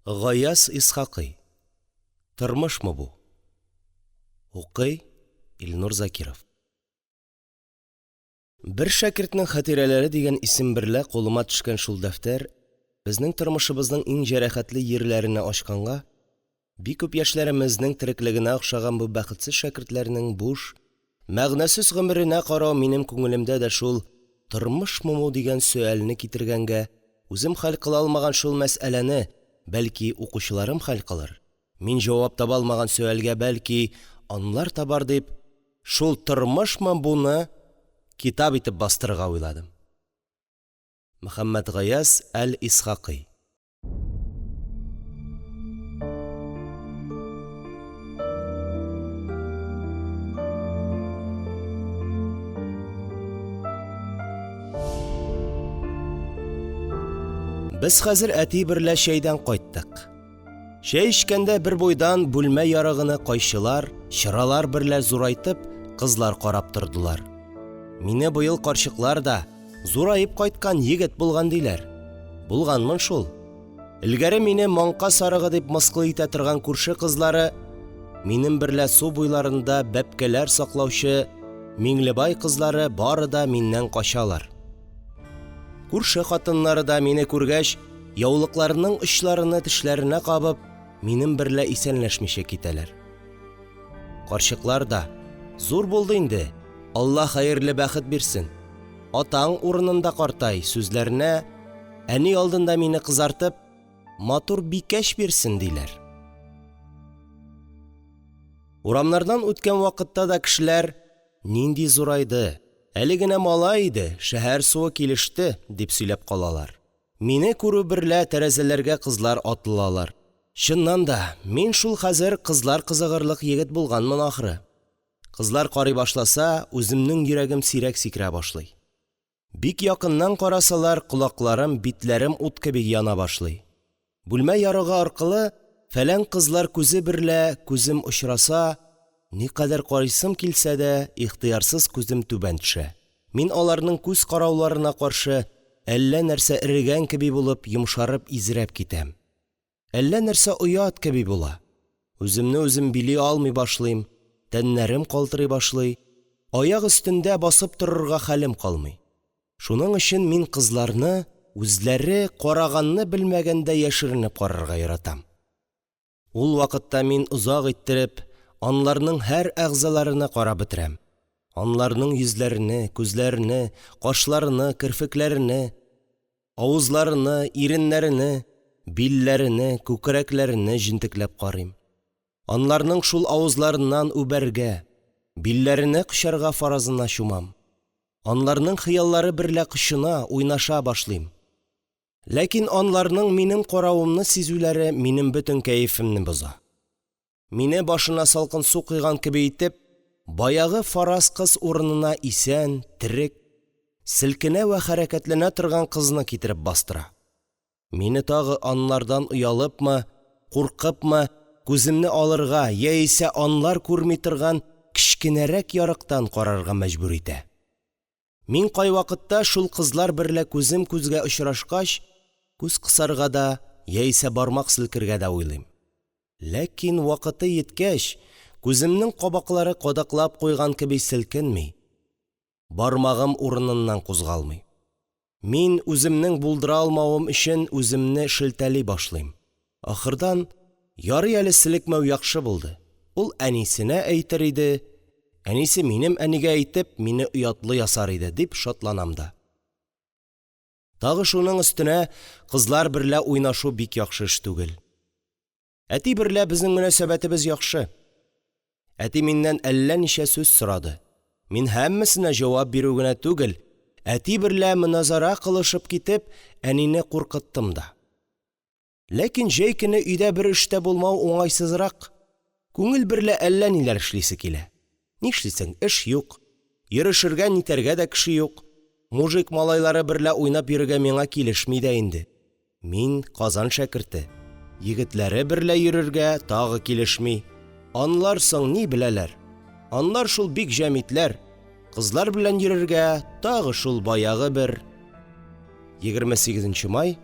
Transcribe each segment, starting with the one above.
Гаяз Исхакый Тормышмы бу? Укый Илнур Закиров. Бер шәкертнең хатирәләре дигән исем берлә кулыма төшкән шул дәфтәр безнең тормышымызның иң җәрәхәтле йирләрене ачканга, бик күп яшьләремезнең тереклегенә охшаган бу бәхетсез шәкертләрнең буш, мәгънәсез гомеренә карау минем күңелемдә дә шул «Тормышмы бу?» дигән сөальне китергәнгә, үзем хәл кыла алмаган шул мәсьәләне, бәлки, укучыларым хәл кылыр, мин җавап таба алмаган сөальгә, бәлки, алар табар дип, шул «Тормышмы бу?»ны китап итеп бастырырга уйладым. Мөхәммәтгаяз әл-Исхакый Без хәзер әти берлә чәйдән кайттык. Чәй эчкәндә бербуйдан бүлмә ярыгыны кайчылар, чыралар берлә зурайтып, кызлар карап тордылар. Мине быел карчыклар да, зураеп кайткан егет булган, диләр. Булганмын шул. Элгәре мине маңка сарыгы дип мыскыл итә торган күрше кызлары, минем берлә су буйларында бәбкәләр саклаучы Миңлебай кызлары бары да миннән качалар. Күрше хатыннары да, мине күргәч, яулыкларының очларыны тешләренә кабып, минем берлә исәнләшмичә китәләр. Карчыклар да: «Зур булды инде, Алла хәерле бәхет бирсен, атаң урынында картай», сүзләренә, әни алдында мине кызартып, «Матур бикәч бирсен», диләр. Урамнардан үткән вакытта да кешеләр: «Нинди зурайды, әле генә малай иде, шәһәр суы килеште», – дип сөйләп калалар. Мине күрү берлә, тәрәзәләргә кызлар атылалар. Чыннан да, мин шул хәзер кызлар кызыгырлык егет булганмын, ахры. Кызлар карый башласа, үземнең йөрәгем сирәк сикерә башлый. Бик якыннан карасалар, колакларым, битләрем ут кеби яна башлый. Бүлмә ярыгы аркылы фәлән кызлар күзе берлә күзем очраса, никадәр карыйсым килсә дә, ихтыярсыз күзем түбән төшә. Мин аларның күз карауларына каршы әллә нәрсә эрегән кеби булып, йомшарып, изрәп китәм. Әллә нәрсә оят кеби була. Үземне үзем били алмый башлыйм, тәннәрем калтырый башлый, аяк өстендә басып торырга хәлем калмый. Шуның өчен мин кызларны үзләре караганны белмәгәндә яшеренеп карарга яратам. Ул вакытта мин озак иттереп аларның һәр әгъзаларыны карап бетерәм, аларның йөзләрене, күзләрене, кашларыны, керфекләрене, авызларыны, иреннәрене, билләрене, күкрәкләрене җентекләп карыйм. Аларның шул авызларыннан үбәргә, билләрене кочарга фаразына чумам. Аларның хыяллары берлә кочына, уйнаша башлыйм. Ләкин аларның минем каравымны сизүләре минем бөтен кәефемне боза. Мине, башына салкын су койган кеби итеп, баягы фараз кыз урынына исән, терек, селкенә вә хәрәкәтләнә торган кызны китереп бастыра. Мине тагы алардан оялыпмы, куркыпмы, күземне алырга яисә алар күрми торган кечкенәрәк ярыктан карарга мәҗбүр итә. Мин кайвакытта, шул кызлар берлә күзем күзгә очрашкач, күз кысарга да яисә бармак селкергә дә уйлыйм. Ләкин, вакыты җиткәч, күземнең кабаклары кадаклап куйган кеби селкенми, бармагым урыныннан кузгалмый. Мин, үземнең булдыра алмавым өчен, үземне шелтәли башлыйм. Ахырдан, ярый әле селекмәү яхшы булды, ул әнисенә әйтер иде, әнисе минем әнигә әйтеп, мине оятлы ясар иде, дип шатланам да. Тагы шуның өстенә кызлар берлә уйнашу бик яхшы эш түгел. Әти берлә безнең мөнәсәбәтебез яхшы. Әти миннән әллә ничә сүз сорады. Мин һәммәсенә җавап бирү генә түгел, әти берлә моназарә кылышып китеп, әнине куркыттым да. Ләкин җәй көне өйдә бер эш тә булмау уңайсызрак. Күңел берлә әллә ниләр эшлисе килә. Нишлисең, эш юк. Йөрешергә-нитәргә дә кеше юк. Мужик малайлары берлә уйнап йөрергә миңа килешми дә инде. Мин Казан шәкерте. Егетләре берлә йөрергә тагы килешми. Анлар соң ни беләләр? Анлар шул бик җәмидләр. Кызлар белән йөрергә тагы шул баягы бер. 28 нче май,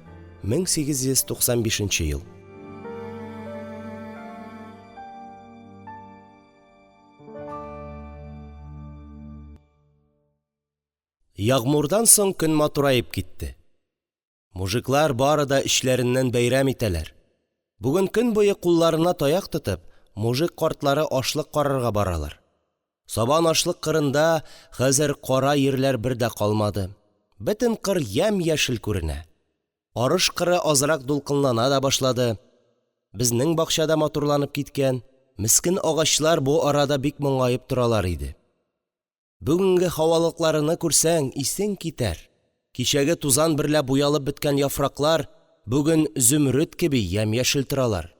1895 ел. Ягъмурдан соң көн матураеп китте. Мужиклар бары да эчләреннән бәйрәм итәләр. Бүген көн буе кулларына таяк тотып, мужик картлары ашлык карарга баралар. Сабан ашлык кырында хәзер кара йирләр бер дә калмады, бөтен кыр ямь-яшел күренә. Арыш кыры азрак дулкынлана да башлады. Безнең бакча да матурланып киткән. Мескен агачлар бу арада бик моңаеп торалар иде. Бүгенге һавалыкларыны күрсәң, исең китәр. Кичәге тузан берлә буялып беткән яфраклар бүген зүмруд кеби ямь-яшел торалар.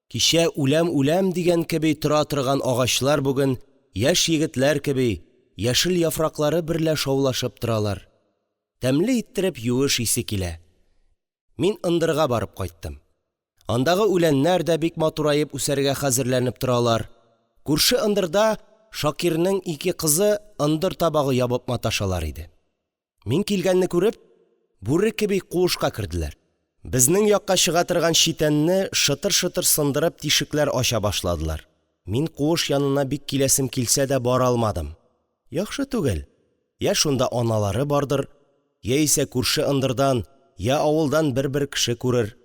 Кичә үләм-үләм дигән кеби тора торган агачлар бүген, яшь егетләр кеби, яшел яфраклары берлә шаулашып торалар. Тәмле иттереп юеш исе килә. Мин ындырга барып кайттым. Андагы үләннәр дә бик матураеп үсәргә хәзерләнеп торалар. Күрше ындырда Шакирның ике кызы ындыр табагы ябып маташалар иде. Мин килгәнне күреп, бүре кеби куышка керделәр. Безнең якка чыга торган читәнне шытыр-шытыр сындырып тишекләр ача башладылар. Мин куыш янына бик киләсем килсә дә бара алмадым. Яхшы түгел. Йә шунда аналары бардыр, яисә күрше ындырдан, йә авылдан бер-бер кеше күрер.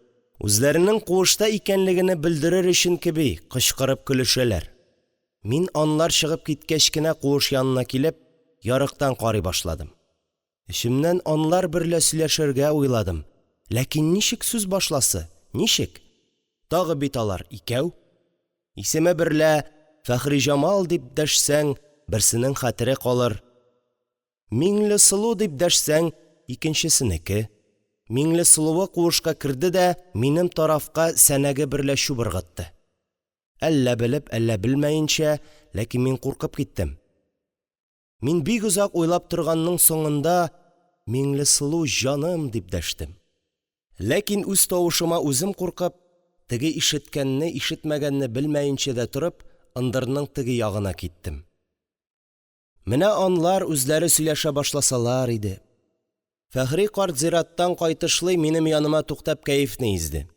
Үзләренең куышта икәнлегене белдерер өчен кеби, кычкырып көлешәләр. Мин анлар чыгып киткәч кенә куыш янына килеп, ярыктан карый башладым. Эчемнән анлар берлә сөйләшергә уйладым. Ләкин ничек сүз башласы, ничек? Тагы бит алар икәү. Исеме берлә Фәхриҗамал дип дәшсәң, берсенең хәтере калыр. Миңлесылу дип дәшсәң, икенчесенеке. Миңлесылуы куышка керде дә минем тарафка сәнәге берлә чүп ыргытты. Әллә белеп, әллә белмәенчә, ләкин мин куркып киттем. Мин бик озак уйлап торганның соңында: «Миңлесылу җаным!» – дип дәштем. Ләкин үз тавышыма үзем куркып, теге ишеткәнне-ишетмәгәнне белмәенчә дә торып, ындырның теге ягына киттем. Менә алар үзләре сөйләшә башласалар иде. Фәхри карт зираттан кайтышлый минем яныма туктап кәефне изде.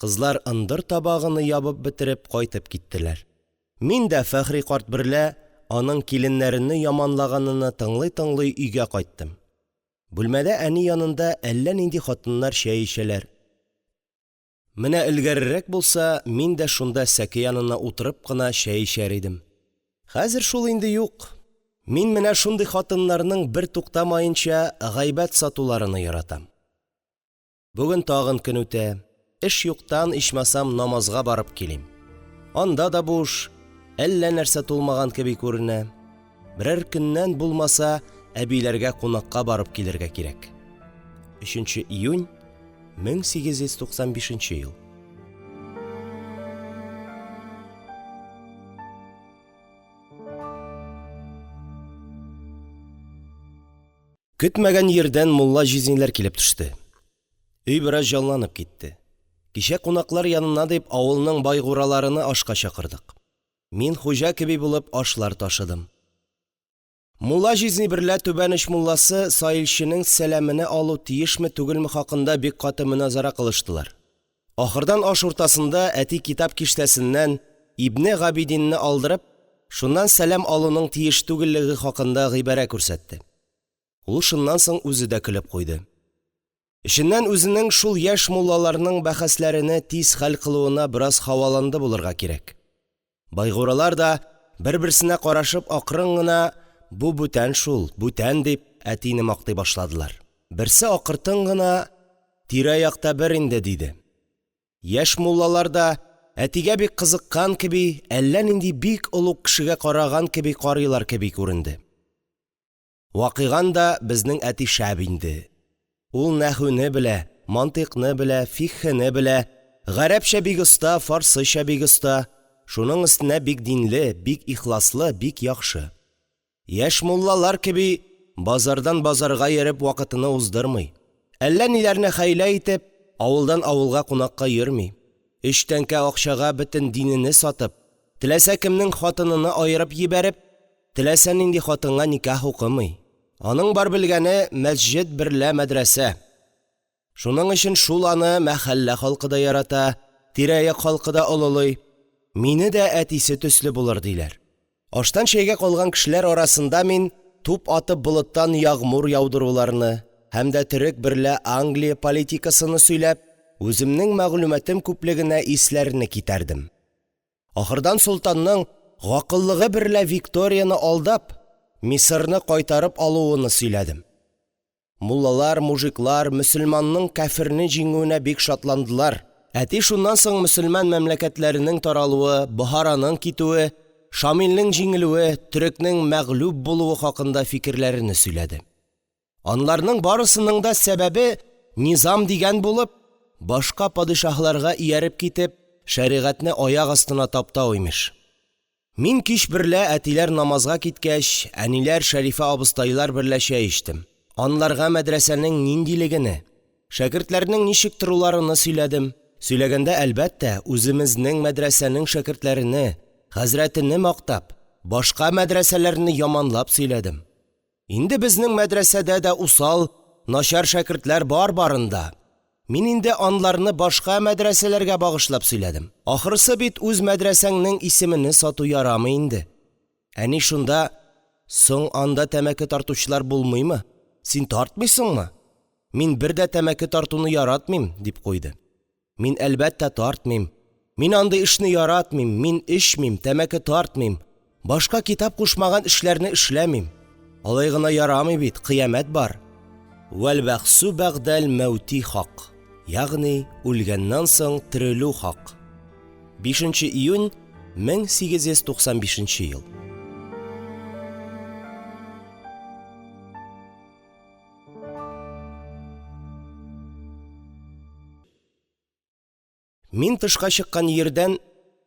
Кызлар ындыр табагыны ябып бетереп кайтып киттеләр. Мин дә Фәхри карт берлә аның киленнәрене яманлаганыны тыңлый-тыңлый өйгә кайттым. Бүлмәдә әни янында әллә нинди хатыннар чәй эчәләр. Менә элгәрерәк булса, мин дә шунда сәке янына утырып кына чәй эчәр идем. Хәзер шул инде юк. Мин менә шундый хатыннарның бертуктамаенча гайбәт сатуларыны яратам. Бүген тагын көн үтә. Эш юктан, ичмасам, намазга барып килим. Анда да буш, әллә нәрсә тулмаган кеби күренә. Берәр көннән булмаса, әбиләргә кунакка барып килергә кирәк. 3 нче июнь 1895 ел. Көтмәгән йирдән мулла җизниләр килеп төште. Өй бераз җанланып китте. Кичә кунаклар янына дип авылның байгураларыны ашка чакырдык. Мин хуҗа кеби булып ашлар ташыдым. Мулла җизни берлә түбән оч мулласы саилченең сәламене алу тиешме-түгелме хакында бик каты моназарә кылыштылар. Ахырдан аш уртасында әти китап киштәсеннән Ибне Габидинне алдырып, шуннан сәлам алуның тиеш түгеллеге хакында гыйбарә күрсәтте. Ул шуннан соң үзе дә көлеп куйды. Эченнән үзенең шул яшь муллаларның бәхәсләрене тиз хәл кылуына бераз һаваланды булырга кирәк. Байгуралар да, бер-берсенә карашып, акрын гына: «Бу бүтән шул, бүтән», – дип, әтине мактый башладылар. Берсе акыртын гына: «Тирә-якта бер инде», – диде. Яшь муллалар да, әтигә бик кызыккан кеби, әллә нинди бик олуг кешегә караган кеби карыйлар кеби күренде. Вакыйган да безнең әти шәп инде. Ул нәхүне белә, мантыйкны белә, фикъһене белә, гарәпчә бик оста, фарсыча бик оста, шуның өстенә бик динле, бик ихласлы, бик яхшы. Яшь муллалар кеби базардан базарга йөреп вакытыны уздырмый. Әллә ниләрне хәйлә итеп, авылдан авылга кунакка йөрми. Өч тәңкә акчага бөтен динене сатып, теләсә кемнең хатыныны аерып җибәреп, Теләсә нинди хатынга никах укымый. Аның бар белгәне – мәсҗед берлә мәдрәсә. Шуның өчен шул аны мәхәллә халкы да ярата, тирә-як халкы да олылый. Мине дә әтисе төсле булыр, диләр. Аштан чәйгә калган кешеләр арасында мин туп атып болыттан ягъмур яудыруларны һәм дә төрек берлә Англия политикасыны сөйләп, үземнең мәгълүматым күплегенә исләрене китәрдем. Ахырдан солтанның, гакыллыгы берлә Викторияне алдап, Мисырны кайтарып алуыны сөйләдем. Муллалар, мужиклар мөселманның кяферне җиңүенә бик шатландылар. Әти шуннан соң мөселман мәмләкәтләренең таралуы, Бохараның китүе, Шамилнең җиңелүе, төрекнең мәгълүб булуы хакында фикерләрене сөйләде. Анларның барысының да сәбәбе низам дигән булып, башка падишаһларга ияреп китеп, шәригатьне аяк астына таптау, имеш. Мин кич берлә, әтиләр намазга киткәч, әниләр, Шәрифә абыстайлар берлә чәй эчтем. Анларга мәдрәсәнең ниндилегене, шәкертләрнең ничек торуларыны сөйләдем. Сөйләгәндә, әлбәттә, үземезнең мәдрәсәнең шәкертләрене, хәзрәтене мактап, башка мәдрәсәләрне яманлап сөйләдем. Инде безнең мәдрәсәдә дә усал, начар шәкертләр бар барын да. Мин инде анларны башка мәдрәсәләргә багышлап сөйләдем. Ахрысы бит үз мәдрәсәңнең исемене сату ярамый инде. Әни шунда: «Соң анда тәмәке тартучылар булмыймы? Син тартмыйсыңмы? Мин бер дә тәмәке тартуны яратмыйм», – дип куйды. Мин, әлбәттә, тартмыйм. Мин андый эшне яратмыйм, мин эчмим, тәмәке тартмыйм, башка китап кушмаган эшләрне эшләмим. Алай гына ярамый бит, кыямәт бар. Вәлбәгъсү бәгъдәл мәүти хак, ягъни үлгәннән соң терелү хак. 5 нче июнь 1895 нче ел. Мин тышка чыккан йирдән,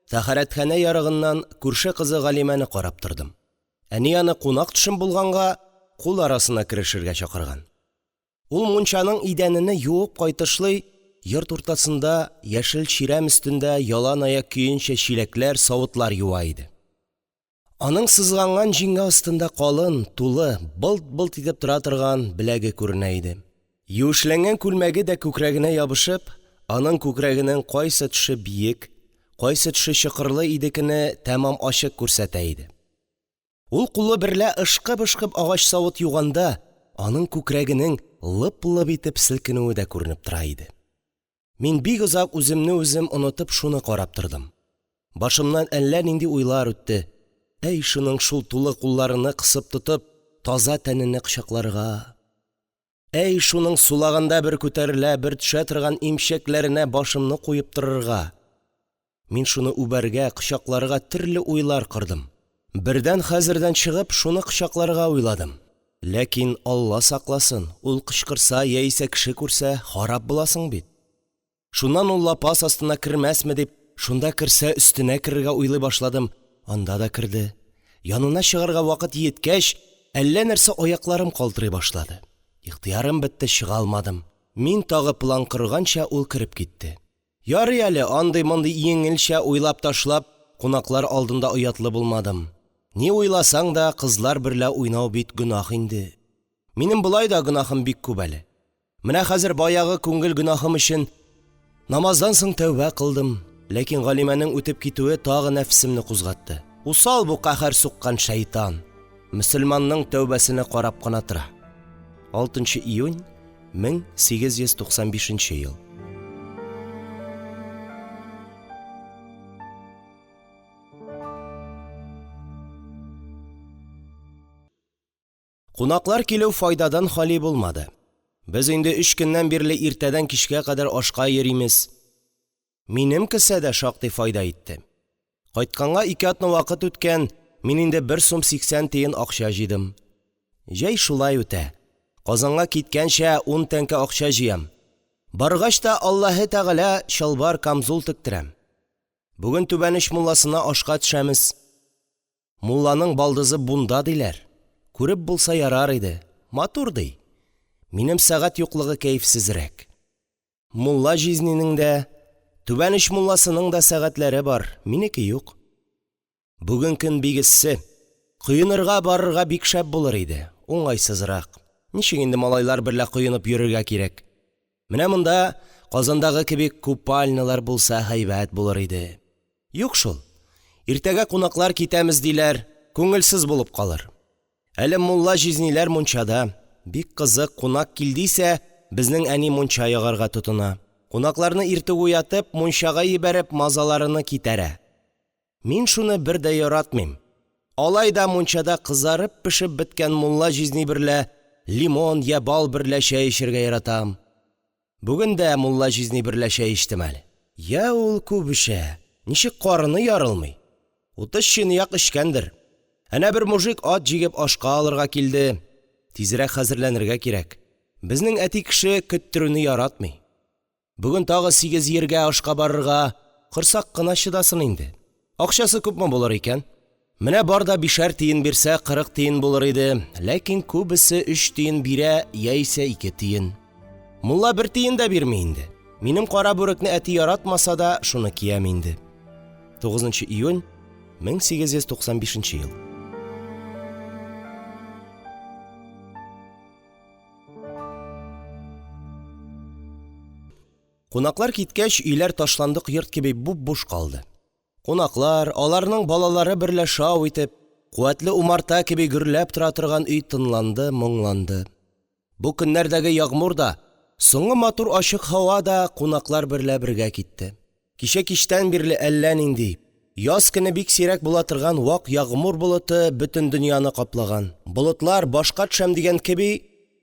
тәһарәтханә ярыгыннан, күрше кызы Галимәне карап тордым. Әни аны, кунак-төшем булганга, кул арасына керешергә чакырган. Ул мунчаның идәнене юып кайтышлый, йорт уртасында, яшел чирәм өстендә яланаяк көенчә чиләкләр, савытлар юа иде. Аның сызганган җиңе астында калын, тулы, былт-былт итеп тора торган беләге күренә иде. Юешләнгән күлмәге дә күкрәгенә ябышып, аның күкрәгенең кайсы төше биек, кайсы төше чокырлы идекене тәмам ачык күрсәтә иде. Ул кулы берлә ышкып-ышкып агач савыт юганда, аның күкрәгенең лып-лып итеп селкенүе дә күренеп тора иде. Мин бик озак үземне үзем онытып шуны карап тордым. Башымнан әллә нинди уйлар үтте. Әй, шуның шул тулы кулларыны кысып тотып, таза тәнене кочакларга! Әй, шуның сулаганда бер күтәрелә, бер төшә торган имчәкләренә башымны куеп торырга! Мин шуны үбәргә, кочакларга төрле уйлар кордым. Бердән хәзердән чыгып, шуны кочакларга уйладым. Ләкин, Алла сакласын, ул кычкырса яисә кеше күрсә, харап буласың бит. Шуннан ул лапас астына кермәсме дип, шунда керсә, өстенә керергә уйлый башладым, анда да керде. Янына чыгарга вакыт йиткәч, әллә нәрсә аякларым калтырый башлады. Ихтыярым бетте, чыга алмадым. Мин тагы план корганча, ул кереп китте. Ярый әле, андый-мондый йиңелчә уйлап ташлап, кунаклар алдында оятлы булмадым. Ни уйласаң да, кызлар берлә уйнау бит гөнаһ инде. Минем болай да гөнаһым бик күп әле. Менә хәзер баягы күңел гөнаһым өчен намаздан соң тәүбә кылдым, ләкин Галимәнең үтеп китүе тагы нәфесемне кузгатты. Усал бу каһәр суккан шәйтан. Мөселманның тәүбәсене карап кына тора. 6 нчы июнь 1895 нче ел. Кунаклар килү файдадан хали булмады. Без инде өч көннән бирле иртәдән кичкә кадәр ашка йөримез. Минем кесә дә шактый файда итте. Кайтканга ике атна вакыт үткән, мин инде бер сум 80 тиен акча җыйдым. Җәй шулай үтә. Казанга киткәнчә ун тәңкә акча җыям. Баргач та, Аллаһе Тәгалә, чалбар, камзул тектерәм. Бүген түбән оч мулласына ашка төшәмез. Мулланың балдызы бунда, диләр. Күреп булса ярар иде. Матур, ди. Минем сәгать юклыгы кәефсезрәк. Мулла җизнинең дә, түбән оч мулласының да сәгатьләре бар, минеке юк. Бүген көн бик эссе. Коенырга барырга бик шәп булыр иде, уңайсызрак. Ничек инде малайлар берлә коенып йөрергә кирәк? Менә монда Казандагы кеби купальнялар булса һәйбәт булыр иде. Юк шул. Иртәгә кунаклар китәмез диләр, күңелсез булып калыр. Әле мулла җизниләр мунчада. Бик кызык, кунак килде исә, безнең әни мунча ягарга тотына. Кунакларны иртүк уятып, мунчага җибәреп, мазаларыны китәрә. Мин шуны бер дә яратмыйм. Алай да мунчада кызарып-пешеп беткән мулла җизни берлә лимон йә бал берлә чәй эчәргә яратам. Бүген дә мулла җизни берлә чәй эчтем әле. Йа ул күп эчә, ничек карыны ярылмый. 30 чынаяк эчкәндер. Әнә бер мужик ат җигеп ашка алырга килде. Тизрәк хәзерләнергә кирәк. Безнең әти кеше көттерүне яратмый. Бүген тагы сигез йиргә ашка барырга, корсак кына чыдасын инде. Акчасы күпме булыр икән? Менә бар да бишәр тиен бирсә, 40 тиен булыр иде, ләкин күбесе өч тиен бирә яисә ике тиен. Мулла бер тиен дә бирми инде. Минем кара бүрекне әти яратмаса да, шуны киям инде. 9 нчы июнь 1895 ел. Кунаклар киткәч, өйләр ташландык йорт кеби буп-буш калды. Кунаклар, аларның балалары берлә шау итеп, куәтле умарта кеби гөрләп тора торган өй тынланды, моңланды. Бу көннәрдәге ягъмур да, соңгы матур ачык һава да кунаклар берлә бергә китте. Кичә кичтән бирле әллә нинди, яз көне бик сирәк була торган вак ягъмур болыты бөтен дөньяны каплаган. Болытлар, башка төшәм дигән кеби,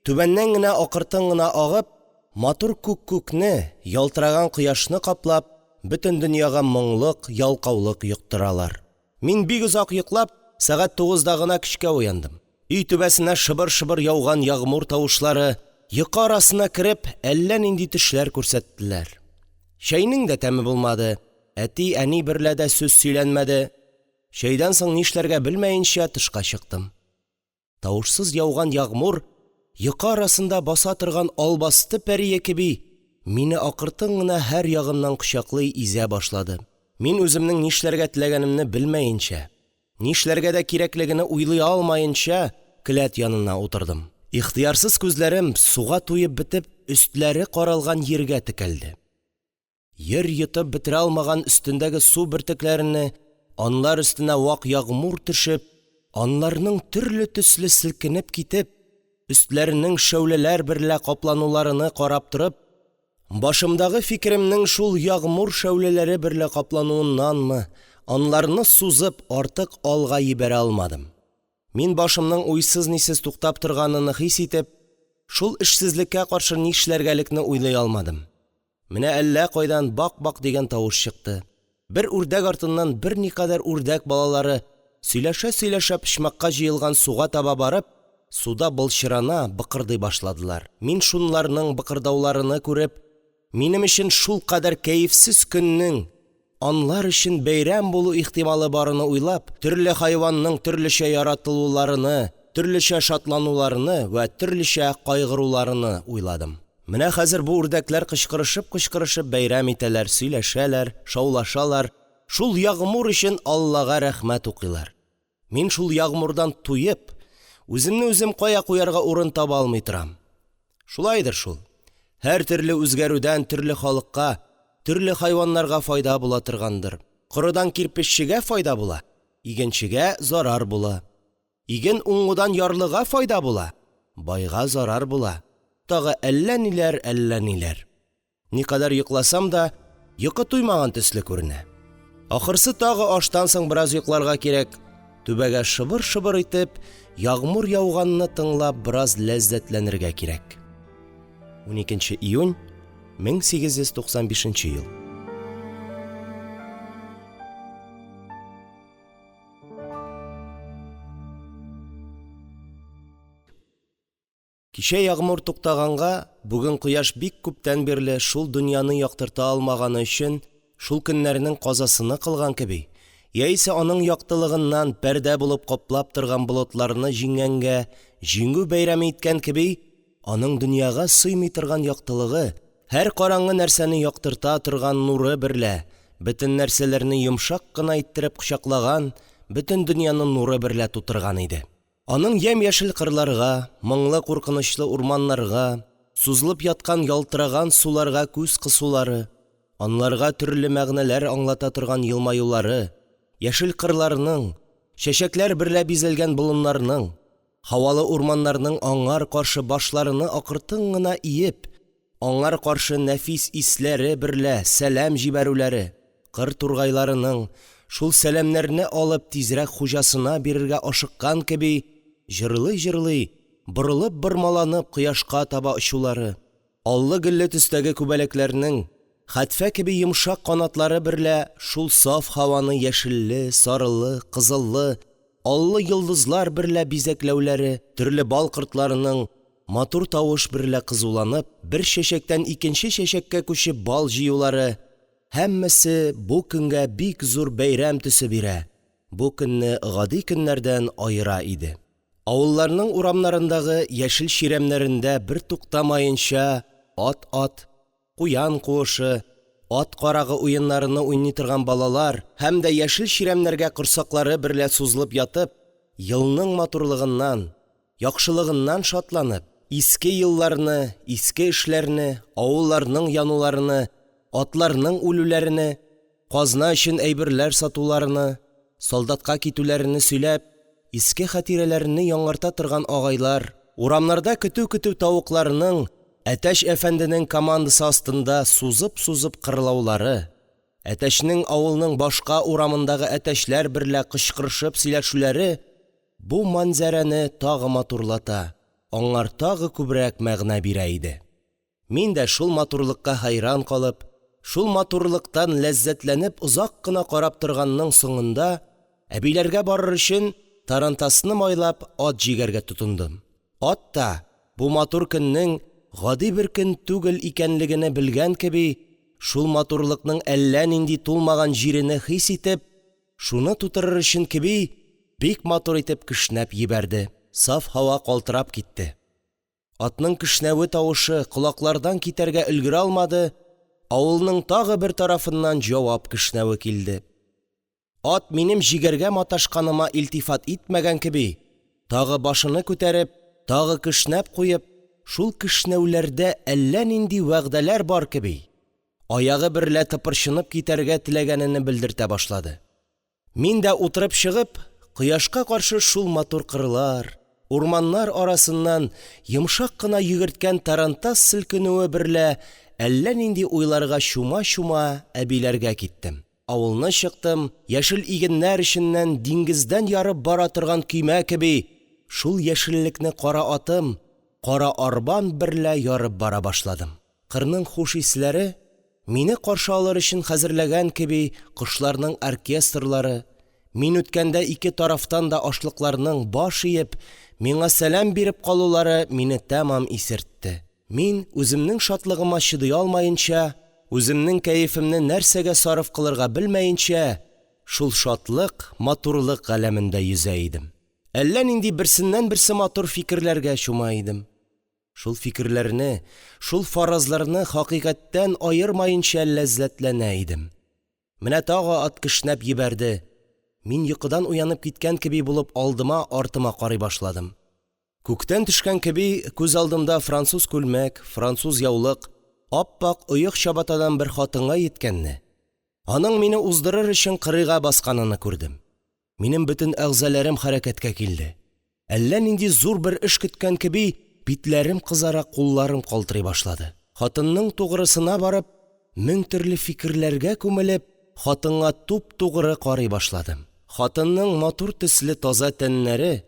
түбәннән генә акыртын гына агып, матур күк күкне, ялтыраган кояшны каплап, бөтен дөньяга моңлык, ялкаулык йоктыралар. Мин, бик озак йоклап, сәгать тугызда гына көчкә уяндым. Өй түбәсенә шыбыр-шыбыр яуган ягъмур тавышлары, йокы арасына кереп, әллә нинди төшләр күрсәттеләр. Чәйнең дә тәме булмады, әти, әни берлә дә сүз сөйләнмәде. Чәйдән соң нишләргә белмәенчә тышка чыктым. Тавышсыз яуган ягъмур, йокы арасында баса торган албасты пәрие кеби, мине акыртын гына һәр ягымнан кочаклый, изә башлады. Мин үземнең нишләргә теләгәнемне белмәенчә, нишләргә дә кирәклегене уйлый алмаенча, келәт янына утырдым. Ихтыярсыз күзләрем, суга туеп бетеп, өстләре каралган җиргә текәлде. Йир йотып бетерә алмаган өстендәге су бөртекләрене, анлар өстенә вак ягъмур төшеп, анларның төрле төсле селкенеп китеп, өстләренең шәүләләр берлә каплануларыны карап торып, башымдагы фикеремнең шул ягъмур шәүләләре берлә каплануыннанмы, анларны сузып, артык алга йибәрә алмадым. Мин башымның уйсыз-нисез туктап торганыны хис итеп, шул эшсезлеккә каршы нишләргәлекне уйлый алмадым. Менә әллә кайдан бак-бак дигән тавыш чыкты. Бер үрдәк артыннан берникадәр үрдәк балалары, сөйләшә-сөйләшә почмакка җыелган суга таба барып, суда былчырана, быкырдый башладылар. Мин шунларның быкырдауларыны күреп, минем өчен шулкадәр кәефсез көннең Анлар өчен бәйрәм булу ихтималы барыны уйлап, төрле хайванның төрлечә яратылуларыны, төрлечә шатлануларыны вә төрлечә кайгыруларыны уйладым. Менә хәзер бу үрдәкләр кычкырышып-кычкырышып бәйрәм итәләр, сөйләшәләр, шаулашалар, шул ягъмур өчен Аллага рәхмәт укыйлар. Мин шул ягъмурдан туеп, үземне үзем кая куярга урын таба алмый торам. Шулайдыр шул. Һәртөрле үзгәрүдән төрле халыкка, төрле хайваннарга файда була торгандыр. Корыдан кирпеччегә файда була, игенчегә зарар була. Иген уңудан ярлыга файда була, байга зарар була. Тагы әллә ниләр, әллә ниләр. Никадәр йокласам да, йокы туймаган төсле күренә. Ахырсы тагы аштан соң бераз йокларга кирәк. Түбәгә шыбыр-шыбыр итеп ягъмур яуганны тыңлап бераз ләззәтләнергә кирәк. 12 июнь 1895 ел. Кичә ягъмур туктаганга, бүген кояш бик күптән бирле шул дөньяны яктырта алмаганы өчен шул көннәрнең казасыны кылган кеби, яисә аның яктылыгыннан пәрдә булып каплап торган болытларны җиңгәнгә җиңү бәйрәме иткән кеби, аның дөньяга сыймый торган яктылыгы, һәр караңгы нәрсәне яктырта торган нуры берлә бөтен нәрсәләрне йомшак кына иттереп кочаклаган, бөтен дөньяны нуры берлә тутырган иде. Аның ямь-яшел кырларга, моңлы куркынычлы урманнарга, сузылып яткан ялтыраган суларга күз кысулары, анларга төрле мәгънәләр аңлата торган елмаюлары, яшел кырларның, чәчәкләр берлә бизәлгән болыннарның, Һавалы урманнарның аңар каршы башларыны акыртын гына иеп, аңар каршы нәфис исләре берлә сәлам җибәрүләре, кыр тургайларының, шул сәламнәрне алып тизрәк хуҗасына бирергә ашыккан кеби җырлый-җырлый, борылып-бормаланып кояшка таба очулары, аллы-гөлле төстәге күбәләкләрнең хәтфә кеби йомшак канатлары берлә шул саф һаваны яшелле, сарылы, кызыллы, аллы йолдызлар берлә бизәкләүләре, төрле бал кортларының, матур тавыш берлә кызуланып, бер чәчәктән икенче чәчәккә күчеп бал җыюлары – һәммәсе бу көнгә бик зур бәйрәм төсе бирә, бу көнне гади көннәрдән аера иде. Авылларның урамнарындагы яшел чирәмнәрендә бертуктамаенча ат-ат, куян куышы, ат карагы уеннарыны уйный торган балалар һәм дә, яшел чирәмнәргә корсаклары берлә сузылып ятып, елның матурлыгыннан, яхшылыгыннан шатланып, иске елларны, иске эшләрне, авылларның януларыны, атларның үлүләрене, казна өчен әйберләр сатуларыны, солдатка китүләрене сөйләп, иске хатирәләрене яңарта торган агайлар, урамнарда көтү-көтү тавыкларның әтәч әфәнденең командасы астында сузып-сузып кырлаулары, әтәчнең авылның башка урамындагы әтәчләр берлә кычкырышып сөйләшүләре бу мәнзарәне тагы матурлата, аңар тагы күбрәк мәгънә бирә иде. Мин дә, шул матурлыкка хәйран калып, шул матурлыктан ләззәтләнеп озак кына карап торганның соңында, әбиләргә барыр өчен, тарантасны майлап, ат җигәргә тотындым. Ат та, бу матур көннең гади бер көн түгел икәнлегене белгән кеби, шул матурлыкның әллә нинди тулмаган җирене хис итеп, шуны тутырыр өчен кеби, бик матур итеп кешнәп җибәрде. Саф һава калтырап китте. Атның кешнәве тавышы колаклардан китәргә өлгерә алмады, авылның тагы бер тарафыннан җавап кешнәве килде. Ат, минем җигәргә маташканыма илтифат итмәгән кеби, тагы башыны күтәреп, тагы кешнәп куеп, шул кешнәүләрдә әллә нинди вәгъдәләр бар кеби, аягы берлә тыпырчынып китәргә теләгәнене белдертә башлады. Мин дә, утырып чыгып, кояшка каршы шул матур кырлар, урманнар арасыннан йомшак кына йөгерткән тарантас селкенүе берлә әллә нинди уйларга чума-чума, әбиләргә киттем. Авылны чыктым, яшел игеннәр эченнән диңгездән ярып бара торган көймә кеби, шул яшеллекне кара атым, кара арбам берлә ярып бара башладым. Кырның хуш исләре, мине каршы алыр өчен хәзерләгән кеби, кошларның оркестрлары, мин үткәндә ике тарафтан да ашлыкларның, баш иеп, миңа сәлам биреп калулары мине тәмам исертте. Мин, үземнең шатлыгыма чыдый алмаенча, үземнең кәефемне нәрсәгә сарыф кылырга белмәенчә, шул шатлык, матурлык галәмендә йөзә идем. Әллә нинди берсеннән-берсе матур фикерләргә чума идем. Шул фикерләрне, шул фаразларны хакыйкатьтән аермаенча ләззәтләнә идем. Менә тагы ат кешнәп җибәрде. Мин йокыдан уянып киткән кеби булып алдыма, артыма карый башладым. Күктән төшкән кеби, күз алдымда француз күлмәк, француз яулык, ап-ак оек-чабатадан бер хатынга җиткәнне, аның мине уздырыр өчен кырыйга басканыны күрдем. Минем бөтен әгъзаларым хәрәкәткә килде. Әллә нинди зур бер эш көткән кеби, битләрем кызара, кулларым калтырый башлады. Хатынның тугрысына барып, мең төрле фикерләргә күмелеп, хатынга туп-тугры карый башладым. Хатынның матур төсле таза тәннәре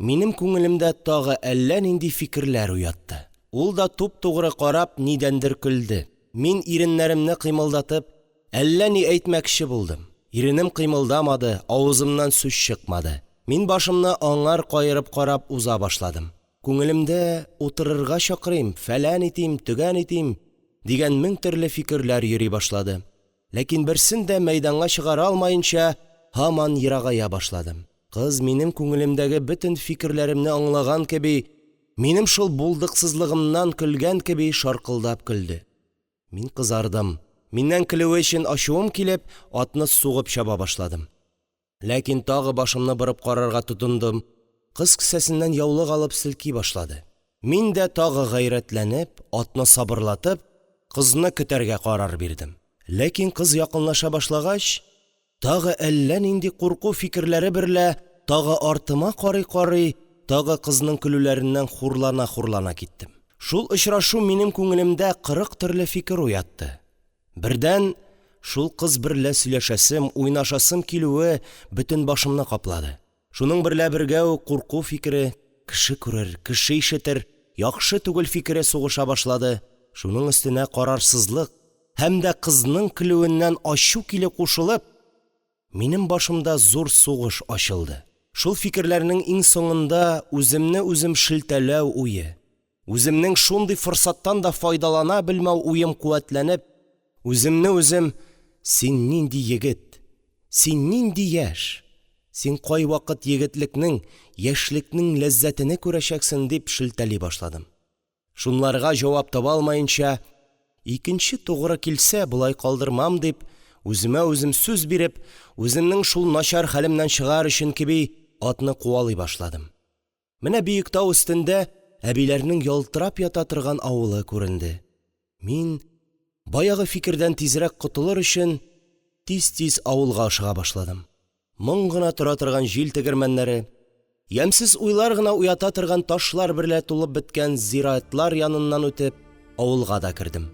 минем күңелемдә тагы әллә нинди фикерләр уятты. Ул да туп-тугры карап нидәндер көлде. Мин иреннәремне кыймылдатып, Әллә ни әйтмәкче булдым. Иренем кыймылдамады, авызымнан сүз чыкмады. Мин башымны аңар каерып карап уза башладым. Күңелемдә: «Утырырга чакырыйм, фәлән итим, төгән итим», – дигән мең төрле фикерләр йөри башлады. Ләкин берсен дә мәйданга чыгара алмаенча, һаман ерагая башладым. Кыз, минем күңелемдәге бөтен фикерләремне аңлаган кеби, минем шул булдыксызлыгымнан көлгән кеби шаркылдап көлде. Мин кызардым. Миннән көлүе өчен ачуым килеп, атны сугып чаба башладым. Ләкин тагы башымны борып карарга тотындым. Кыз кесәсеннән яулык алып селки башлады. Мин дә, тагы гайрәтләнеп, атны сабырлатып, кызны көтәргә карар бирдем. Ләкин кыз якынлаша башлагач, тагы әллә нинди курку фикерләре берлә тагы артыма карый-карый. тагы кызның көлүләреннән хурлана-хурлана киттем. Шул очрашу минем күңелемдә 40 төрле фикер уятты: бердән, шул кыз берлә сөйләшәсем, уйнашасым килүе бөтен башымны каплады; шуның берлә бергә үк курку фикере, кеше күрер, кеше ишетер, яхшы түгел фикере сугыша башлады; шуның өстенә карарсызлык һәм дә кызның көлүеннән ачу килү кушылып, минем башымда зур сугыш ачылды. Шул фикерләрнең иң соңында үземне үзем шелтәләү дә, үземнең шундый форсаттан да файдалана белмәү ем куәтләнеп, үземне үзем: «Син нинди егет, син нинди яшь, син кайвакыт егетлекнең, яшьлекнең ләззәтене күрәчәксең!» – дип шелтәли башладым. Шунларга җавап таба алмаенча, икенче тугры килсә, болай калдырмам дип, үземә үзем сүз биреп, үземнең шул начар хәлемнән чыгар өчен кеби, атны куалый башладым. Менә биек тау өстендә әбиләрнең ялтырап ята торган авылы күренде. Мин, баягы фикердән тизрәк котылыр өчен, тиз-тиз авылга ашыга башладым. Моң гына тора торган җил тегермәннәре, ямьсез уйлар гына уята торган ташлар берлә тулып беткән зыяратлар яныннан үтеп, авылга да кердем.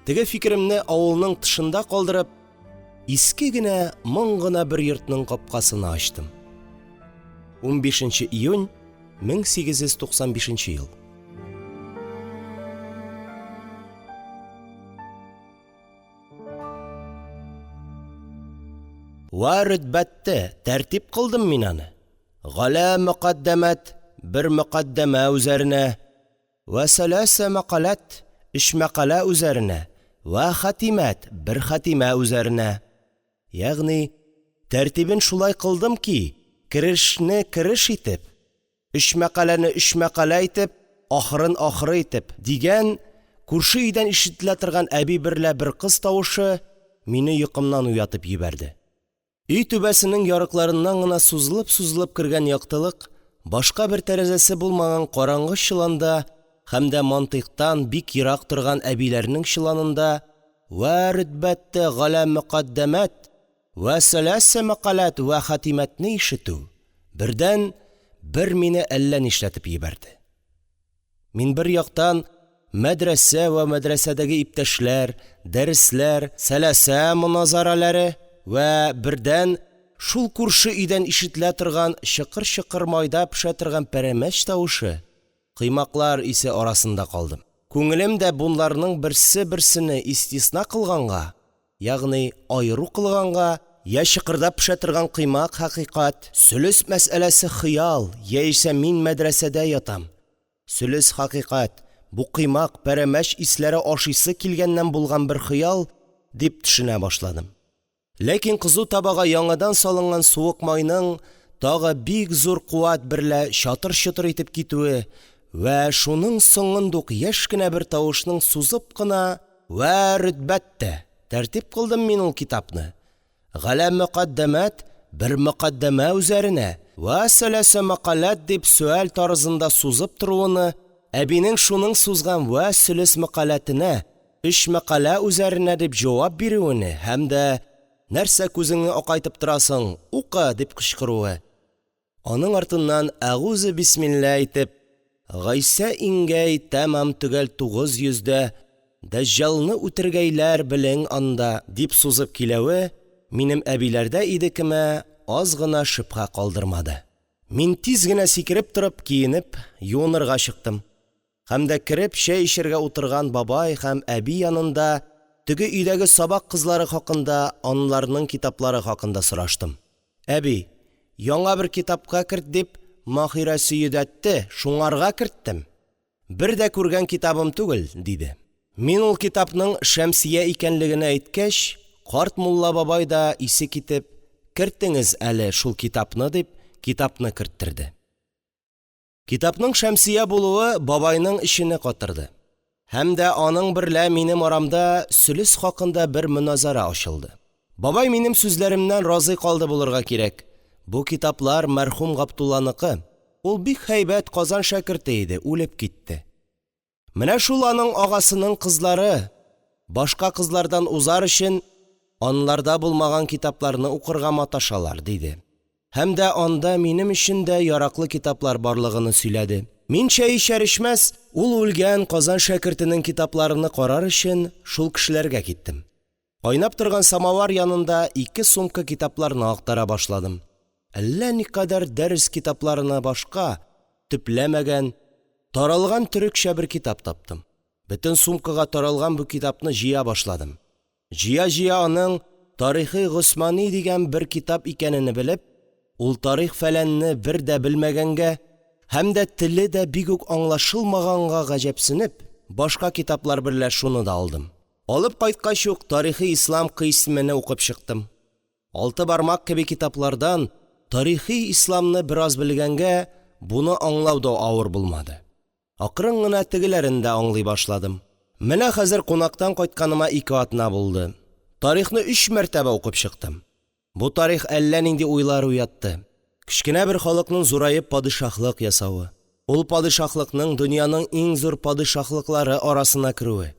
Теге фикеремне авылның тышында калдырып, иске генә, моң гына бер йортның капкасыны ачтым. 15 нче июнь 1895 ел. Вә рөтбәттә тәртип кылдым мин аны. Галә мөкаддәмәт бер мөкаддәмә үзәренә, вә сәлясә мәкаләт өч мәкалә үзәренә, вә хатимәт бер хатимә үзәренә. Ягъни, тәртибен шулай кылдым ки, керешне кереш итеп, өч мәкаләне өч мәкалә итеп, ахырын ахыры итеп» дигән күрше өйдән ишетелә торган әби берлә бер кыз тавышы мине йокымнан уятып җибәрде. Өй түбәсенең ярыкларыннан гына сузылып-сузылып кергән яктылык башка бер тәрәзәсе булмаган караңгы чоланда һәм дә мантыйктан бик ерак торган әбиләрнең чоланында «Вә рөтбәттә галә мөкаддәмәт вә сәлясә мәкаләт вә хатимәт»не ишетү, бердән, бер мине әллә нишләтеп җибәрде. Мин, бер яктан, мәдрәсә вә мәдрәсәдәге иптәшләр, дәресләр, сәлясә моназарәләре вә, бердән, шул күрше өйдән ишетелә торган чыкыр-чыкыр майда пешә торган пәрәмәч тавышы, коймаклар исе арасында калдым. Күңелем дә бунларның берсе берсене истисна кылганга, ягъни аеру кылганга, йә чыкырдап пешә торган коймак хәкыйкать, сөлес мәсьәләсе хыял яисә мин мәдрәсәдә ятам, сөлес хәкыйкать, бу коймак, пәрәмәч исләре ашыйсы килгәннән булган бер хыял дип төшенә башладым. Ләкин кызу табага яңадан салынган суык майның тагы бик зур куәт берлә чатыр-чотыр итеп китүе вә шуның соңындук яшь кенә бер тавышның сузып кына: «Вә рөтбәттә тәртип кылдым мин ул китапны, галә мөкаддәмәт бер мөкаддәмә үзәренә, вә сәлясә мәкаләт» дип сөаль тарызында сузып торуыны, әбинең шуның сузган вә сөлес мәкаләтенә Өч мәкалә үзәренә дип җавап бирүене һәм дә: «Нәрсә күзеңне акайтып торасың, укы!» – дип кычкыруы, аның артыннан әгузе бисмилла әйтеп, «Гайсә ингәй тәмам төгәл 900 дә, Дәҗҗалны үтергәйләр белең анда», – дип сузып көйләве минем әбиләрдә идекемә аз гына шөбһә калдырмады. Мин тиз генә сикереп торып, киенеп, юынырга чыктым. Һәм дә, кереп, чәй эчәргә утырган бабай һәм әби янында теге өйдәге сабак кызлары хакында, аларның китаплары хакында сораштым. Әби: «Яңа бер китапка керт», – дип, Маһирәсе йөдәтте, шуңарга керттем. Бер дә күргән китабым түгел, – диде. Мин ул китапның «Шәмсия» икәнлегене әйткәч, карт мулла бабай да, исе китеп: «Кертеңез әле шул китапны», – дип, китапны керттерде. Китапның «Шәмсия» булуы бабайның эчене катырды, һәм дә аның берлә минем арамда сөлес хакында бер моназарә ачылды. Бабай минем сүзләремнән разый калды булырга кирәк: «Бу китаплар мәрхүм Габдулланыкы, ул бик һәйбәт Казан шәкерте иде, үлеп китте. Менә шул аның агасының кызлары, башка кызлардан узар өчен, аларда булмаган китапларны укырга маташалар», – диде. Һәм дә анда минем өчен дә яраклы китаплар барлыгыны сөйләде. Мин чәй эчәр-эчмәс, ул үлгән Казан шәкертенең китапларыны карар өчен, шул кешеләргә киттем. Кайнап торган самавыр янында ике сумка китапларны актара башладым. Әллә никадәр дәрес китапларына башка, төпләмәгән, таралган төрекчә бер китап таптым. Бөтен сумкага таралган бу китапны җыя башладым. Җыя-җыя аның «Тарихы Госмани» дигән бер китап икәнене белеп, ул тарих-фәләнне бер дә белмәгәнгә һәм дә теле дә бик үк аңлашылмаганга гаҗәпсенеп, башка китаплар берлә шуны да алдым. Алып кайткач ук, «Тарихы ислам» кыйсьмене укып чыктым. Алты бармак кеби китаплардан тарихы исламны бераз белгәнгә, моны аңлау да авыр булмады. Акрын гына тегеләрен дә аңлый башладым. Менә хәзер кунактан кайтканыма ике атна булды. Тарихны өч мәртәбә укып чыктым. Бу тарих әллә нинди уйлар уятты. Кечкенә бер халыкның зураеп падишаһлык ясавы, ул падишаһлыкның дөньяның иң зур падишаһлыклары арасына керүе,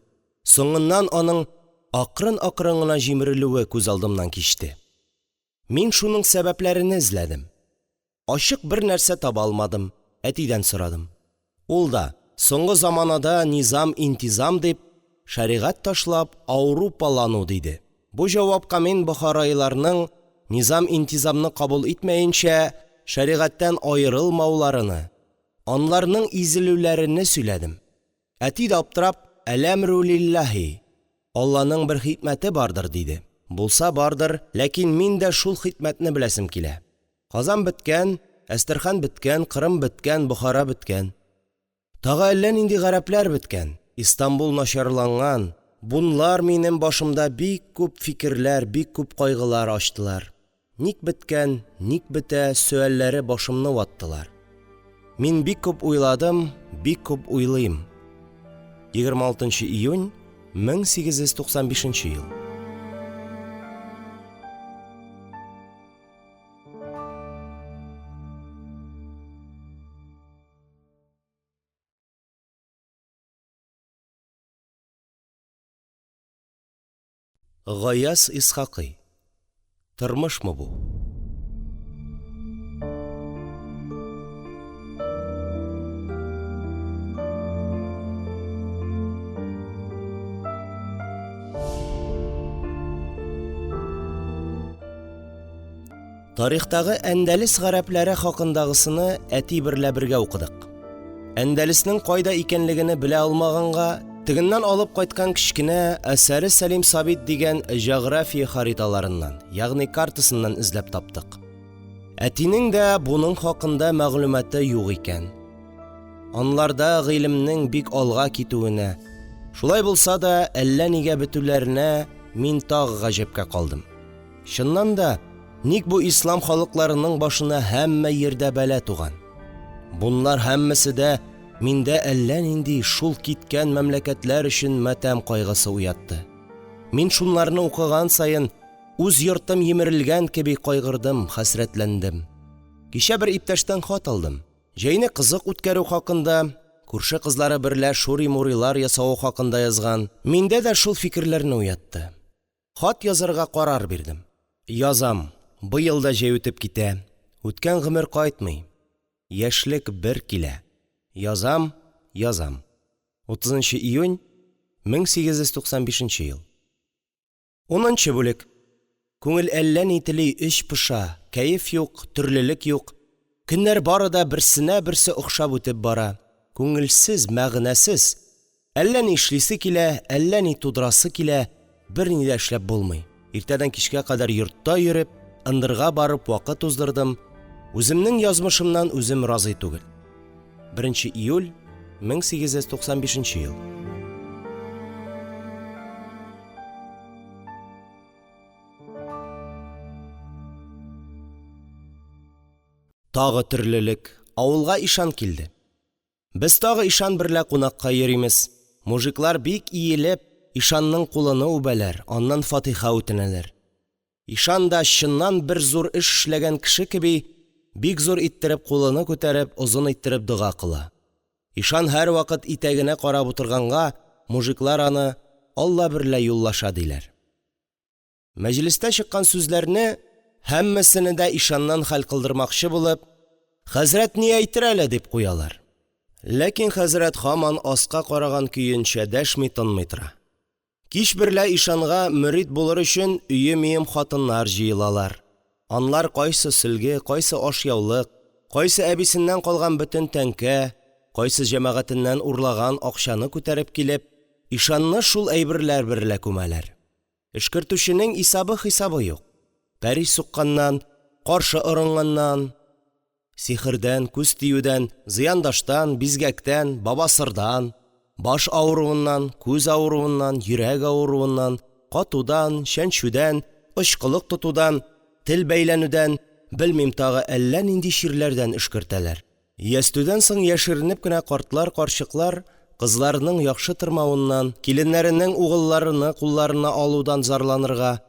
соңыннан аның акрын-акрын гына җимерелүе күз алдымнан кичте. Мин шуның сәбәпләрене эзләдем. Ачык бернәрсә таба алмадым, әтидән сорадым. Ул да, соңгы заманада низам-интизам дип, шәригать ташлап, ауропалану, диде. Бу җавапка мин бохариларның, низам-интизамны кабул итмәенчә, шәригатьтән аерылмауларыны, аларның изелүләрене сөйләдем. Әти дә, аптырап: «Әләмрүлиллаһи, Алланың бер хикмәте бардыр», – диде. Булса бардыр, ләкин мин дә шул хикмәтне беләсем килә. Казан беткән, Әстерхан беткән, Кырым беткән, Бохара беткән. Тагы әллә нинди гарәпләр беткән, Истанбул начарланган – бунлар минем башымда бик күп фикерләр, бик күп кайгылар ачтылар. Ник беткән, ник бетә?» сөальләре башымны ваттылар. Мин бик күп уйладым, бик күп уйлыйм. 26 нчы июнь, 1895 ел. Гаяз Исхакый Тормышмы бу? Тарихтагы Әндәлес гарәпләре хакындагысыны әти берлә бергә укыдык. Әндәлеснең кайда икәнлегене белә алмаганга, тегеннән алып кайткан кечкенә Әсәре Сәлим Сабит дигән җәгърафия хариталарыннан, ягъни картасыннан эзләп таптык. Әтинең дә буның хакында мәгълүматы юк икән. Анларда гыйлемнең бик алга китүенә, шулай булса да, әллә нигә бетүләренә мин тагы гаҗәпкә калдым. Чыннан да, ник бу ислам халыкларының башына һәммә йирдә бәла туган? Бунлар һәммәсе дә миндә әллә нинди шул киткән мәмләкәтләр өчен матәм кайгысы уятты. Мин шунларны укыган саен үз йортым йимерелгән кеби кайгырдым, хәсрәтләндем. Кичә бер иптәштән хат алдым. Җәйне кызык үткәрү хакында, күрше кызлары берлә шури-мурилар ясавы хакында язган. Миндә дә шул фикерләрне уятты. Хат язарга карар бирдем. Язам. Быел да җәй үтеп китә. Үткән гомер кайтмый. Яшьлек бер килә. Язам, язам. 30 нчы июнь, 1895 ел. Унынчы бүлек. Күңел әллә ни тели, эч поша, кәеф юк, төрлелек юк. Көннәр бары да берсенә берсе охшап үтеп бара. Күңелсез, мәгънәсез. Әллә ни эшлисе килә, әллә ни тудырасы килә, берни дә эшләп булмый. Иртәдән кичкә кадәр йортта йөреп, ындырга барып вакыт уздырдым. Үземнең язмышымнан үзем разый түгел. 1 нче июль, 1895 ел. Тагы төрлелек. Авылга ишан килде. Без тагы ишан берлә кунакка йөримез. Мужиклар, бик иелеп, ишанның кулыны үбәләр, аннан фатиха үтенәләр. Ишан да, чыннан бер зур эш эшләгән кеше кеби, бик зур иттереп кулыны күтәреп, озын иттереп дога кыла. Ишан һәрвакыт итәгенә карап утырганга, мужиклар аны, Алла берлә юллаша, диләр. Мәҗлестә чыккан сүзләрне Һәммәсене дә ишаннан хәл кылдырмакчы булып: «Хәзрәт ни әйтер әле?» – дип куялар. Ләкин хәзрәт һаман астка караган көенчә дәшми-тынмый тора. Кич берлә ишанга мөрид булыр өчен өем-өем хатыннар җыелалар. Анлар кайсы сөлге, кайсы ашъяулык, кайсы әбисеннән калган бөтен тәңкә, кайсы җәмәгатеннән урлаган акчаны күтәреп килеп, ишанны шул әйберләр берлә күмәләр. Өшкертүченең исәбе-хисабы юк. Пәри сукканнан, каршы орынганнан, сихердән, күз тиюдән, зыяндаштан, бизгәктән, бабасырдан, баш авыруыннан, күз авыруыннан, йөрәк авыруыннан, катудан, чәнчүдән, очкылык тотудан, тел бәйләнүдән, белмим, тагы, әллә нинди чирләрдән өшкертәләр. Ястүдән соң яшеренеп кенә картлар, карчыклар кызларының яхшы тормавыннан, киленнәренең угылларыны кулларына алудан зарланырга,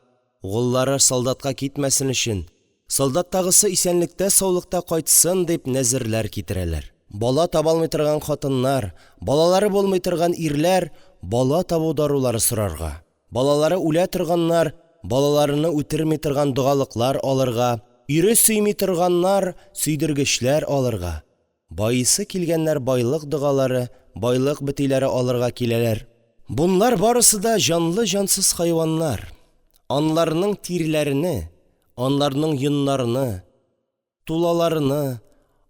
угыллары солдатка китмәсен өчен, солдаттагысы исәнлектә-саулыкта кайтсын дип нәзерләр китерәләр. Бала таба алмый торган хатыннар, балалары булмый торган ирләр бала табу дарулары сорарга, балалары үлә торганнар балаларыны үтерми торган догалыклар алырга, ире сөйми торганнар сөйдергечләр алырга, байысы килгәннәр байлык догалары, байлык бөтиләре алырга киләләр. Бунлар барысы да җанлы-җансыз хайваннар, анларның тиреләрене, анларның йоннарыны, тулаларыны,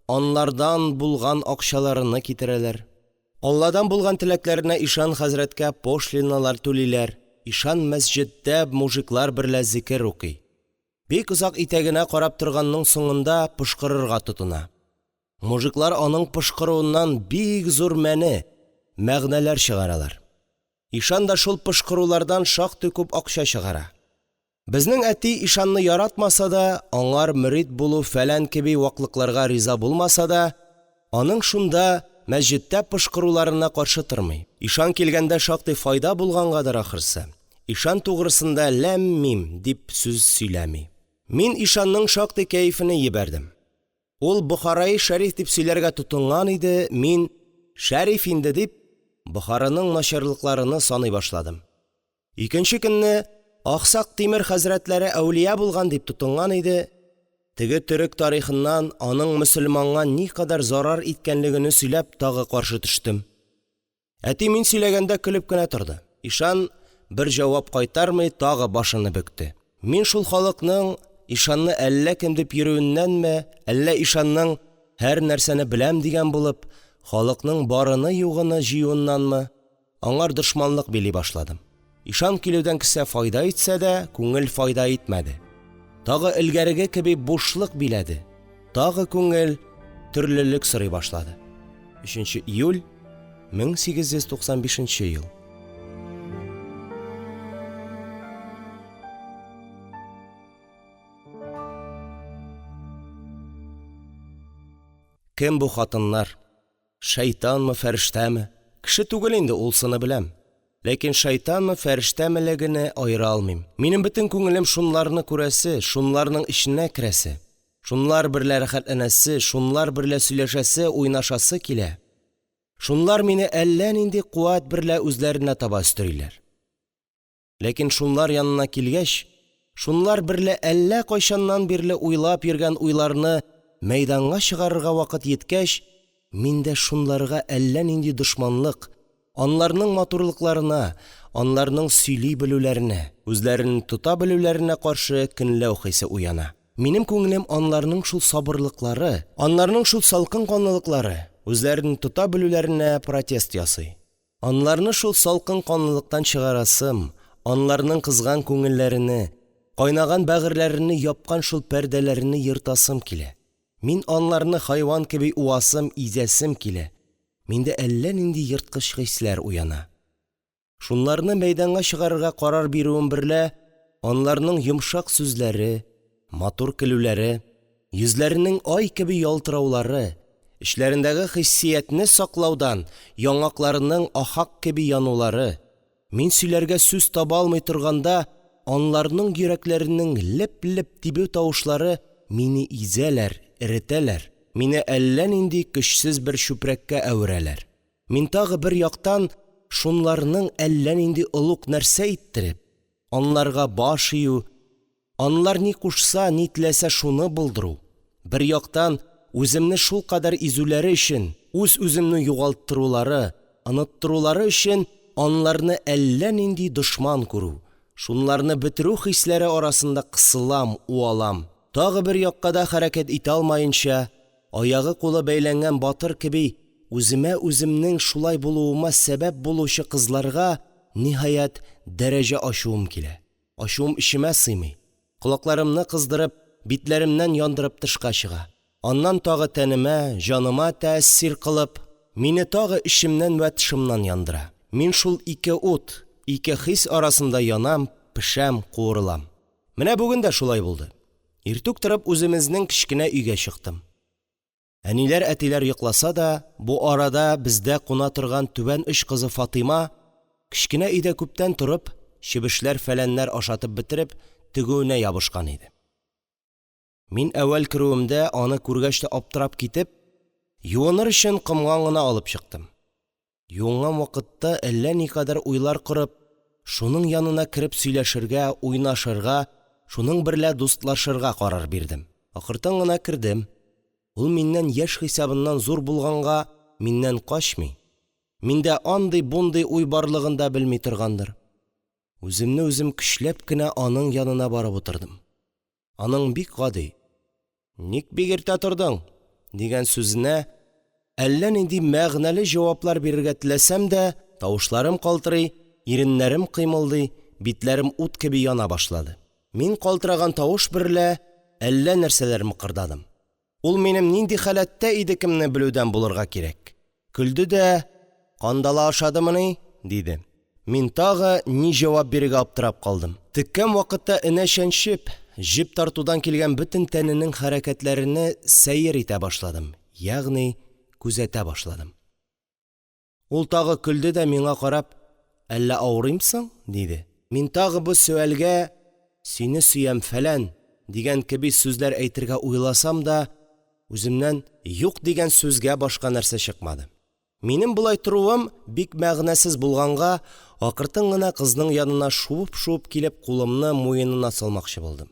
анлардан булган акчаларыны китерәләр. Алладан булган теләкләренә ишан хәзрәткә пошлиналар түлиләр. Ишан мәсҗедтә мужиклар берлә зикер укый. Бик озак итәгенә карап торганның соңында пошкырырга тотына. Мужиклар аның пошкыруыннан бик зур мәне, мәгънәләр чыгаралар. Ишан да шул пошкырулардан шактый күп акча чыгара. Безнең әти ишанны яратмаса да, аңар мөрид булу фәлән кеби ваклыкларга риза булмаса да, аның шунда мәсҗедтә пошкыруларына каршы тормый. Ишан килгәндә шактый файда булгангадыр, ахрысы, ишан тугрысында ләм-мим дип сүз сөйләми. Мин ишанның шактый кәефене йибәрдем. Ул Бохараи шәриф дип сөйләргә тотынган иде, мин: «Шәриф инде», – дип, Бохараның начарлыкларыны саный башладым. Икенче көнне Аксак Тимер хәзрәтләре әүлия булган дип тотынган иде, теге төрек тарихыннан аның мөселманга никадәр зарар иткәнлегене сөйләп, тагы каршы төштем. Әти мин сөйләгәндә көлеп кенә торды. Ишан бер җавап кайтармый, тагы башыны бөкте. Мин шул халыкның ишанны әллә кем дип йөрүеннәнме, әллә ишанның һәр нәрсәне беләм дигән булып, халыкның барыны-югыны җыюыннанмы, аңар дошманлык били башладым. Ишан килүдән кесә файда итсә дә, күңел файда итмәде. Тагы элгәреге кеби бушлык биләде. Тагы күңел төрлелек сорый башлады. 3 июль 1895 ел. Кем бу хатыннар? Шәйтанмы, фәрештәме? Кеше түгел инде, улсыны беләм. Ләкин шәйтанмы, фәрештәмелегене аера алмыйм. Минем бөтен күңелем шунларны күрәсе, шунларның эченә керәсе, шунлар берлә рәхәтләнәсе, шунлар берлә сөйләшәсе, уйнашасы килә. Шунлар мине әллә нинди куәт берлә үзләренә таба өстериләр. Ләкин шунлар янына килгәч, шунлар берлә әллә кайчаннан бирле уйлап йөргән уйларны мәйданга чыгарырга вакыт җиткәч, миндә шунларга әллә нинди дошманлык, анларның матурлыкларына, анларның сөйли белүләренә, үзләрене тота белүләренә каршы көнләү хисе уяна. Минем күңелем анларның шул сабырлыклары, анларның шул салкын канлылыклары, үзләрене тота белүләренә протест ясый. Анларны шул салкын канлылыктан чыгарасым, анларның кызган күңелләрене, кайнаган бәгырьләрене япкан шул пәрдәләрене ертасым килә. Мин анларны хайван кеби уасым, изәсем килә. Миндә әллә нинди ерткыч хисләр уяна. Шунларны мәйданга чыгарырга карар бирүем берлә, анларның йомшак сүзләре, матур көлүләре, йөзләренең ай кеби ялтыраулары, эчләрендәге хиссиятне саклаудан яңакларының ахак кеби янулары, мин сөйләргә сүз таба алмый торганда, анларның йөрәкләренең леп-леп тибү тавышлары мине изәләр, эретәләр, мине әллә нинди көчсез бер чүпрәккә әверәләр. Мин тагы бер яктан шунларның әллә нинди олуг нәрсә иттереп, анларга баш ию, Анлар ни кушса, ни теләсә шуны булдыру, бер яктан, үземне шулкадәр изүләре өчен, үз-үземне югалтттырулары, оныттырулары өчен аларны әллә нинди дошман күрү, шунларны бетерү хисләре арасында кысылам, уалам; тагы бер якка да хәрәкәт итә алмаенча, аягы-кулы бәйләнгән батыр кеби, үземә үземнең шулай булуыма сәбәп булучы кызларга, ниһаять, дәрәҗә ачуым килә, ачуым эчемә сыймый, колакларымны кыздырып, битләремнән яндырып тышка чыга, аннан тагы тәнемә, җаныма тәэсир кылып, мине тагы эчемнән вә тышымнан яндыра; мин шул ике ут, ике хис арасында янам, пешәм, куырылам. Менә бүген дә шулай булды. Иртүк торып үземезнең кечкенә өйгә чыктым. Әниләр, әтиләр йокласа да, бу арада бездә куна торган түбән оч кызы Фатыйма кечкенә өйдә күптән торып, чебешләр-фәләннәр ашатып бетереп, тегүенә ябышкан иде. Мин әүвәл керүемдә аны күргәч тә аптырап китеп, юыныр өчен комган гына алып чыктым. Юынган вакытта әллә никадәр уйлар корып, шуның янына кереп сөйләшергә, уйнашырга, шуның берлә дустлашырга карар бирдем. Акыртын гына кердем. Ул миннән яшь хисабыннан зур булганга, миннән качмый, миндә андый-бундый уй барлыгын да белми торгандыр. Үземне үзем көчләп кенә аның янына барып утырдым. Аның бик гади: «Ник бик иртә тордың?» – дигән сүзенә әллә нинди мәгънәле җаваплар бирергә теләсәм дә, тавышларым калтырый, иреннәрем кыймылдый, битләрем ут кеби яна башлады. Мин калтыраган тавыш берлә әллә нәрсәләр мыкырдадым. Ул минем нинди халәттә идекемне белүдән булырга кирәк, көлде дә: «Кандала ашадымыни?» – диде. Мин тагы ни җавап бирергә аптырап калдым. Теккән вакытта энә чәнчеп, җеп тартудан килгән бөтен тәненең хәрәкәтләрене сәер итә башладым, ягъни күзәтә башладым. Ул тагы көлде дә, миңа карап: «Әллә авырыймсың?» – диде. Мин тагы бу сөальгә: «Сине сөям, фәлән», – дигән кеби сүзләр әйтергә уйласам да, үземнән «юк» дигән сүзгә башка нәрсә чыкмады. Минем болай торуым бик мәгънәсез булганга, акыртын гына кызның янына шуып-шуып килеп, кулымны муенына салмакчы булдым.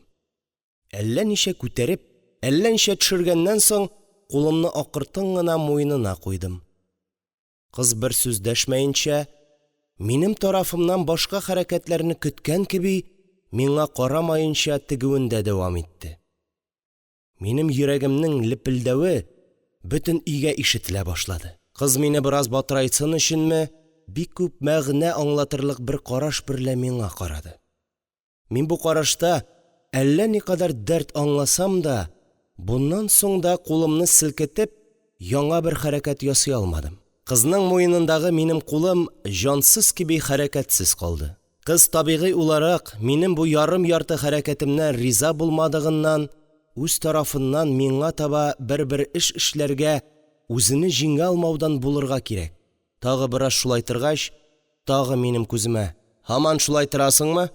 Әллә ничә күтәреп, әллә ничә төшергәннән соң, кулымны акыртын гына муенына куйдым. Кыз бер сүз дәшмәенчә, минем тарафымнан башка хәрәкәтләрне көткән кеби, миңа карамаенча тегүендә дәвам итте. Минем йөрәгемнең лепелдәве бөтен өйгә ишетелә башлады. Кыз мине бераз батырайтсын өченме, бик күп мәгънә аңлатырлык бер караш берлә миңа карады. Мин бу карашта әллә никадәр дәрт аңласам да, буннан соң да кулымны селкетеп яңа бер хәрәкәт ясый алмадым. Кызның муенындагы минем кулым җансыз кеби хәрәкәтсез калды. Кыз, табигый уларак, минем бу ярым-ярты хәрәкәтемнән риза булмадыгыннан, үз тарафыннан миңа таба бер-бер эш эшләргә үзене җиңә алмаудан булырга кирәк, тагы бераз шулай торгач, тагы минем күземә: «Һаман шулай торасыңмы,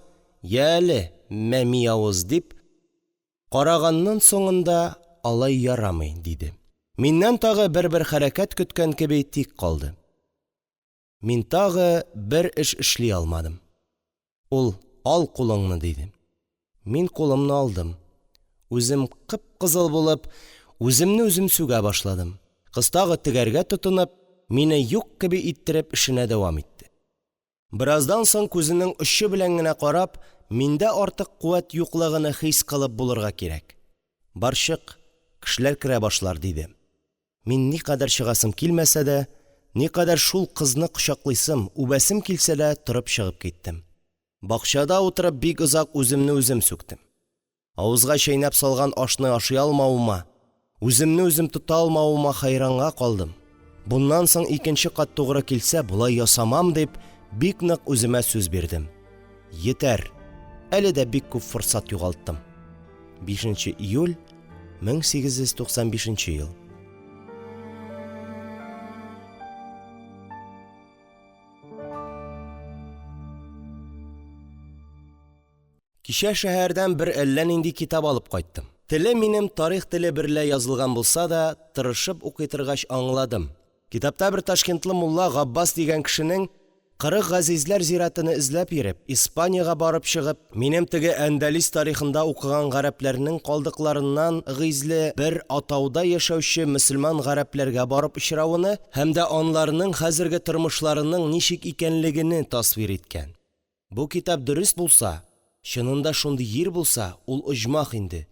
йә әле, мәми авыз!» – дип караганның соңында: «Алай ярамый», – диде. Миннән тагы бер-бер хәрәкәт көткән кеби тик калды. Мин тагы бер эш эшли алмадым. Ул: «Ал кулыңны!» – диде. Мин кулымны алдым. Үзем кып-кызыл булып, үземне үзем сүгә башладым. Кыз тагы тегәргә тотынып, мине юк кеби иттереп эшенә дәвам итте. Бераздан соң күзенең очы белән генә карап, миндә артык куәт юклыгыны хис кылып булырга кирәк: «Бар, чык, кешеләр керә башлар», – диде. Мин никадәр чыгасым килмәсә дә, никадәр шул кызны кочаклыйсым, үбәсем килсә дә, торып чыгып киттем. Бакчада утырып бик озак үземне үзем сүктем. Авызга чәйнәп салган ашны ашый алмавыма, үземне үзем тота алмавыма хәйранга калдым. Буннан соң икенче кат тугры килсә, болай ясамам дип, бик нык үземә сүз бирдем. Йитәр, әле дә бик күп форсат югалттым. 5 нче июль 1895 ел. Кичә шәһәрдән бер әллә нинди китап алып кайттым. Теле минем тарих теле берлә язылган булса да, тырышып укый торгач аңладым. Китапта бер ташкентлы мулла Габбас дигән кешенең Кырык газизләр зиратыны эзләп йөреп, Испаниягә барып чыгып, минем теге Әндәлес тарихында укыган гарәпләрнең калдыкларыннан гизле бер атауда яшәүче мөселман гарәпләргә барып очравыны һәм дә аларның хәзерге тормышларының ничек икәнлегене тасвир иткән. Бу китап дөрест булса, чынында шундый йир булса, ул оҗмах инде;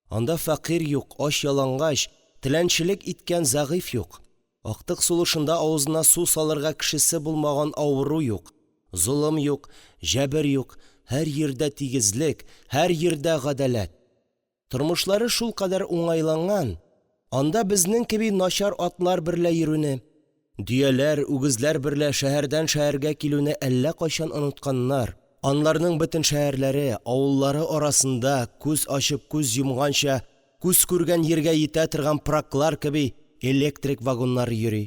анда фәкыйрь юк, ач-ялангач, теләнчелек иткән зәгыйфь юк, актык сулышында авызына су салырга кешесе булмаган авыру юк, золым юк, җәбер юк, һәр йирдә тигезлек, һәр йирдә гадаләт. Тормышлары шулкадәр уңайланган, анда безнең кеби начар атлар берлә йөрүне, дөяләр, үгезләр берлә шәһәрдән шәһәргә килүне әллә кайчан онытканнар, аларның бөтен шәһәрләре, авыллары арасында күз ачып күз йомганчы күз күргән җиргә җитә торган пыраклар кеби электрик вагоннары йөри,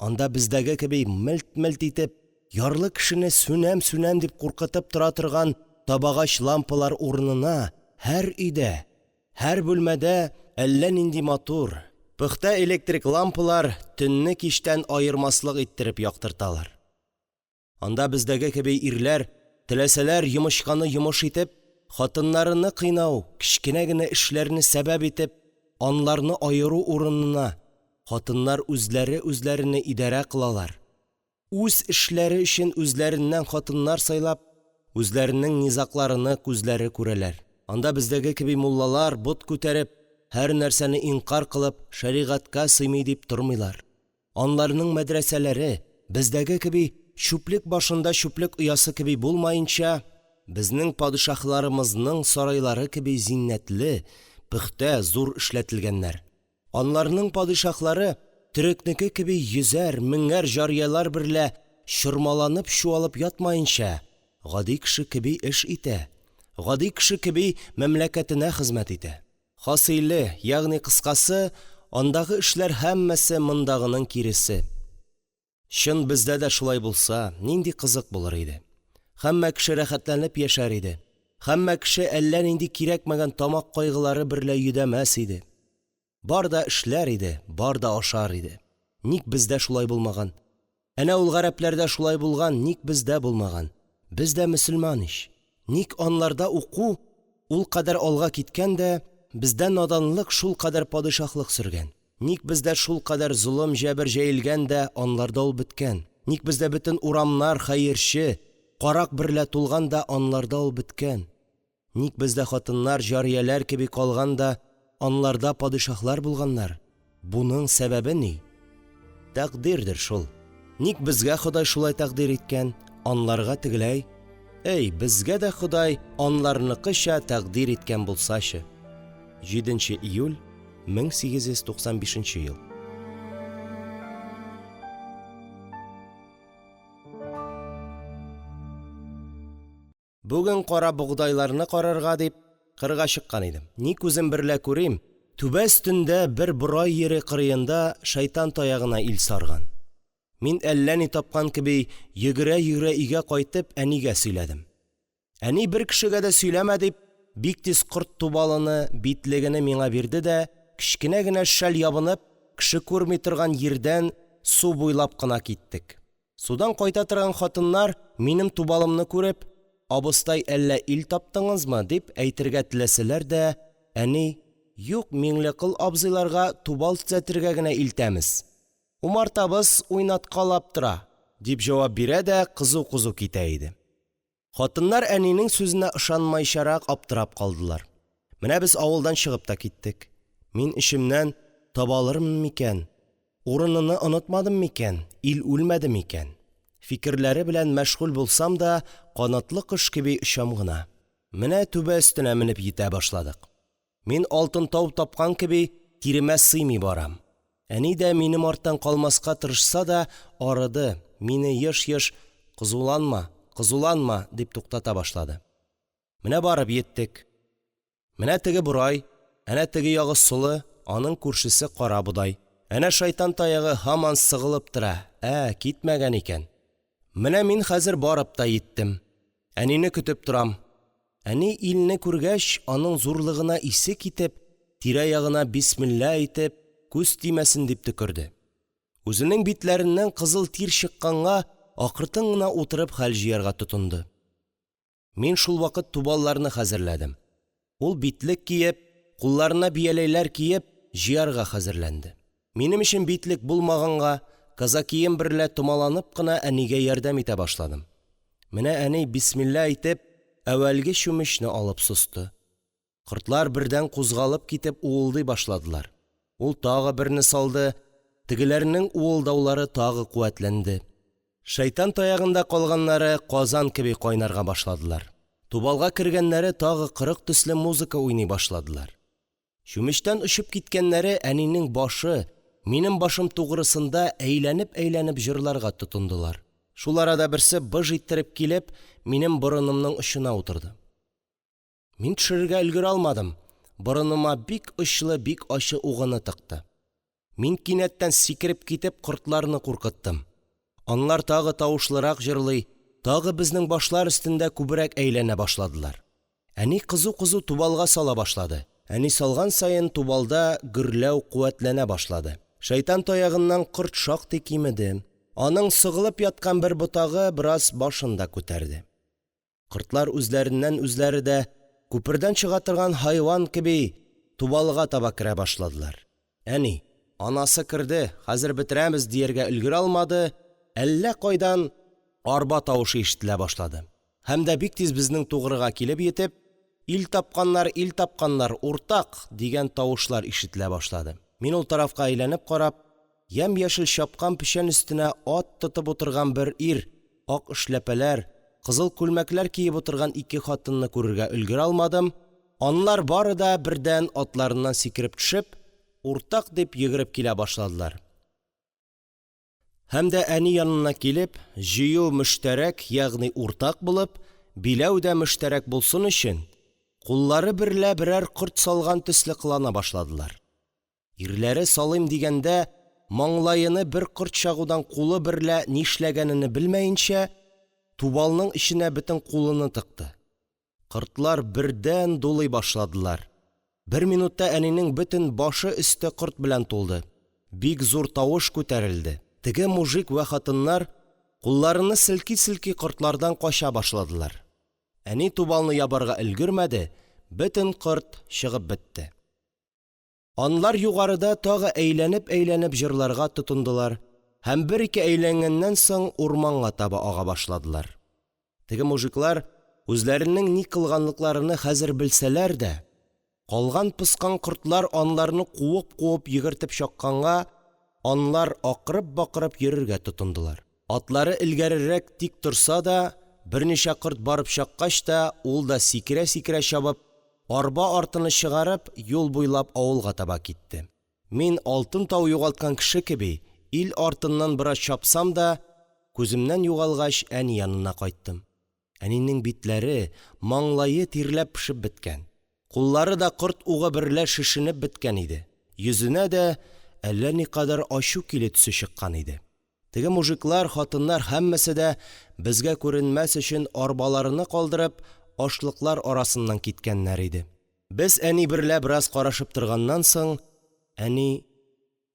анда бездәге кеби мелт-мелт итеп, ярлы кешене сүнәм-сүнәм дип куркытып тора торган табагач лампалар урынына һәр өйдә, һәр бүлмәдә әллә нинди матур, пөхтә электрик лампалар төнне кичтән аермаслык иттереп яктырталар. Анда бездәге кеби ирләр, теләсәләр, йомычканы йомыш итеп, хатыннарыны кыйнау, кечкенә генә эшләрне сәбәп итеп, аларны аеру урынына, хатыннар үзләре үзләрене идарә кылалар, үз эшләре өчен үзләреннән хатыннар сайлап, үзләренең низагларыны үзләре күрәләр. Анда бездәге кеби муллалар, бот күтәреп, һәрнәрсәне инкяр кылып, шәригатькә сыймый дип тормыйлар. Аларның мәдрәсәләре, бездәге кеби, чүплек башында чүплек оясы кеби булмаенча, безнең падишаһларымызның сарайлары кеби зиннәтле, пөхтә, зур эшләтелгәннәр. Аларның падишаһлары төрекнеке кеби йөзәр, меңәр җарияләр берлә чормаланып-чуалып ятмаенча, гади кеше кеби эш итә, гади кеше кеби мәмләкәтенә хезмәт итә. Хасыйле, ягъни кыскасы, андагы эшләр һәммәсе мондагының киресе. Чын бездә дә шулай булса, нинди кызык булыр иде. Һәммә кеше рәхәтләнеп яшәр иде. Һәммә кеше әллә нинди кирәкмәгән тамак кайгылары берлә йөдәмәс иде. Бар да эшләр иде, бар да ашар иде. Ник бездә шулай булмаган? Әнә ул гарәпләрдә шулай булган, ник бездә булмаган? Без дә мөселман ич. Ник аларда уку ул кадәр алга киткән дә, бездә наданлык шулкадәр падишаһлык сөргән? Ник бездә шулкадәр золым-җәбер җәелгән дә, аларда ул беткән? Ник бездә бөтен урамнар хәерче, карак берлә тулган да, аларда ул беткән? Ник бездә хатыннар җарияләр кеби калган да, аларда падишаһлар булганнар? Буның сәбәбе ни? Тәкъдирдер шул. Ник безгә Ходай шулай тәкъдир иткән, аларга тегеләй? Әй, безгә дә Ходай аларныкыча тәкъдир иткән булсачы! 7 нче июль 1895 ел. Бүген карабогдайларны карарга дип кырга чыккан идем. Ни күзем берлә күрим, түбә өстендә бер борай җире кырыенда шайтан таягына ил сарган. Мин, әллә ни тапкан кеби, йөгерә-йөгерә өйгә кайтып, әнигә сөйләдем. Әни, бер кешегә дә сөйләмә дип, бик тиз корт тубалыны, битлегене миңа бирде дә, кечкенә генә шәл ябынып, кеше күрми торган йирдән су буйлап кына киттек. Судан кайта торган хатыннар, минем тубалымны күреп: «Абыстай, әллә ил таптыңызмы?» – дип әйтергә теләсәләр дә, әни: «Юк, Миңлекол абзыйларга тубал төзәтергә генә илтәмез, умартамыз уйнаткалап тора», – дип җавап бирә дә кызу-кызу китә иде. Хатыннар әнинең сүзенә ышанмайчарак аптырап калдылар. Менә без авылдан чыгып та киттек. Мин эчемнән: «Таба алырмын микән? Урыныны онытмадым микән? Ил үлмәде микән?» фикерләре белән мәшгуль булсам да, канатлы кош кеби очам гына. Менә түбә өстенә менеп җитә башладык. Мин, алтын тау тапкан кеби, тиремә сыймый барам. Әни дә минем арттан калмаска тырышса да арыды, мине еш-еш: «Кызуланма, кызуланма!» – дип туктата башлады. Менә барып җиттек. Менә теге борай, әнә теге ягы солы, аның күршесе карабодай. Әнә шайтан таягы һаман сыгылып тора, ә, китмәгән икән. Менә мин хәзер барып та җиттем. Әнине көтеп торам. Әни, илне күргәч, аның зурлыгына исе китеп, тирә-ягына бисмилла әйтеп, күз тимәсен дип төкерде. Үзенең битләреннән кызыл тир чыкканга, акыртын гына утырып хәл җыярга тотынды. Мин шулвакыт тубалларны хәзерләдем. Ул битлек киеп, кулларына бияләйләр киеп, җыярга хәзерләнде. Минем өчен битлек булмаганга, казакием берлә томаланып кына әнигә ярдәм итә башладым. Менә әни, бисмилла әйтеп, әүвәлге чүмечне алып состы. Кортлар бердән кузгалып китеп уылдый башладылар. Ул тагы берне салды, тегеләренең уылдаулары тагы куәтләнде. Шайтан таягында калганнары казан кеби кайнарга башладылар. Тубалга кергәннәре тагы 40 төсле музыка уйный башладылар. Чүмечтән очып киткәннәре әнинең башы, минем башым тугрысында әйләнеп-әйләнеп җырларга тотындылар. Шул арада берсе, быж иттереп килеп, минем борынымның очына утырды. Мин төшерергә өлгерә алмадым, борыныма бик очлы, бик ачы угыны тыкты. Мин кинәттән сикереп китеп кортларны куркыттым. Анлар тагы тавышлырак җырлый, тагы безнең башлар өстендә күбрәк әйләнә башладылар. Әни кызу-кызу тубалга сала башлады. Әни салган саен, тубалда гөрләү куәтләнә башлады. Шайтан таягыннан корт шактый кимеде. Аның сыгылып яткан бер ботагы бераз башын да күтәрде. Кортлар үзләреннән-үзләре дә, күпердән чыга торган хайван кеби, тубалга таба керә башладылар. Әни: «Анасы керде, хәзер бетерәмез», – дияргә өлгерә алмады, әллә кайдан арба тавышы ишетелә башлады һәм дә, бик тиз безнең тугрыга килеп җитеп: «Ил тапканнар, ил тапканнар, уртак!» – дигән тавышлар ишетелә башлады. Мин ул тарафка әйләнеп карап, ямь-яшел чапкан печән өстенә ат тотып утырган бер ир, ак эшләпәләр, кызыл күлмәкләр киеп утырган ике хатынны күрергә өлгерә алмадым, анлар бары да, бердән атларыннан сикереп төшеп, «Уртак!» дип йөгереп килә башладылар. Һәм дә әни янына килеп, җыю мөштәрәк, ягъни уртак булып, биләү дә мөштәрәк булсын өчен, куллары берлә берәр корт салган төсле кылана башладылар. Ирләре, салыйм дигәндә, маңлаены бер корт чагудан кулы берлә нишләгәнене белмәенчә, тубалның эченә бөтен кулыны тыкты. Кортлар бердән дулый башладылар. Бер минутта әнинең бөтен башы өсте корт белән тулды. Бик зур тавыш күтәрелде. Теге мужик вә хатыннар кулларыны селки-селки кортлардан кача башладылар. Әни тубалны ябарга өлгермәде, бөтен корт чыгып бетте. Анлар югарыда тагы әйләнеп-әйләнеп җырларга тотындылар һәм бер-ике әйләнгәннән соң урманга таба ага башладылар. Теге мужиклар, үзләренең ни кылганлыкларыны хәзер белсәләр дә, калган-поскан кортлар анларны куып-куып йөгертеп чакканга, анлар акырып-бакырып йөрергә тотындылар. Атлары элгәрерәк тик торса да, берничә корт барып чаккач та, ул да сикерә-сикерә чабып, арба артыны чыгарып, юл буйлап авылга таба китте. Мин, алтын тау югалткан кеше кеби, ил артыннан бераз чапсам да, күземнән югалгач, әни янына кайттым. Әнинең битләре, маңлае тирләп-пешеп беткән, куллары да корт угы берлә шешенеп беткән иде. Йөзенә дә әллә никадәр ачу килү төсе чыккан иде. Теге мужиклар, хатыннар һәммәсе дә, безгә күренмәс өчен арбаларыны калдырып, ашлыклар арасыннан киткәннәр иде. Без әни берлә бераз карашып торганнан соң, әни: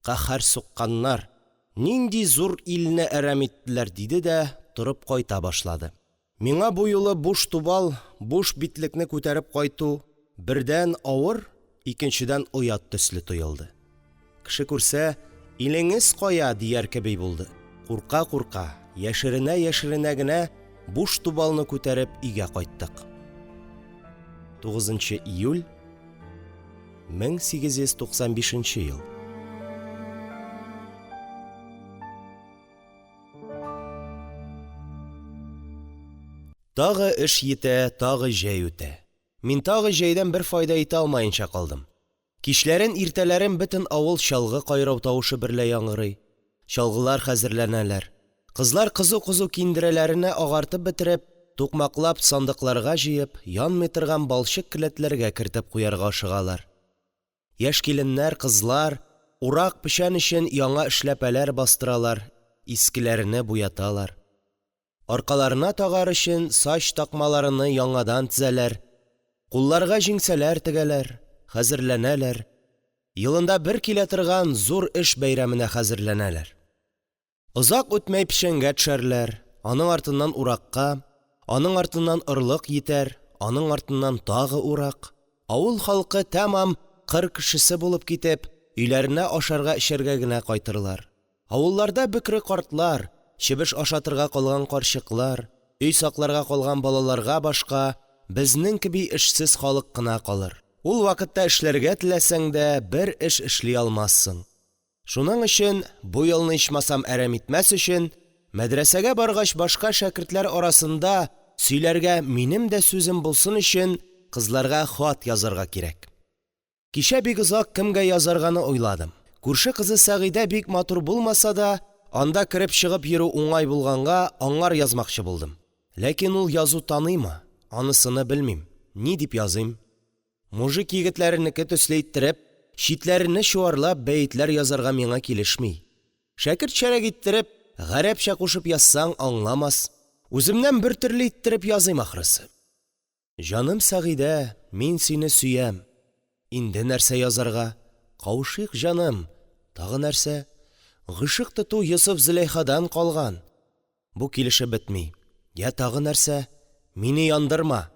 «Каһәр сукканнар, нинди зур илне әрәм иттеләр!» – диде дә торып кайта башлады. Миңа бу юлы буш тубал, буш битлекне күтәреп кайту, бердән, авыр, икенчедән, оят төсле тоелды. Кеше күрсә, «Илеңез кая?» дияр кеби булды. Курка-курка, яшеренә-яшеренә генә буш тубалны күтәреп өйгә кайттык. 9 нчы июль 1895 ел. Тагы эш йитә, тагы җәй үтә. Мин тагы җәйдән бер файда итә алмаенча калдым. Кичләрен, иртәләрен бөтен авыл чалгы кайрау тавышы берлә яңгырый. Чалгылар хәзерләнәләр. Кызлар кызу-кызу киндерәләрене агартып бетереп, тукмаклап сандыкларга җыеп, янмый торган балчык келәтләргә кертеп куярга ашыгалар. Яшь киленнәр, кызлар урак, печән өчен яңа эшләпәләр бастыралар, искеләрене буяталар. Аркаларына тагар өчен сач такмаларыны яңадан тезәләр, кулларга җиңсәләр тегәләр, хәзерләнәләр, елында бер килә торган зур эш бәйрәменә хәзерләнәләр. Озак үтмәй печәнгә төшәрләр. Аның артыннан уракка, аның артыннан орлык җитәр, аның артыннан тагы урак. Авыл халкы тәмам кыр кешесе булып китеп, өйләренә ашарга-эчәргә генә кайтырлар. Авылларда бөкре картлар, чебеш ашатырга калган карчыклар, өй сакларга калган балаларга башка безнең кеби эшсез халык кына калыр. Ул вакытта эшләргә теләсәң дә, бер эш эшли алмассың. Шуның өчен, бу елны, ичмасам, әрәм итмәс өчен, мәдрәсәгә баргач, башка шәкертләр арасында сөйләргә минем дә сүзем булсын өчен, кызларга хат язарга кирәк. Кичә бик озак кемгә язарганы уйладым. Күрше кызы Сәгыйдә бик матур булмаса да, анда кереп-чыгып йөрү уңай булганга, аңар язмакчы булдым. Ләкин ул язу таныймы, анысыны белмим. Ни дип языйм? Мужик егетләренеке төсле иттереп, читләрене чуарлап бәетләр язарга миңа килешми. Шәкертчәрәк иттереп, гарәпчә кушып язсаң аңламас. Үземнән бертөрле иттереп языйм, ахрысы. Җаным Сәгыйдә, мин сине сөям. Инде нәрсә язарга? Кавышыйк, җаным. Тагы нәрсә? Гыйшык тоту Йосыф Зөләйхадан калган. Бу килешеп бетми. Йә тагы нәрсә? Мине яндырма.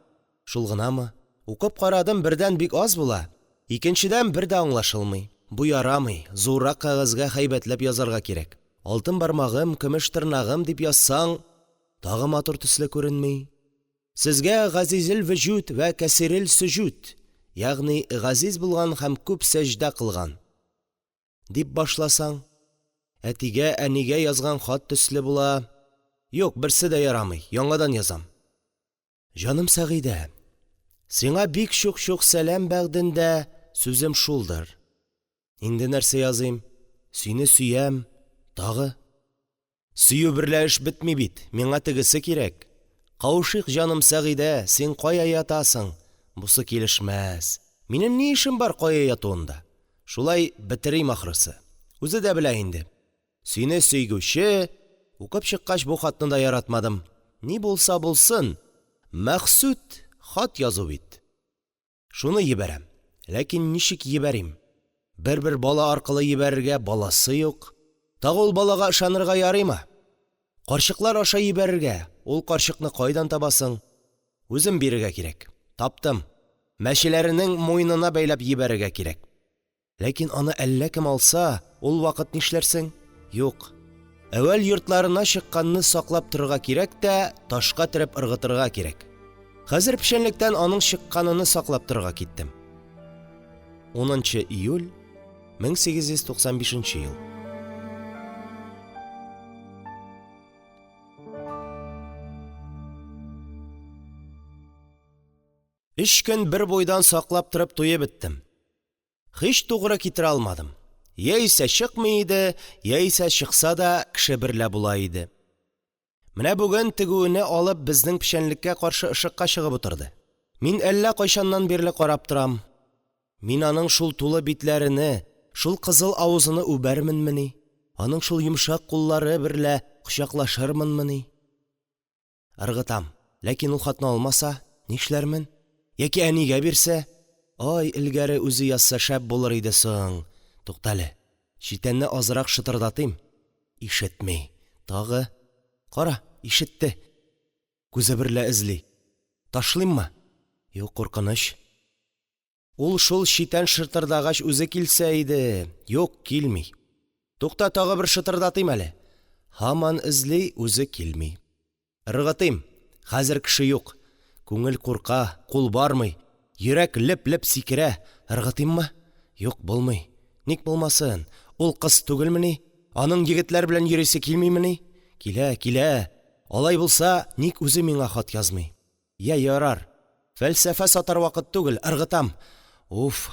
Шул гынамы? Укып карадым, бердән, бик аз була, икенчедән, бер дә аңлашылмый. Бу ярамый, зуррак кәгазьгә һәйбәтләп язарга кирәк. Алтын бармагым, көмеш тырнагым дип язсаң, тагы матур төсле күренми. Сезгә газизелвөҗүд вә кәсирелсөҗүд, ягъни газиз булган һәм күп сәҗдә кылган, дип башласаң, әтигә, әнигә язган хат төсле була. Юк, берсе дә ярамый, яңадан язам. Җаным Сәгыйдә, сиңа бик чук-чук сәлам бәгъдендә сүзем шулдыр. Инде нәрсә языйм? Сине сөям. Тагы. Сөю берлә эш бетми бит, миңа тегесе кирәк. Кавышыйк, җаным Сәгыйдә, син кая ятасың? Бусы килешмәс. Минем ни эшем бар кая ятуында? Шулай бетерим, ахрысы. Үзе дә белә инде. Сине сөйгүче Укып чыккач, бу хатны да яратмадым. Ни булса булсын, мәкъсүд хат язу бит. Шуны җибәрәм. Ләкин ничек җибәрим? Бер-бер бала аркылы җибәрергә баласы юк. Тагы ул балага ышанырга ярыймы? Карчыклар аша җибәрергә, ул карчыкны кайдан табасың? Үзем бирергә кирәк. Таптым. Мәчеләренең муенына бәйләп җибәрергә кирәк. Ләкин аны әллә кем алса, ул вакыт нишләрсең? Юк. Әүвәл йортларына чыкканны саклап торырга кирәк тә, ташка төреп ыргытырга кирәк. Хәзер печәнлектән аның чыкканыны саклап торырга киттем. 10 нчы июль 1895 ел. Өч көн бер буйдан саклап торып туеп беттем. Һич тугры китерә алмадым. Яисә чыкмый иде, яисә чыкса да, кеше берлә була иде. Менә бүген тегүене алып безнең печәнлеккә каршы ышыкка чыгып утырды. Мин әллә кайчаннан бирле карап торам. Мин аның шул тулы битләрене, шул кызыл авызыны үбәрменмени? Аның шул йомшак куллары берлә кочаклашырмынмыни? Ыргытам. Ләкин ул хатны алмаса, нишләрмен? Яки әнигә бирсә? Ай, элгәре үзе язса шәп булыр иде соң. Туктале, читәнне азрак шытырдатыйм. Ишетми. Тагы. Кара, ишетте. Күзе берлә эзли. Ташлыйммы? Юк, куркыныч. Ул шул читән шытырдагач үзе килсә иде. Юк, килми. Тукта, тагы бер шытырдатыйм әле. Һаман эзли, үзе килми. Ыргытыйм. Хәзер кеше юк. Күңел курка, кул бармый. Йөрәк леп-леп сикерә. Ыргытыйммы? Юк, булмый. Ник булмасын? Ул кыз түгелмени? Аның егетләр белән йөрисе килмимени? Килә, килә. Алай булса, ник үзе миңа хат язмый? Йә, ярар. Фәлсәфә сатар вакыт түгел, ыргытам. Уф!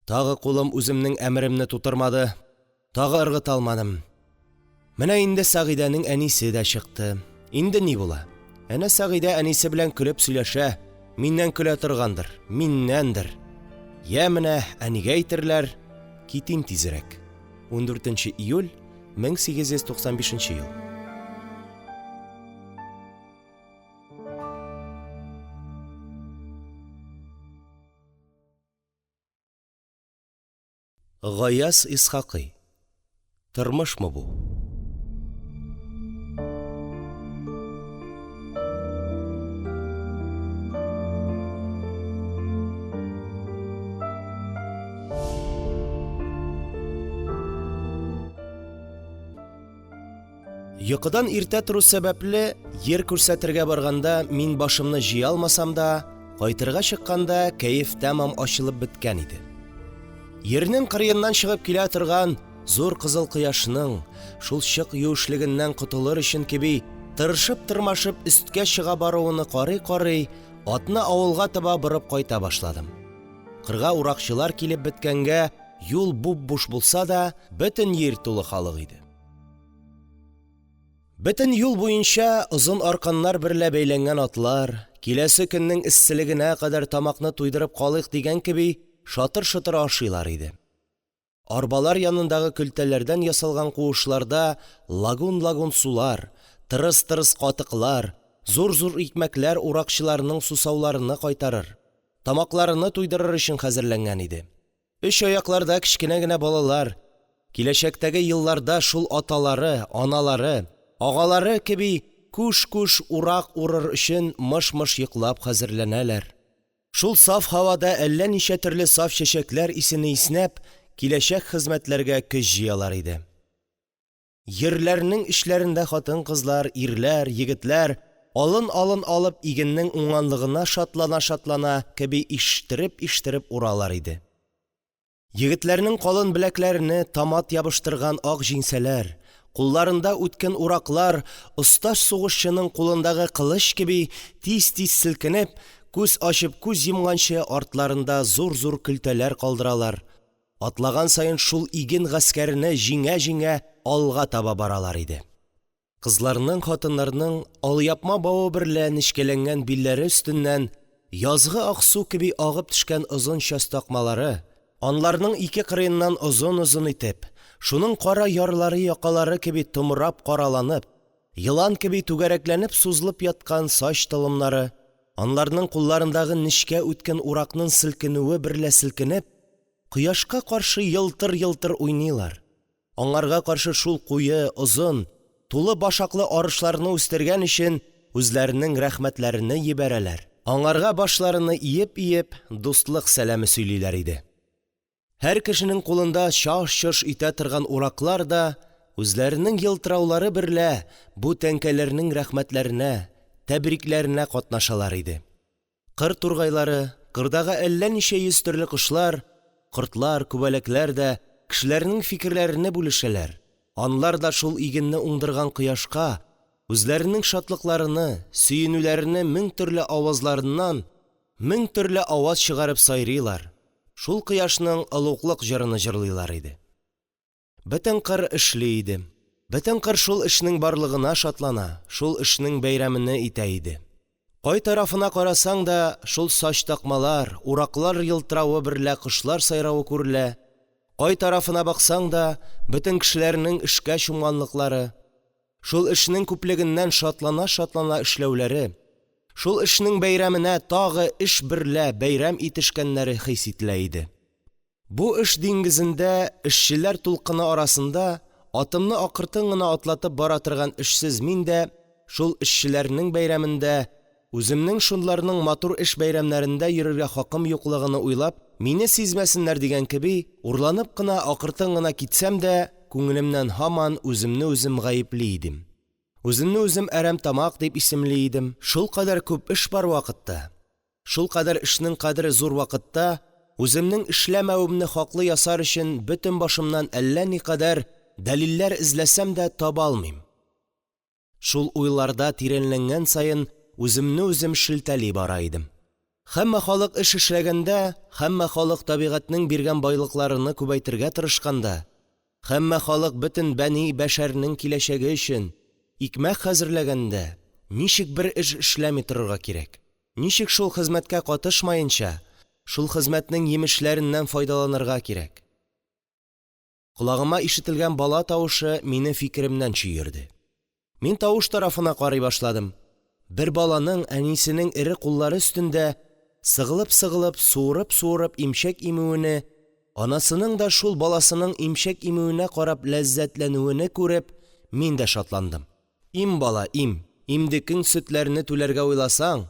Тагы кулым үземнең әмеремне тутырмады. Тагы ыргыта алмадым. Менә инде Сәгыйдәнең әнисе дә чыкты. Инде ни була? Әнә Сәгыйдә әнисе белән көлеп сөйләшә. Миннән көлә торгандыр, миннәндер. Йә менә әнигә әйтерләр, китим тизрәк. 14 июль 1895 ел. Гаяз Исхакый. Тормышмы бу? Йокыдан иртә тору сәбәпле, йир күрсәтергә барганда мин башымны җыя алмасам да, кайтырга чыкканда кәеф тәмам ачылып беткән иде. Йирнең кырыеннан чыгып килә торган зур кызыл кояшның, шул чык юешлегеннән котылыр өчен кеби, тырышып-тырмашып өсткә чыга баруыны карый-карый, атны авылга таба борып кайта башладым. Кырга уракчылар килеп беткәнгә, юл буп-буш булса да, бөтен йир тулы халык иде. Бөтен юл буенча озын арканнар берлә бәйләнгән атлар, киләсе көннең эсселегенә кадәр тамакны туйдырып калыйк дигән кеби, шатыр-шотыр ашыйлар иде. Арбалар янындагы көлтәләрдән ясалган куышларда лагун-лагун сулар, тырыс-тырыс катыклар, зур-зур икмәкләр уракчыларның сусауларыны кайтарыр, тамакларыны туйдырыр өчен хәзерләнгән иде. Өч аякларда кечкенә генә балалар, киләчәктәге елларда шул аталары, аналары, агалары кеби күш-күш урак урыр өчен мыш-мыш йоклап хәзерләнәләр, шул саф һавада әллә ничә төрле саф чәчәкләр исене иснәп, киләчәк хезмәтләргә көч җыялар иде. Йирләрнең эчләрендә хатын-кызлар, ирләр, егетләр, алын-алын алып, игеннең уңганлыгына шатлана-шатлана кеби иштереп-иштереп уралар иде. Егетләрнең калын беләкләрене томат ябыштырган ак җиңсәләр, кулларында үткен ураклар оста сугышчының кулындагы кылыч кеби тиз-тиз селкенеп, күз ачып күз йомганчы артларында зур-зур көлтәләр калдыралар, Атлаган саен шул иген гаскәрене җиңә-җиңә алга таба баралар иде. Кызларның, хатыннарның алъяпма бавы берлә нечкәләнгән билләре өстеннән язгы ак су кеби агып төшкән озын сач такмалары, анларның ике кырыеннан озын-озын итеп, шуның кара ярлары-якалары кеби томрап караланып, елан кеби түгәрәкләнеп сузылып яткан сач толымнары, анларның кулларындагы нечкә үткен уракның селкенүе берлә селкенеп, Кояшка каршы елтыр-елтыр уйныйлар, аңарга каршы шул куе, озын, тулы башаклы арышларны үстергән өчен үзләренең рәхмәтләрене җибәрәләр, аңарга башларыны иеп-иеп, дустлык сәламе сөйлиләр иде. Һәр кешенең кулында чаж-чож итә торган ураклар да үзләренең елтыраулары берлә бу тәңкәләрнең рәхмәтләренә, тәбрикләренә катнашалар иде. Кыр тургайлары, кырдагы әллә ничә йөз төрле кошлар, кортлар, күбәләкләр дә кешеләрнең фикерләрене бүлешәләр, анлар да шул игенне уңдырган кояшка үзләренең шатлыкларыны, сөенүләрене мең төрле авазларыннан мең төрле аваз чыгарып сайрыйлар, шул кояшның олуглык җырыны җырлыйлар иде. Бөтен кыр эшли иде. Бөтен кыр шул эшнең барлыгына шатлана, шул эшнең бәйрәмене итә иде. Кай тарафына карасаң да, шул сач такмалар, ураклар елтыравы берлә кошлар сайравы күрелә, кай тарафына баксаң да, бөтен кешеләрнең эшкә чумганлыклары, шул эшнең күплегеннән шатлана-шатлана эшләүләре, шул эшнең бәйрәменә тагы эш берлә бәйрәм итешкәннәре хис ителә иде. Бу эш диңгезендә, эшчеләр тулкыны арасында атымны акыртын гына атлатып бара торган эшсез мин дә шул эшчеләрнең бәйрәмендә, үземнең шунларның матур эш бәйрәмнәрендә йөрергә хакым юклыгыны уйлап, мине сизмәсеннәр дигән кеби, урланып кына, акыртын гына китсәм дә, күңелемнән һаман үземне үзем гаепли идем. Үземне үзем әрәмтамак дип исемли идем. Шулкадәр күп эш бар вакытта, Шулкадәр эшнең кадере зур вакытта үземнең эшләмәвемне хаклы ясар өчен бөтен башымнан әллә никадәр дәлилләр эзләсәм дә таба алмыйм. Шул уйларда тирәнләнгән саен үземне үзем шелтәли бара идем. Һәммә халык эш эшләгәндә, һәммә халык табигатьнең биргән байлыкларыны күбәйтергә тырышканда, Һәммә халык бөтен бәни бәшәрнең киләчәге өчен икмәк хәзерләгәндә, ничек бер эш эшләми торырга кирәк? Ничек шул хезмәткә катышмаенча, шул хезмәтнең җимешләреннән файдаланырга кирәк? Колагыма ишетелгән бала тавышы мине фикеремнән чөерде. Мин тавыш тарафына карый башладым. Бер баланың әнисенең эре куллары өстендә сыгылып-сыгылып, суырып-суырып имчәк имүене, анасының да шул баласының имчәк имүенә карап ләззәтләнүене күреп, мин дә шатландым. Им, бала, им, имдекең сөтләрне түләргә уйласаң,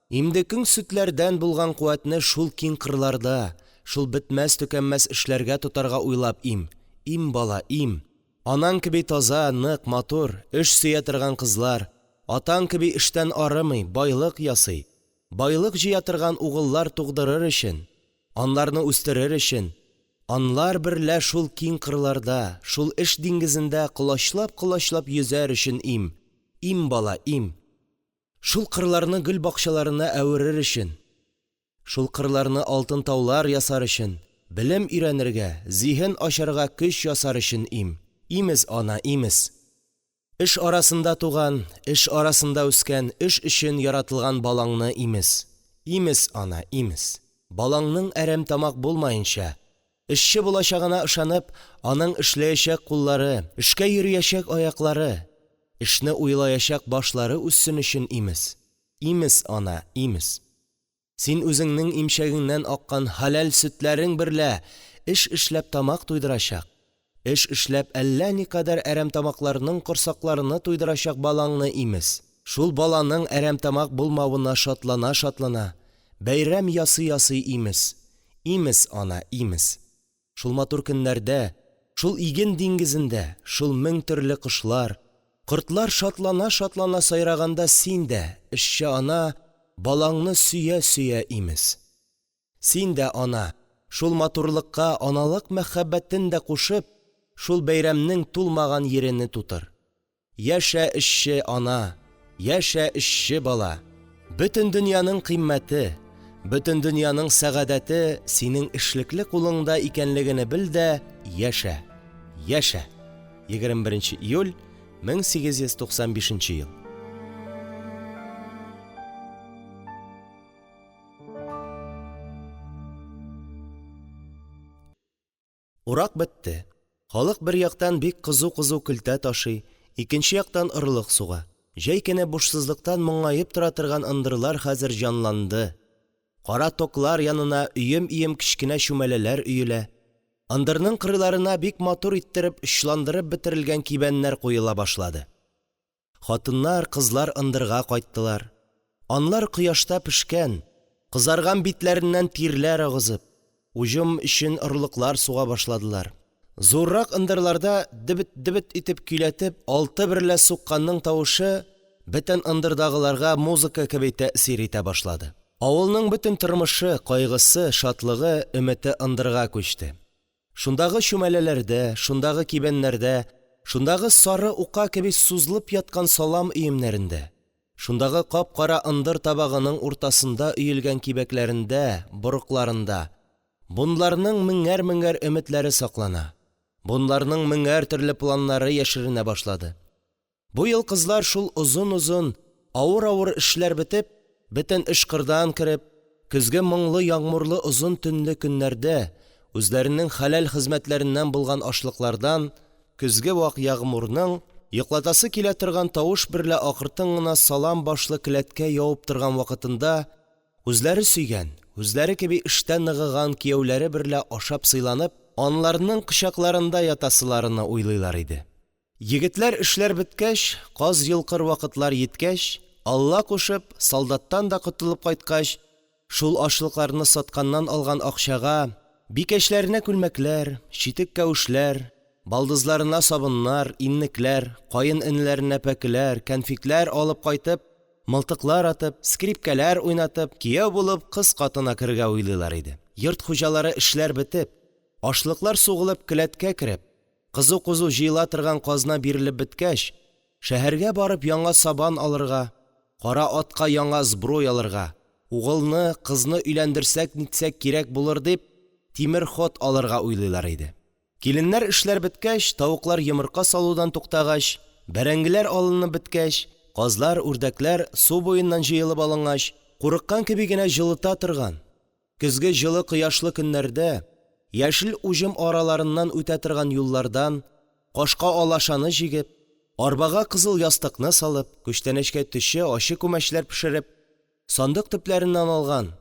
имдекең сөтләрдән булган куәтне шул киң кырларда, шул бетмәс-төкәнмәс эшләргә тотарга уйлап им, им, бала, им! Анаң кеби таза, нык, матур, эш сөя торган кызлар, атаң кеби эштән арымый, байлык ясый, байлык җыя торган угыллар тугъдырыр өчен, аларны үстерер өчен, алар берлә шул киң кырларда, шул эш диңгезендә колачлап-колачлап йөзәр өчен им, им, бала, им! Шул кырларны гөл бакчаларына әверер өчен, шул кырларны алтын таулар ясар өчен, белем өйрәнергә, зиһен ачарга көч ясар өчен им! Имез, ана, имез! Эш арасында туган, эш арасында үскән, эш өчен яратылган балаңны имез! Имез, ана, имез! Балаңның әрәмтамак булмаенча, эшче булачагына ышанып, аның эшләячәк куллары, эшкә йөреячәк аяклары, эшне уйлаячак башлары үссен өчен имез! Имез, ана, имез! Син үзеңнең имчәгеңнән аккан хәләл сөтләрең берлә эш эшләп тамак туйдырачак, эш эшләп әллә никадәр әрәмтамакларның корсакларыны туйдырачак балаңны имез! Шул баланың әрәмтамак булмавына шатлана-шатлана, бәйрәм ясый-ясый имез! Имез, ана, имез! Шул матур көннәрдә, шул иген диңгезендә, шул мең төрле кошлар, кортлар шатлана-шатлана сайраганда син дә, эшче ана, балаңны сөя-сөя имез! Син дә, ана, шул матурлыкка аналык мәхәббәтен дә кушып, шул бәйрәмнең тулмаган җирене тутыр. Яшә, эшче ана, яшә, эшче бала! Бөтен дөньяның кыйммәте, бөтен дөньяның сәгадәте синең эшлекле кулыңда икәнлегене бел дә яшә! Яшә! 21 нче июль, 1895 ел. Урак бетте. Халык бер яктан бик кызу-кызу көлтә ташый, икенче яктан орлык суга. Җәй көне бушсызлыктан моңаеп тора торган ындырлар хәзер җанланды. Кара токлар янына өем-өем кечкенә чүмәләләр өелә. Ындырның кырыйларына бик матур иттереп очландырып бетерелгән кибәннәр куела башлады. Хатыннар, кызлар ындырга кайттылар. Анлар кояшта пешкән, кызарган битләреннән тирләр агызып, уҗым өчен орлыклар суга башладылар. Зуррак ындырларда дөбет-дөбет итеп көйләтеп алты берлә сукканның тавышы бөтен ындырдагыларга музыка кеби тәэсир итә башлады. Авылның бөтен тормышы, кайгысы, шатлыгы, өмете ындырга күчте. Шундагы чүмәләләрдә, шундагы кибәннәрдә, шундагы сары ука кеби сузылып яткан салам өемнәрендә, шундагы кап-кара ындыр табагының уртасында өелгән кибәкләрендә, борыкларында бунларның меңәр-меңәр өметләре саклана, бунларның меңәр төрле планнары яшеренә башлады. Бу ел кызлар шул озын-озын, авыр-авыр эшләр бетеп, бөтен эш кырдан кереп, көзге моңлы ягъмурлы озын төнле көннәрдә үзләренең хәләл хезмәтләреннән булган ашлыклардан көзге вак ягъмурның йоклатасы килә торган тавыш берлә акыртын гына салам башлы келәткә явып торган вакытында үзләре сөйгән, үзләре кеби эштә ныгыган кияүләре берлә ашап сыйланып, анларның кочакларында ятасыларыны уйлыйлар иде. Егетләр эшләр беткәч, каз йолкыр вакытлар йиткәч, Алла кушып, солдаттан да котылып кайткач, шул ашлыкларны сатканнан алган акчага бикәчләренә күлмәкләр, читек-кәвешләр, балдызларына сабыннар, иннекләр, каенэнеләренә пәкеләр, кәнфитләр алып кайтып, мылтыклар атып, скрипкәләр уйнатып, кияү булып кыз катына керергә уйлыйлар иде. Йорт хуҗалары эшләр бетеп, ашлыклар сугылып келәткә кереп, Кызу-кызу җыела торган казна бирелеп беткәч, шәһәргә барып яңа сабан алырга, кара атка яңа сбруй алырга, угылны, кызны өйләндерсәк-нитсәк кирәк булыр дип, тимер ход алырга уйлыйлар иде. Киленнәр эшләр беткәч, тавыклар йомырка салудан туктагач, бәрәңгеләр алынып беткәч, казлар, үрдәкләр су буеннан җыелып алынгач, курыккан кеби генә җылыта торган, Көзге җылы кояшлы көннәрдә яшел уҗым араларыннан үтә торган юллардан кашка алашаны җигеп, арбага кызыл ястыкны салып, күчтәнәчкә төче, ачы күмәчләр пешереп, сандык төпләреннән алган,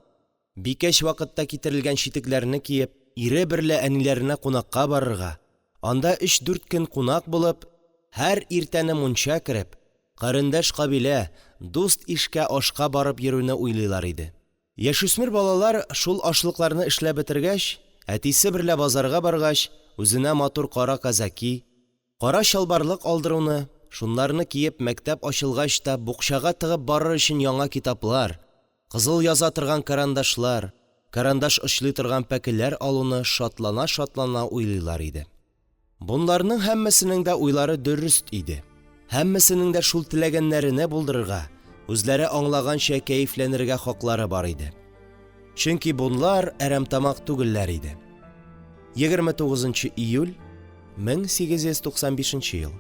бикәч вакытта китерелгән читекләрне киеп, ире берлә әниләренә кунакка барырга, анда өч-дүрт көн кунак булып, һәр иртәне мунча кереп, карендәш-кабилә, дуст-ишкә ашка барып йөрүне уйлыйлар иде. Яшүсмер балалар шул ашлыкларны эшләп бетергәч, әтисе берлә базарга баргач, үзенә матур кара казаки, Кара чалбарлык алдыруны, шунларны киеп, мәктәп ачылгач та букчага тыгып барыр өчен яңа китаплар, кызыл яза торган карандашлар, карандаш очлый торган пәкеләр алуны шатлана-шатлана уйлыйлар иде. Бонларның һәммәсенең дә уйлары дөрест иде, һәммәсенең дә шул теләгәннәрене булдырырга, үзләре аңлаганча кәефләнергә хаклары бар иде. Чөнки бунлар әрәмтамак түгелләр иде. 29 нчы июль, 1895 ел.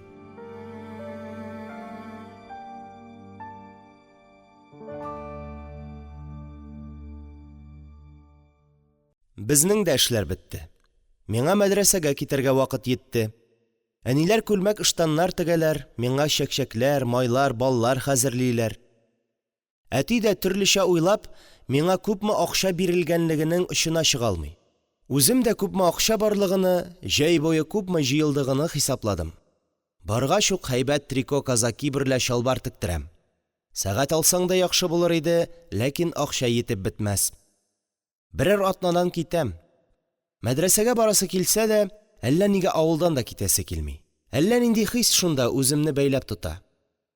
Безнең дә эшләр бетте. Миңа мәдрәсәгә китәргә вакыт җитте. Әниләр күлмәк-ыштаннар тегәләр, миңа чәкчәкләр, майлар, баллар хәзерлиләр. Әти дә, төрлечә уйлап, миңа күпме акча бирелгәнлегенең очына чыга алмый. Үзем дә күпме акча барлыгыны, җәй буе күпме җыелдыгыны хисапладым. Баргач ук һәйбәт трико казаки берлә чалбар тектерәм. Сәгать алсаң да яхшы булыр иде, ләкин акча җитеп бетмәс. Берәр атнадан китәм. Мәдрәсәгә барасы килсә дә, әллә нигә авылдан да китәсе килми. Әллә нинди хис шунда үземне бәйләп тота.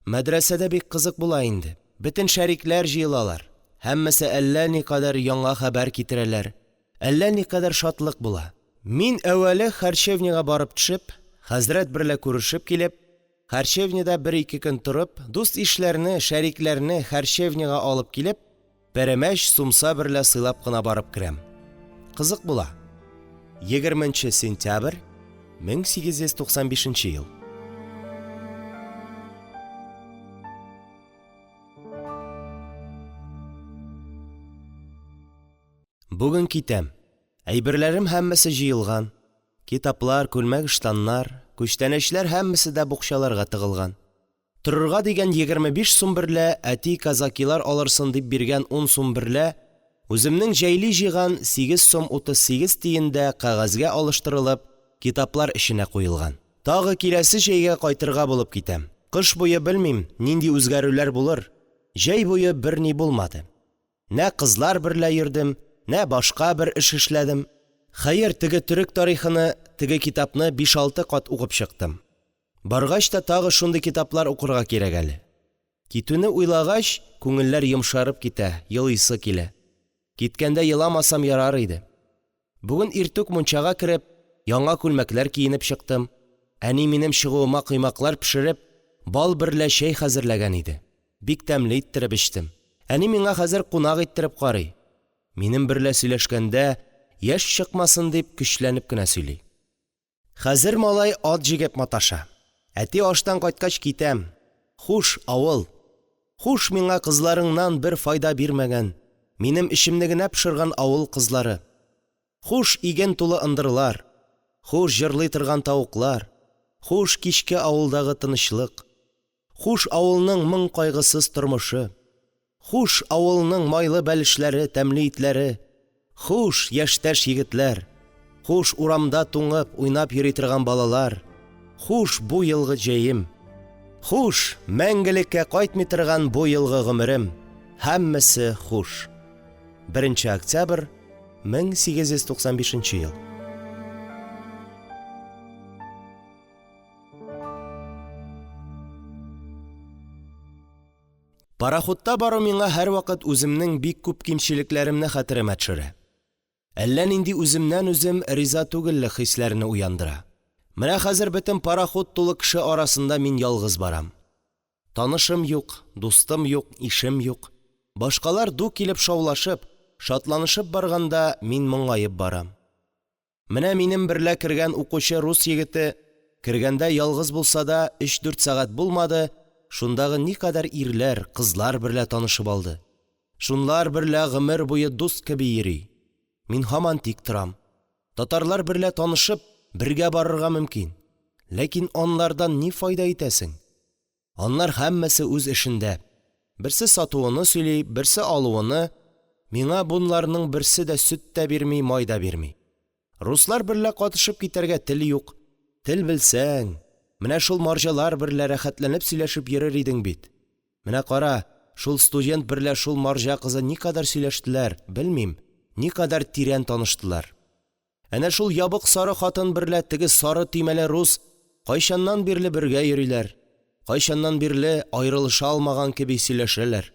Мәдрәсәдә бик кызык була инде. Бөтен шәрикләр җыелалар. Һәммәсе әллә никадәр яңа хәбәр китерәләр. Әллә никадәр шатлык була. Мин, әүвәле харчевнягә барып төшеп, хәзрәт берлә күрешеп килеп, Харчевнядә бер-ике көн торып, дус-ишләрне, шәрикләрне харчевнягә алып килеп, пәрәмәч, сумса берлә сыйлап кына барып керәм. Кызык була. 20 нче сентябрь, 1895 ел. Бүген китәм. Әйберләрем һәммәсе җыелган. Китаплар, күлмәк-ыштаннар, күчтәнәчләр һәммәсе дә букчаларга тыгылган. Торырга дигән 25 сум берлә әти казакилар алырсын дип биргән 10 сум берлә үземнең җәйли җыйган 8 сум 38 тиен дә кәгазьгә алыштырылып, китаплар эченә куелган. Тагы киләсе җәйгә кайтырга булып китәм. Кыш буе белмим, нинди үзгәрүләр булыр. Җәй буе берни булмады. Нә кызлар берлә йөрдем, нә башка бер эш эшләдем. Хәер, теге төрек тарихыны, теге китапны биш-алты кат укып чыктым. Баргач та тагы шундый китаплар укырга кирәк әле. Китүне уйлагач, күңелләр йомшарып китә, елыйсы килә. Киткәндә еламасам ярар иде. Бүген иртүк мунчага кереп, яңа күлмәкләр киенеп чыктым. Әни минем чыгуыма коймаклар пешереп, бал берлә чәй хәзерләгән иде. Бик тәмле иттереп эчтем. Әни миңа хәзер кунак иттереп карый. Минем берлә сөйләшкәндә, яшь чыкмасын дип, көчләнеп кенә сөйли. Хәзер малай ат җигеп маташа. Әти аштан кайткач китәм. Хуш, авыл. Хуш, миңа кызларыңнан бер файда бирмәгән, минем эчемне генә пошырган авыл кызлары. Хуш, иген тулы ындырлар. Хуш, җырлый торган тавыклар. Хуш, кичке авылдагы тынычлык. Хуш, авылның моң-кайгысыз тормышы! Хуш, авылның майлы бәлешләре, тәмле итләре! Хуш, яшьтәш егетләр! Хуш, урамда туңып, уйнап йөри торган балалар! Хуш, бу елгы җәем! Хуш, мәңгелеккә кайтмый торган бу елгы гомерем! Һәммәсе хуш! 1 нче октябрь, 1895 ел. Пароходта бару миңа һәрвакыт үземнең бик күп кимчелекләремне хәтеремә төшерә. Әллә нинди үземнән-үзем риза түгеллек хисләренә уяндыра. Менә хәзер бөтен пароход тулы кеше арасында мин ялгыз барам. Танышым юк, дустым юк, ишем юк. Башкалар ду килеп шаулашып, шатланышып барганда, мин моңаеп барам. Менә минем берлә кергән укучы рус егете, кергәндә ялгыз булса да, өч-дүрт сәгать булмады, шундагы никадәр ирләр, кызлар берлә танышып алды. Шунлар берлә гомер буе дуст кеби йөри. Мин һаман тик торам. Татарлар берлә танышып, бергә барырга мөмкин. Ләкин анлардан ни файда итәсең? Анлар һәммәсе үз эшендә. Берсе сатуыны сөйли, берсе алуыны. Миңа бунларның берсе дә сөт тә бирми, май да бирми. Руслар берлә катышып китәргә тел юк. Тел белсәң, менә шул марҗалар берлә рәхәтләнеп сөйләшеп йөрер идең бит. Менә кара, шул студент берлә шул марҗа кызы никадәр сөйләштеләр, белмим, никадәр тирән таныштылар. Әнә шул ябык сары хатын берлә теге сары төймәле рус Кайчаннан бирле бергә йөриләр, кайчаннан бирле аерылыша алмаган кеби сөйләшәләр.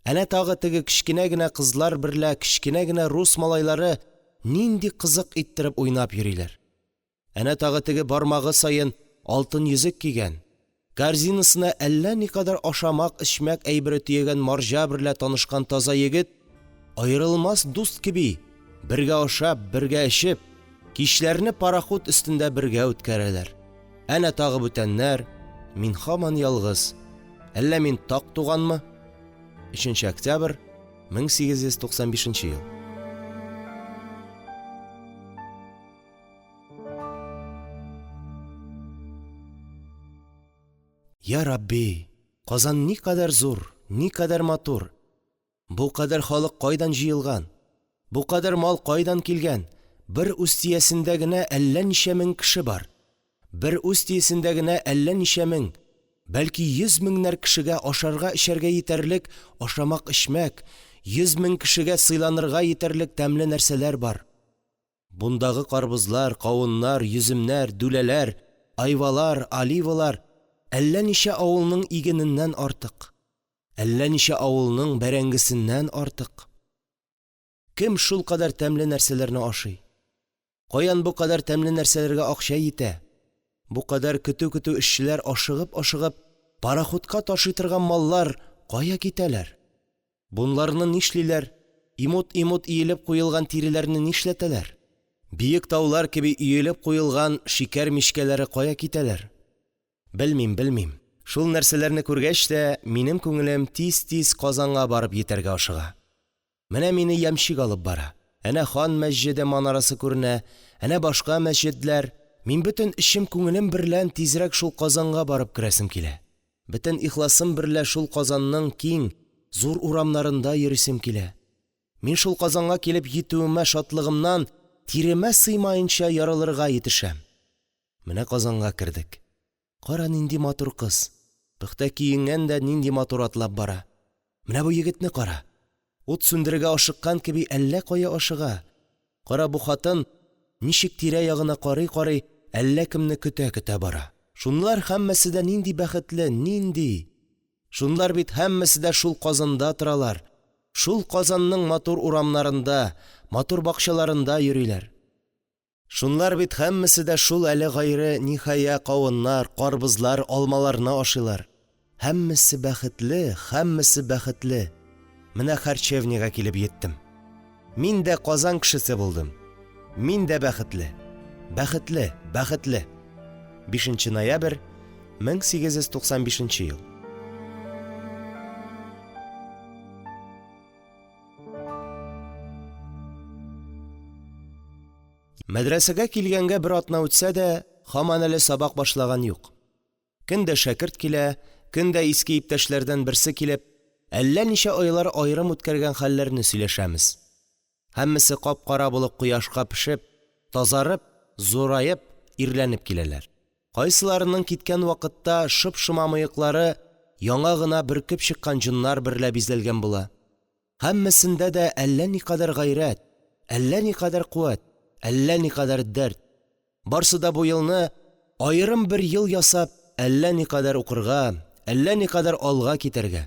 Әнә тагы теге кечкенә генә кызлар берлә кечкенә генә рус малайлары нинди кызык иттереп уйнап йөриләр. Әнә тагы теге бармагы саен алтын йөзек кигән, корзинасына әллә никадәр ашамак-эчмәк әйбере төягән марҗа берлә танышкан таза егет, аерылмас дуст кеби, бергә ашап, бергә эчеп, кичләрне пароход өстендә бергә үткәрәләр. Әнә тагы бүтәннәр. Мин һаман ялгыз. Әллә мин так туганмы? 3 нче октябрь 1895 ел. Йа Рабби, Казан никадәр зур, никадәр матур! Бу кадәр халык кайдан җыелган? Бу кадәр мал кайдан килгән? Бер Устиясендә генә әллә ничә мең кеше бар. Бер Устиясендә генә әллә ничә мең, бәлки, йөз меңнәр кешегә ашарга-эчәргә җитәрлек ашамак-эчмәк, йөз мең кешегә сыйланырга җитәрлек тәмле нәрсәләр бар. Бундагы карбызлар, кавыннар, йөземнәр, дүләләр, айвалар, оливалар әллә ничә авылның игененнән артык, әллә ничә авылның бәрәңгесеннән артык. Кем шулкадәр тәмле нәрсәләрне ашый? Каян бу кадәр тәмле нәрсәләргә акча йитә? Бу кадәр көтү-көтү эшчеләр ашыгып-ашыгып пароходка ташый торган маллар кая китәләр? Бунларны нишлиләр? Имут-имут иелеп куелган тиреләрне нишләтәләр? Биек таулар кеби өелеп куелган шикәр мичкәләре кая китәләр? Белмим, белмим. Шул нәрсәләрне күргәч тә, минем күңелем тиз-тиз Казанга барып йитәргә ашыга. Менә мине ямщик алып бара. Әнә хан мәсҗеде манарасы күренә, әнә башка мәсҗедләр. Мин бөтен эчем-күңелем берлән тизрәк шул Казанга барып керәсем килә. Бөтен ихласым берлә шул Казанның киң, зур урамнарында йөрисем килә. Мин шул Казанга килеп йитүемә шатлыгымнан тиремә сыймаенча ярылырга йитешәм. Менә Казанга кердек. Кара, нинди матур кыз! Пөхтә киенгән дә нинди матур атлап бара. Менә бу егетне кара! Ут сүндерергә ашыккан кеби әллә кая ашыга. Кара, бу хатын ничек тирә-ягына карый-карый, әллә кемне көтә-көтә бара. Шунлар һәммәсе дә нинди бәхетле, нинди! Шунлар бит һәммәсе дә шул Казанда торалар, шул Казанның матур урамнарында, матур бакчаларында йөриләр. Шунлар бит һәммәсе дә шул әле гайре ниһая кавыннар, карбызлар, алмаларны ашыйлар. Һәммәсе бәхетле, һәммәсе бәхетле. Менә харчевнягә килеп йиттем. Мин дә Казан кешесе булдым. Мин дә бәхетле. Бәхетле, бәхетле. 5 нче ноябрь 1895 нче ел. Мәдрәсәгә килгәнгә бер атна үтсә дә, һаман әле сабак башлаган юк. Көн дә шәкерт килә, көн дә иске иптәшләрдән берсе килеп, әллә ничә айлар аерым үткәргән хәлләрне сөйләшәмез. Һәммәсе кап-кара булып кояшка пешеп, тазарып, зураеп, ирләнеп киләләр. Кайсыларының киткән вакытта шоп-шома мыеклары яңа гына бөркеп чыккан җоннар берлә бизәлгән була. Һәммәсендә дә әллә никадәр гайрәт, әллә никадәр куәт, әллә никадәр дәрт. Барсы да бу елны аерым бер ел ясап, әллә никадәр укырга, әллә никадәр алга китәргә,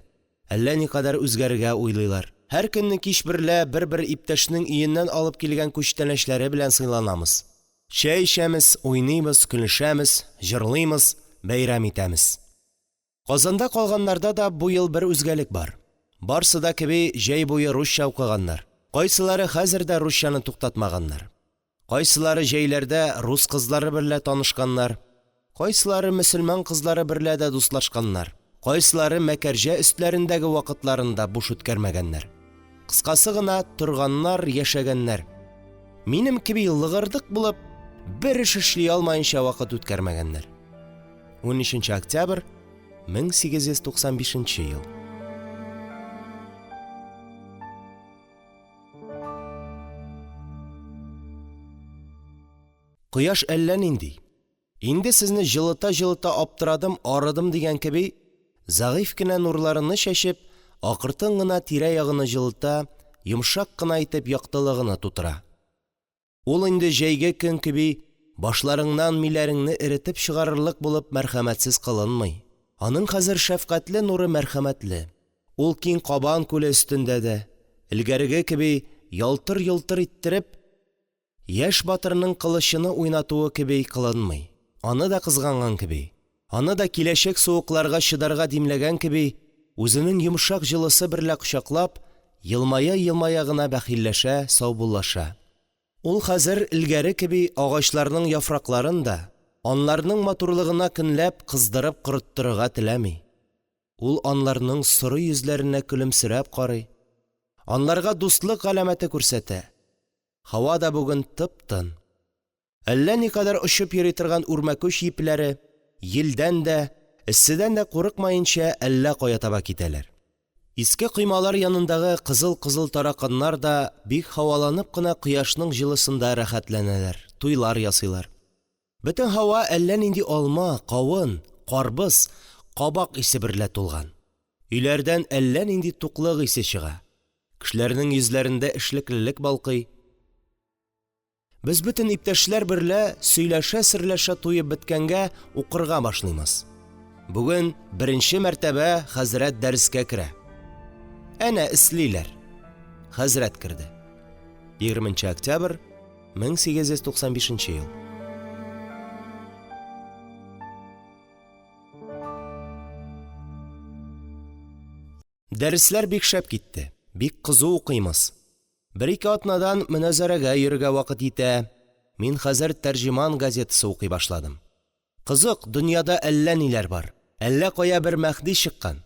әллә никадәр үзгәрергә уйлыйлар. Һәр көнне кич берлә бер-бер иптәшнең өеннән алып килгән күчтәнәчләре белән сыйланамыз. Чәй эчәмез, уйныймыз, көлешәмез, җырлыймыз, бәйрәм итәмез. Казанда калганнарда да бу ел бер үзгәлек бар. Барсы да кеби җәй буе русча укыганнар. Кайсылары хәзер дә русчаны туктатмаганнар. Кайсылары җәйләрдә рус кызлары берлә танышканнар. Кайсылары мөселман кызлары берлә дә дуслашканнар. Кайсылары Мәкәрҗә өстләрендәге вакытларын да буш үткәрмәгәннәр. Кыскасы гына, торганнар, яшәгәннәр. Минем кеби лыгырдык булып, бер эш эшли алмаенча вакыт үткәрмәгәннәр. 13 октябрь 1895 ел. Кояш әллә нинди. Инде сезне җылыта-җылыта аптырадым, арыдым дигән кеби, зәгыйфь кенә нурларыны чәчеп, акыртын гына тирә-ягыны җылыта, йомшак кына итеп яктылыгыны тутыра. Ул инде җәйге көн кеби башларыңнан миләреңне эретеп чыгарырлык булып мәрхәмәтсез кылынмый; аның хәзер шәфкатьле нуры мәрхәмәтле; ул киң Кабан күле өстендә дә, элгәреге кеби, ялтыр-йолтыр иттереп, яшь батырның кылычыны уйнатуы кеби кылынмый, аны да кызганган кеби, аны да киләчәк суыкларга чыдарга димләгән кеби, үзенең йомшак җылысы берлә кочаклап, елмая-елмая гына бәхилләшә, саубуллаша; ул хәзер, элгәре кеби, агачларның яфракларын да, аларның матурлыгына көнләп, кыздырып корыттырырга теләми; ул аларның соры йөзләренә көлемсерәп карый, аларга дустлык галәмәте күрсәтә. Һава да бүген тып-тын. Әллә никадәр очып йөри торган үрмәкүч йипләре, йилдән дә, эсседән дә курыкмаенча, әллә кая таба китәләр. Иске коймалар янындагы кызыл-кызыл тараканнар да бик һаваланып кына кояшның җылысында рәхәтләнәләр, туйлар ясыйлар. Бөтен һава әллә нинди алма, кавын, карбыз, кабак исе берлә тулган. Өйләрдән әллә нинди туклык исе чыга. Кешеләрнең йөзләрендә эшлеклелек балкый. Без бөтен иптәшләр берлә сөйләшә-серләшә туеп беткәнгә укырга башлыймыз. Бүген беренче мәртәбә хәзрәт дәрескә керә. Әнә эслиләр. Хәзрәт керде. 20 нче октябрь 1895 ел. Дәресләр бик шәп китте, бик кызу укыймыз. Бер-ике атнадан моназарәгә йөрергә вакыт йитә. Мин хәзер Тәрҗеман газетасы укый башладым. Кызык, дөньяда әллә ниләр бар. Әллә кая бер Мәһди чыккан.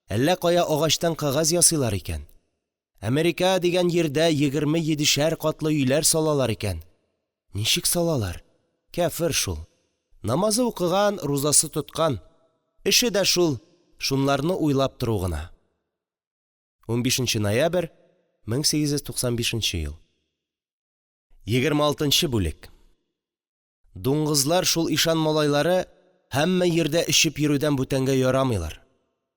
Әллә кая агачтан кәгазь ясыйлар икән. Америка дигән җирдә егерме йидешәр катлы өйләр салалар икән. Ничек салалар? Кяфер шул. Намазы укыган, рузасы тоткан. Эше дә шул, шунларны уйлап тору гына. 15 нче ноябрь, 1895 ел. 26 нчы бүлек. Дуңгызлар, шул ишан малайлары, һәммә җирдә эчеп йөрүдән бүтәнгә ярамыйлар.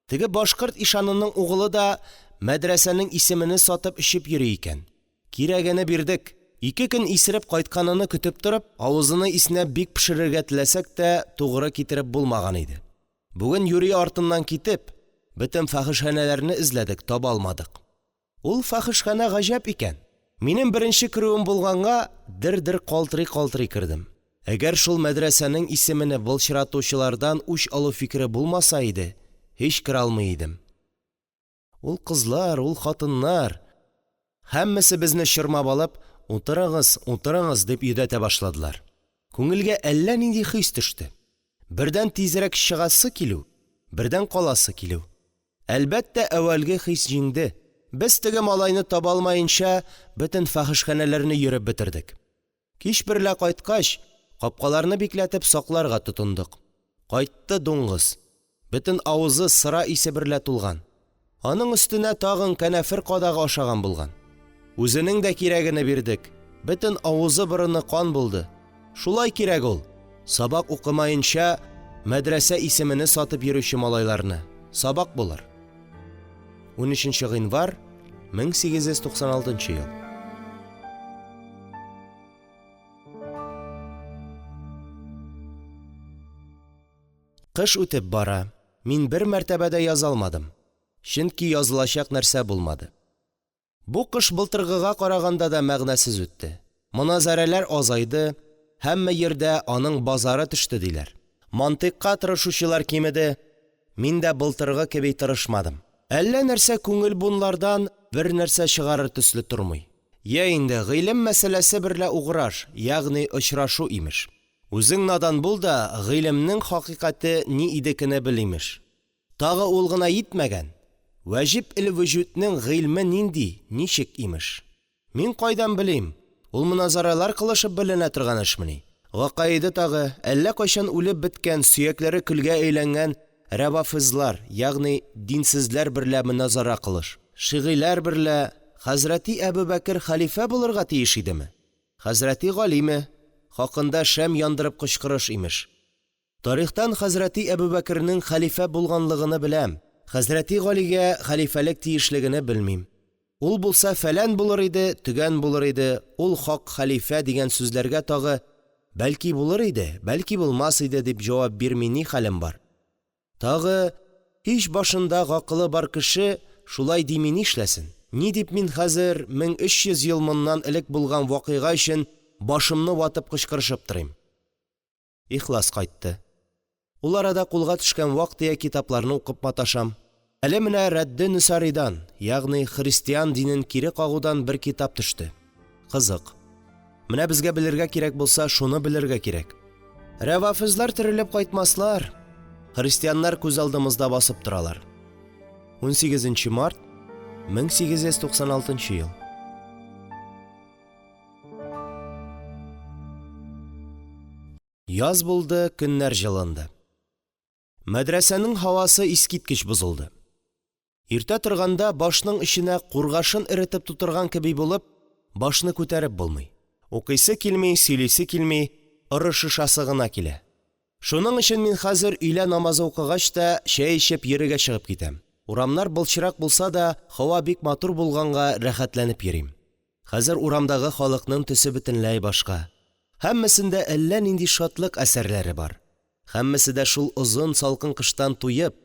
Теге башкорт ишанының угылы да мәдрәсәнең исемене сатып эчеп йөри икән. Кирәгене бирдек. Ике көн исереп кайтканыны көтеп торып, авызыны иснәп бик пешерергә теләсәк тә, тугры китереп булмаган иде. Бүген юри артыннан китеп, бөтен фәхешханәләрне эзләдек, таба алмадык. Ул фәхешханә гаҗәп икән. Минем беренче керүем булганга, дер-дер калтырый-калтырый кердем. Әгәр шул мәдрәсәнең исемене былчыратучылардан үч алу фикере булмаса иде, һич керә алмый идем. Ул кызлар, ул хатыннар! Һәммәсе безне чормап алып, «Утырыңыз, утырыңыз!» дип йөдәтә башладылар. Күңелгә әллә нинди хис төште. Бердән тизрәк чыгасы килү, бердән каласы килү. Әлбәттә, әүвәлге хис җиңде. Без теге малайны таба алмаенча, бөтен фәхешханәләрне йөреп бетердек. Кич берлә кайткач, капкаларны бикләтеп сакларга тотындык. Кайтты, дуңгыз. Бөтен авызы сыра исе берлә тулган. Аның өстенә тагын канәфер кадагы ашаган булган. Үзенең дә кирәгене бирдек. Бөтен авызы-борыны кан булды. Шулай кирәк ул, сабак укымаенча, мәдрәсә исемене сатып йөрүче малайларны. Сабак булыр. 13 гыйнвар, 1896 ел. Кыш үтеп бара. Мин бер мәртәбә дә яза алмадым. Чөнки язылачак нәрсә булмады. Бу кыш былтыргыга караганда да мәгънәсез үтте. Моназарәләр азайды, һәммә җирдә аның базары төште диләр. Мантыйкка тырышучылар кимеде. Мин дә былтыргы кеби тырышмадым. Әллә нәрсә күңел бунлардан бернәрсә чыгарыр төсле тормый. Йә инде, гыйлем мәсьәләсе берлә уграш, ягъни очрашу, имеш. Үзең надан бул да, гыйлемнең хакыйкате ни идекене бел, имеш. Тагы ул гына йитмәгән, ваҗиб-ел-вөҗүднең гыйльме нинди, ничек, имеш. Мин кайдан белим, ул моназарәләр кылышып беленә торган эшмени? Гакаиды тагы, әллә кайчан үлеп беткән, сөякләре көлгә әйләнгән рәвафызлар, ягъни динсезләр берлә моназарә кылыш. Шигыйләр берлә хәзрәти Әбүбәкер хәлифә булырга тиеш идеме, хәзрәти Галиме? хакында шәм яндырып кычкырыш, имеш. Тарихтан хәзрәти Әбүбәкернең хәлифә булганлыгыны беләм, хәзрәти Галигә хәлифәлек тиешлегене белмим. Ул булса фәлән булыр иде, төгән булыр иде, ул хак хәлифә дигән сүзләргә тагы Бәлки, булыр иде, бәлки, булмас иде», – дип җавап бирми ни хәлем бар? Тагы, һич башында гакылы бар кеше шулай дими нишләсен? Ни дип мин хәзер 1300 ел моннан элек булган вакыйга өчен башымны ватып кычкырышып торыйм? Ихлас кайтты. Ул арада кулга төшкән вак-төяк китапларны укып маташам. Әле менә «Рәдде нәсари»дан, ягъни христиан динен кире кагудан бер китап төште. Кызык. Менә безгә белергә кирәк булса, шуны белергә кирәк. Рәвафызлар терелеп кайтмаслар. Христианнар күз алдымызда басып торалар. 18 нче март 1896 ел. Яз булды, көннәр җылынды. Мәдрәсәнең һавасы искиткеч бозылды. Иртә торганда, башның эченә кургашын эретеп тутырган кеби булып, башны күтәреп булмый. Укыйсы килми, сөйлисе килми, орышышасы гына килә. Шуның өчен мин хәзер өйлә намазы укыгач та, чәй эчеп, йөрергә чыгып китәм. Урамнар былчырак булса да, һава бик матур булганга рәхәтләнеп йөрим. Хәзер урамдагы халыкның төсе бөтенләй башка. Һәммәсендә әллә нинди шатлык әсәрләре бар. Һәммәсе дә шул озын салкын кыштан туеп,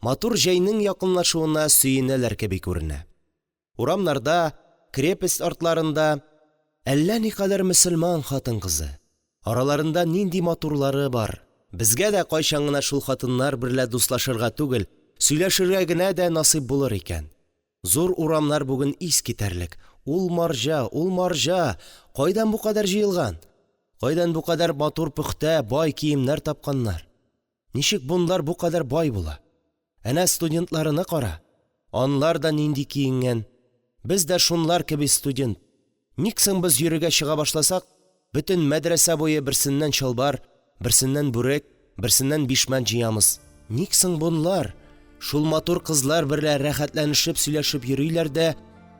матур җәйнең якынлашуына сөенәләр кеби күренә. Урамнарда, крепость артларында әллә никадәр мөселман хатын-кызы. Араларында нинди матурлары бар. Безгә дә кайчан гына шул хатыннар берлә дустлашырга түгел, сөйләшергә генә дә насыйп булыр икән. Зур урамнар бүген ис китәрлек. Ул марҗа, ул марҗа, кайдан бу кадәр җыелган? Кайдан бу кадәр матур пөхтә, бай киемнәр тапканнар? Ничек бунлар бу кадәр бай була? Әнә студентларыны кара. Анлар да нинди киенгән. Без дә шунлар кеби студент. Ник соң без йөрергә чыга башласак, бөтен мәдрәсә буе берсеннән чалбар, берсеннән бүрек, берсеннән бишмәт җыямыз? Ник соң бунлар шул матур кызлар берлә рәхәтләнешеп сөйләшеп йөриләр дә,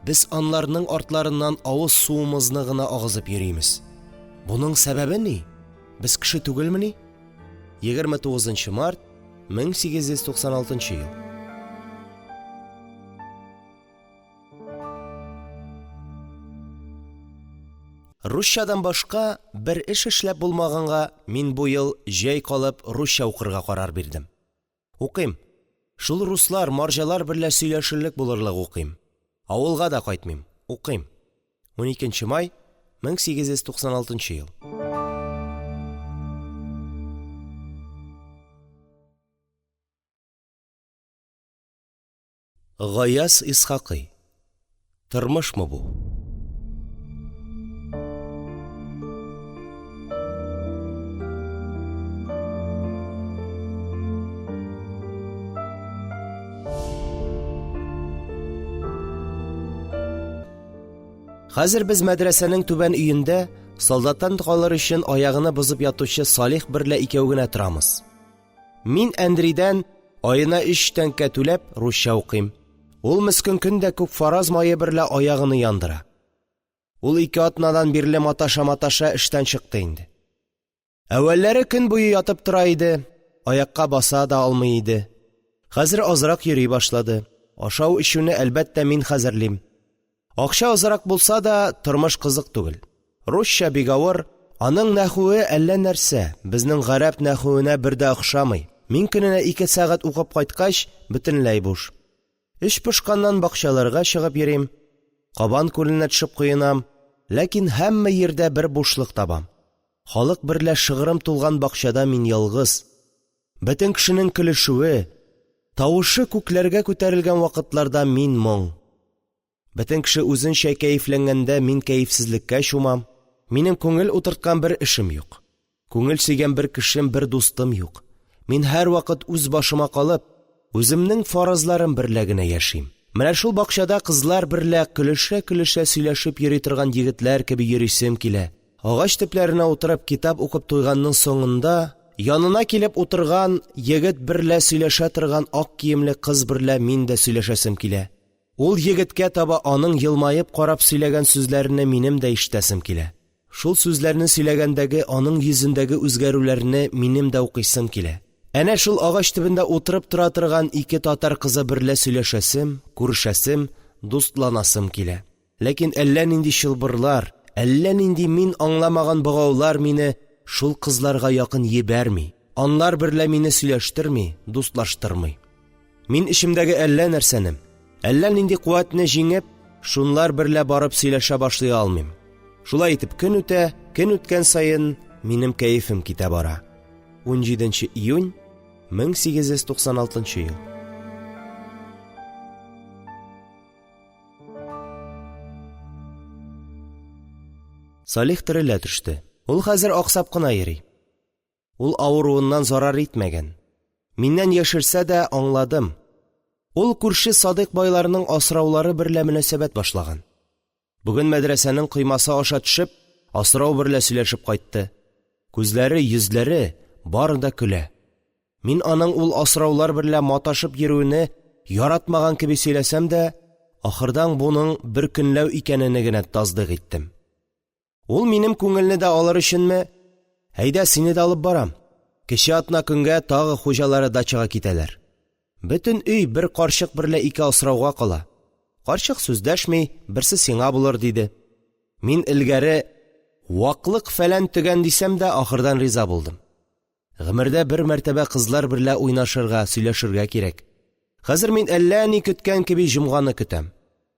без анларның артларыннан авыз суымызны гына агызып йөримез? Буның сәбәбе ни? Без кеше түгелмени? 29 нчы март 1896 ел. Русчадан башка бер эш эшләп булмаганга, мин бу ел, җәй калып, русча укырга карар бирдем. Укыйм. Шул руслар, марҗалар берлә сөйләшерлек булырлык укыйм. Авылга да кайтмыйм. Укыйм. 12 нче май, 1896 ел. Гаяз Исхакый. Тормышмы бу? Хәзер без мәдрәсәнең түбән өендә солдаттан калыр өчен аягыны бозып ятучы Салих берлә икәү генә торамыз. Мин Әндридән аена өч тәңкә түләп русча укыйм. Ул мескен көн дә күк фараз мае берлә аягыны яндыра. Ул ике атнадан бирле маташа-маташа эштән чыкты инде. Әүвәлләре көн буе ятып тора иде, аякка баса да алмый иде. Хәзер азрак йөри башлады. Ашау-эчүне, әлбәттә, мин хәзерлим. Акча азрак булса да, тормыш кызык түгел. Русча бик авыр, аның нәхүе әллә нәрсә, безнең гарәп нәхүенә бер дә охшамый. Мин көненә ике сәгать укып кайткач, бөтенләй буш. Эч пошканнан бакчаларга чыгып йөрим, Кабан күленә төшеп коенам, ләкин һәммә йирдә бер бушлык табам. Халык берлә шыгрым тулган бакчада мин ялгыз. Бөтен кешенең көлешүе, тавышы күкләргә күтәрелгән вакытларда мин моң. Бөтен кеше үзенчә кәефләнгәндә мин кәефсезлеккә чумам. Минем күңел утырткан бер эшем юк. Күңел сөйгән бер кешем, бер дустым юк. Мин һәрвакыт үз башыма калып, үземнең фаразларым берлә генә яшим. Менә шул бакчада кызлар берлә көлешә-көлешә сөйләшеп йөри торган егетләр кеби йөрисем килә. Агач төпләренә утырып китап укып туйганның соңында, янына килеп утырган егет берлә сөйләшә торган ак киемле кыз берлә мин дә сөйләшәсем килә. Ул егеткә таба аның елмаеп карап сөйләгән сүзләрене минем дә ишетәсем килә. Шул сүзләрне сөйләгәндәге аның йөзендәге үзгәрүләрне минем дә укыйсым килә. Әнә шул агач төбендә утырып тора торган ике татар кызы берлә сөйләшәсем, күрешәсем, дустланасым килә. Ләкин әллә нинди чылбырлар, әллә нинди мин аңламаган богаулар мине шул кызларга якын йибәрми, анлар берлә мине сөйләштерми, дустлаштырмый. Мин эчемдәге әллә нәрсәне, әллә нинди куәтне җиңеп, шунлар берлә барып сөйләшә башлый алмыйм. Шулай итеп көн үтә, көн үткән саен минем кәефем китә бара. 17 нче июнь 1896 ел. Салих терелә төште. Ул хәзер аксап кына йөри. Ул авыруыннан зарар итмәгән. Миннән яшерсә дә, аңладым. Ул күрше Садыйк байларның асраулары берлә мөнәсәбәт башлаган. Бүген мәдрәсәнең коймасы аша төшеп, асрау берлә сөйләшеп кайтты. Күзләре, йөзләре, бары да көлә. Мин аның ул асраулар берлә маташып йөрүене яратмаган кеби сөйләсәм дә, ахырдан буның бер көнләү икәнене генә тасдыйк иттем. Ул минем күңелне дә алыр өченме: "Әйдә, сине дә алып барам. Кече атна көнгә тагы хуҗалары дачага китәләр. Бөтен өй бер карчык берлә ике асрауга кала. Карчык сүз дәшми, берсе сиңа булыр", диде. Мин элгәре ваклык фәлән-төгән дисәм дә, ахырдан риза булдым. Гомердә бер мәртәбә кызлар берлә уйнашырга, сөйләшергә кирәк. Хәзер мин әллә ни көткән кеби җомганы көтәм.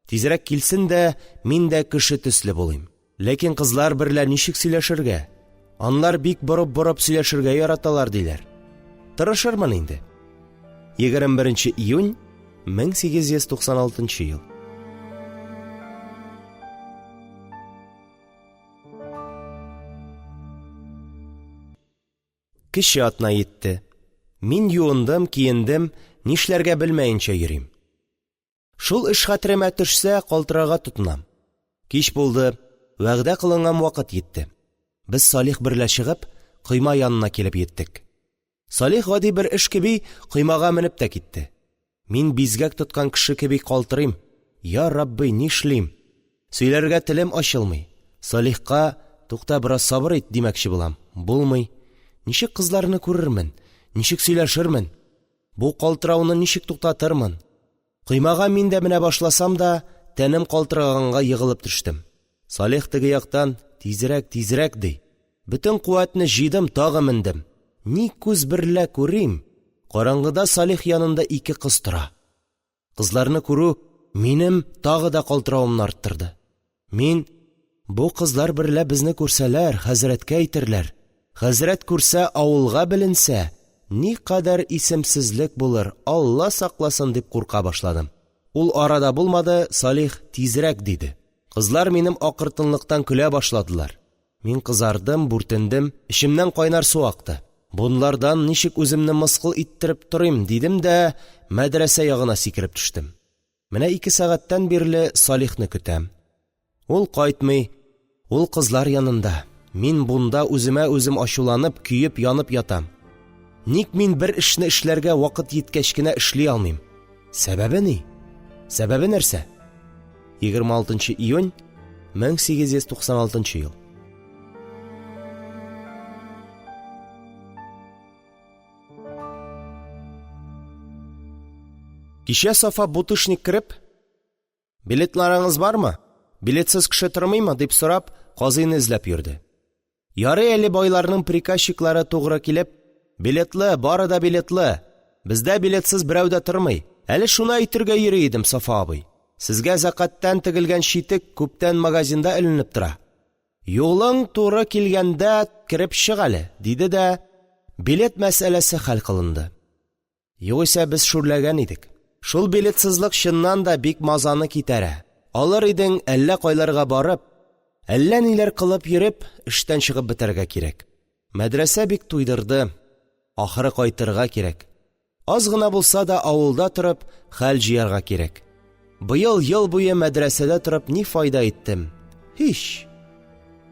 Тизрәк килсен дә, мин дә кеше төсле булыйм. Ләкин кызлар берлә ничек сөйләшергә? Анлар бик борып-борып сөйләшергә яраталар, диләр. Тырышырмын инде. 21 нче июнь 1896 ел. Кече атна йитте. Мин юындым, киендем, нишләргә белмәенчә йөрим. Шул эш хәтеремә төшсә, калтырарга тотынам. Кич булды, вәгъдә кылынган вакыт йитте. Без Салих берлә чыгып, койма янына килеп йиттек. Салих гади бер эш кеби коймага менеп тә китте. Мин бизгәк тоткан кеше кеби калтырыйм. Я Рабби, нишлим? Сөйләргә телем ачылмый. Салихка, тукта, бераз сабыр ит, димәкче булам. Булмый. Ничек кызларны күрермен? Ничек сөйләшермен? Бу калтырауны ничек туктатырмын? Коймага мин дә менә башласам да, тәнем калтыраганга егылып төштем. Салих теге яктан, Тизрәк, тизрәк, ди. Бөтен куәтне җыйдым, тагы мендем. Ни күз берлә күрим, караңгыда Салих янында ике кыз тора. Кызларны күрү минем тагы да калтыравымны арттырды. Мин, бу кызлар берлә безне күрсәләр, хәзрәткә әйтерләр, хәзрәт күрсә, авылга беленсә, никадәр исемсезлек булыр, Алла сакласын, дип курка башладым. Ул ара да булмады, Салих, тизрәк, диде. Кызлар минем акыртынлыктан көлә башладылар. Мин кызардым, бүртендем, эчемнән кайнар су акты. Бунлардан ничек үземне мыскыл иттереп торыйм, дидем дә, мәдрәсә ягына сикереп төштем. Менә ике сәгатьтән бирле Салихны көтәм. Ул кайтмый, ул кызлар янында. Мин бунда үземә үзем ачуланып, көеп янып ятам. Ник мин бер эшне эшләргә вакыт йиткәч кенә эшли алмыйм? Сәбәбе ни? Сәбәбе нәрсә? 26 июнь 1896 ел. Кичә Сафа бутышник кереп, "Билетларыңыз бармы? Билетсыз кеше тормыймы?" дип сорап, казыйны эзләп йөрде. Ярый әле байларның приказчиклары тугры килеп, Билетлы, бары да билетлы. Бездә билетсыз берәү дә тормый. Әле шуны әйтергә йөри идем, Сафа абый. Сезгә зәкаттән тегелгән читек күптән магазинда эленеп тора. Юлың туры килгәндә кереп чык әле, диде дә, билет мәсьәләсе хәл кылынды. Югыйсә без шүрләгән идек. Шул билетсызлык чыннан да бик мазаны китәрә. Алыр идең, әллә кайларга барып, әллә ниләр кылып йөреп, эштән чыгып бетәргә кирәк. Мәдрәсә бик туйдырды. Ахыры кайтырга кирәк. Аз гына булса да авылда торып, хәл җыярга кирәк. Быел ел буе мәдрәсәдә торып ни файда иттем? Һич.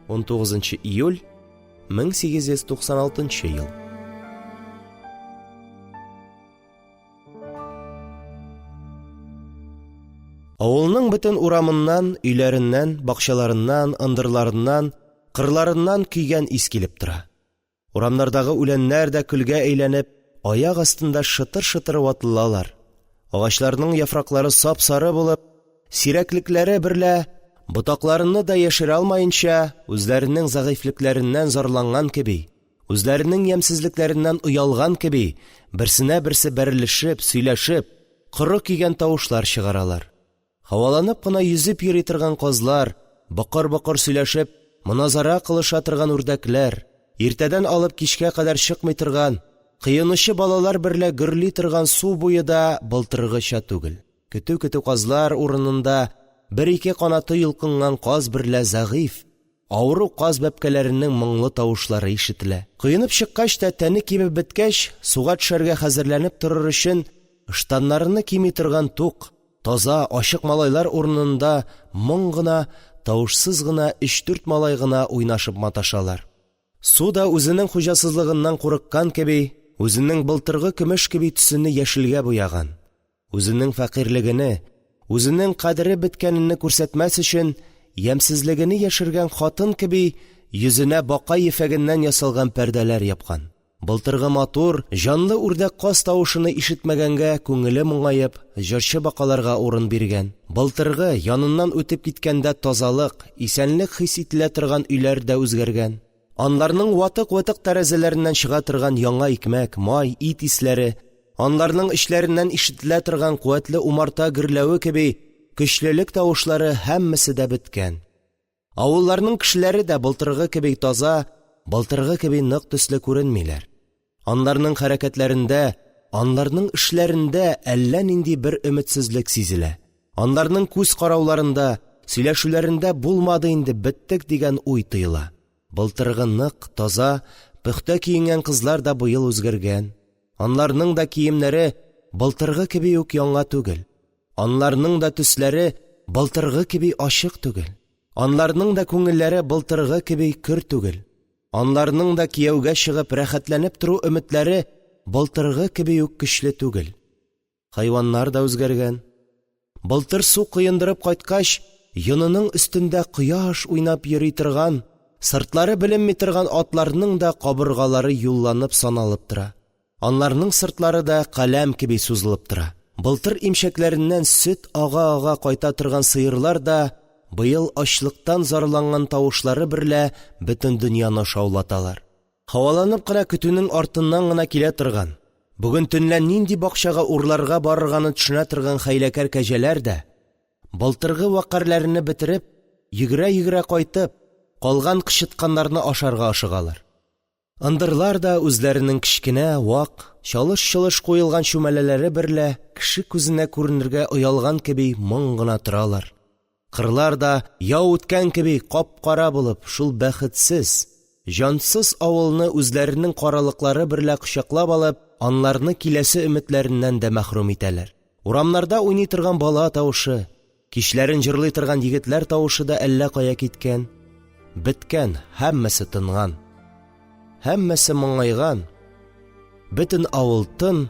19 июль 1896 ел. Авылның бөтен урамыннан, өйләреннән, бакчаларыннан, ындырларыннан, кырларыннан көйгән ис килеп тора. Урамнардагы үләннәр дә көлгә әйләнеп, аяк астында шытыр-шытыр ватылалар. Агачларның яфраклары сап-сары булып, сирәклекләре берлә ботакларыны да яшерә алмаенча, үзләренең зәгыйфьлекләреннән зарланган кеби, үзләренең ямьсезлекләреннән оялган кеби, берсенә берсе бәрелешеп, сөйләшеп, коры көйгән тавышлар чыгаралар. Һаваланып кына йөзеп йөри торган казлар, бокыр-бокыр сөйләшеп, моназара кылыша торган үрдәкләр, иртәдән алып кичкә кадәр чыкмый торган, коенучы балалар берлә гөрли торган су буе да былтыргыча түгел. Көтү-көтү казлар урынында бер-ике канаты йолкынган каз берлә зәгыйфь, авыру каз бәбкәләренең моңлы тавышлары ишетелә. Коенып чыккач та, тәне кибеп беткәч, суга төшәргә хәзерләнеп торыр өчен ыштаннарыны кими торган тук, таза, ачык малайлар урынында моң гына, тавышсыз гына өч-дүрт малай гына уйнашып маташалар. Су да үзенең хуҗасызлыгыннан курыккан кеби, үзенең былтыргы көмеш кеби төсене яшелгә буяган, үзенең фәкыйрьлегене, үзенең кадере беткәнене күрсәтмәс өчен, ямьсезлегене яшергән хатын кеби, йөзенә бака ефәгеннән ясалган пәрдәләр япкан. Былтыргы матур, җанлы үрдәк-каз тавышыны ишетмәгәнгә күңеле моңаеп, җырчы бакаларга урын биргән. Былтыргы, яныннан үтеп киткәндә тазалык, исәнлек хис ителә торган өйләр дә үзгәргән. Анларның ватык-вотык тәрәзәләреннән чыга торган яңа икмәк, май, ит исләре, анларның эчләреннән ишетелә торган куәтле умарта гөрләве кеби көчлелек тавышлары һәммәсе дә беткән. Авылларның кешеләре дә былтыргы кеби таза, былтыргы кеби нык төсле күренмиләр. Анларның хәрәкәтләрендә, анларның эшләрендә әллә нинди бер өметсезлек сизелә. Анларның күз карауларында, сөйләшүләрендә булмады инде, беттек дигән уй тоела. Былтыргы нык, таза, пөхтә киенгән кызлар да быел үзгәргән. Анларның да киемнәре былтыргы кеби үк яңа түгел. Анларның да төсләре былтыргы кеби ачык түгел. Анларның да күңелләре былтыргы кеби көр түгел. Анларның да кияүгә чыгып рәхәтләнеп тору өметләре былтыргы кеби үк көчле түгел. Хайваннар да үзгәргән. Былтыр су коендырып кайткач, йонының өстендә кояш уйнап йөри торган, сыртлары беленми торган атларның да кабыргалары юлланып саналып тора. Анларның сыртлары да каләм кеби сузылып тора. Былтыр имчәкләреннән сөт ага-ага кайта торган сыерлар да быел ачлыктан зарланган тавышлары берлә бөтен дөньяны шаулаталар. Һаваланып кына көтүнең артыннан гына килә торган, бүген төнлә нинди бакчага урларга барырганы төшенә торган хәйләкәр кәҗәләр дә, былтыргы вәкарьләрене бетереп, йөгерә-йөгерә кайтып, калган кычытканнарны ашарга ашыгалар. Ындырлар да үзләренең кечкенә, вак, чалыш-чолыш куелган чүмәләләре берлә кеше күзенә күренергә оялган кеби моң гына торалар. Кырлар да, яу үткән кеби, кап-кара булып, шул бәхетсез, җансыз авылны үзләренең каралыклары берлә кочаклап алып, анларны киләсе өметләреннән дә мәхрүм итәләр. Урамнарда уйный торган бала тавышы, кичләрен җырлый торган егетләр тавышы да әллә кая киткән. Беткән, һәммәсе тынган. Һәммәсе моңайган. Бөтен авыл тын,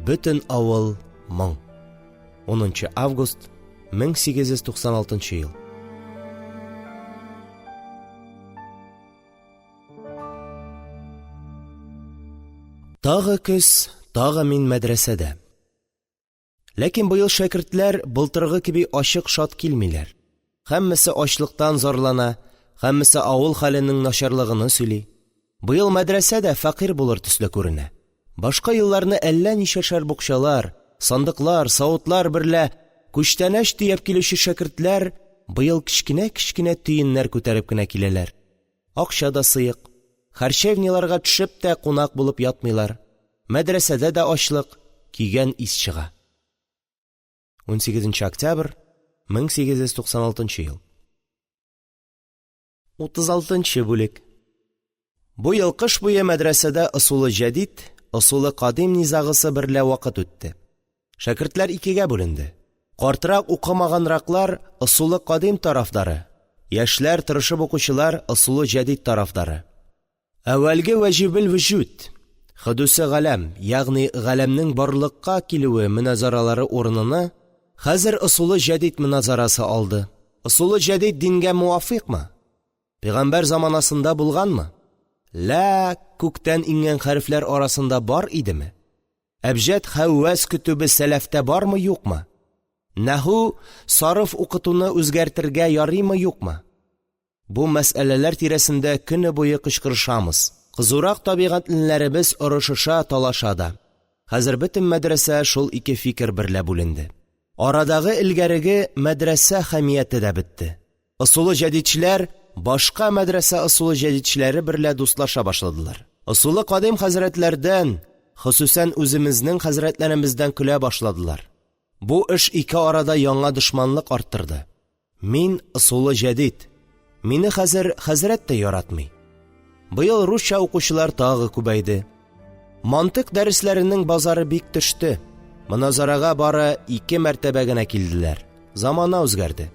бөтен авыл моң. 10 нчы август 1896 ел. Тагы көз, тагы мин мәдрәсәдә. Ләкин быел шәкертләр былтыргы кеби ачык-шат килмиләр. Һәммәсе ачлыктан зарлана, һәммәсе авыл хәленең начарлыгыны сөйли. Быел мәдрәсә дә фәкыйрь булыр төсле күренә. Башка елларны әллә ничәшәр букчалар, сандыклар, савытлар берлә күчтәнәч төяп килүче шәкертләр быел кечкенә-кечкенә төеннәр күтәреп кенә киләләр. Акча да сыек. Харчевняларга төшеп тә кунак булып ятмыйлар. Мәдрәсәдә дә ачлык, көйгән ис чыга. 18 нче октябрь, 1896 ел. 36 нчы бүлек. Бу ел кыш буе мәдрәсәдә ысулы җәдид, ысулы кадим низагысы берлә вакыт үтте. Шәкертләр икегә бүленде. Картрак укымаганраклар ысулы кадим тарафдары, яшьләр, тырышып укучылар ысулы җәдид тарафдары. Әүвәлге вәҗибел вөҗүд, хөдүсе галәм, ягъни галәмнең барлыкка килүе моназаралары урыныны хәзер ысулы җәдид моназарасы алды. Ысулы җәдид дингә муафыйкмы? Пәйгамбәр заманасында булганмы? Лә, күктән иңгән хәрефләр арасында бар идеме? Әбҗәд хәввәс көтүбе сәләфтә бармы, юкмы? Нәхү, сарыф укытуны үзгәртергә ярыймы-юкмы? Бу мәсьәләләр тирәсендә көне буе кычкырышамыз. Кызурак табигатьлеләремез орышыша, талаша да. Хәзер бөтен мәдрәсә шул ике фикер берлә бүленде. Арадагы элгәреге мәдрәсә хәмияте дә бетте. Ысулы җәдидчеләр башка мәдрәсә ысулы җәдидчеләре берлә дустлаша башладылар. Ысулы кадим хәзрәтләрдән, хосусән үземезнең хәзрәтләремездән көлә башладылар. Бу эш ике арада яңа дошманлык арттырды. Мин ысулы җәдид. Мине хәзер хәзрәт тә яратмый. Быел русча укучылар тагы күбәйде. Мантыйк дәресләренең базары бик төште. Моназарага бары ике мәртәбә генә килделәр. Замана үзгәрде.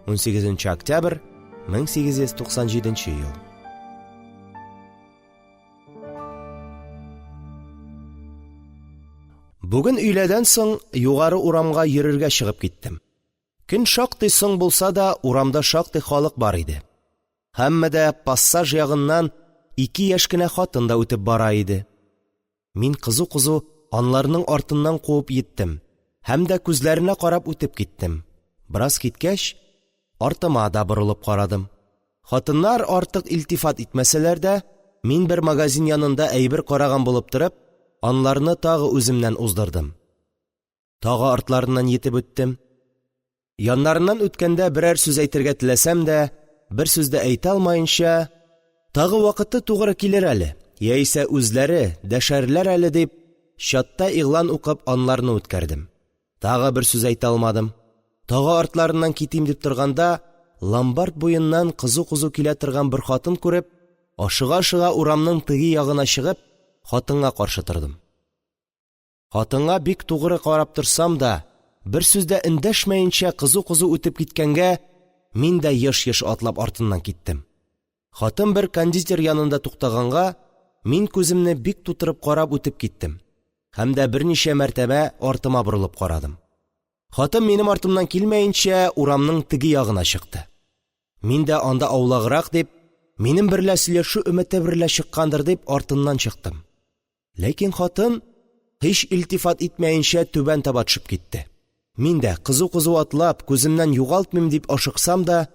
18 нче октябрь 1897 ел. Бүген өйләдән соң югары урамга йөрергә чыгып киттем. Көн шактый соң булса да, урамда шактый халык бар иде. Һәммә дә пассаж ягыннан ике яшь кенә хатын да үтеп бара иде. Мин кызу-кызу анларның артыннан куып йиттем һәм дә күзләренә карап үтеп киттем. Бераз киткәч, артыма да борылып карадым. Хатыннар артык илтифат итмәсәләр дә, мин бер магазин янында әйбер караган булып торып, анларны тагы үземнән уздырдым. Тагы артларыннан йитеп үттем. Яннарыннан үткәндә берәр сүз әйтергә теләсәм дә, бер сүз дә әйтә алмаенча, тагы вакыты тугры килер әле, яисә үзләре дәшәрләр әле дип, чатта игълан укып анларны үткәрдем. Тагы бер сүз әйтә алмадым. Тагы артларыннан китим дип торганда, ломбард буеннан кызу-кызу килә торган бер хатын күреп, ашыга-ашыга урамның теге ягына чыгып, хатынга каршы тордым. Хатынга бик тугры карап торсам да, бер сүз дә эндәшмәенчә кызу-кызу үтеп киткәнгә, мин дә еш-еш атлап артыннан киттем. Хатын бер кондитер янында туктаганга, мин күземне бик тутырып карап үтеп киттем һәм дә берничә мәртәбә артыма борылып карадым. Хатын минем артымнан килмәенчә, урамның теге ягына чыкты. Мин дә анда аулаграк дип, минем берлә сөйләшү өмете берлә чыккандыр дип артыннан чыктым. Ләкин хатын, һич илтифат итмәенчә, түбән таба төшеп китте. Мин дә, кызу-кызу атлап, күземнән югалтмыйм дип ашыксам да,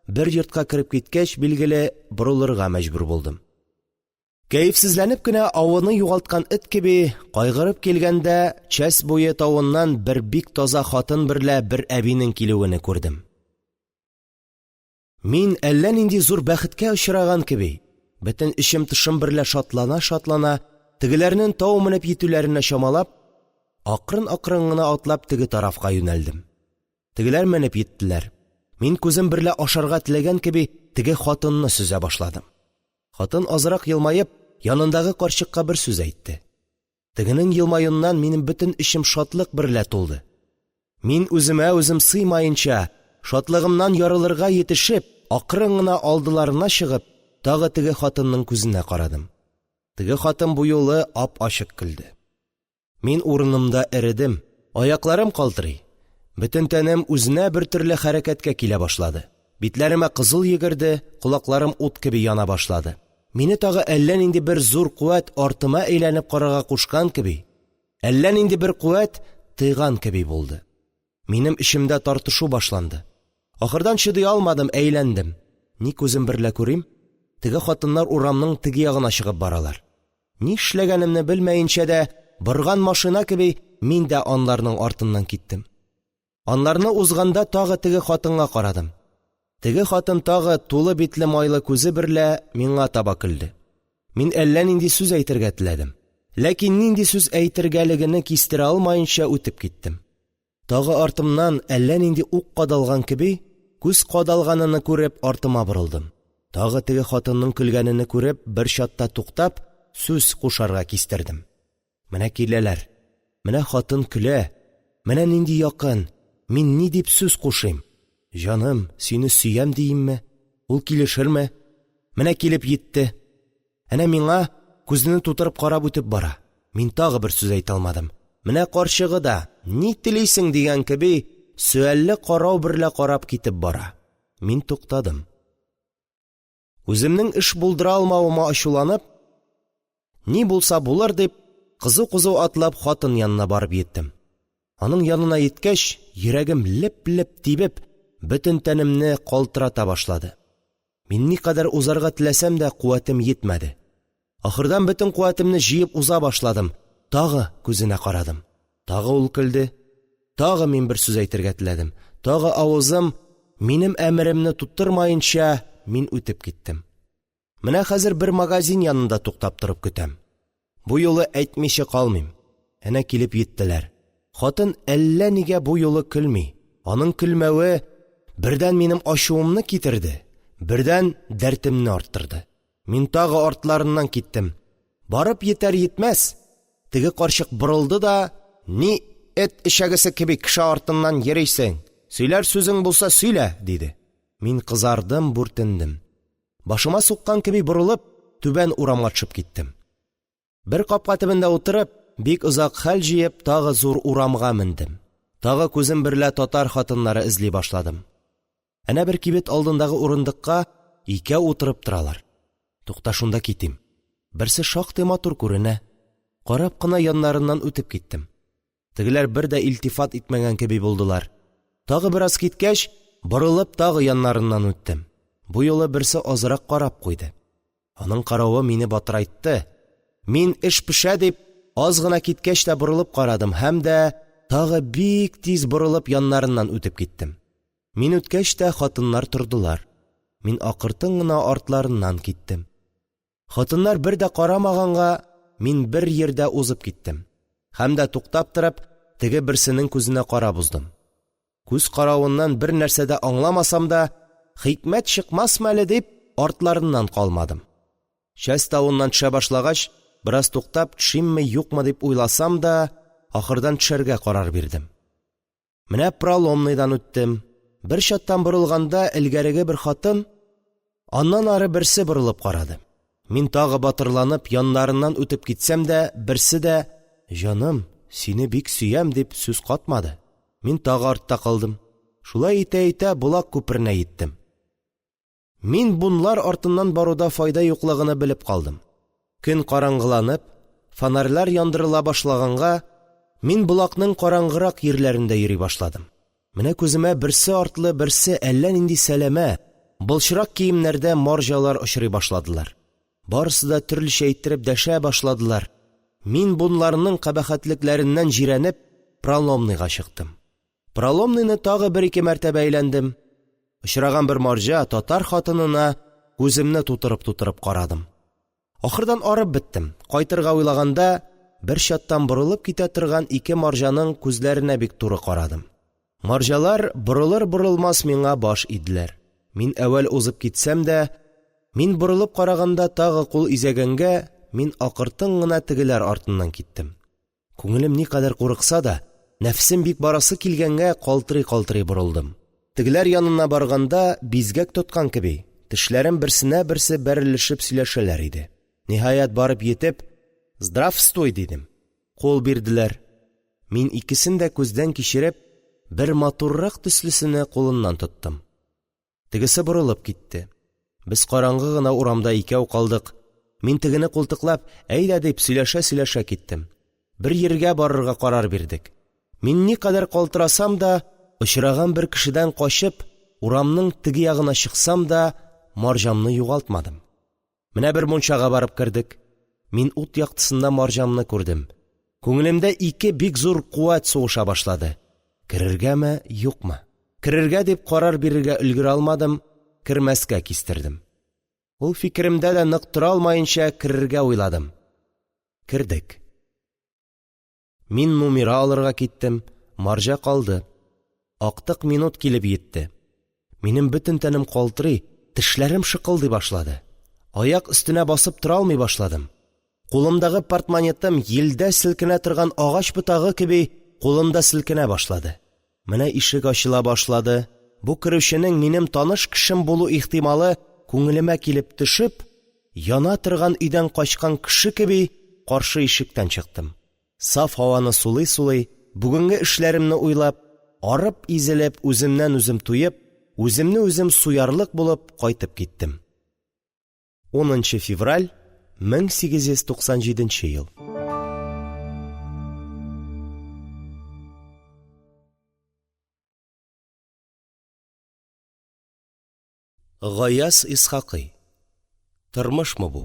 бер йортка кереп киткәч, билгеле, борылырга мәҗбүр булдым. Кәефсезләнеп кенә авыны югалткан эт кеби, кайгырып килгәндә, часть буе тавыннан бер бик таза хатын берлә бер әбинең килүене күрдем. Мин, әллә нинди зур бәхеткә очраган кеби, бөтен эчем-тышым берлә шатлана-шатлана, тегеләрнең тау менеп йитүләренә чамалап, акрын-акрын гына атлап теге тарафка юнәлдем. Тегеләр менеп йиттеләр. Мин күзем берлә ашарга теләгән кеби, теге хатынны сөзә башладым. Хатын азрак елмаеп, янындагы карчыкка бер сүз әйтте. Тегенең елмаюыннан минем бөтен эчем шатлык берлә тулды. Мин үземә үзем сыймаенча, шатлыгымнан ярылырга йитешеп, акрын гына алдыларына чыгып, тагы теге хатынның күзенә карадым. Теге хатын бу юлы ап-ачык көлде. Мин урынымда эредем, аякларым калтырый, бөтен тәнем үзенә бертөрле хәрәкәткә килә башлады. Битләремә кызыл йөгерде, колакларым ут кеби яна башлады. Мине тагы әллә нинди бер зур куәт артыма әйләнеп карарга кушкан кеби, әллә нинди бер куәт тыйган кеби булды. Минем эчемдә тартышу башланды. Ахырдан чыдый алмадым, әйләндем. Ни күзем берлә күрим, теге хатыннар урамның теге ягына чыгып баралар. Нишләгәнемне белмәенчә дә, борган машина кеби, мин дә анларның артыннан киттем. Анларны узганда тагы теге хатынга карадым. Теге хатын тагы тулы битле майлы күзе берлә миңа таба көлде. Мин әллә нинди сүз әйтергә теләдем. Ләкин нинди сүз әйтергәлегене кистерә алмаенча үтеп киттем. Тагы артымнан әллә нинди ук кадалган кеби, күз кадалганыны күреп артыма борылдым. Тагы теге хатынның көлгәнене күреп, бер чатта туктап, сүз кушарга кистердем. Менә киләләр. Менә хатын көлә. Менә нинди якын. Мин ни дип сүз кушыйм? Җаным, сине сөям диимме? Ул килешерме? Менә килеп йитте. Әнә миңа күзене тутырып карап үтеп бара. Мин тагы бер сүз әйтә алмадым. Менә карчыгы да, ни телисең дигән кеби, сөальле карау берлә карап китеп бара. Мин туктадым. Үземнең эш булдыра алмавыма ачуланып, ни булса булыр дип, кызу-кызу атлап хатын янына барып йиттем. Аның янына йиткәч, йөрәгем леп-леп тибеп, бөтен тәнемне калтырата башлады. Мин никадәр узарга теләсәм дә, куәтем йитмәде. Ахырдан бөтен куәтемне җыеп уза башладым. Тагы күзенә карадым. Тагы ул көлде. Тагы мин бер сүз әйтергә теләдем. Тагы авызым минем әмеремне тоттырмаенча, мин үтеп киттем. Менә хәзер бер магазин янында туктап торып көтәм. Бу юлы әйтмичә калмыйм. Әнә килеп йиттеләр. Хатын әллә нигә бу юлы көлми. Аның көлмәве бердән минем ачуымны китерде, бердән дәртемне арттырды. Мин тагы артларыннан киттем. Барып йитәр-йитмәс, теге карчык борылды да: "Ни эт эчәгесе кеби кеше артыннан йөрисең? Сөйләр сүзең булса сөйлә!" – диде. Мин кызардым, бүртендем. Башыма суккан кеби борылып, түбән урамга төшеп киттем. Бер капка төбендә утырып, бик озак хәл җыеп, тагы зур урамга мендем. Тагы күзем берлә татар хатыннары эзли башладым. Әнә бер кибет алдындагы урындыкка икәү утырып торалар. Тукта, шунда китим. Берсе шактый матур күренә. Карап кына яннарыннан үтеп киттем. Тегеләр бер дә илтифат итмәгән кеби булдылар. Тагы бераз киткәч, борылып тагы яннарыннан үттем. Бу юлы берсе азрак карап куйды. Аның каравы мине батырайтты. Мин эш пешә дип, аз гына киткәч тә борылып карадым һәм дә тагы бик тиз борылып яннарыннан үтеп киттем. Мин үткәч тә хатыннар тордылар. Мин акыртын гына артларыннан киттем. Хатыннар бер дә карамаганга, мин бер йирдә узып киттем. Һәм дә туктап торып, теге берсенең күзенә карап уздым. Күз каравыннан бер нәрсә дә аңламасам да, хикмәт чыкмасмы әле дип, артларыннан калмадым. Часть тавыннан төшә башлагач, бераз туктап, төшимме, юкмы дип уйласам да, ахырдан төшәргә карар бирдем. Менә Проломныйдан үттем. Бер чаттан борылганда элгәреге бер хатын, аннан ары берсе борылып карады. Мин тагы батырланып яннарыннан үтеп китсәм дә, берсе дә: "Җаным, сине бик сөям" дип сүз катмады. Мин тагы артта калдым. Шулай итә-итә Болак күперенә йиттем. Мин бунлар артыннан баруда файда юклыгыны белеп калдым. Көн караңгыланып, фонарьлар яндырыла башлаганга, мин Болакның караңгырак йирләрендә йөри башладым. Менә күземә берсе артлы берсе әллә нинди сәләмә, былчырак киемнәрдә марҗалар очрый башладылар. Барысы да төрлечә иттереп дәшә башладылар. Мин бунларның кабахәтлекләреннән җирәнеп, Проломныйга чыктым. Проломныйны тагы бер-ике мәртәбә әйләндем. Очраган бер марҗа татар хатынына күземне тутырып-тутырып карадым. Ахырдан арып беттем. Кайтырга уйлаганда, бер чаттан борылып китә торган ике марҗаның күзләренә бик туры карадым. Марҗалар борылыр-борылмас миңа баш иделәр. Мин әүвәл узып китсәм дә, мин борылып караганда тагы кул изәгәнгә, мин акыртын гына тегеләр артыннан киттем. Күңелем никадәр курыкса да, нәфесем бик барасы килгәнгә, калтырый-калтырый борылдым. Тегеләр янына барганда, бизгәк тоткан кеби, тешләрем берсенә берсе бәрелешеп сөйләшәләр иде. Ниһаять, барып йитеп: "Здравствуй!" – дидем. Кул бирделәр. Мин икесен дә күздән кичереп, бер матуррак төслесене кулыннан тоттым. Тегесе борылып китте. Без караңгы гына урамда икәү калдык. Мин тегене култыклап, әйдә дип сөйләшә-сөйләшә киттем. Бер йиргә барырга карар бирдек. Мин никадәр калтырасам да, очраган бер кешедән качып, урамның теге ягына чыксам да, марҗамны югалтмадым. Менә бер мунчага барып кердек. Мин ут яктысында марҗамны күрдем. Күңелемдә ике бик зур куәт сугыша башлады. Керергәме, юкмы? Керергә дип карар бирергә өлгерә алмадым, кермәскә кистердем. Ул фикеремдә дә нык тора алмаенча керергә уйладым. Кердек. Мин нумира алырга киттем, марҗа калды. Актык минут килеп йитте. Минем бөтен тәнем калтырый, тешләрем шыкылдый башлады. Аяк өстенә басып тора алмый башладым. Кулымдагы портмонетым йилдә селкенә торган агач ботагы кеби кулымда селкенә башлады. Менә ишек ачыла башлады. Бу керүченең минем таныш кешем булу ихтималы күңелемә килеп төшеп, яна торган өйдән качкан кеше кеби каршы ишектән чыктым. Саф һаваны сулый-сулый, бүгенге эшләремне уйлап, арып-изелеп, үземнән үзем туеп, үземне үзем суярлык булып кайтып киттем. 10 нчы февраль 1897 ел. Гаяз Исхакый Тормышмы бу?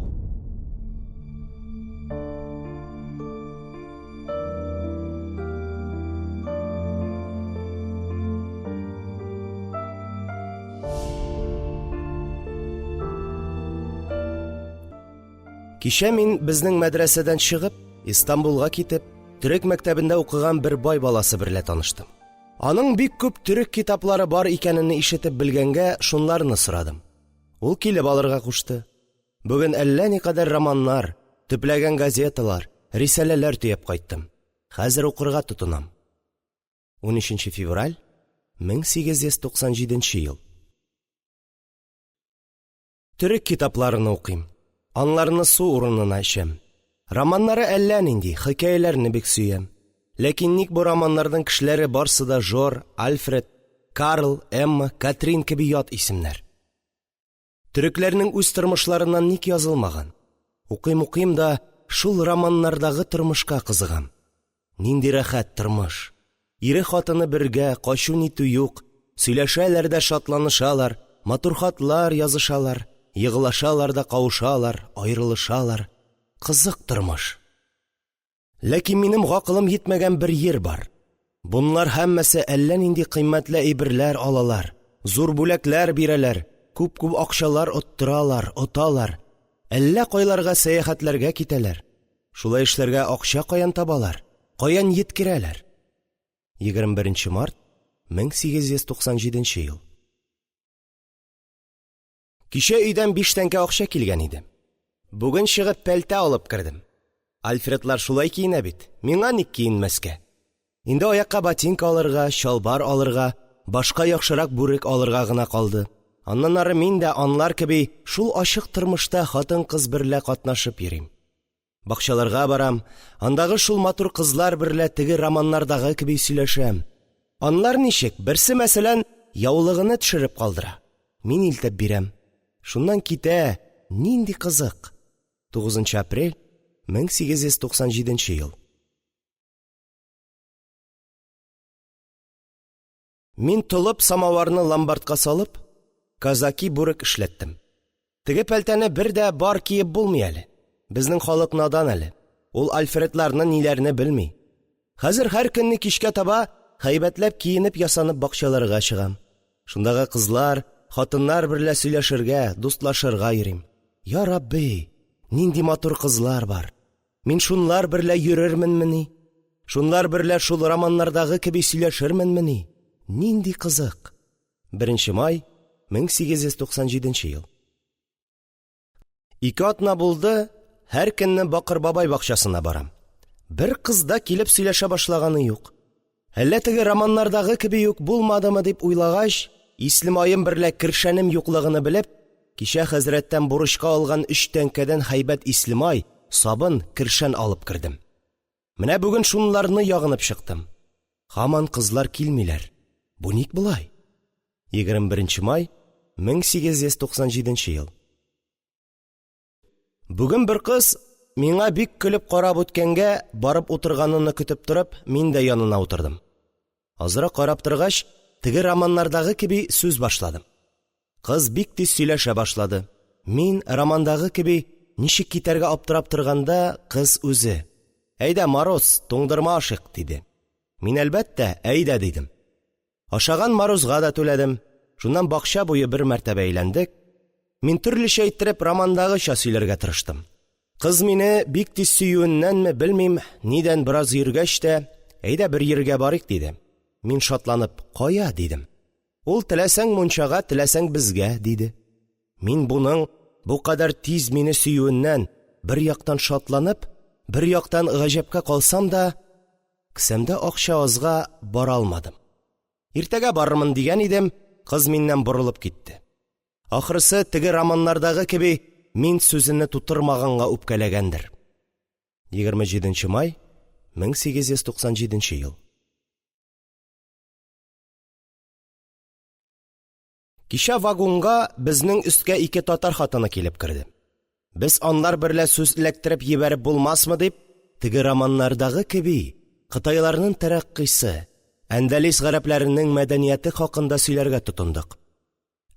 Кичә мин безнең мәдрәсәдән чыгып, Истанбулга китеп, төрек мәктәбендә укыган бер бай баласы берлә таныштым. Аның бик күп төрек китаплары бар икәнене ишетеп белгәнгә, шунларны сорадым. Ул килеп алырга кушты. Бүген әллә никадәр романнар, төпләгән газеталар, рисаләләр төяп кайттым. Хәзер укырга тотынам. 13 февраль 1897 ел. Төрек китапларыны укыйм. Анларны су урынына эчәм. Романнары әллә нинди, хикәяләрне бик сөям. Ләкин ник бу романнарның кешеләре барсы да Жор, Альфред, Карл, Эмма, Катрин кеби ят исемнәр? Төрекләрнең үз тормышларыннан ник язылмаган? Укыйм-укыйм да шул романнардагы тормышка кызыгам. Нинди рәхәт тормыш! Ире-хатыны бергә, качу-нитү юк, сөйләшәләр дә шатланышалар, матур хатлар язышалар, егылашалар да кавышалар, аерылышалар. Кызык тормыш! Ләкин минем гакылым йитмәгән бер йир бар. Бунлар һәммәсе әллә нинди кыйммәтле әйберләр алалар, зур бүләкләр бирәләр, күп-күп акчалар оттыралар, оталар, әллә кайларга сәяхәтләргә китәләр. Шулай эшләргә акча каян табалар? Каян йиткерәләр? 21 нче март 1897 ел. Кичә өйдән биш тәңкә акча килгән иде. Бүген чыгып пәлтә алып кердем. Альфредлар шулай киенә бит. Миңа ник киенмәскә? Инде аякка ботинка алырга, чалбар алырга, башка яхшырак бүрек алырга гына калды. Аннан ары мин дә анлар кеби шул ачык тормышта хатын-кыз берлә катнашып йөрим. Бакчаларга барам, андагы шул матур кызлар берлә теге романнардагы кеби сөйләшәм. Анлар ничек, берсе, мәсәлән, яулыгыны төшереп калдыра. Мин илтеп бирәм. Шуннан китә, нинди кызык. 9 нчы апрель, 1897 ел. Мин толып самаварны ломбардка салып, казаки бүрек эшләттем. Теге пәлтәне бер дә бар киеп булмый әле. Безнең халык надан әле. Ул Альфредларны ниләрне белми. Хәзер һәр көнне кичкә таба һәйбәтләп киенеп-ясанып бакчаларга чыгам. Шундагы кызлар, хатыннар берлә сөйләшергә, дустлашырга йөрим. Я Рабби, нинди матур кызлар бар. Мин шунлар берлә йөрерменмени? Шунлар берлә шул романнардагы кеби сөйләшерменмени? Нинди кызык! 1 нче май, 1897 ел. Ике атна булды, һәр көнне Бакыр бабай бакчасына барам. Бер кыз да килеп сөйләшә башлаганы юк. Әллә теге романнардагы кеби үк булмадымы дип уйлагач, ислемаем берлә кершәнем юклыгыны белеп, кичә хәзрәттән бурычка алган өч тәңкәдән һәйбәт ислемай, сабын, кершән алып кердем. Менә бүген шунларны ягынып чыктым. Һаман кызлар килмиләр. Бу ник болай? 21 нче май, 1897 ел. Бүген бер кыз миңа бик көлеп карап үткәнгә, барып утырганыны көтеп торып, мин дә янына утырдым. Азрак карап торгач, теге романнардагы кеби сүз башладым. Кыз бик тиз сөйләшә башлады. Мин романдагы кеби ничек китәргә аптырап торганда, кыз үзе: "Әйдә, мороз, туңдырма ашыйк", диде. Мин, әлбәттә, "Әйдә" дидем. Ашаган морозга да түләдем. Шуннан бакча буе бер мәртәбә әйләндек. Мин төрлечә иттереп романдагыча сөйләргә тырыштым. Кыз мине бик тиз сөюеннәнме, белмим, нидән бераз йөргәч тә, әйдә бер йиргә барыйк, диде. Мин шатланып, кая, дидем. Ул, теләсәң мунчага, теләсәң безгә, диде. Мин буның бу кадәр тиз мине сөюеннән бер яктан шатланып, бер яктан гаҗәпкә калсам да, Кесәмдә акча азга бара алмадым. Иртәгә барырмын дигән идем, кыз миннән борылып китте. Ахрысы, теге романнардагы кеби, мин сүзене тутырмаганга үпкәләгәндер. 27 нче май, 1897 нче ел. Кичә вагонга безнең өсткә ике татар хатыны килеп керде. Без анлар берлә сүз эләктереп җибәреп булмасмы дип, теге романнардагы кеби, кытайларның тәрәккыйсы, Әндәлес гарәпләренең мәдәнияте хакында сөйләргә тотындык.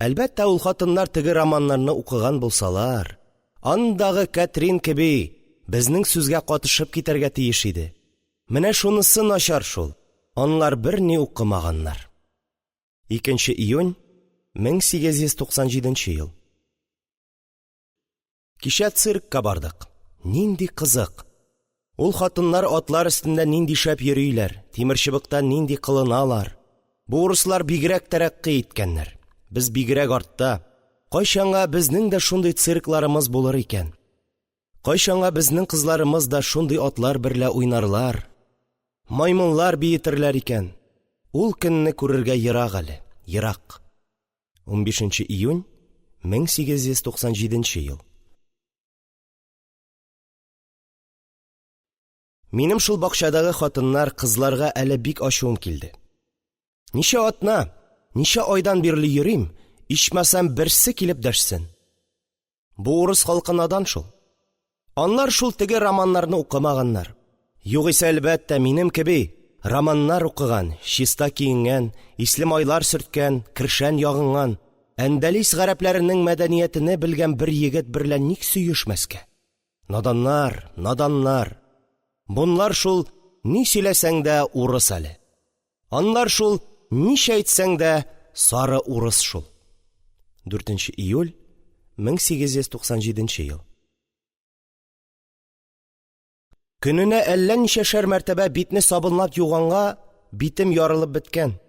Әлбәттә, ул хатыннар теге романнарны укыган булсалар, андагы Катрин кеби безнең сүзгә катышып китәргә тиеш иде. Менә шунысы начар шул, анлар берни укымаганнар. 2 нче июнь, 1897 ел. Кичә циркка бардык. Нинди кызык! Ул хатыннар атлар өстендә нинди шәп йөриләр, тимерчыбыкта нинди кылыналар. Бу урыслар бигрәк тәрәккый иткәннәр. Без бигрәк артта. Кайчанга безнең дә шундый циркларымыз булыр икән? Кайчанга безнең кызларымыз да шундый атлар берлә уйнарлар, маймыллар биетерләр икән? Ул көнне күрергә ерак әле, ерак. 15 нче июнь 1897 нче ел. Минем шул бакчадагы хатыннар, кызларга әле бик ачуым килде. Ничә атна, ничә айдан бирле йөрим, ичмасам берсе килеп дәшсен. Бу урыс халкы надан шул. Анлар шул теге романнарны укымаганнар. Югыйсә, әлбәттә, минем кеби романнар укыган, чиста киенгән, исле майлар сөрткән, кершән ягынган, Әндәлис гарәпләренең мәдәниятене белгән бер егет берлә ник сөешмәскә? Наданнар, наданнар! Бунлар шул, ни сөйләсәң дә, урыс әле. Анлар шул, ничә әйтсәң дә, сары урыс шул. 4 нче июль, 1897 нче ел. Көненә әллә ничәшәр мәртәбә битне сабынлап юганга битем ярылып беткән.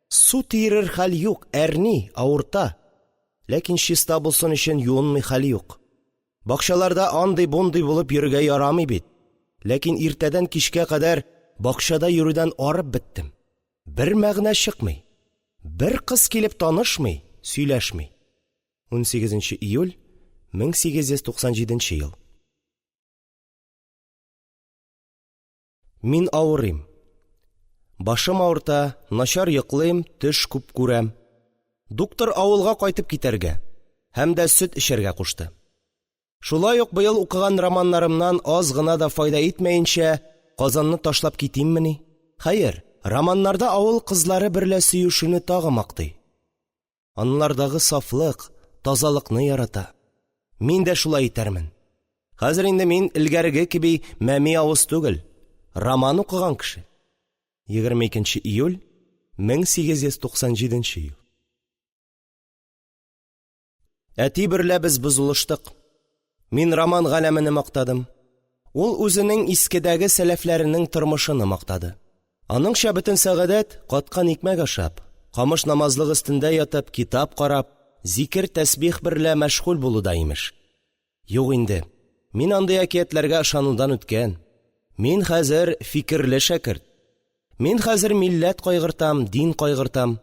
Су тиерер хәл юк, әрни, авырта. Ләкин чиста булсын өчен юынмый хәл юк. Бакчаларда андый-бундый булып йөрергә ярамый бит. Ләкин иртәдән кичкә кадәр бакчада йөрүдән арып беттем. Бер мәгънә чыкмый. Бер кыз килеп танышмый, сөйләшми. 18 нче июль, 1897 нче ел. Мин авырыйм. Башым авырта, начар йоклыйм, төш күп күрәм. Доктор авылга кайтып китәргә һәм дә сөт эчәргә кушты. Шулай ук быел укыган романнарымнан аз гына да файда итмәенчә, Казанны ташлап китиммени? Хәер, романнарда авыл кызлары берлә сөешүне тагы мактый. Анлардагы сафлык, тазалыкны ярата. Мин дә шулай итәрмен. Хәзер инде мин элгәреге кеби мәми авыз түгел, роман укыган кеше. 22 нче июль 1897 нче ел. Әти берлә без бозылыштык. Мин роман галәмене мактадым. Ул үзенең искедәге сәләфләренең тормышыны мактады. Аныңча бөтен сәгадәт каткан икмәк ашап, камыш намазлык өстендә ятып, китап карап, зикер-тәсбих берлә мәшгуль булуда, имеш. Юк инде, мин андый әкиятләргә ышанудан үткән. Мин хәзер фикерле шәкерт. Мин хәзер милләт кайгыртам, дин кайгыртам.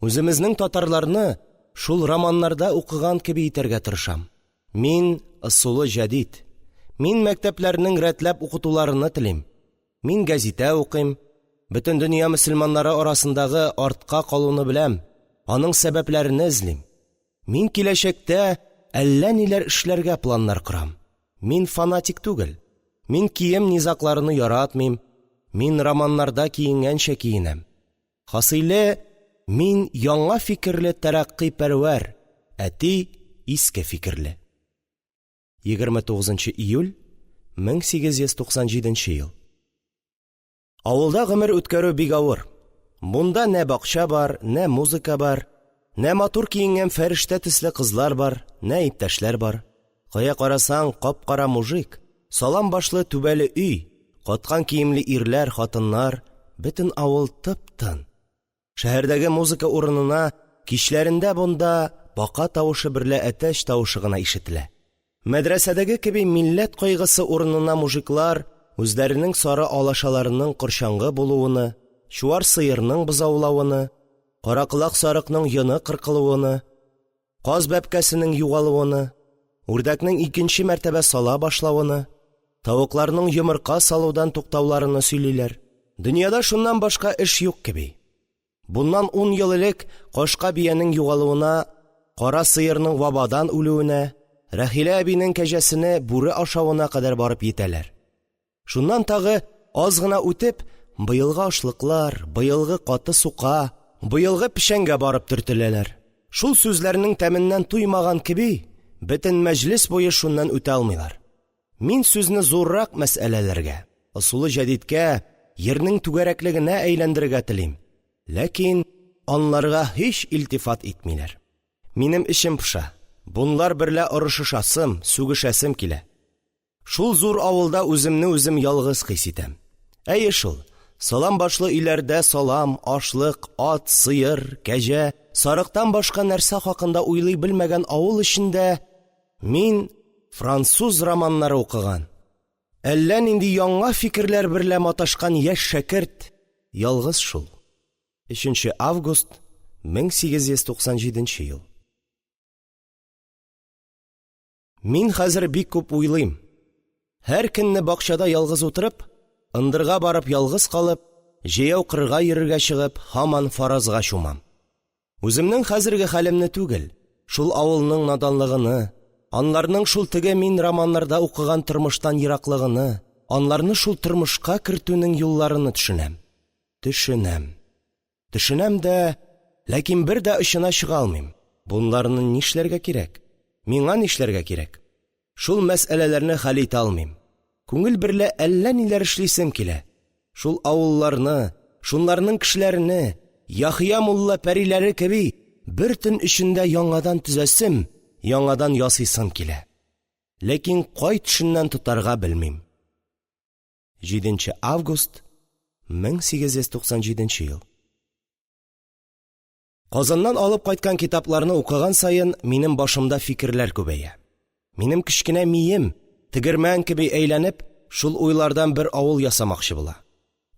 Үземезнең татарларны шул романнарда укыган кеби итәргә тырышам. Мин ысулы җәдид. Мин мәктәпләрнең рәтләп укытуларыны телим. Мин гәзитә укыйм. Бөтен дөнья мөселманнары арасындагы артка калуны беләм, аның сәбәпләрене эзлим. Мин киләчәктә әллә ниләр эшләргә планнар корам. Мин фанатик түгел. Мин кием низагларыны яратмыйм. Мин романнарда киенгәнчә киенәм. Хасыйле, мин яңа фикерле тәрәккый пәрвәр, әти иске фикерле. 29 нчы июль, 1897 нче ел. Авылда гомер үткәрү бик авыр. Бунда нә бакча бар, нә музыка бар, нә матур киенгән фәрештә төсле кызлар бар, нә иптәшләр бар. Кая карасаң, кап-кара мужик, салам башлы түбәле өй, каткан киемле ирләр, хатыннар, бөтен авыл тып-тын. Шәһәрдәге музыка урынына кичләрендә бунда бака тавышы берлә әтәч тавышы гына ишетелә. Мәдрәсәдәге кеби милләт кайгысы урынына мужиклар үзләренең сары алашаларының корчаңгы булуыны, чуар сыерның бозаулавыны, караколак сарыкның йоны кыркылуыны, Каз бәбкәсенең югалуыны, үрдәкнең икенче мәртәбә сала башлавыны, тавыкларның йомырка салудан туктауларыны сөйлиләр. Дөньяда шуннан башка эш юк кеби. Буннан ун ел элек кашка биянең югалуына, кара сыерның вабадан үлүенә, Рәхилә әбинең кәҗәсене бүре ашавына кадәр барып йитәләр. Шуннан тагы аз гына үтеп, быелгы ашлыклар, быелгы каты сука, быелгы печәнгә барып төртеләләр. Шул сүзләрнең тәменнән туймаган кеби, бөтен мәҗлес буе шуннан үтә алмыйлар. Мин сүзне зуррак мәсьәләләргә, ысулы җәдидкә, йирнең түгәрәклегенә әйләндерергә телим, ләкин аларга һич илтифат итмиләр. Минем эчем поша, бунлар берлә орышышасым, сүгешәсем килә. Шул зур авылда үземне үзем ялгыз хис итәм. Әйе шул, салам башлы өйләрдә салам, ашлык, ат, сыер, кәҗә, сарыктан башка нәрсә хакында уйлый белмәгән авыл эчендә мин француз романнары укыган, әллә нинди яңа фикерләр берлә маташкан яшь шәкерт ялгыз шул. 3 нче август 1897 ел. Мин хәзер бик күп уйлыйм. Һәр көнне бакчада ялгыз утырып, ындырга барып ялгыз калып, җәяү кырга йөрергә чыгып, һаман фаразга чумам. Үземнең хәзерге хәлемне түгел, шул авылның наданлыгыны, анларның шул теге мин романнарда укыган тормыштан ераклыгыны, анларны шул тормышка кертүнең юлларыны төшенәм. Төшенәм. Төшенәм дә, ләкин бер дә очына чыга алмыйм. Бунларны нишләргә кирәк? Миңа нишләргә кирәк? Шул мәсьәләләрне хәл итә алмыйм. Күңел берлә әллә ниләр эшлисем килә. Шул авылларны, шунларның кешеләрене, Яхъя мулла пәриләре кеби, бер төн эчендә яңадан төзәсем, яңадан ясыйсым килә. Ләкин кай төшеннән тотарга белмим. 7 нче август 1897 ел. Казаннан алып кайткан китапларны укыган саен минем башымда фикерләр күбәя. Минем кечкенә мием, тегермән кеби әйләнеп, шул уйлардан бер авыл ясамакчы була.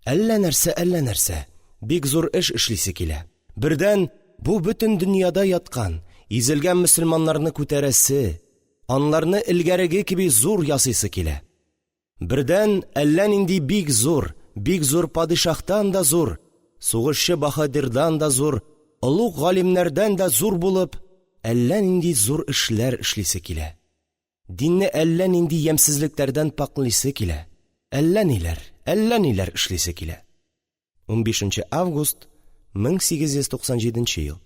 Әллә нәрсә, әллә нәрсә, бик зур эш эшлисе килә. Бердән, бу бөтен дөньяда яткан, изелгән мөселманнарны күтәрәсе, анларны элгәреге кеби зур ясыйсы килә. Бердән, әллә нинди бик зур, бик зур падишаһтан да зур, сугышчы баһадирдан да зур, олуг галимнәрдән дә зур булып, әллә нинди зур эшләр эшлисе килә. Динне әллә нинди ямьсезлекләрдән пакълисе килә. Әллә ниләр, әллә ниләр эшлисе килә. 15 нче август 1897 ел.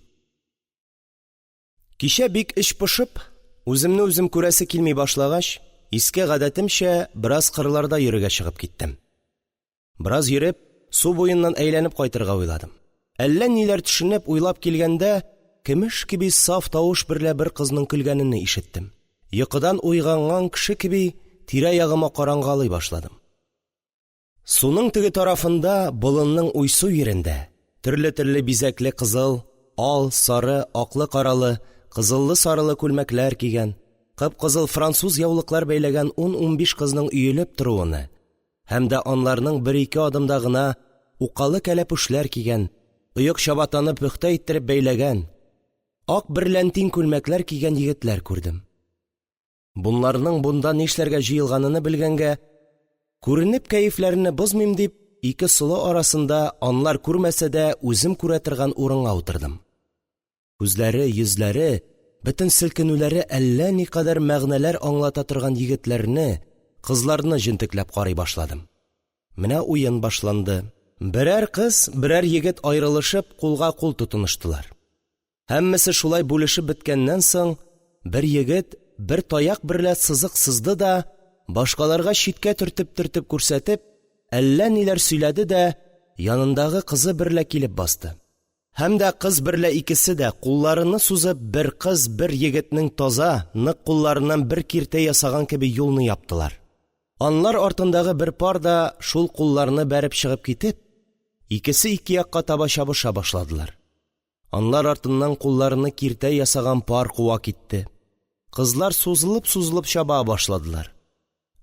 Кичә бик эч пошып, үземне үзем күрәсе килми башлагач, иске гадәтемчә, бераз кырларда йөрергә чыгып киттем. Бераз йөреп, су буеннан әйләнеп кайтырга уйладым. Әллә ниләр төшенеп, уйлап килгәндә, көмеш кеби саф тавыш берлә бер кызның көлгәнене ишеттем. Йокыдан уйганган кеше кеби, тирә-ягыма карангалый башладым. Суның теге тарафында, болынның уйсу йирендә, төрле-төрле бизәкле кызыл, ал, сары, аклы-каралы, кызыллы-сарылы күлмәкләр кигән, кып-кызыл француз яулыклар бәйләгән ун-унбиш кызның өелеп торуыны һәм дә анларның бер-ике адымда гына укалы кәләпүшләр кигән, оек-чабатаны пөхтә иттереп бәйләгән, ак берләнтин күлмәкләр кигән егетләр күрдем. Бунларның бунда нишләргә җыелганыны белгәнгә, күренеп кәефләрене бозмыйм дип, ике солы арасында, анлар күрмәсә дә, үзем күрә торган урынга утырдым. Күзләре, йөзләре, бөтен селкенүләре әллә никадәр мәгънәләр аңлата торган егетләрне, кызларны җентекләп карый башладым. Менә уен башланды. Берәр кыз, берәр егет аерылышып, кулга-кул тотыныштылар. Һәммәсе шулай бүлешеп беткәннән соң, бер егет бер таяк берлә сызык сызды да, башкаларга читкә төртеп-төртеп күрсәтеп, әллә ниләр сөйләде дә, янындагы кызы берлә килеп басты. Һәм дә кыз берлә икесе дә, кулларыны сузып, бер кыз, бер егетнең таза, нык кулларыннан бер киртә ясаган кеби юлны яптылар. Анлар артындагы бер пар да шул кулларны бәреп чыгып китеп, икесе ике якка таба чабыша башладылар. Анлар артыннан кулларыны киртә ясаган пар куа китте. Кызлар сузылып-сузылып чаба башладылар.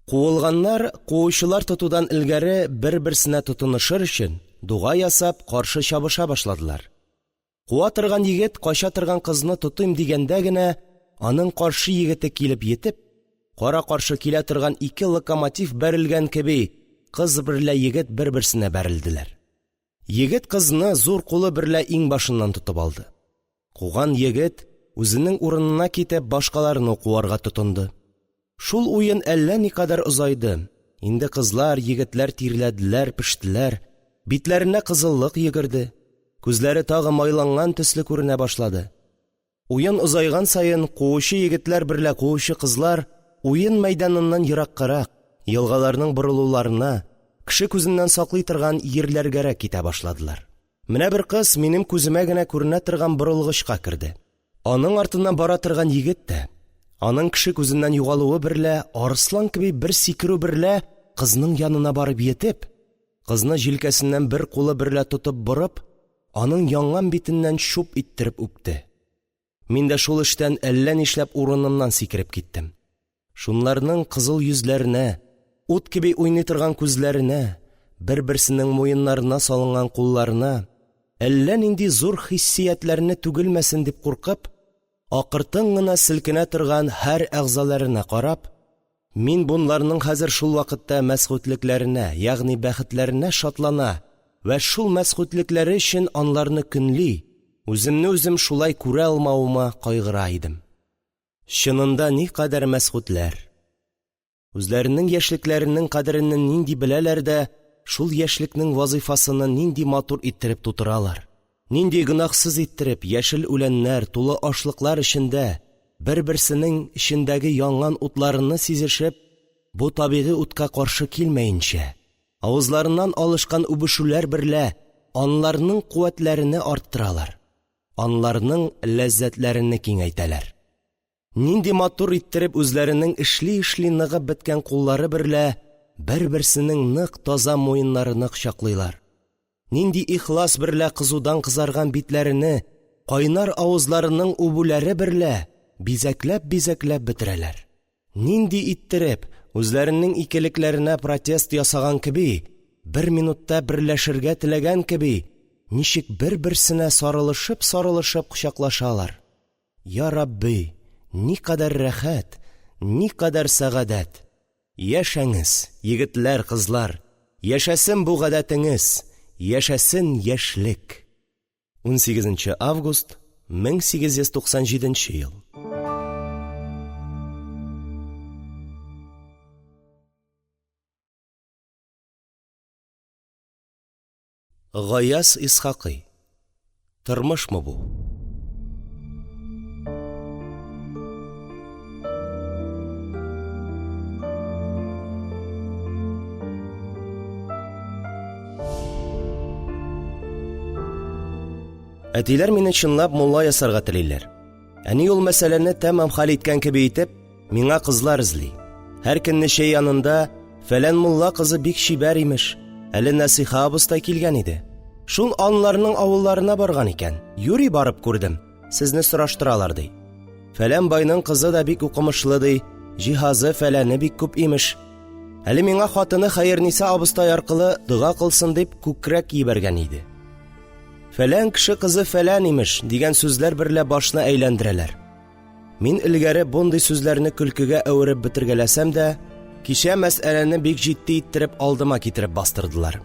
Куылганнар, куучылар тотудан элгәре бер-берсенә тотынышыр өчен, дуга ясап, каршы чабыша башладылар. Куа торган егет кача торган кызны тотыйм дигәндә генә, аның каршы егете килеп йитеп, кара-каршы килә торган ике локомотив бәрелгән кеби, кыз берлә егет бер-берсенә бәрелделәр. Егет кызны зур кулы берлә иңбашыннан тотып алды. Куган егет, үзенең урынына китеп, башкаларны куарга тотынды. Шул уен әллә никадәр озайды. Инде кызлар, егетләр тирләделәр, пештеләр, битләренә кызыллык йөгерде, күзләре тагы майланган төсле күренә башлады. Уен озайган саен, куучы егетләр берлә куучы кызлар уен мәйданыннан ераккарак, елгаларның борылуларына, кеше күзеннән саклый торган йирләргәрәк китә башладылар. Менә бер кыз минем күземә генә күренә торган борылгычка керде. Аның артыннан бара торган егет тә, аның кеше күзеннән югалуы берлә, арыслан кеби бер сикерү берлә кызның янына барып йитеп, кызны җилкәсеннән бер кулы берлә тотып борып, аның янган битеннән чуп иттереп үпте. Мин дә шул эштән әллә нишләп урынымнан сикереп киттем. Шунларның кызыл йөзләренә, ут кеби уйный торган күзләренә, бер-берсенең муеннарына салынган кулларына, әллә нинди зур хиссиятләрне түгелмәсен дип куркып, акыртын гына селкенә торган һәр әгъзаларына карап, мин бунларның хәзер шул вакытта мәсгудлекләренә, ягъни бәхетләренә шатлана вә шул мәсгудлекләре өчен анларны көнли, үземне үзем шулай күрә алмавыма кайгыра идем. Чынында никадәр мәсгудләр! Үзләренең яшьлекләренең кадерене нинди беләләр дә, шул яшьлекнең вазыйфасыны нинди матур иттереп тутыралар, нинди гөнаһсыз иттереп, яшел үләннәр, тулы ашлыклар эчендә бер-берсенең эчендәге янган утларыны сизешеп, бу табигый утка каршы килмәенчә, авызларыннан алышкан үбешүләр берлә анларның куәтләрене арттыралар, анларның ләззәтләрене киңәйтәләр. Нинди матур иттереп үзләренең эшли-эшли ныгып беткән куллары берлә бер-берсенең нык таза муеннарыны кочаклыйлар. Нинди ихлас берлә кызудан кызарган битләрене кайнар авызларының үбүләре берлә бизәкләп-бизәкләп бетерәләр. Нинди иттереп, үзләренең икелекләренә протест ясаган кеби, бер минутта берләшергә теләгән кеби, ничек бер-берсенә сарылышып-сарылышып кочаклашалар. Йа Рабби, никадәр рәхәт, никадәр сәгадәт! Яшәңез, егетләр, кызлар, яшәсен бу гадәтеңез, яшәсен яшьлек! 18 нче август, 1897 нче ел. Гаяз Исхакый. Тормышмы бу? Әтиләр мине чынлап мулла ясарга телиләр. Әни ул мәсьәләне тәмам хәл иткән кеби итеп, миңа кызлар эзли. Һәр көнне чәй янында фәлән мулла кызы бик чибәр имеш. Әле Нәсиха абыстай килгән иде. Шул анларның авылларына барган икән. Юри барып күрдем. Сезне сораштыралар ди. Фәлән байның кызы да бик укымышлы ди. Җиһазы фәләне бик күп имеш. Әле миңа хатыны Хәерниса абыстай аркылы дога кылсын дип күкрәк җибәргән иде. Фәлән кеше кызы фәлән имеш дигән сүзләр берлә башны әйләндерәләр. Мин элгәре бундый сүзләрне көлкегә әвереп бетергәләсәм дә, кичә мәсьәләне бик җитди иттереп алдыма китереп бастырдылар.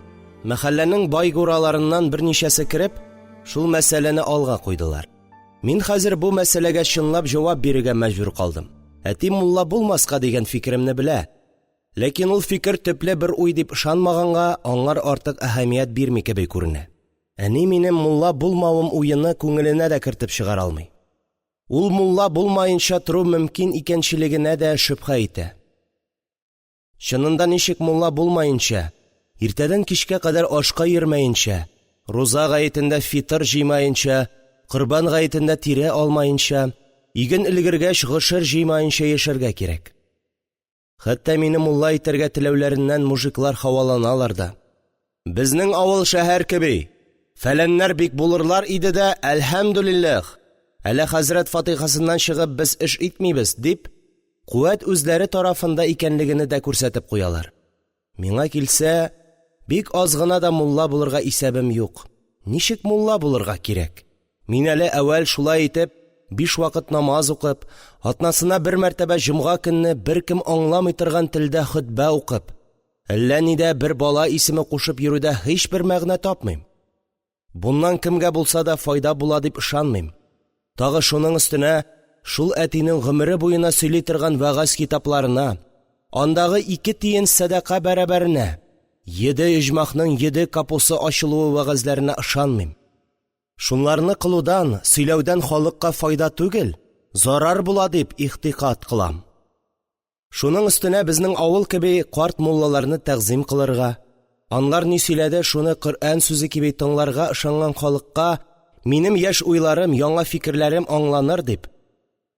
Мәхәлләнең байгураларыннан берничәсе кереп, шул мәсьәләне алга куйдылар. Мин хәзер бу мәсьәләгә чынлап җавап бирергә мәҗбүр калдым. Әти мулла булмаска дигән фикеремне белә. Ләкин ул фикер төпле бер уй дип ышанмаганга, аңар артык әһәмият бирми кеби күренә. Әни минем мулла булмавым уены күңеленә дә кертеп чыгара алмый. Ул мулла булмаенча тору мөмкин икәнчелегенә дә шөбһә итә. Чынында ничек мулла булмаенча, иртәдән кичкә кадәр ашка йөрмәенчә, руза гаетендә фитыр җыймаенча, корбан гаетендә тире алмаенча, иген өлгергәч гошер җыймаенча яшәргә кирәк? Хәтта мине мулла итәргә теләүләреннән мужиклар һаваланалар да. Безнең авыл шәһәр кеби, фәләннәр бик булырлар иде дә, әлхәмдүлилләһ, әле хәзрәт фатихасыннан чыгып без эш итмибез, дип, куәт үзләре тарафында икәнлегене дә күрсәтеп куялар. Миңа килсә, бик аз гына да мулла булырга исәбем юк. Ничек мулла булырга кирәк? Мин әле әүвәл шулай итеп, биш вакыт намаз укып, атнасына бер мәртәбә җомга көнне беркем аңламый торган телдә хөтбә укып, әллә нидә бер бала исеме кушып йөрүдә һичбер мәгънә тапмыйм. Буннан кемгә булса да файда була дип ышанмыйм. Тагы шуның өстенә шул әтинең гомере буена сөйли торган вәгазь китапларына, андагы ике тиен сәдака бәрабәренә, йиде оҗмахның йиде капусы ачылуы вәгазьләренә ышанмыйм. Шунларны кылудан, сөйләүдән халыкка файда түгел, зарар була дип игътикад кылам. Шуның өстенә безнең авыл кеби карт муллаларны тәгъзыйм кылырга, анлар ни сөйләде шуны Коръән сүзе кеби тыңларга ышанган халыкка минем яшь уйларым, яңа фикерләрем аңланыр дип,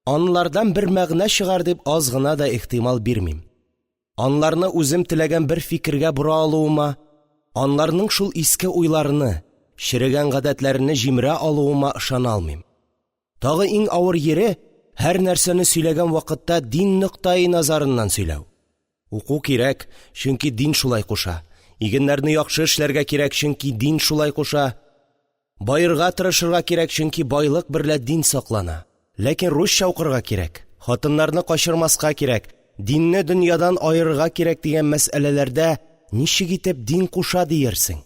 анлардан бер мәгънә чыгар дип аз гына да ихтимал бирмим. Анларны үзем теләгән бер фикергә бора алуыма, анларның шул иске уйларыны, черегән гадәтләрене җимерә алуыма ышана алмыйм. Тагы иң авыр йире һәр нәрсәне сөйләгән вакытта дин ноктаи назарыннан сөйләү. Уку кирәк, чөнки дин шулай куша. Игеннәрне яхшы эшләргә кирәк, чөнки дин шулай куша. Баерга тырышырга кирәк, чөнки байлык берлә дин саклана. Ләкин русча укырга кирәк, хатыннарны качырмаска кирәк, динне дөньядан аерырга кирәк дигән мәсьәләләрдә ничек итеп дин куша диерсең?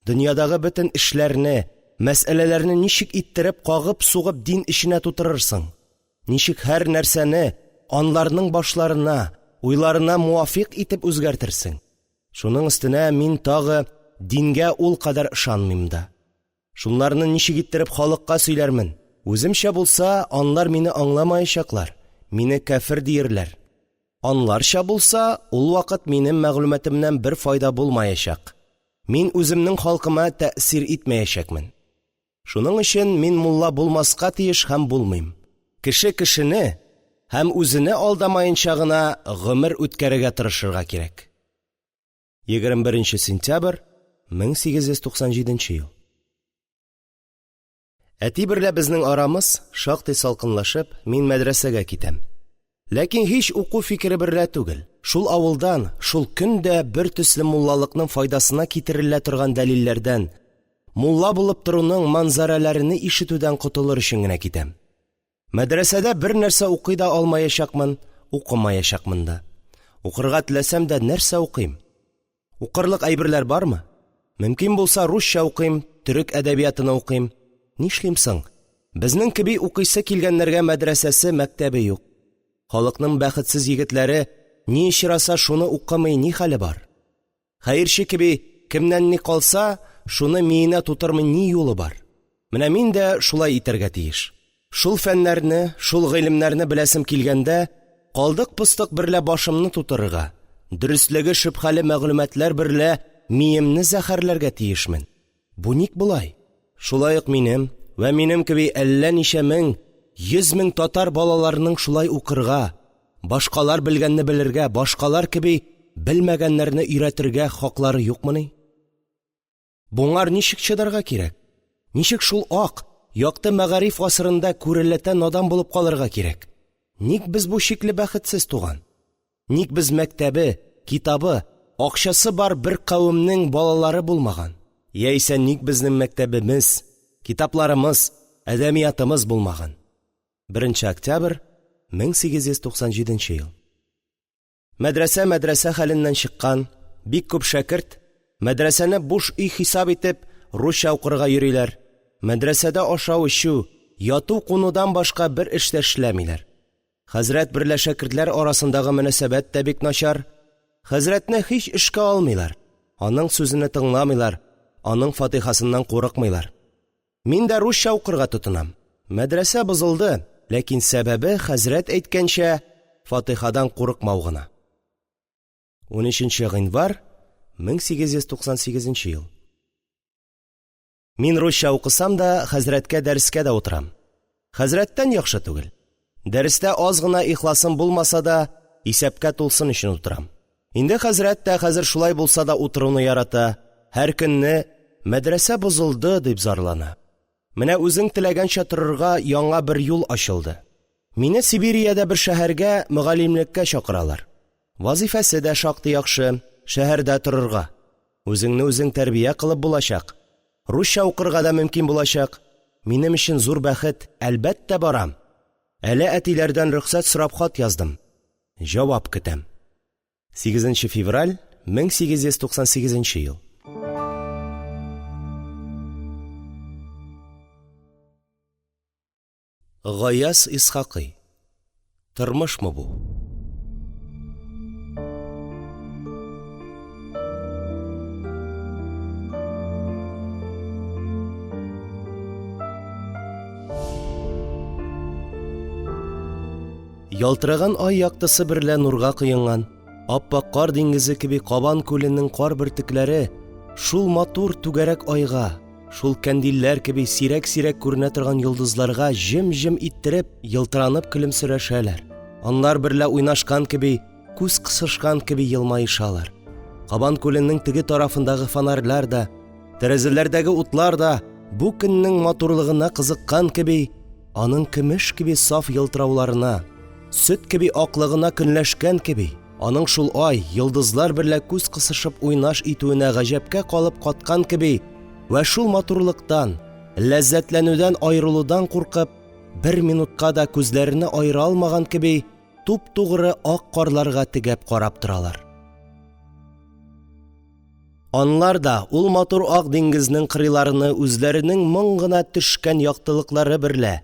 Дөньядагы бөтен эшләрне, мәсьәләләрне ничек иттереп кагып-сугып дин эченә тутырырсың? Ничек һәр нәрсәне анларның башларына, уйларына муафикъ итеп үзгәртерсең? Шуның өстенә мин тагы дингә ул кадәр ышанмыйм да. Шунларны ничек иттереп халыкка сөйләрмен? Үземчә булса, анлар мине аңламаячаклар, мине кяфер диерләр. Анларча булса, ул вакыт минем мәгълүматымнан бер файда булмаячак. Мин үземнең халкыма тәэсир итмәячәкмен. Шуның өчен мин мулла булмаска тиеш һәм булмыйм. Кеше кешене һәм үзене алдамаенча гына гомер үткәрергә тырышырга кирәк. 21 нче сентябрь 1897 ел. Әти берлә безнең арамыз шактый салкынлашып, мин мәдрәсәгә китәм. Ләкин һич уку фикере берлә түгел, шул авылдан, шул көн дә бертөсле муллалыкның файдасына китерелә торган дәлилләрдән, мулла булып торуның манзарәләрене ишетүдән котылыр өчен генә китәм. Мәдрәсәдә бернәрсә укый да алмаячакмын, укымаячакмын да. Укырга теләсәм дә, нәрсә укыйм? Укырлык әйберләр бармы? Мөмкин булса, русча укыйм, төрек әдәбиятыны укыйм. Нишлим соң? Безнең кеби укыйсы килгәннәргә мәдрәсәсе, мәктәбе юк. Халыкның бәхетсез егетләре ни очраса шуны укымый ни хәле бар? Хәерче кеби кемнән ни калса, шуны миенә тутырмый ни юлы бар? Менә мин дә шулай итәргә тиеш. Шул фәннәрне, шул гыйлемнәрне беләсем килгәндә, калдык-постык берлә башымны тутырырга, дөреслеге шөбһәле мәгълүматлар берлә миемне зәһәрләргә тиешмен. Бу ник болай? Шулай ук минем вә минем кеби әллә ничә мең, йөз мең татар балаларының шулай укырга, башкалар белгәнне белергә, башкалар кеби белмәгәннәрне өйрәтергә хаклары юкмыни? Буңар ничек чыдарга кирәк? Ничек шул ак, якты мәгариф гасырында күрәләтә надан булып калырга кирәк? Ник без бу шикле бәхетсез туган? Ник без мәктәбе, китабы, акчасы бар бер кавемнең балалары булмаган? Яисә ник безнең мәктәбемез, китапларымыз, әдәбиятымыз булмаган? 1 нче октябрь 1897 ел. Мәдрәсә мәдрәсә хәленнән чыккан, бик күп шәкерт, мәдрәсәне буш өй хисап итеп, русча укырга йөриләр. Мәдрәсәдә ашау-эчү, яту-кунудан башка бер эш тә эшләмиләр. Хәзрәт берлә шәкертләр арасындагы мөнәсәбәт тә бик начар. Хәзрәтне һич эшкә алмыйлар, аның сүзене тыңламыйлар, аның фатихасыннан курыкмыйлар. Мин дә русча укырга тотынам. Мәдрәсә бозылды, ләкин сәбәбе, хәзрәт әйткәнчә, Фатихадан курыкмау гына. 13 нче гыйнвар 1898 ел. Мин русча укысам да, хәзрәткә дәрескә дә утырам. Хәзрәттән яхшы түгел. Дәрестә аз гына ихласым булмаса да, исәпкә тулсын өчен утырам. Инде хәзрәт тә хәзер шулай булса да утыруны ярата, һәр көнне мәдрәсә бозылды дип зарлана. Менә үзең теләгәнчә торырга яңа бер юл ачылды. Мине Сибириядә бер шәһәргә мөгаллимлеккә чакыралар. Вазифасы да шактый яхшы, шәһәрдә торырга. Үзеңне үзең тәрбия кылып булачак. Русча укырга да мөмкин булачак. Минем өчен зур бәхет, әлбәттә, барам. Әле әтиләрдән рөхсәт сорап хат яздым. Җавап көтәм. 8 нче февраль 1898 нче ел. Гаяз Исхакый. Тормышмы бу? Ялтыраган ай яктысы берлә нурга коенган, ап-ак кар диңгезе кеби Кабан күленең кар бөртекләре шул матур түгәрәк айга, шул кандилләр кеби сирәк-сирәк күренә торган йолдызларга җем-җем иттереп елтыранып көлемсерәшәләр, алар берлә уйнашкан кеби, күз кысышкан кеби елмаешалар. Кабан күленең теге тарафындагы фонарьлар да, тәрәзәләрдәге утлар да бу көннең матурлыгына кызыккан кеби, аның көмеш кеби саф елтырауларына, сөт кеби аклыгына көнләшкән кеби, аның шул ай, йолдызлар берлә күз кысышып уйнаш итүенә гаҗәпкә калып каткан кеби вә шул матурлыктан, ләззәтләнүдән аерылудан куркып, бер минутка да күзләрене аера алмаган кеби, туп-тугры ак карларга тегәп карап торалар. Анлар да ул матур ак диңгезнең кырыйларыны үзләренең моң гына төшкән яктылыклары берлә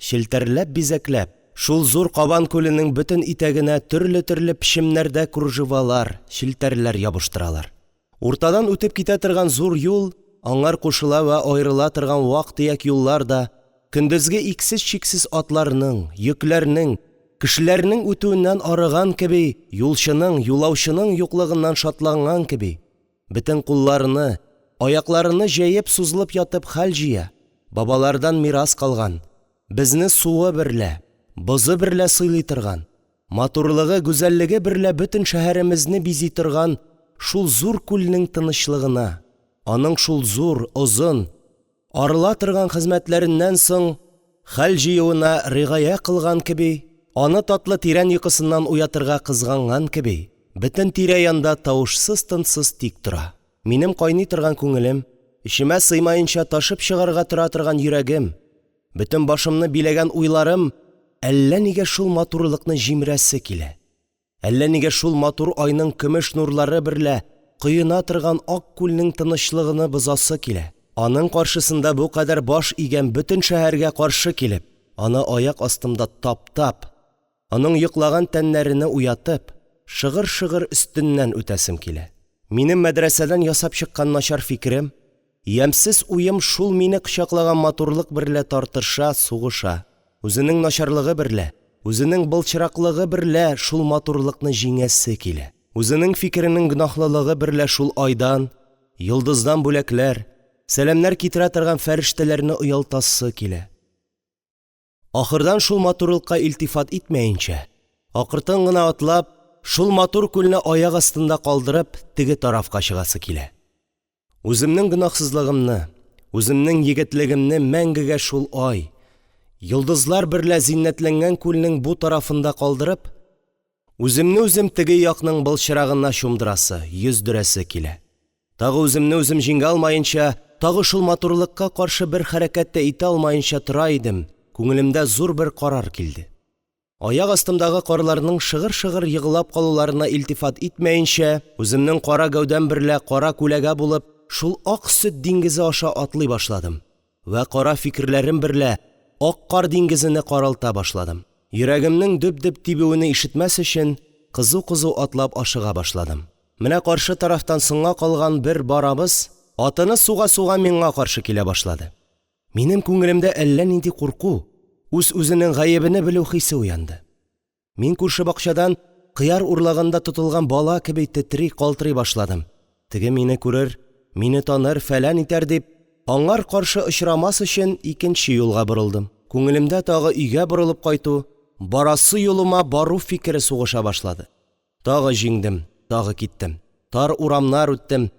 челтәрләп-бизәкләп, шул зур Кабан күленең бөтен итәгенә төрле-төрле печемнәрдә кружевалар, челтәрләр ябыштыралар. Уртадан үтеп китә торган зур юл, аңар кушыла вә аерыла торган вак-төяк юллар да, көндезге иксез-чиксез атларның, йөкләрнең, кешеләрнең үтүеннән арыган кеби, юлчының, юлаучының юклыгыннан шатланган кеби, бөтен кулларыны, аякларыны җәеп сузылып ятып хәл җыя, бабалардан мирас калган, безне суы берлә, бозы берлә сыйлый торган, матурлыгы, гүзәллеге берлә бөтен шәһәремезне бизи торган шул зур күлнең тынычлыгына, аның шул зур, озын, арыла торган хезмәтләреннән соң хәл җыюына ригая кылган кеби, аны татлы тирән йокысыннан уятырга кызганган кеби, бөтен тирә-янда тавышсыз-тынсыз тик тора. Минем кайный торган күңелем, эчемә сыймаенча ташып чыгарга тора торган йөрәгем, бөтен башымны биләгән уйларым әллә нигә шул матурлыкны җимерәсе килә, әллә нигә шул матур айның көмеш нурлары берлә коена торган ак күлнең тынычлыгыны бозасы килә, аның каршысында бу кадәр баш игән бөтен шәһәргә каршы килеп, аны аяк астымда таптап, аның йоклаган тәннәрене уятып, шыгыр-шыгыр өстеннән үтәсем килә. Минем мәдрәсәдән ясап чыккан начар фикерем, ямьсез уем шул мине кочаклаган матурлык берлә тартыша, сугыша, үзенең начарлыгы берлә, үзенең былчыраклыгы берлә шул матурлыкны җиңәсе килә. Үзенең фикеренең гөнаһлылыгы берлә шул айдан, йолдыздан бүләкләр, сәламнәр китерә торган фәрештәләрне оялтасы килә. Ахырдан шул матурлыкка илтифат итмәенчә, акыртын гына атлап, шул матур күлне аяк астында калдырып, теге тарафка чыгасы килә. Үземнең гөнаһсызлыгымны, үземнең егетлегемне мәңгегә шул ай, йолдызлар берлә зиннәтләнгән күлнең бу тарафында калдырып, үземне үзем теге якның былчырагына чумдырасы, йөздерәсе килә. Тагы үземне үзем җиңә алмаенча, тагы шул матурлыкка каршы бер хәрәкәт тә итә алмаенча тора идем, күңелемдә зур бер карар килде. Аяк астымдагы карларның шыгыр-шыгыр егылап калуларына илтифат итмәенчә, үземнең кара гәүдәм берлә кара күләгә булып, шул ак сөт диңгезе аша атлый башладым вә кара фикерләрем берлә ак кар диңгезене каралта башладым. Йөрәгемнең дөп-дөп тибүене ишетмәс өчен, кызу-кызу атлап ашыга башладым. Менә каршы тарафтан соңга калган бер барабыз, атыны суга-суга миңа каршы килә башлады. Минем күңелемдә әллә нинди курку, үз-үзенең гаебене белү хисе уянды. Мин күрше бакчадан кыяр урлаганда тотылган бала кеби тетри, калтырый башладым. Теге мине күрер, мине таныр, фәлән итәр дип, аңар каршы очрамас өчен, икенче юлга борылдым. Күңелемдә тагы өйгә борылып кайту, барасы юлыма бару фикере сугыша башлады. Тагы җиңдем, тагы киттем. Тар урамнар үттем.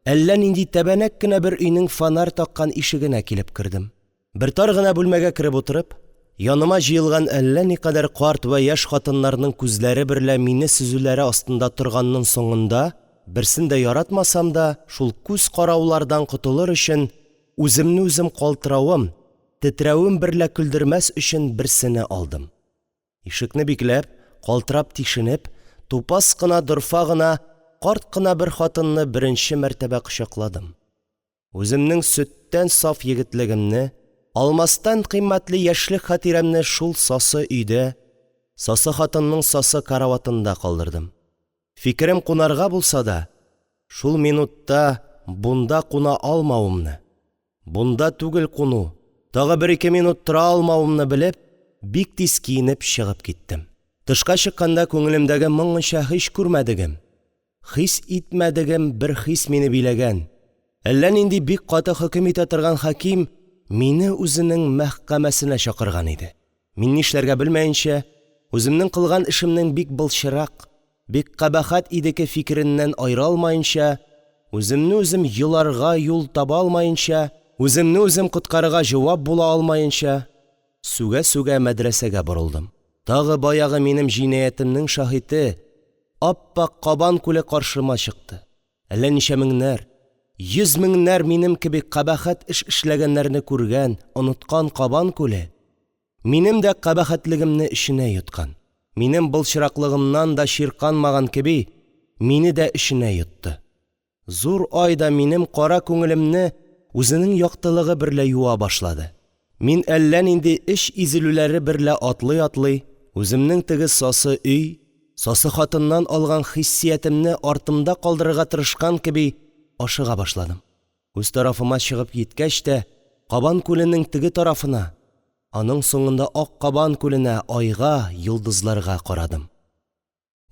Әллә нинди тәбәнәк кенә бер өйнең фонарь таккан ишегенә килеп кердем. Бер тар гына бүлмәгә кереп утырып, яныма җыелган әллә никадәр карт вә яшь хатыннарның күзләре берлә мине сөзүләре астында торганның соңында, берсен дә яратмасам да, шул күз караулардан котылыр өчен, үземне үзем калтыравым, тетрәвем берлә көлдермәс өчен берсене алдым. Ишекне бикләп, калтырап тишенеп, тупас кына, дорфа гына, карт кына бер хатынны беренче мәртәбә кочакладым. Үземнең сөттән саф егетлегемне, алмастан кыйммәтле яшьлек хатирәмне шул сасы өйдә, сасы хатынның сасы караватында калдырдым. Фикерем кунарга булса да, шул минутта бунда куна алмавымны, бунда түгел куну, тагы бер-ике минут тора алмавымны белеп, бик тиз киенеп чыгып киттем. Тышка чыкканда, күңелемдә моңынча һич күрмәдегем, хис итмәдегем бер хис мине биләгән, әллә нинди бик каты хөкем итә торган хаким мине үзенең мәхкәмәсенә чакырган иде. Мин, нишләргә белмәенчә, үземнең кылган эшемнең бик былчырак, бик кабахәт идеке фикереннән аерыла алмаенча, үземне үзем йоларга юл таба алмаенча, үземне үзем коткарырга җавап була алмаенча, сүгә-сүгә мәдрәсәгә борылдым. Тагы баягы минем җинаятемнең шаһиде – ап-ак Кабан күле каршыма чыкты. Әллә ничә меңнәр, йөз меңнәр минем кеби кабахәт эш эшләгәннәрне күргән, оныткан Кабан күле минем дә кабахәтлегемне эченә йоткан, минем былчыраклыгымнан да чирканмаган кеби, мине дә эченә йотты. Зур ай да минем кара күңелемне үзенең яктылыгы берлә юа башлады. Мин, әллә нинди эч изелүләре берлә атлый-атлый, үземнең теге сасы өй, сасы хатыннан алган хиссиятемне артымда калдырырга тырышкан кеби ашыга башладым. Үз тарафыма чыгып җиткәч тә, Кабан күленең теге тарафына, аның соңында ак Кабан күленә, айга, йолдызларга карадым.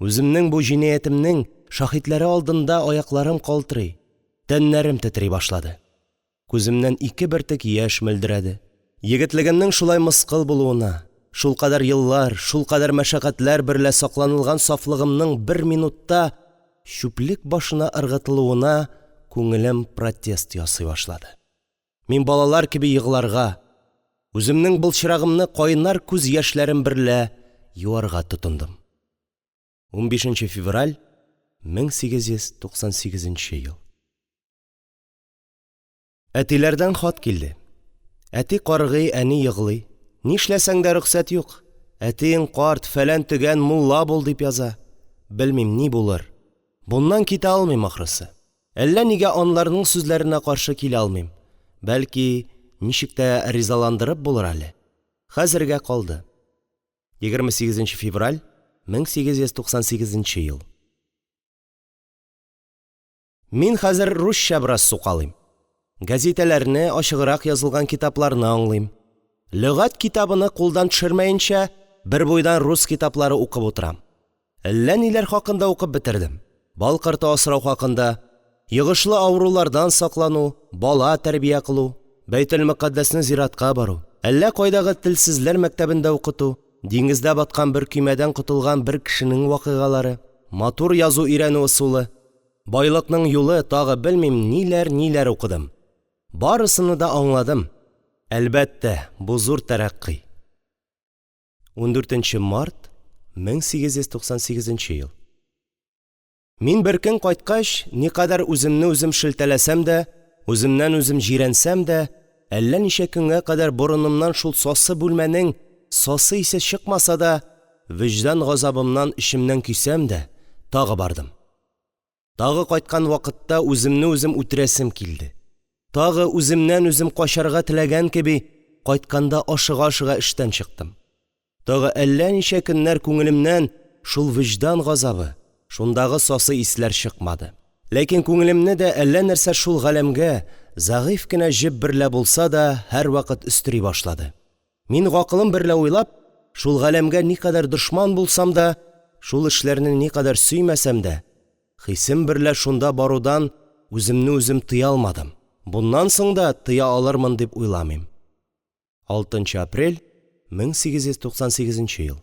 Үземнең бу җинаятемнең шаһидләре алдында аякларым калтырый, тәннәрем тетри башлады. Күземнән ике бөртек яшь мөлдерәде. Егетлегемнең шулай мыскыл булуына, шулкадәр еллар, шулкадәр мәшәкатьләр берлә сакланылган сафлыгымның бер минутта чүплек башына ыргытылуына күңелем протест ясый башлады. Мин балалар кеби егларга, үземнең былчырагымны кайнар күз яшьләрем берлә юарга тотындым. 15 нче февраль, 1898 ел. Әтиләрдән хат килде. Әти каргый, әни еглый. Нишләсәң дә рөхсәт юк. Әтиең карт, фәлән-төгән, мулла бул, дип яза. Белмим, ни булыр. Моннан китә алмыйм, ахрысы. Әллә нигә аларның сүзләренә каршы килә алмыйм. Бәлки, ничек тә ризаландырып булыр әле. Хәзергә калды. 28 нче февраль, 1898 ел. Мин хәзер русча бераз сукалыйм. Гәзитәләрне, ачыграк язылган китапларны аңлыйм. Лөгать китабыны кулдан төшермәенчә, бербуйдан рус китаплары укып утырам. Әллә ниләр хакында укып бетердем. Бал корты асрау хакында, йогышлы авырулардан саклану, бала тәрбия кылу, Бәйтелмөкаддәсне зиярәткә бару, әллә кайдагы телсезләр мәктәбендә укыту, диңгездә баткан бер көймәдән котылган бер кешенең вакыйгалары, матур язу өйрәнү ысулы, байлыкның юлы, тагы, белмим, ниләр-ниләр укыдым. Барысыны да аңладым. Әлбәттә, бу зур тәрәккый. 14 нче март, 1898 ел. Мин беркөн кайткач, никадәр үземне үзем шелтәләсәм дә, үземнән үзем җирәнсәм дә, әллә ничә көнгә кадәр борынымнан шул сасы бүлмәнең сасы исе чыкмаса да, вөҗдан газабымнан эчемнән көйсәм дә, тагы бардым. Тагы кайткан вакытта үземне үзем үтерәсем килде. Тагы, үземнән үзем качарга теләгән кеби, кайтканда ашыга-ашыга эштән чыктым. Тагы әллә ничә көннәр күңелемнән шул вөҗдан газабы, шундагы сасы исләр чыкмады. Ләкин күңелемне дә әллә нәрсә шул галәмгә, зәгыйфь кенә җеп берлә булса да, һәрвакыт өстери башлады. Мин, гакылым берлә уйлап, шул галәмгә никадәр дошман булсам да, шул эшләрне никадәр сөймәсәм дә, хисем берлә шунда барудан үземне үзем тыя алмадым. Буннан соң да тыя алырмын дип уйламыйм. 6 нчы апрель, 1898 ел.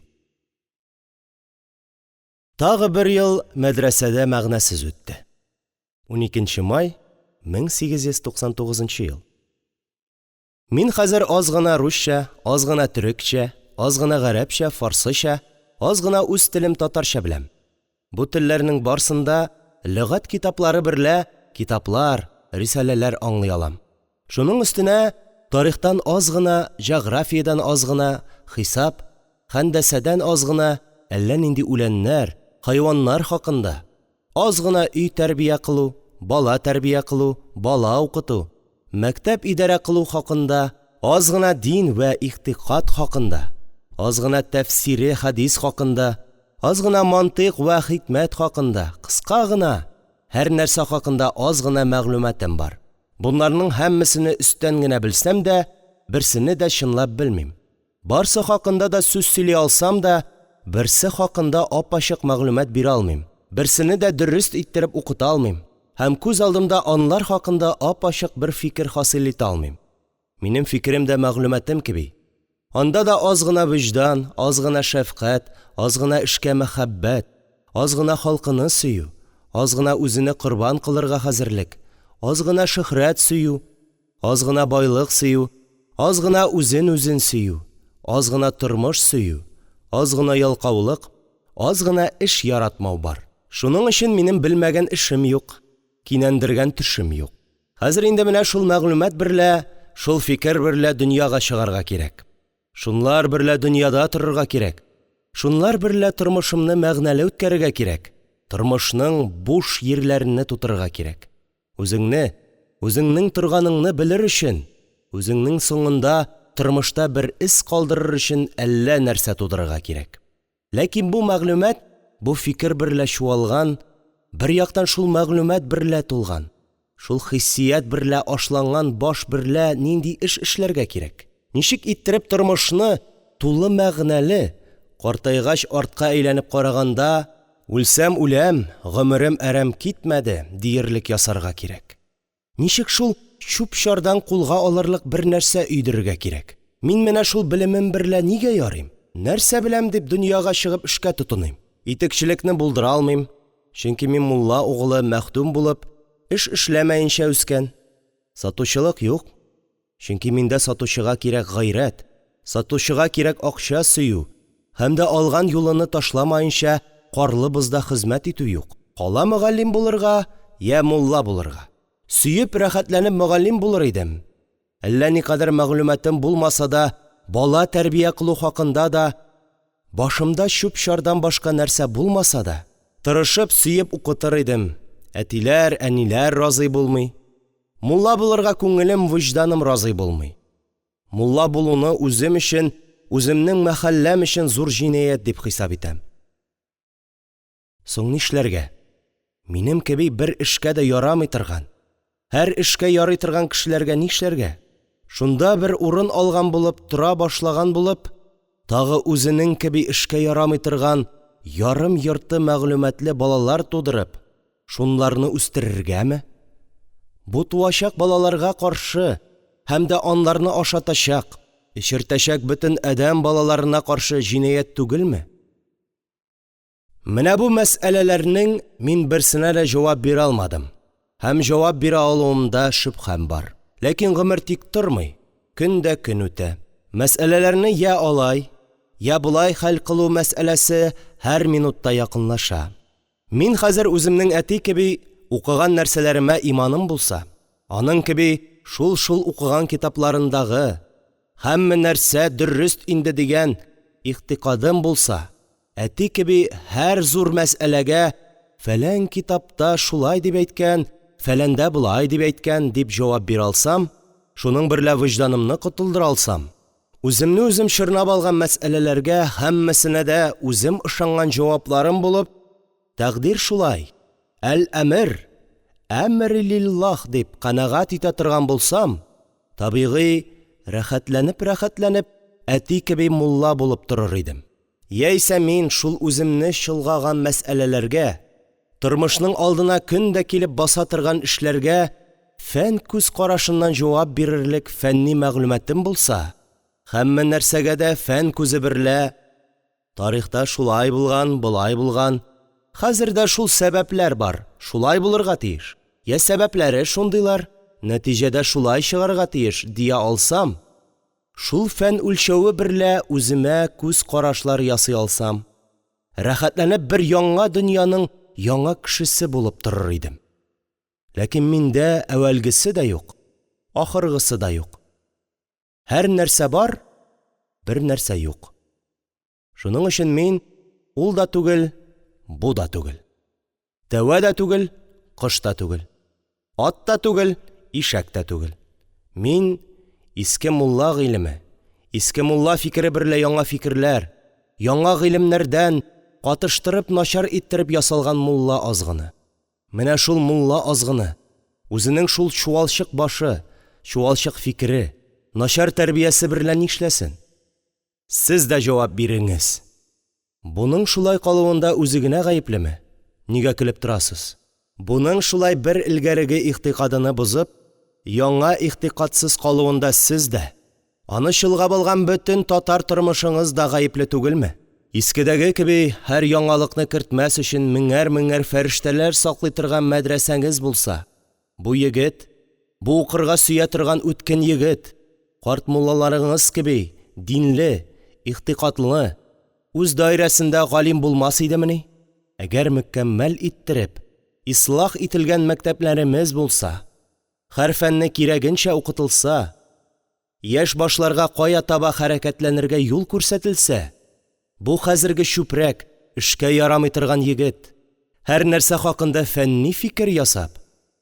Тагы бер ел мәдрәсәдә мәгънәсез үтте. 12 нче май, 1899 ел. Мин хәзер аз гына русча, аз гына төрекчә, аз гына гарәпчә, фарсыча, аз гына үз телем татарча беләм. Бу телләрнең барсын да лөгать китаплары берлә китаплар, рисаләләр аңлый алам. Шуның өстенә тарихтан аз гына, җәгърафиядән аз гына, хисап, һәндәсәдән аз гына, әллә нинди үләннәр, хайваннар хакында, аз гына өй тәрбия кылу, бала тәрбия кылу, бала укыту, мәктәп идарә кылу хакында, аз гына дин вә игътикад хакында, аз гына тәфсире хәдис хакында, аз гына мантыйк вә хикмәт хакында, кыска гына, һәрнәрсә хакында аз гына мәгълүматым бар. Бонларның һәммәсене өсттән генә белсәм дә, берсене дә чынлап белмим. Барсы хакында да сүз сөйли алсам да, Берсе хакында ап-ачык мәгълүмат бирә алмыйм, берсене дә дөрест иттереп укыта алмыйм һәм күз алдымда алар хакында ап-ачык бер фикер хасил итә алмыйм. Минем фикерем дә мәгълүматым кеби: анда да аз гына вөҗдан, аз гына шәфкать, аз гына эшкә мәхәббәт, аз гына халкыны сөю, аз гына үзене корбан кылырга хәзерлек, аз гына шөһрәт сөю, аз гына байлык сөю, аз гына үзен үзе сөю, аз гына тормыш сөю, аз гына ялкаулык, аз гына эш яратмау бар. Шуның өчен минем белмәгән эшем юк, кинәндергән төшем юк. Хәзер инде менә шул мәгълүмат берлә, шул фикер берлә дөньяга чыгарга кирәк, шунлар берлә дөньяда торырга кирәк, шунлар берлә тормышымны мәгънәле үткәрергә кирәк, тормышның буш йирләрене тутырырга кирәк. Үзеңне, үзеңнең торганыңны белер өчен, үзеңнең соңында тормышта бер эз калдырыр өчен әллә нәрсә тудырырга кирәк. Ләкин бу мәгълүмат, бу фикер берлә чуалган, бер яктан шул мәгълүмат берлә тулган, шул хиссият берлә ашланган баш берлә нинди эш эшләргә кирәк? Ничек иттереп тормышны тулы мәгънәле, картайгач артка әйләнеп караганда, үлсәм үләм, гомерем әрәм китмәде, диерлек ясарга кирәк? Ничек шул чүп-чардан кулга алырлык бернәрсә өйдерергә кирәк? Мин менә шул белемем берлә нигә ярыйм? Нәрсә беләм дип дөньяга чыгып эшкә тотыныйм? Итекчелекне булдыра алмыйм, чөнки мин мулла угылы мәхдүм булып, эш эшләмәенчә үскән. Сатучылык юк, чөнки миндә сатучыга кирәк гайрәт, сатучыга кирәк акча сөю һәм дә алган юлыны ташламаенча карлы бозда хезмәт итү юк. Кала мөгаллим булырга йә мулла булырга. Сөеп, рәхәтләнеп мөгаллим булыр идем. Әллә никадәр мәгълүматым булмаса да, бала тәрбия кылу хакында да башымда чүп-чардан башка нәрсә булмаса да, тырышып, сөеп укытыр идем, әтиләр, әниләр разый булмый. Мулла булырга күңелем, вөҗданым разый булмый. Мулла булуны үзем өчен, үземнең мәхәлләм өчен зур җинаять дип хисап итәм. Соң нишләргә? Минем кеби бер эшкә дә ярамый торган, һәр эшкә ярый торган кешеләргә нишләргә? Шунда бер урын алган булып, тора башлаган булып, тагы үзенең кеби эшкә ярамый торган ярым-йорты мәгълүматлы балалар тудырып, шунларны үстерергәме? Бу туачак балаларга каршы һәм дә аларны ашатачак, эчертәчәк бөтен адәм балаларына каршы җинаять түгелме? Менә бу мәсьәләләрнең мин берсенә дә җавап бирә алмадым һәм җавап бирә алуымда шөбһәм бар. Ләкин гомер тик тормый, көн дә көн үтә. Мәсьәләләрне йә алай, йә болай хәл кылу мәсьәләсе һәр минутта якынлаша. Мин хәзер үземнең әти кеби укыган нәрсәләремә иманым булса, аның кеби шул-шул укыган китапларындагы һәммә нәрсә дөрест инде дигән игътикадым булса, әти кеби һәр зур мәсьәләгә фәлән китапта шулай дип әйткән, фәләндә болай дип әйткән дип җавап бирә алсам, шуның берлә вөҗданымны котылдыра алсам, үземне үзем чорнап алган мәсьәләләргә һәммәсенә дә үзем ышанган җавапларым булып, тәкъдир шулай, әл-әмер, әмериллиллаһ дип канәгать итә торган булсам, табигый, рәхәтләнеп-рәхәтләнеп, әти кеби мулла булып торыр идем. Яисә мин шул үземне чолгаган мәсьәләләргә, тормышның алдына көн дә килеп баса торган эшләргә фән күз карашыннан җавап бирерлек фәнни мәгълүматым булса, һәммә нәрсәгә дә фән күзе берлә Тарихта шулай булган, болай булган, хәзер дә шул сәбәпләр бар, шулай булырга тиеш, йә сәбәпләре шундыйлар, нәтиҗәдә шулай чыгарга тиеш, дия алсам, шул фән үлчәве берлә үземә күз карашлар ясый алсам, рәхәтләнеп бер яңа дөньяның яңа кешесе булып торыр идем. Ләкин миндә әүвәлгесе дә юк, ахыргысы да юк. Һәр нәрсә бар, бер нәрсә юк. Шуның өчен мин ул да түгел, бу да түгел. Тәвә дә түгел, кош та түгел. Ат та түгел, ишәк тә түгел. Мин иске мулла гыйлеме, иске мулла фикере берлә яңа фикерләр, яңа гыйлемнәрдән катыштырып начар иттереп ясалган мулла азгыны. Менә шул мулла азгыны, үзенең шул чуалчык башы, чуалчык фикере, начар тәрбиясе берлә нишләсен? Сез дә җавап биреңез! Буның шулай калуында үзе генә гаеплеме? Нигә көлеп торасыз? Буның шулай бер элгәреге игътикадыны бозып, яңа игътикадсыз калуында сез дә, аны чолгап алган бөтен татар тормышыңыз да гаепле түгелме? Искедәге кеби, һәр яңалыкны кертмәс өчен меңәр-меңәр фәрештәләр саклый торган мәдрәсәңез булса, бу егет, бу укырга сөя торган үткен егет, карт мулларыңыз кеби динле, игътикадлы, үз даирәсендә галим булмас идемени? Әгәр мөкәммәл иттереп, ислах ителгән мәктәпләремез булса, һәр фәнне кирәгенчә укытылса, яшь башларга кая таба хәрәкәтләнергә юл күрсәтелсә, бу хәзерге чүпрәк, эшкә ярамый торган егет, һәрнәрсә хакында фәнни фикер ясап,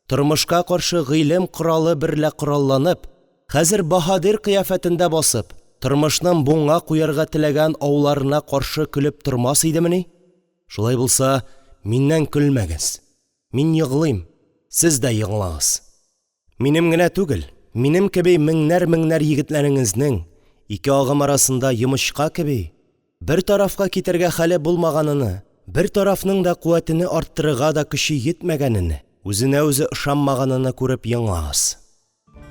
тормышка каршы гыйлем коралы берлә коралланып, хәзер баһадир кыяфәтендә басып, тормышның буңа куярга теләгән ауларына каршы көлеп тормас идемени? Шулай булса, миннән көлмәңез! Мин еглыйм, сез дә еглагыз! Минем генә түгел, минем кеби меңнәр-меңнәр егетләреңезнең, ике агым арасында йомычка кеби, бер тарафка китәргә хәле булмаганыны, бер тарафның да куәтене арттырырга да көче йитмәгәнене, үзенә үзе ышанмаганыны күреп еглаңыз!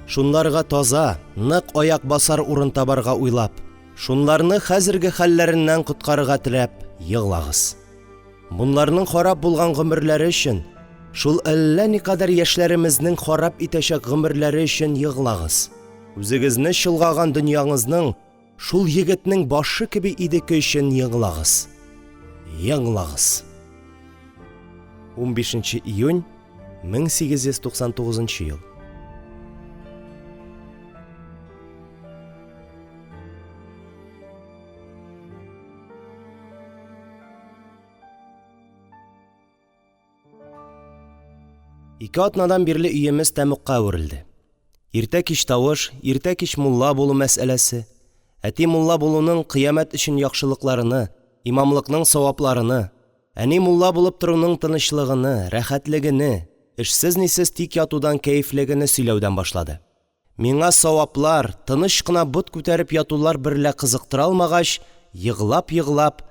Шунларга таза, нык аяк басар урын табарга уйлап, шунларны хәзерге хәлләреннән коткарырга теләп еглагыз. Бунларның харап булган гомерләре өчен, шул әллә никадәр яшьләремезнең харап итәчәк гомерләре өчен еглагыз. Үзегезне чолгаган дөньяңызның шул егетнең башы кеби идеке өчен еглагыз. Еглагыз. 15 нче июнь 1899 ел. Ике атнадан бирле өемез тәмугка әверелде. Иртә-кич тавыш, иртә-кич мулла булу мәсьәләсе, әти мулла булуның кыямәт өчен яхшылыкларыны, имамлыкның савапларыны, әни мулла булып торуның тынычлыгыны, рәхәтлегене, эшсез-нисез тик ятудан кәефлегене сөйләүдән башлады. Миңа саваплар, тыныч кына бот күтәреп ятулар берлә кызыктыра алмагач, еглап-еглап: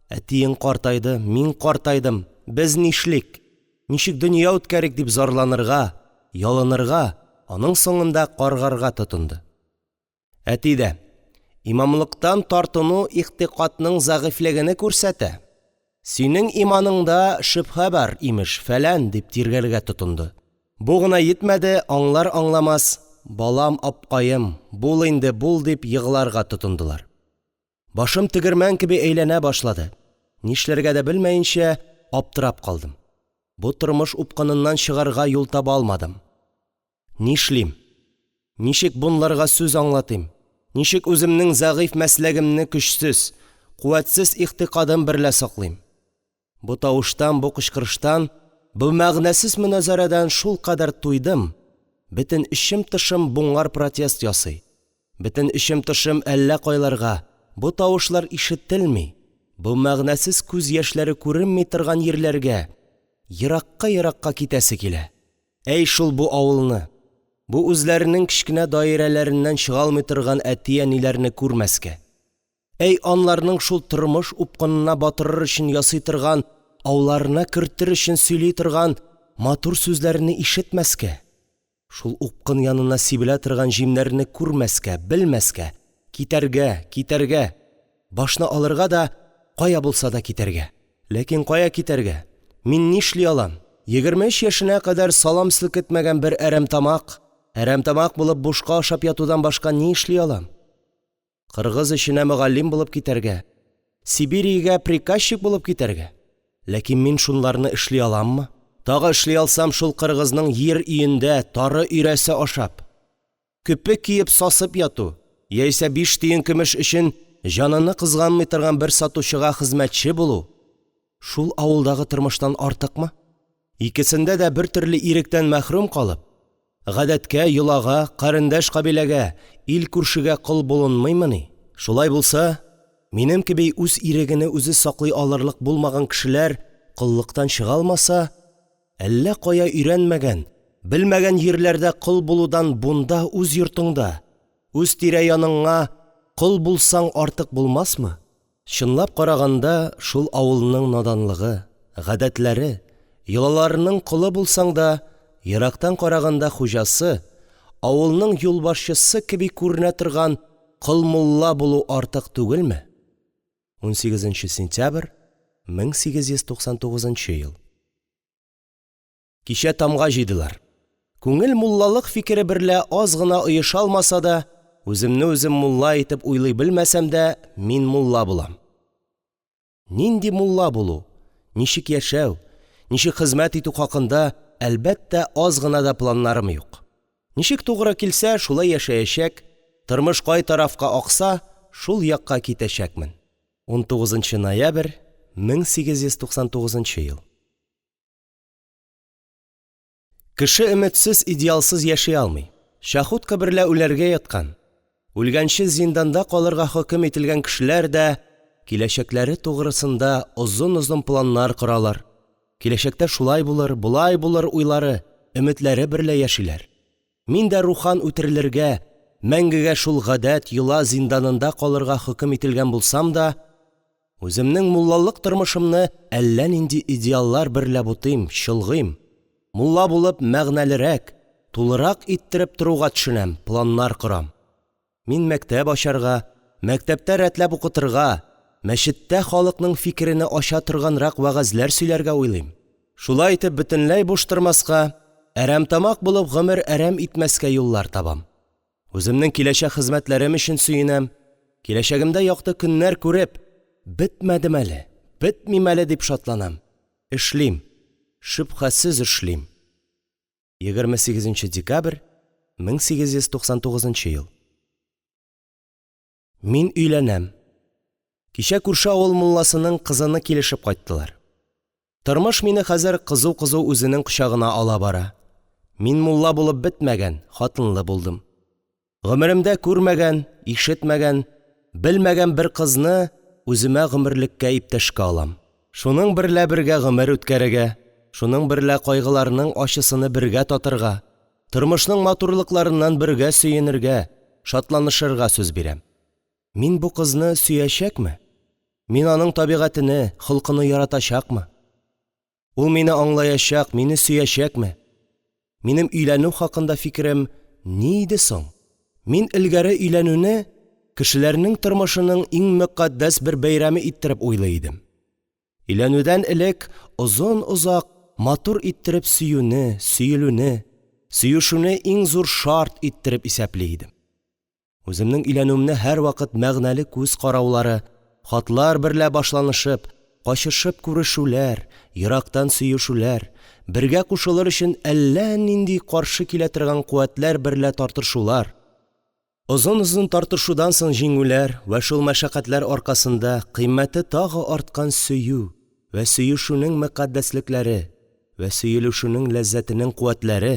«Әтиең картайды, мин картайдым, без нишлик, ничек дөнья үткәрик?» – дип зарланырга, ялынырга, аның соңында каргарга тотынды. Әти дә: «Имамлыктан тартыну игътикадның зәгыйфьлегене күрсәтә, синең иманыңда шөбһә бар, имеш, фәлән», – дип тиргәргә тотынды. Бу гына йитмәде, аңлар-аңламас: «Балам, апкаем, бул инде, бул!» – дип егларга тотындылар. Башым тегермән кеби әйләнә башлады, нишләргә дә белмәенчә аптырап калдым. Бу тормыш упкыныннан чыгарга юл таба алмадым. Нишлим? Ничек бунларга сүз аңлатыйм? Ничек үземнең зәгыйфь мәсләгемне көчсез, куәтсез игътикадым берлә саклыйм? Бу тавыштан, бу кычкырыштан, бу мәгънәсез моназарәдән шулкадәр туйдым, бөтен эчем-тышым буңар протест ясый, бөтен эчем-тышым әллә кайларга, бу тавышлар ишетелми, бу мәгънәсез күз яшьләре күренми торган йирләргә, еракка-еракка китәсе килә. Әй шул бу авылны, бу үзләренең кечкенә даирәләреннән чыга алмый торган әти-әниләрне күрмәскә! Әй анларның шул тормыш упкынына батырыр өчен ясый торган ауларына кертер өчен сөйли торган матур сүзләрене ишетмәскә! Шул упкын янына сибелә торган җимнәрне күрмәскә, белмәскә, китәргә, китәргә! Башны алырга да, кая булса да китәргә! Ләкин кая китәргә? Мин нишли алам? 23 яшенә кадәр салам селкетмәгән бер әрәмтамак, әрәмтамак булып бушка ашап ятудан башка ни эшли алам? Кыргыз эченә мөгаллим булып китәргә, Сибириягә приказчик булып китәргә. Ләкин мин шунларны эшли аламмы? Тагы эшли алсам, шул кыргызның йир өендә тары өйрәсе ашап, көпе киеп сасып яту яисә биш тиен көмеш өчен җаныны кызганмый торган бер сатучыга хезмәтче булу шул авылдагы тормыштан артыкмы? Икесендә дә бертөрле иректән мәхрүм калып, гадәткә, йолага, карендәш-кабиләгә, ил-күршегә кол булынмыймыни? Шулай булса, минем кеби үз ирегене үзе саклый алырлык булмаган кешеләр коллыктан чыга алмаса, әллә кая өйрәнмәгән, белмәгән йирләрдә кол булудан бунда үз йортыңда, үз тирә-яныңа кол булсаң артык булмасмы? Чынлап караганда, шул авылның наданлыгы, гадәтләре, йолаларының колы булсаң да, ерактан караганда хуҗасы, авылның юлбашчысы кеби күренә торган кол мулла булу артык түгелме? 18 нче сентябрь, 1899 ел. Кичә тамга җыйдылар. Күңел муллалык фикере берлә аз гына оеша алмаса да, үземне үзем мулла итеп уйлый белмәсәм дә, мин мулла булам. Нинди мулла булу, ничек яшәү, ничек хезмәт итү хакында, әлбәттә, аз гына да планнарым юк. Ничек тугры килсә, шулай яшәячәк, тормыш кай тарафка акса, шул якка китәчәкмен. 19 нчы ноябрь, 1899 ел. Кеше өметсез, идеалсыз яши алмый. Чахотка берлә үләргә яткан, үлгәнче зинданда калырга хөкем ителгән кешеләр дә киләчәкләре тугрысында озын-озын планнар коралар, киләчәктә шулай булыр, болай булыр уйлары, өметләре берлә яшиләр. Мин дә рухан үтерелергә, мәңгегә шул гадәт, йола зинданында калырга хөкем ителгән булсам да, Үземнең муллалык тормышымны әллә нинди идеаллар берлә бутыйм, чолгыйм, мулла булып, мәгънәлерәк, тулырак иттереп торуга төшенәм, планнар корам. Мин мәктәп ачарга, мәктәптә рәтләп укытырга, мәчеттә халыкның фикерене ача торганрак вәгазьләр сөйләргә уйлыйм. Шулай итеп, бөтенләй буш тормаска, әрәмтамак булып гомер әрәм итмәскә юллар табам. Үземнең киләчәк хезмәтләрем өчен сөенәм, киләчәгемдә якты көннәр күреп, бетмәдем әле, бетмим әле дип шатланам. Эшлим, шөбһәсез эшлим. 28 нче декабрь, 1899 ел. Мин өйләнәм. Кичә күрше авыл мулласының кызыны килешеп кайттылар. Тормыш мине хәзер кызу-кызу үзенең кочагына ала бара. Мин мулла булып бетмәгән, хатынлы булдым. Гомеремдә күрмәгән, ишетмәгән, белмәгән бер кызны үземә гомерлеккә иптәшкә алам. Шуның берлә бергә гомер үткәрергә, шуның берлә кайгыларның ачысыны бергә татырга, тормышның матурлыкларыннан бергә сөенергә, шатланышырга сүз бирәм. Мин бу кызны сөячәкме? Мин аның табигатене, холкыны яратачакмы? Ул мине аңлаячак, мине сөячәкме? Минем өйләнү хакында фикерем ни иде соң? Мин элгәре өйләнүне кешеләрнең тормышының иң мөкатдәс бер бәйрәме иттереп уйлый идем. Өйләнүдән элек озын-озак, матур иттереп сөюне, сөелүне, сөешүне иң зур шарт иттереп исәпли идем. Үземнең өйләнүемне һәрвакыт мәгънәле күз караулары, хатлар берлә башланышып, качышып күрешүләр, ерактан сөешүләр, бергә кушылыр өчен әллә нинди каршы килә торган куәтләр берлә тартышулар, озын-озын тартышудан соң җиңүләр вә шул мәшәкатьләр аркасында кыйммәте тагы арткан сөю вә сөешүнең мөкатдәслекләре вә сөелешүнең ләззәтенең куәтләре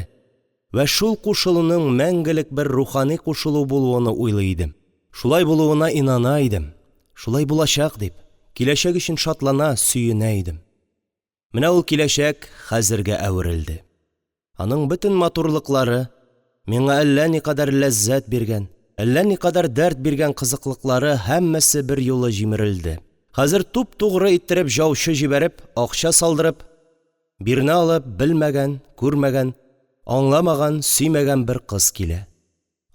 вә шул кушылуның мәңгелек бер рухани кушылу булуыны уйлый идем. Шулай булуына инана идем. Шулай булачак дип, киләчәк өчен шатлана, сөенә идем. Менә ул киләчәк хәзергә әверелде. Аның бөтен матурлыклары, миңа әллә никадәр ләззәт биргән, әллә никадәр дәрт биргән кызыклыклары һәммәсе берьюлы җимерелде. Хәзер туп-тугры иттереп җаучы җибәреп, акча салдырып, бирнә алып, белмәгән, күрмәгән, аңламаган, сөймәгән бер кыз килә.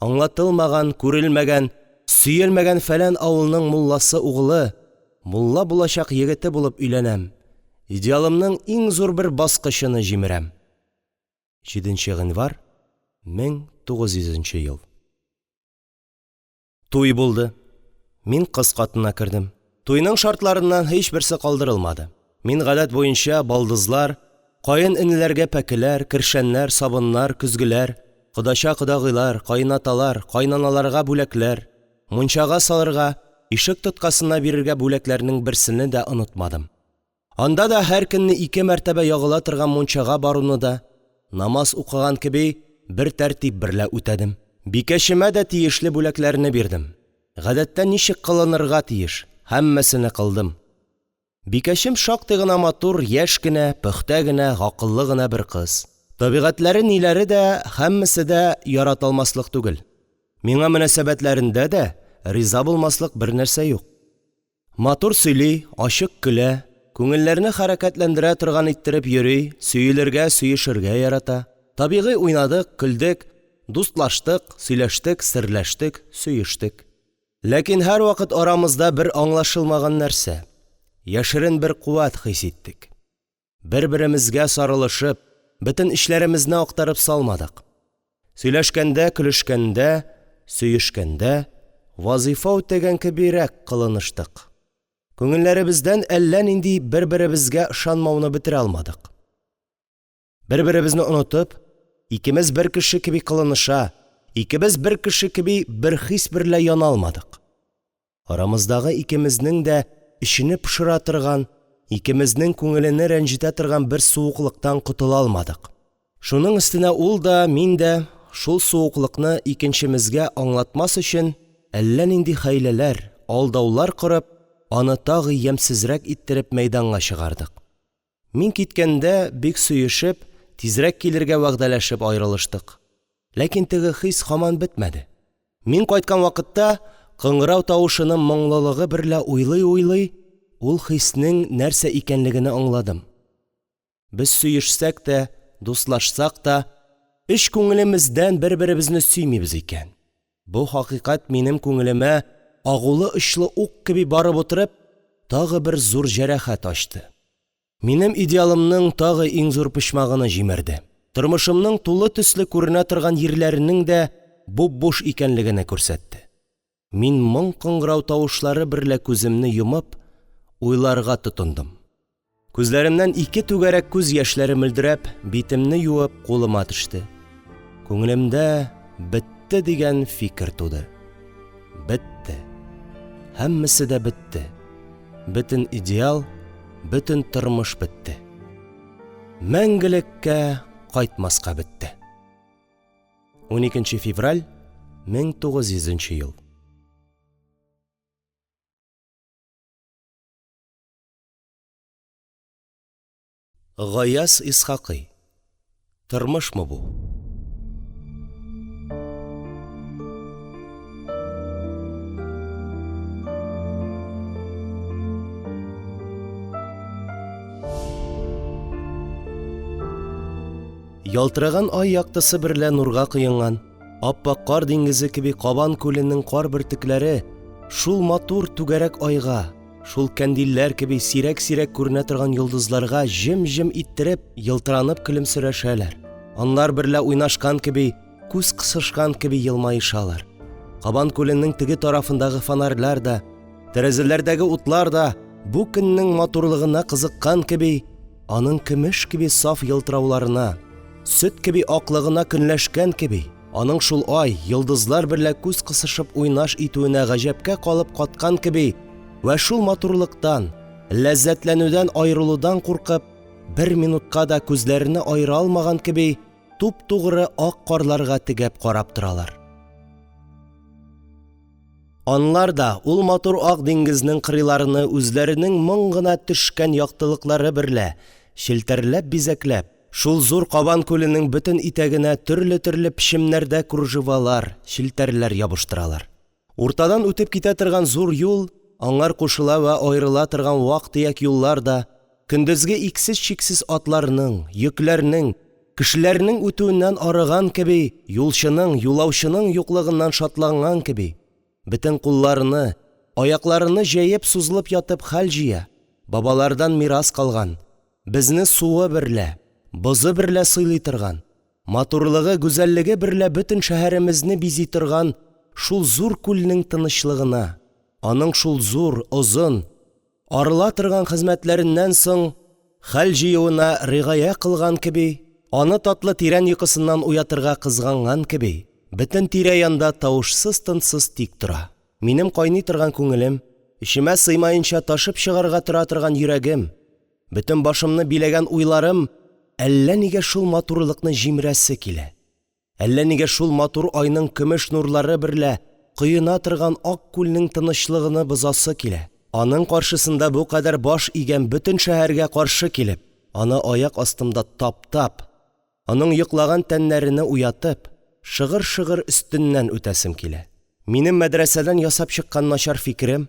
Аңлатылмаган, күрелмәгән, сөелмәгән фәлән авылның мулласы угылы, мулла булачак егете булып өйләнәм, идеалымның иң зур бер баскычыны җимерәм. 7 нче гыйнвар, 1900 нче ел. Туй булды. Мин кыз катына кердем. Туйның шартларыннан һичберсе калдырылмады. Мин, гадәт буенча, балдызлар, каен-энеләргә пәкеләр, кершәннәр, сабыннар, көзгеләр, кодача-кодагыйлар, каенаталар, каенаналарга бүләкләр, мунчага салырга, ишек тоткасына бирергә бүләкләрнең берсене дә онытмадым. Анда да һәр көнне ике мәртәбә ягыла торган мунчага баруны да, намаз укыган кеби, бер тәртип берлә үтәдем. Бикәчемә дә тиешле бүләкләрне бирдем. Гадәттә ничек кылынырга тиеш, һәммәсене кылдым. Бикәчем шактый гына матур, яшь кенә, пөхтә генә, гакыллы гына бер кыз. Табигатьләре ниләре дә, һәммәсе дә ярата алмаслык түгел. Миңа мөнәсәбәтләрендә дә риза булмаслык бернәрсә юк. Матур сөйли, ачык көлә, күңелләрне хәрәкәтләндерә торган иттереп йөри, сөелергә, сөешергә ярата. Табигый, уйнадык, көлдек, дустлаштык, сөйләштек, серләштек, сөештек. Ләкин һәрвакыт арамызда бер аңлашылмаган нәрсә, яшерен бер куәт хис иттек. Бер-беремезгә сарылышып, бөтен эчләремезне актарып салмадык. Сөйләшкәндә, көлешкәндә, сөешкәндә вазифа үтәгән кебирәк кылыныштык. Күңелләремездән әллә нинди бер-беремезгә ышанмауны бетерә алмадык. Бер-беремезне онытып, икемез бер кеше кеби кылыныша, икемез бер кеше кеби бер хис берлә яна алмадык. Арамыздагы икемезнең дә эчене пошыра торган, икемезнең күңелене рәнҗетә торган бер суыклыктан котыла алмадык. Шуның өстенә ул да, мин дә, шул суыклыкны икенчемезгә аңлатмас өчен, әллә нинди хәйләләр, алдаулар корып, аны тагы ямьсезрәк иттереп мәйданга чыгардык. Мин киткәндә, бик сөешеп, тизрәк килергә вәгъдәләшеп аерылыштык. Ләкин теге хис һаман бетмәде. Мин кайткан вакытта, кыңгырау тавышының моңлылыгы берлә уйлый-уйлый, ул хиснең нәрсә икәнлегене аңладым. Без сөешсәк тә, дустлашсак та, эч күңелемездән бер-беремезне сөймимез икән. Бу хакыйкать минем күңелемә агулы очлы ук кеби барып утырып, тагы бер зур җәрәхәт ачты. Минем идеалымның тагы иң зур почмагыны җимерде. Тормышымның тулы төсле күренә торган йирләренең дә буп-буш икәнлегене күрсәтте. Мин моң кыңгырау тавышлары берлә күземне йомып, уйларга тотындым. Күзләремнән ике түгәрәк күз яшьләре мөлдерәп, битемне юып, кулыма төште. Күңелемдә бетте дигән фикер туды. Бетте. Һәммәсе дә бетте. Бөтен идеал, бөтен тормыш бетте. Мәңгелеккә кайтмаска бетте. 12 февраль 1900 нче ел. Гаяз Исхакый. Тормышмы бу? Ялтыраган ай яктысы берлә нурга коенган, ап-ак кар диңгезе кеби Кабан күленең кар бөртекләре шул матур түгәрәк айга, Шул кәндилләр кеби сирәк-сирәк күренә торган йолдызларга җем-җем иттереп, елтыранып көлемсерәшәләр. Анлар берлә уйнашкан кеби, күз кысышкан кеби елмаешалар. Кабан күленең теге тарафындагы фонарьлар да, тәрәзәләрдәге утлар да бу көннең матурлыгына кызыккан кеби, аның көмеш кеби саф елтырауларына, сөт кеби аклыгына көнләшкән кеби, Аның шул ай, йолдызлар берлә күз кысышып уйнаш итүенә гаҗәпкә калып каткан кеби вә шул матурлыктан, ләззәтләнүдән аерылудан куркып, бер минутка да күзләрене аера алмаган кеби, туп-тугры ак карларга тегәп карап торалар. Анлар да ул матур ак диңгезнең кырыйларыны үзләренең моң гына төшкән яктылыклары берлә челтәрләп-бизәкләп, шул зур Кабан күленең бөтен итәгенә төрле-төрле печемнәрдә кружевалар, челтәрләр ябыштыралар. Уртадан үтеп китә торган зур юл, аңар кушыла вә аерыла торган вак-төяк юллар да, көндезге иксез-чиксез атларның, йөкләрнең, кешеләрнең үтүеннән арыган кеби, юлчының, юлаучының юклыгыннан шатланган кеби, бөтен кулларыны, аякларыны җәеп сузылып ятып хәл җыя, бабалардан мирас калган, безне суы берлә, бозы берлә сыйлый торган, матурлыгы, гүзәллеге берлә бөтен шәһәремезне бизи торган шул зур күлнең тынычлыгына, аның шул зур, озын, арыла торган хезмәтләреннән соң хәл җыюына ригая кылган кеби, аны татлы тирән йокысыннан уятырга кызганган кеби, бөтен тирә-янда тавышсыз-тынсыз тик тора. Минем кайный торган күңелем, эчемә сыймаенча ташып чыгарга тора торган йөрәгем, бөтен башымны биләгән уйларым әллә нигә шул матурлыкны җимерәсе килә. Әллә нигә шул матур айның көмеш нурлары берлә коена торган ак күлнең тынычлыгыны бозасы килә, аның каршысында бу кадәр баш игән бөтен шәһәргә каршы килеп, аны аяк астымда таптап, аның йоклаган тәннәрене уятып, шыгыр-шыгыр өстеннән үтәсем килә. Минем мәдрәсәдән ясап чыккан начар фикерем.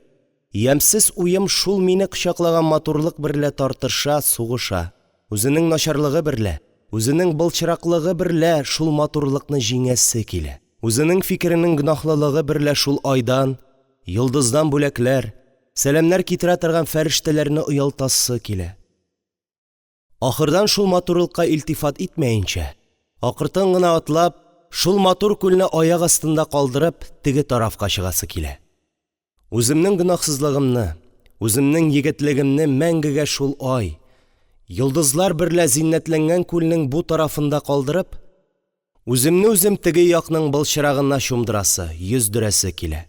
Ямьсез уем шул мине кочаклаган матурлык берлә тартыша, сугыша; үзенең начарлыгы берлә, үзенең былчыраклыгы берлә шул матурлыкны җиңәсе килә; үзенең фикеренең гөнаһлылыгы берлә шул айдан, йолдыздан бүләкләр, сәламнәр китерә торган фәрештәләрне оялтасы килә; ахырдан шул матурлыкка илтифат итмәенчә, акыртын гына атлап, шул матур күлне аяк астында калдырып, теге тарафка чыгасы килә; үземнең гөнаһсызлыгымны, үземнең егетлегемне мәңгегә шул ай, йолдызлар берлә зиннәтләнгән күлнең бу тарафында калдырып, үземне үзем теге якның былчырагына чумдырасы, йөздерәсе килә;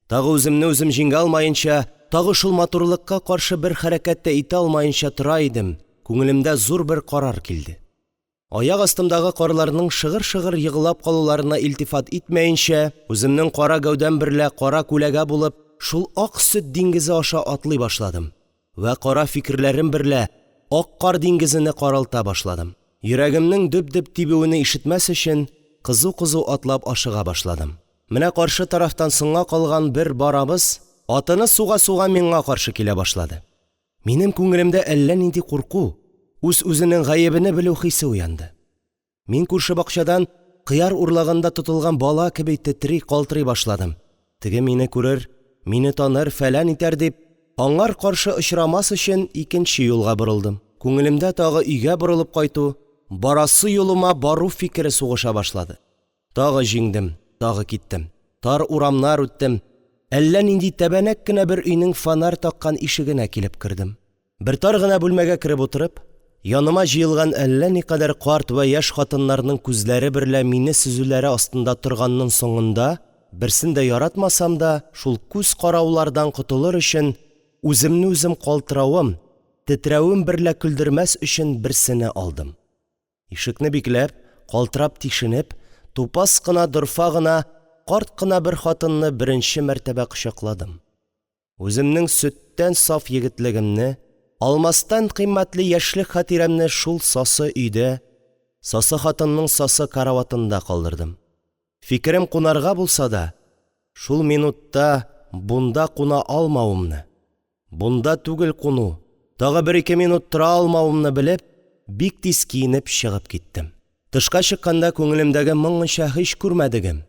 тагы үземне үзем җиңә алмаенча, тагы шул матурлыкка каршы бер хәрәкәт тә итә алмаенча тора идем, күңелемдә зур бер карар килде. Аяк астымдагы карларның шыгыр-шыгыр еглап калуларына илтифат итмәенчә, үземнең кара гәүдәм берлә кара күләгә булып шул ак сөт диңгезе аша атлый башладым вә кара фикерләрем берлә ак кар диңгезене каралта башладым. Йөрәгемнең дөп-дөп тибүене ишетмәс өчен, кызу-кызу атлап ашыга башладым. Менә каршы тарафтан соңга калган бер барабыз, атыны суга-суга, миңа каршы килә башлады. Минем күңелемдә әллә нинди курку, үз-үзенең гаебене белү хисе уянды. Мин күрше бакчадан кыяр урлаганда тотылган бала кеби тетри, калтырый башладым. Теге мине күрер, мине таныр, фәлән итәр дип, аңар каршы очрамас өчен, икенче юлга борылдым. Күңелемдә тагы өйгә борылып кайту, барасы юлыма бару фикере сугыша башлады. Тагы җиңдем, тагы киттем. Тар урамнар үттем. Әллә нинди тәбәнәк кенә бер өйнең фонарь таккан ишегенә килеп кердем. Бер тар гына бүлмәгә кереп утырып, яныма җыелган әллә никадәр карт вә яшь хатыннарның күзләре берлә мине сөзүләре астында торганның соңында, берсен дә яратмасам да, шул күз караулардан котылыр өчен, үземне үзем калтыравым, тетрәвем берлә көлдермәс өчен берсене алдым. Ишекне бикләп, калтырап тишенеп, тупас кына, дорфа гына, карт кына бер хатынны беренче мәртәбә кочакладым. Үземнең сөттән саф егетлегемне, алмастан кыйммәтле яшьлек хатирәмне шул сасы өйдә, сасы хатынның сасы караватында калдырдым. Фикерем кунарга булса да, шул минутта бунда куна алмавымны, Бунда түгел куну, тагы бер-ике минут тора алмавымны белеп, бик тиз киенеп чыгып киттем. Тышка чыкканда, күңелемдәге моңынча һич күрмәдегем,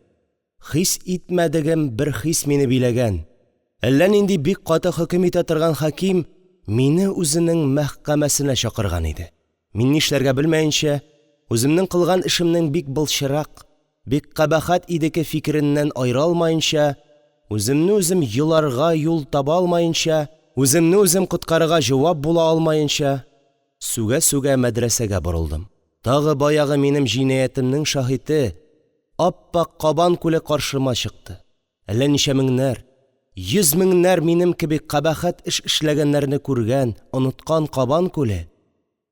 хис итмәдегем бер хис мине биләгән, әллә нинди бик каты хөкем итә торган хаким мине үзенең мәхкәмәсенә чакырган иде. Мин нишләргә белмәенчә, үземнең кылган эшемнең бик былчырак, бик кабахәт идеке фикереннән аерыла алмаенча, үземне үзем йоларга юл таба алмаенча, үземне үзем коткарырга җавап була алмаенча, сүгә-сүгә мәдрәсәгә борылдым. Тагы баягы минем җинаятемнең шаһите – ап-ак Кабан күле каршыма чыкты. Әллә ничә меңнәр, йөз меңнәр минем кеби кабахәт эш эшләгәннәрне күргән, оныткан Кабан күле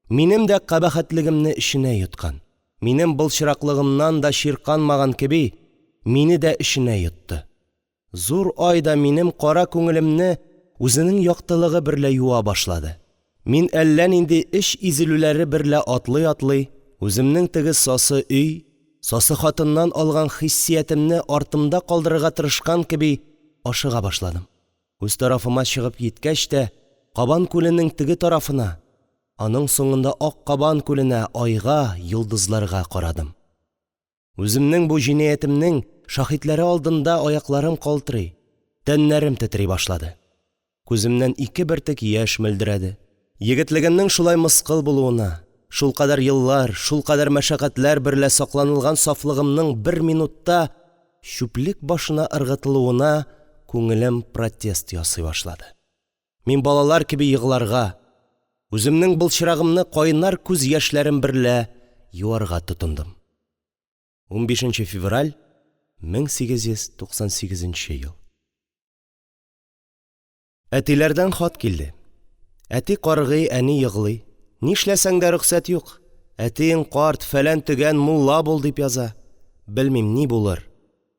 минем дә кабахәтлегемне эченә йоткан, минем былчыраклыгымнан да чирканмаган кеби, мине дә эченә йотты. Зур ай да минем кара күңелемне үзенең яктылыгы берлә юа башлады. Мин әллә нинди эч изелүләре берлә атлый-атлый, үземнең теге сасы өй, сасы хатыннан алган хиссиятемне артымда калдырырга тырышкан кеби ашыга башладым. Үз тарафыма чыгып җиткәч тә, Кабан күленең теге тарафына, аның соңында ак Кабан күленә, айга, йолдызларга карадым. Үземнең бу җинаятемнең шаһидләре алдында аякларым калтырый, тәннәрем тетри башлады. Күземнән ике бөртек яшь мөлдерәде. Егетлегемнең шулай мыскыл булуына, шулкадәр еллар, шулкадәр мәшәкатьләр берлә сакланылган сафлыгымның бер минутта чүплек башына ыргытылуына күңелем протест ясый башлады. Мин балалар кеби егларга, үземнең былчырагымны кайнар күз яшьләрем берлә юарга тотындым. 15 нче февраль, 1898 ел. Әтиләрдән хат килде. Әти каргый, әни егълый. Нишләсәң дә рөхсәт юк. Әтиең карт, фәлән-төгән, мулла бул, дип яза. Белмим, ни булыр.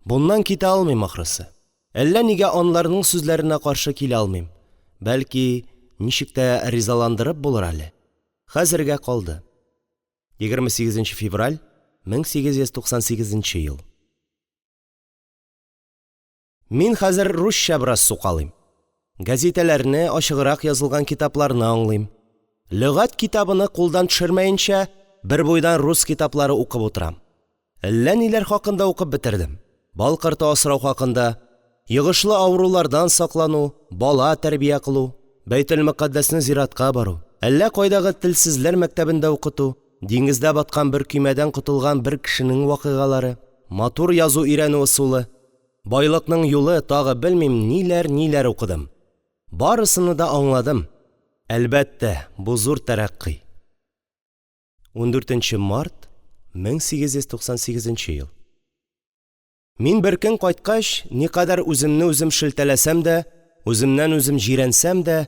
Буннан китә алмыйм, ахрысы. Әллә нигә аларның сүзләренә каршы килә алмыйм. Бәлки, ничек тә ризаландырып булыр әле. Хәзергә калды. 28 нче февраль, 1898 ел. Мин хәзер русча бераз сукалыйм. Гәзитәләрне, ачыграк язылган китапларны аңлыйм. Лөгать китабыны кулдан төшермәенчә, бербуйдан рус китаплары укып утырам. Әллә ниләр хакында укып бетердем: бал корты асрау хакында, йогышлы авырулардан саклану, бала тәрбия кылу, Бәйтелмөкаддәсне зиярәткә бару, әллә кайдагы телсезләр мәктәбендә укыту, диңгездә баткан бер көймәдән котылган бер кешенең вакыйгалары, матур язу өйрәнү ысулы, байлыкның юлы, тагы, белмим, ниләр-ниләр укыдым. Барысыны да аңладым. Әлбәттә, бу – зур тәрәккый. 14 нче март, 1898 ел. Мин беркөн, кайткач, никадәр үземне үзем шелтәләсәм дә, үземнән үзем җирәнсәм дә,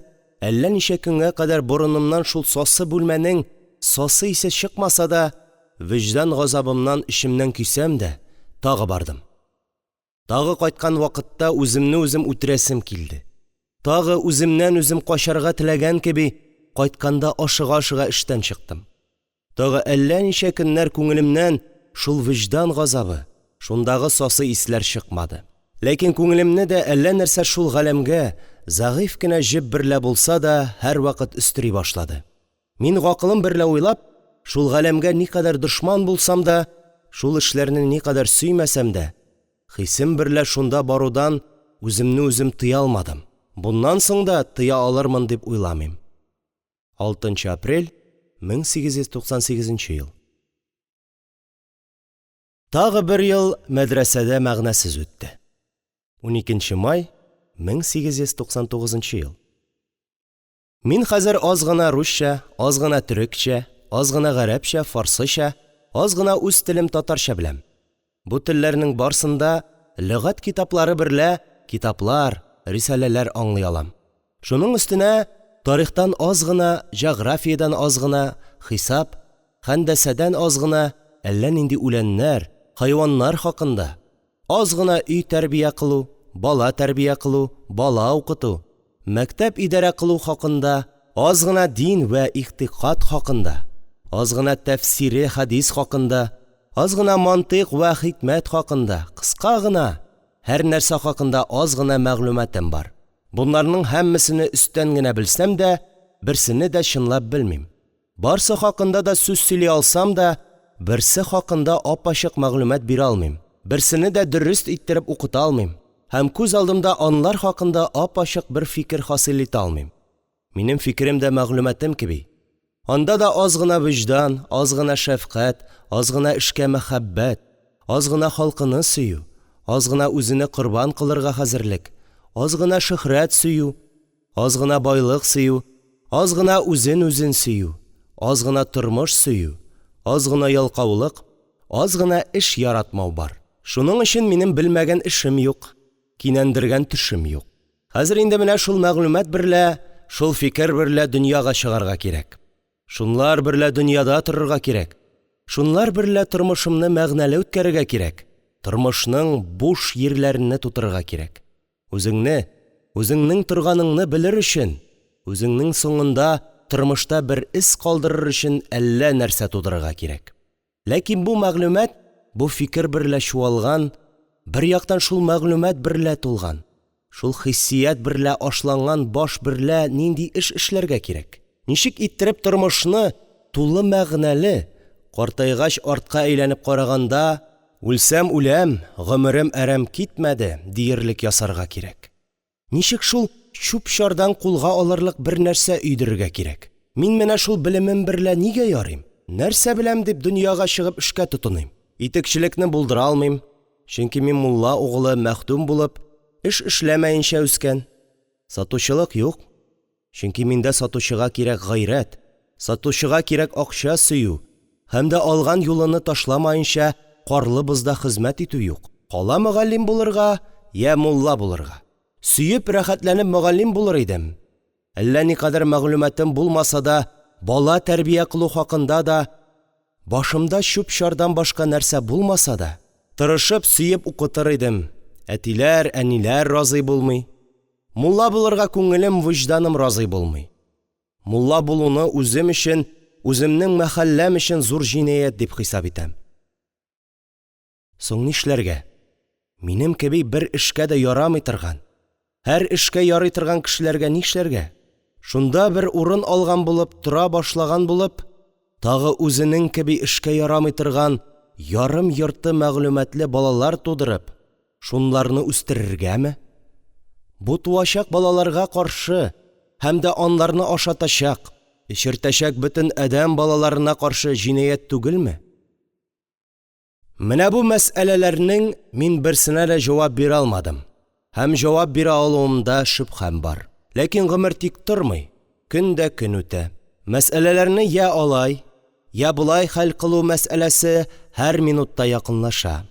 әллә ничә көнгә кадәр борынымнан шул сасы бүлмәнең сасы исе чыкмаса да, вөҗдан газабымнан эчемнән көйсәм дә, тагы бардым. Тагы кайткан вакытта үземне үзем үтерәсем килде. Тагы, үземнән үзем качарга теләгән кеби, кайтканда ашыга-ашыга эштән чыктым. Тагы әллә ничә көннәр күңелемнән шул вөҗдан газабы, шундагы сасы исләр чыкмады. Ләкин күңелемне дә әллә нәрсә шул галәмгә, зәгыйфь кенә җеп берлә булса да, һәрвакыт өстери башлады. Мин, гакылым берлә уйлап, шул галәмгә никадәр дошман булсам да, шул эшләрне никадәр сөймәсәм дә, хисем берлә шунда барудан үземне үзем тыя алмадым. Буннан соң да тыя алырмын дип уйламыйм. 6 нчы апрель, 1898 ел. Тагы бер ел мәдрәсәдә мәгънәсез үтте. 12 нче май, 1899 ел. Мин хәзер аз гына русча, аз гына төрекчә, аз гына гарәпчә, фарсыча, аз гына үз телем татарча беләм. Бу телләрнең барсын да лөгать китаплары берлә китаплар, рисаләләр аңлый алам. Шуның өстенә тарихтан аз гына, җәгърафиядән аз гына, хисап, һәндәсәдән аз гына, әллә нинди үләннәр, хайваннар хакында, аз гына өй тәрбия кылу, бала тәрбия кылу, бала укыту, мәктәп идарә кылу хакында, аз гына дин вә игътикад хакында, аз гына тәфсире хәдис хакында, аз гына мантыйк вә хикмәт хакында, кыска гына, һәрнәрсә хакында аз гына мәгълүматым бар. Бонларның һәммәсене өсттән генә белсәм дә, берсене дә чынлап белмим. Барсы хакында да сүз сөйли алсам да, берсе хакында ап-ачык мәгълүмат бирә алмыйм, берсене дә дөрест иттереп укыта алмыйм һәм күз алдымда алар хакында ап-ачык бер фикер хасил итә алмыйм. Минем фикерем дә мәгълүматым кеби, анда да аз гына вөҗдан, аз гына шәфкать, аз гына эшкә мәхәббәт, аз гына халкыны сөю, аз гына үзене корбан кылырга хәзерлек, аз гына шөһрәт сөю, аз гына байлык сөю, аз гына үзен үзе сөю, аз гына тормыш сөю, аз гына ялкаулык, аз гына эш яратмау бар. Шуның өчен минем белмәгән эшем юк, кинәндергән төшем юк. Хәзер инде менә шул мәгълүмат берлә, шул фикер берлә дөньяга чыгарга кирәк. Шунлар берлә дөньяда торырга кирәк. Шунлар берлә тормышымны мәгънәле үткәрергә кирәк. Тормышның буш йирләрене тутырырга кирәк. Үзеңне, үзеңнең торганыңны белер өчен, үзеңнең соңында тормышта бер эз калдырыр өчен әллә нәрсә тудырырга кирәк. Ләкин бу мәгълүмат, бу фикер берлә чуалган, бер яктан шул мәгълүмат берлә тулган, шул хиссият берлә ашланган баш берлә нинди эш эшләргә кирәк? Ничек иттереп тормышны тулы мәгънәле, картайгач артка әйләнеп караганда, үлсәм үләм, гомерем әрәм китмәде, диерлек ясарга кирәк? Ничек шул чүп-чардан кулга алырлык бернәрсә өйдерергә кирәк? Мин менә шул белемем берлә нигә ярыйм? Нәрсә беләм дип дөньяга чыгып эшкә тотыныйм? Итекчелекне булдыра алмыйм, чөнки мин мулла угылы мәхдүм булып, эш эшләмәенчә үскән. Сатучылык юк, чөнки миндә сатучыга кирәк гайрәт, сатучыга кирәк акча сөю һәм дә алган юлыны ташламаенча карлы бозда хезмәт итү юк. Кала мөгаллим булырга йә мулла булырга. Сөеп, рәхәтләнеп мөгаллим булыр идем. Әллә никадәр мәгълүматым булмаса да, бала тәрбия кылу хакында да башымда чүп-чардан башка нәрсә булмаса да, тырышып, сөеп укытыр идем. Әтиләр, әниләр разый булмый. Мулла булырга күңелем, вөҗданым разый булмый. Мулла булуны үзем өчен, үземнең мәхәлләм өчен зур җинаять дип хисап итәм. Соң нишләргә? Минем кеби бер эшкә дә ярамый торган. Һәр эшкә ярый торган кешеләргә нишләргә? Шунда бер урын алган булып, тора башлаган булып, тагы үзенең кеби эшкә ярамый торган ярым-йорты мәгълүматлы балалар тудырып, шунларны үстерергәме? Бу туачак балаларга каршы һәм дә аларны ашатачак, эчертәчәк бөтен адәм балаларына каршы җинаять түгелме? Менә бу мәсьәләләрнең мин берсенә дә җавап бирә алмадым һәм җавап бирә алуымда шөбһәм бар. Ләкин гомер тик тормый, көн дә көн үтә. Мәсьәләләрне йә алай, йә болай хәл кылу мәсьәләсе һәр минутта якынлаша.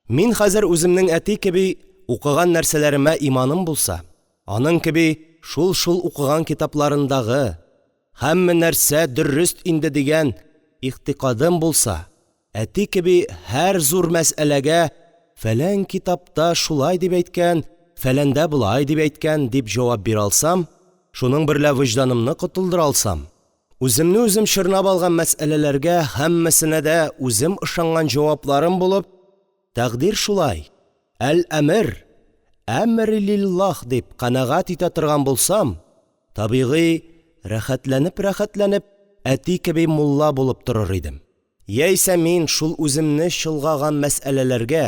Мин хәзер үземнең әти кеби укыган нәрсәләремә иманым булса, аның кеби шул-шул укыган китапларындагы һәммә нәрсә дөрест инде дигән игътикадым булса, әти кеби һәр зур мәсьәләгә фәлән китапта шулай дип әйткән, фәләндә болай дип әйткән дип җавап бирә алсам, шуның берлә вөҗданымны котылдыра алсам, үземне үзем чорнап алган мәсьәләләргә һәммәсенә дә үзем ышанган җавапларым булып, тәкъдир шулай, әл-әмер, әмериллиллаһ дип канәгать итә торган булсам, табигый, рәхәтләнеп-рәхәтләнеп, әти кеби мулла булып торыр идем. Яисә мин шул үземне чолгаган мәсьәләләргә,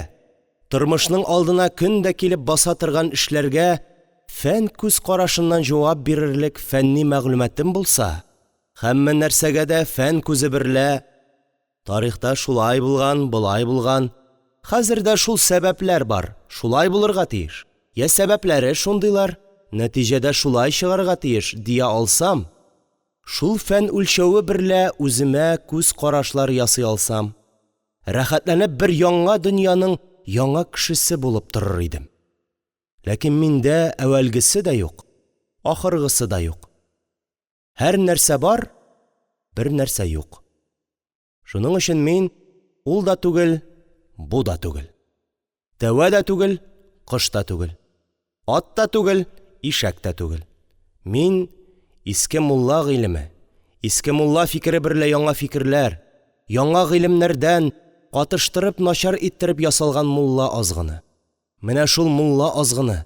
тормышның алдына көн дә килеп баса торган эшләргә фән күз карашыннан җавап бирерлек фәнни мәгълүматым булса, һәммә нәрсәгә дә фән күзе берлә Тарихта шулай булган, болай булган, хәзер дә шул сәбәпләр бар, шулай булырга тиеш, йә сәбәпләре шундыйлар, нәтиҗә дә шулай чыгарга тиеш, дия алсам, шул фән үлчәве берлә үземә күз карашлар ясый алсам, рәхәтләнеп бер яңа дөньяның яңа кешесе булып торыр идем. Ләкин миндә әүвәлгесе дә юк, ахыргысы да юк. Һәр нәрсә бар, бернәрсә юк. Шуның өчен мин ул да түгел, бу да түгел. Тәвә дә түгел, кош та түгел. Ат та түгел, ишәк тә түгел. Мин – иске мулла гыйлеме, иске мулла фикере берлә яңа фикерләр, яңа гыйлемнәрдән катыштырып начар иттереп ясалган мулла азгыны. Менә шул мулла азгыны,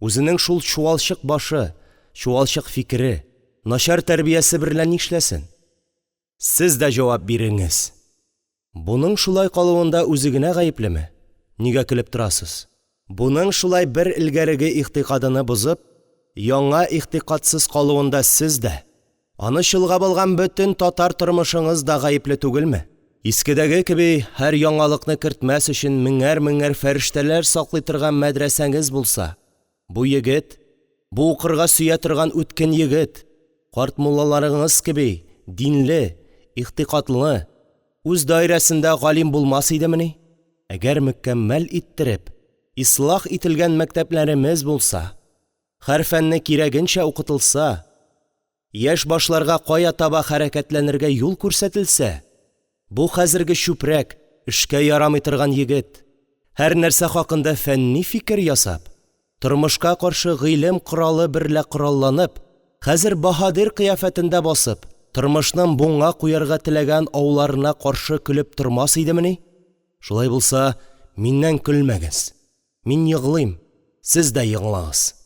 үзенең шул чуалчык башы, чуалчык фикере, начар тәрбиясе берлә нишләсен? Сез дә җавап биреңез! Буның шулай калуында үзе генә гаеплеме? Нигә көлеп торасыз? Буның шулай бер элгәреге игътикадыны бозып, яңа игътикадсыз калуында сез дә, аны чолгап алган бөтен татар тормышыңыз да гаепле түгелме? Искедәге кеби һәр яңалыкны кертмәс өчен меңәр-меңәр фәрештәләр саклый торган мәдрәсәңез булса, бу егет, бу укырга сөя торган үткен егет, карт муллаларыңыз кеби динле, игътикадлы, үз даирәсендә галим булмас идемени? Әгәр мөкәммәл иттереп, ислах ителгән мәктәпләремез булса, һәр фәнне кирәгенчә укытылса, яшь башларга кая таба хәрәкәтләнергә юл күрсәтелсә, бу хәзерге чүпрәк, эшкә ярамый торган егет, һәрнәрсә хакында фәнни фикер ясап, тормышка каршы гыйлем коралы берлә коралланып, хәзер баһадир кыяфәтендә басып, тормышның буңа куярга теләгән ауларына каршы көлеп тормас идемени? Шулай булса, миннән көлмәгез. Мин егълыйм, сез дә егълаңыз.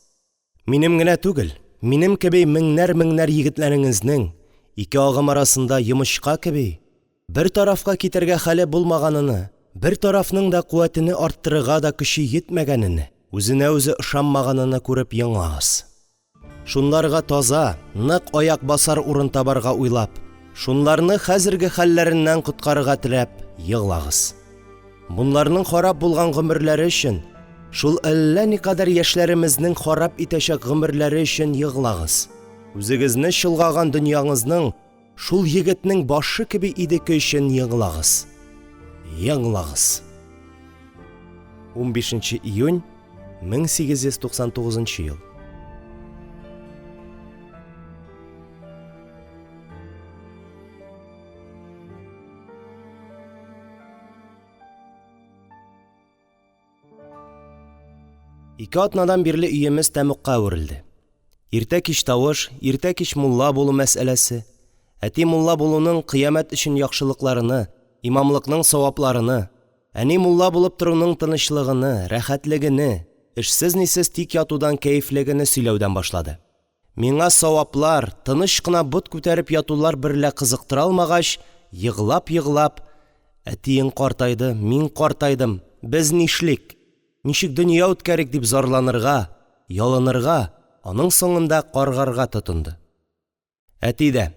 Минем генә түгел, минем кеби меңнәр-меңнәр егетләреңезнең, ике агым арасында йомычка кеби, бер тарафка китәргә хәле булмаганыны, бер тарафның да куәтене арттырырга да көче йитмәгәнене, үзенә үзе ышанмаганыны күреп еглаңыз. Шунларга таза, нык аяк басар урын табарга уйлап, шунларны хәзерге хәлләреннән коткарырга теләп еглагыз. Бунларның харап булган гомерләре өчен, шул әллә никадәр яшьләремезнең харап итәчәк гомерләре өчен еглагыз. Үзегезне чолгаган дөньяңызның шул егетнең башы кеби идеке өчен еглагыз. Еглагыз. 15 нче июнь 1899 ел. Ике атнадан бирле өемез тәмугка әверелде. Иртә-кич тавыш, иртә-кич мулла булу мәсьәләсе, әти мулла булуның кыямәт өчен яхшылыкларыны, имамлыкның савапларыны, әни мулла булып торуның тынычлыгыны, рәхәтлегене. эшсез-нисез тик ятудан кәефлегене сөйләүдән башлады. Миңа саваплар, тыныч кына бот күтәреп ятулар берлә кызыктыра алмагач, еглап-еглап: «Әтиең картайды, мин картайдым, без нишлик, ничек дөнья үткәрик?» – дип зарланырга, ялынырга, аның соңында каргарга тотынды. Әти дә: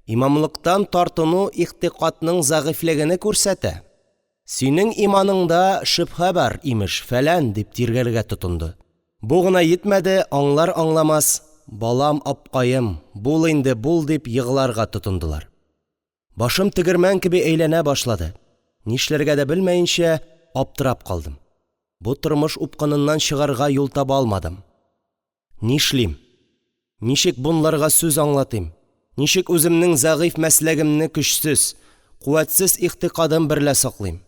«Имамлыктан тартыну игътикадның зәгыйфьлегене күрсәтә, синең иманыңда шөбһә бар, имеш, фәлән», – дип тиргәргә тотынды. Бу гына җитмәде, аңлар-аңламас: «Балам, апкаем, бул инде, бул!» – дип егларга тотындылар. Башым тегермән кеби әйләнә башлады, нишләргә дә белмәенчә аптырап калдым. Бу тормыш упкыныннан чыгарга юл таба алмадым. Нишлим? Ничек бонларга сүз аңлатыйм? Ничек үземнең зәгыйфь мәсләгемне көчсез, куәтсез игътикадым берлә саклыйм?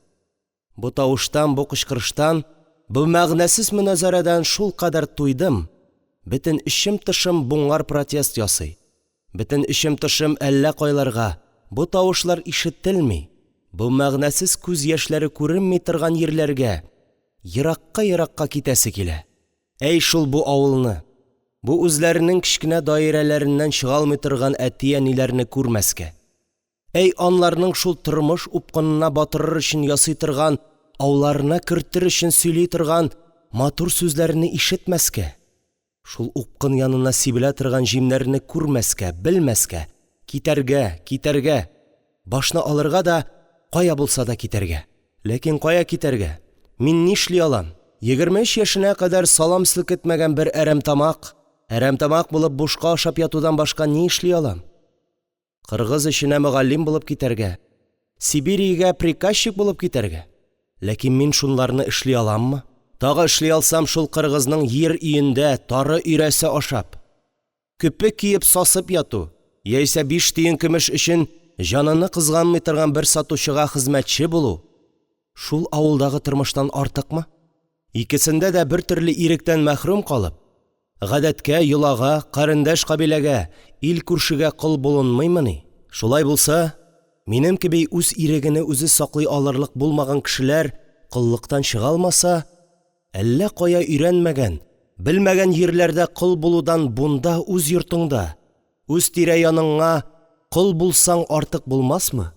Бу тавыштан, бу кычкырыштан, бу мәгънәсез моназарәдән шулкадәр туйдым, бөтен эчем-тышым буңар протест ясый, бөтен эчем-тышым әллә кайларга, бу тавышлар ишетелми, бу мәгънәсез күз яшьләре күренми торган җирләргә, еракка-еракка китәсе килә. Әй шул бу авылны, бу үзләренең кечкенә даирәләреннән чыга алмый торган әти-әниләрне күрмәскә! Әй анларның шул тормыш упкынына батырыр өчен ясый торган ауларына кертер өчен сөйли торган матур сүзләрене ишетмәскә! Шул упкын янына сибелә торган җимнәрне күрмәскә, белмәскә! Китәргә, китәргә! Башны алырга да, кая булса да китәргә! Ләкин кая китәргә? Мин нишли алам? 23 яшенә кадәр салам селкетмәгән бер әрәмтамак, әрәмтамак булып бушка ашап ятудан башка ни эшли алам? Кыргыз эченә мөгаллим булып китәргә, Сибириягә приказчик булып китәргә. Ләкин мин шунларны эшли аламмы? Тагы эшли алсам, шул кыргызның йир өендә тары өйрәсе ашап, көпе киеп сасып яту яисә биш тиен көмеш өчен җаныны кызганмый торган бер сатучыга хезмәтче булу шул авылдагы тормыштан артыкмы? Икесендә дә бертөрле иректән мәхрүм калып, гадәткә, йолага, карендәш-кабиләгә, ил-күршегә кол булынмыймыни? Шулай булса, минем кеби үз ирегене үзе саклый алырлык булмаган кешеләр коллыктан чыга алмаса, әллә кая өйрәнмәгән, белмәгән җирләрдә кол булудан бунда үз йортыңда, үз тирә-яныңа кол булсаң артык булмасмы?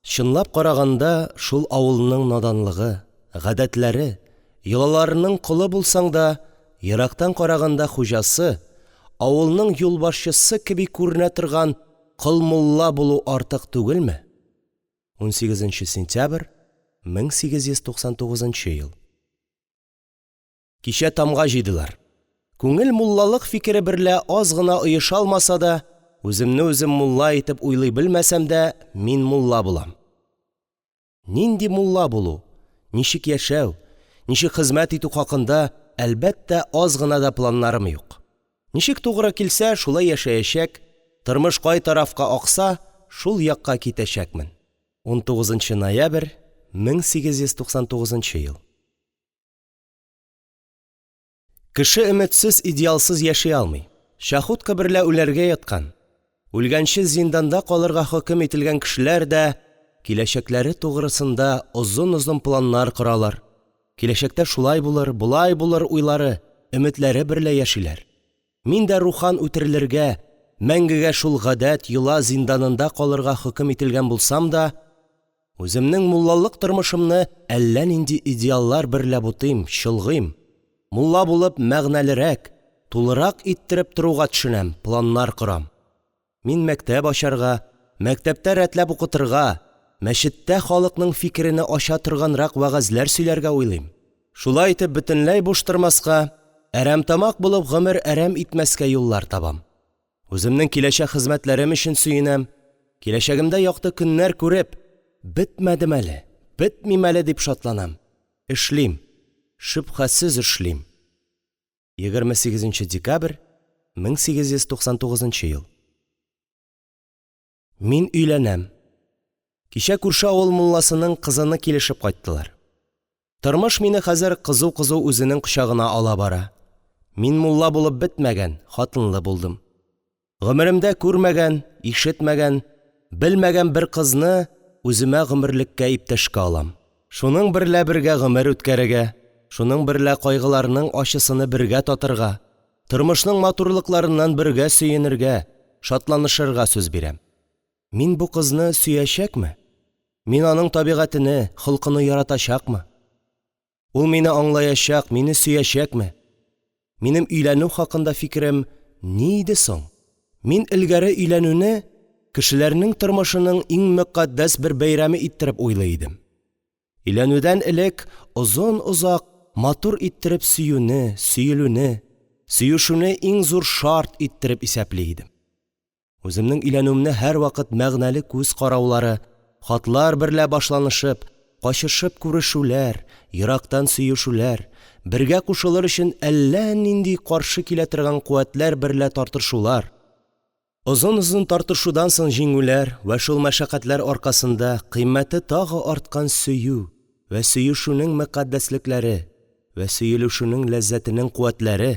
Чынлап караганда, шул авылның наданлыгы, гадәтләре, йолаларының колы булсаң да, ерактан караганда хуҗасы, авылның юлбашчысы кеби күренә торган кол мулла булу артык түгелме? 18 нче сентябрь, 1899 ел. Кичә тамга җыйдылар. Күңел муллалык фикере берлә аз гына оеша алмаса да, үземне үзем мулла итеп уйлый белмәсәм дә, мин мулла булам. Нинди мулла булу, ничек яшәү, ничек хезмәт итү хакында, әлбәттә, аз гына да планнарым юк. Ничек тугры килсә, шулай яшәячәк, тормыш кай тарафка акса, шул якка китәчәкмен. 19 нчы ноябрь, 1899 ел. Кеше өметсез, идеалсыз яши алмый. Чахотка берлә үләргә яткан, үлгәнче зинданда калырга хөкем ителгән кешеләр дә киләчәкләре тугрысында озын-озын планнар коралар, киләчәктә шулай булыр, болай булыр уйлары, өметләре берлә яшиләр. Мин дә рухан үтерелергә, мәңгегә шул гадәт, йола зинданында калырга хөкем ителгән булсам да, Үземнең муллалык тормышымны әллә нинди идеаллар берлә бутыйм, чолгыйм, мулла булып, мәгънәлерәк, тулырак иттереп торуга төшенәм, планнар корам. Мин мәктәп ачарга, мәктәптә рәтләп укытырга, мәчеттә халыкның фикерене ача торганрак вәгазьләр сөйләргә уйлыйм. Шулай итеп, бөтенләй буш тормаска, әрәмтамак булып гомер әрәм итмәскә юллар табам. Үземнең киләчәк хезмәтләрем өчен сөенәм, киләчәгемдә якты көннәр күреп, бетмәдем әле, бетмим әле дип шатланам. Эшлим, шөбһәсез эшлим. 28 нче декабрь, 1899 ел. Мин өйләнәм. Кичә күрше авыл мулласының кызыны килешеп кайттылар. Тормыш мине хәзер кызу-кызу үзенең кочагына ала бара. Мин мулла булып бетмәгән, хатынлы булдым. Гомеремдә күрмәгән, ишетмәгән, белмәгән бер кызны үземә гомерлеккә иптәшкә алам. Шуның берлә бергә гомер үткәрергә. шуның берлә кайгыларның ачысыны бергә татырга, тормышның матурлыкларыннан бергә сөенергә, шатланышырга сүз бирәм. Мин бу кызны сөячәкме? Мин аның табигатене, холкыны яратачакмы? Ул мине аңлаячак, мине сөячәкме? Минем өйләнү хакында фикерем ни иде соң? Мин элгәре өйләнүне кешеләрнең тормышының иң мөкатдәс бер бәйрәме иттереп уйлый идем. Өйләнүдән элек озын-озак, матур иттереп сөюне, сөелүне, сөешүне иң зур шарт иттереп исәпли идем. Үземнең өйләнүемне һәрвакыт мәгънәле күз караулары, хатлар берлә башланышып, качышып күрешүләр, ерактан сөешүләр, бергә кушылыр өчен әллә нинди каршы килә торган куәтләр берлә тартышулар, озын-озын тартышудан соң җиңүләр вә шул мәшәкатьләр аркасында кыйммәте тагы арткан сөю вә сөешүнең мөкатдәслекләре вә сөелешүнең ләззәтенең куәтләре,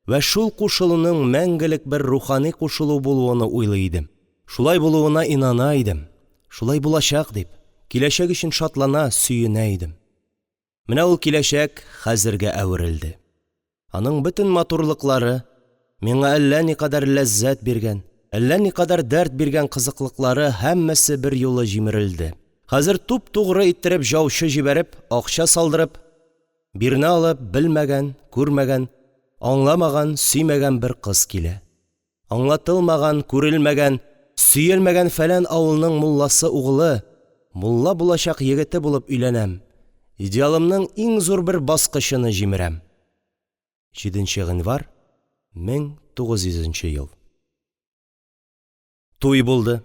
Вә шул кушылуның мәңгелек бер рухани кушылу булуыны уйлый идем. Шулай булуына инана идем. Шулай булачак дип, киләчәк өчен шатлана, сөенә идем. Менә ул киләчәк хәзергә әверелде. Аның бөтен матурлыклары, миңа әллә никадәр ләззәт биргән, әллә никадәр дәрт биргән кызыклыклары һәммәсе берьюлы җимерелде. Хәзер туп-тугры иттереп җаучы җибәреп, акча салдырып, Бирнә алып, белмәгән, күрмәгән, аңламаган, сөймәгән бер кыз килә. Аңлатылмаган, күрелмәгән, сөелмәгән фәлән авылның мулласы угылы, мулла булачак егете булып өйләнәм, идеалымның иң зур бер баскычыны җимерәм. 7 нче гыйнвар, 1900 нче ел. Туй булды.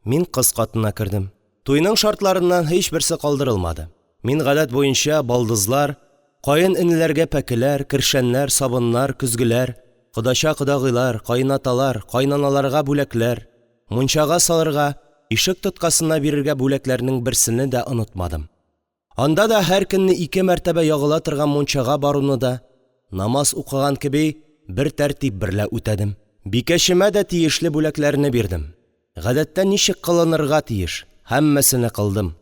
Мин кыз катына кердем. Туйның шартларыннан һичберсе калдырылмады. Мин, гадәт буенча, балдызлар, каен-энеләргә пәкеләр, кершәннәр, сабыннар, көзгеләр, кодача-кодагыйлар, каенаталар, каенаналарга бүләкләр, мунчага салырга, ишек тоткасына бирергә бүләкләрнең берсене дә онытмадым. Анда да һәр көнне ике мәртәбә ягыла торган мунчага баруны да, намаз укыган кеби, бер тәртип берлә үтәдем. Бикәчемә дә тиешле бүләкләрне бирдем. Гадәттә ничек кылынырга тиеш, һәммәсене кылдым.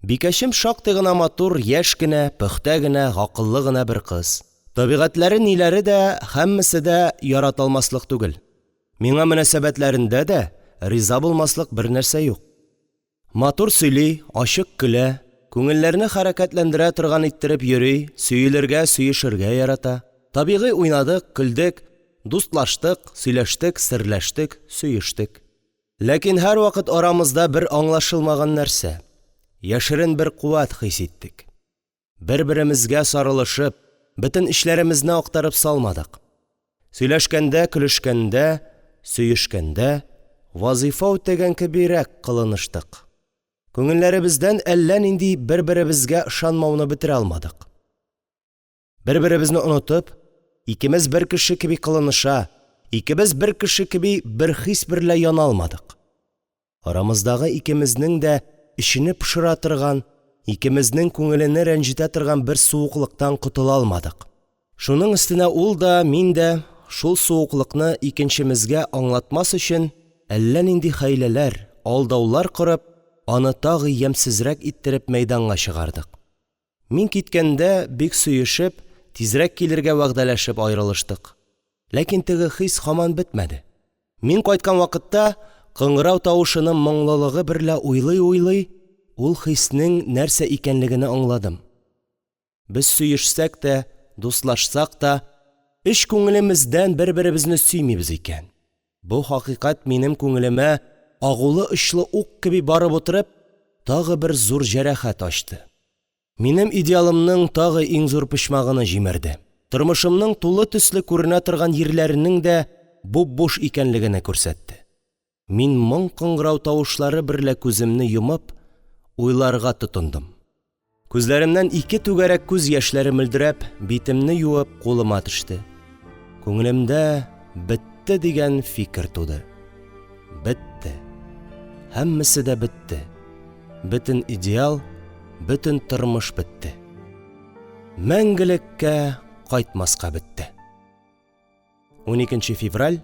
Бикәчем шактый гына матур, яшь кенә, пөхтә генә, гакыллы гына бер кыз. Табигатьләре ниләре дә, һәммәсе дә ярата алмаслык түгел. Миңа мөнәсәбәтләрендә дә риза булмаслык бернәрсә юк. Матур сөйли, ачык көлә, күңелләрне хәрәкәтләндерә торган иттереп йөри, сөелергә, сөешергә ярата. Табигый уйнадык, көлдек, дустлаштык, сөйләштек, серләштек, сөештек. Ләкин һәрвакыт арамызда бер аңлашылмаган нәрсә, яшерен бер куәт хис иттек. Бер-беремезгә сарылышып, бөтен эчләремезне актарып салмадык. Сөйләшкәндә, көлешкәндә, сөешкәндә вазыйфа үтәгән кебирәк кылыныштык. Күңелләребездән әллә нинди бер-беребезгә ышанмауны бетерә алмадык. Бер-беребезне онытып, икемез бер кеше кеби кылыныша, икебез бер кеше кеби бер хис берлә яна алмадык. Арамыздагы икемезнең дә эчене пошыра торган, икемезнең күңелене рәнҗетә торган бер суыклыктан котыла алмадык. Шуның өстенә ул да, мин дә, шул суыклыкны икенчемезгә аңлатмас өчен, әллә нинди хәйләләр, алдаулар корып, аны тагы ямьсезрәк иттереп мәйданга чыгардык. Мин киткәндә, бик сөешеп, тизрәк килергә вәгъдәләшеп аерылыштык. Ләкин теге хис һаман бетмәде. Мин кайткан вакытта, кыңгырау тавышының моңлылыгы берлә уйлый-уйлый, ул хиснең нәрсә икәнлегене аңладым. Без сөешсәк тә, дустлашсак та, эч күңелемездән бер-беребезне сөймибез икән. Бу хакыйкать минем күңелемә агулы очлы ук кеби барып утырып, тагы бер зур җәрәхәт ачты. Минем идеалымның тагы иң зур почмагыны җимерде. Тормышымның тулы төсле күренә торган йирләренең дә буп-буш икәнлегене күрсәтте. Мин моң кыңгырау тавышлары берлә күземне йомып, уйларга тотындым. Күзләремнән ике түгәрәк күз яшьләре мөлдерәп, битемне юып, кулыма төште. Күңелемдә бетте дигән фикер туды. Бетте. Һәммәсе дә бетте. Бөтен идеал, бөтен тормыш бетте. Мәңгелеккә кайтмаска бетте. 12 февраль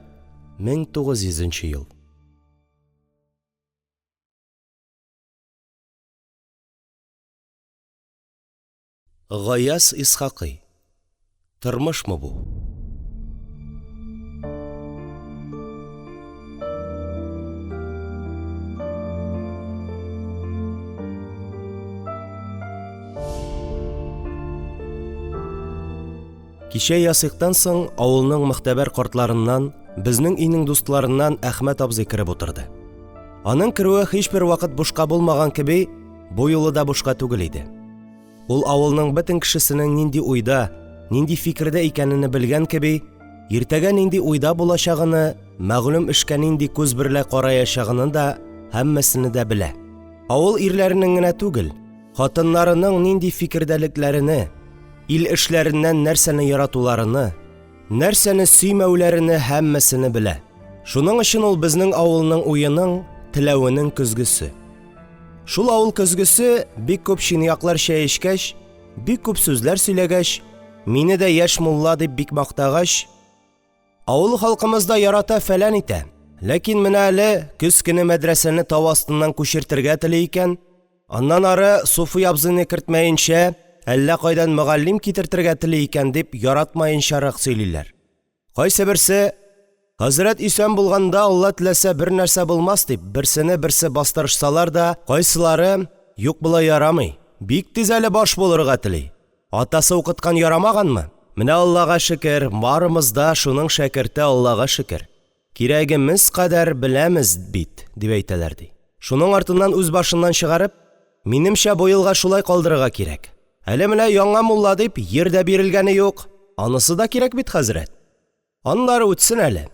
1900 ел. Гаяз Исхакый Тормышмы бу? Кичә ясигътан соң авылның могтәбәр картларыннан, безнең өйнең дустларыннан Әхмәт абзый кереп утырды. Аның керүе һичбер вакыт бушка булмаган кеби, бу юлы да бушка түгел иде. Ул авылның бөтен кешесенең нинди уйда, нинди фикердә икәнене белгән кеби, иртәгә нинди уйда булачагыны, мәгълүм эшкә нинди күз берлә караячагыны да һәммәсене дә белә. Авыл ирләренең генә түгел, хатыннарының нинди фикердәлекләрене, ил эшләреннән нәрсәне яратуларыны, нәрсәне сөймәүләрене һәммәсене белә. Шуның өчен ул безнең авылның уеның, теләвенең көзгесе. Шул авыл көзгесе, бик күп чынаяклар чәй эчкәч, бик күп сүзләр сөйләгәч, мине дә яшь мулла дип бик мактагач, авыл халкымыз да ярата фәлән итә, ләкин менә әле көз көне мәдрәсәне тау астыннан күчертергә тели икән, аннан ары Суфый абзыйны кертмәенчә, әллә кайдан мөгаллим китертергә тели икән дип яратмаенчарак сөйлиләр. Кайсы берсе: «Хәзрәт исән булганда, Алла теләсә, бернәрсә булмас», – дип, берсене берсе бастырышсалар да, кайсылары: «Юк, болай ярамый, бик тиз әле баш булырга тели, атасы укыткан ярамаганмы? Менә, Аллага шөкер, барымыз да шуның шәкерте, Аллага шөкер, кирәгемез кадәр беләмез бит», – дип әйтәләр, ди. Шуның артыннан үз башыннан чыгарып: «Минемчә, бу елга шулай калдырырга кирәк. Әле менә яңа мулла дип йир дә бирелгәне юк, анысы да кирәк бит, хәзрәт. Анлары үтсен әле.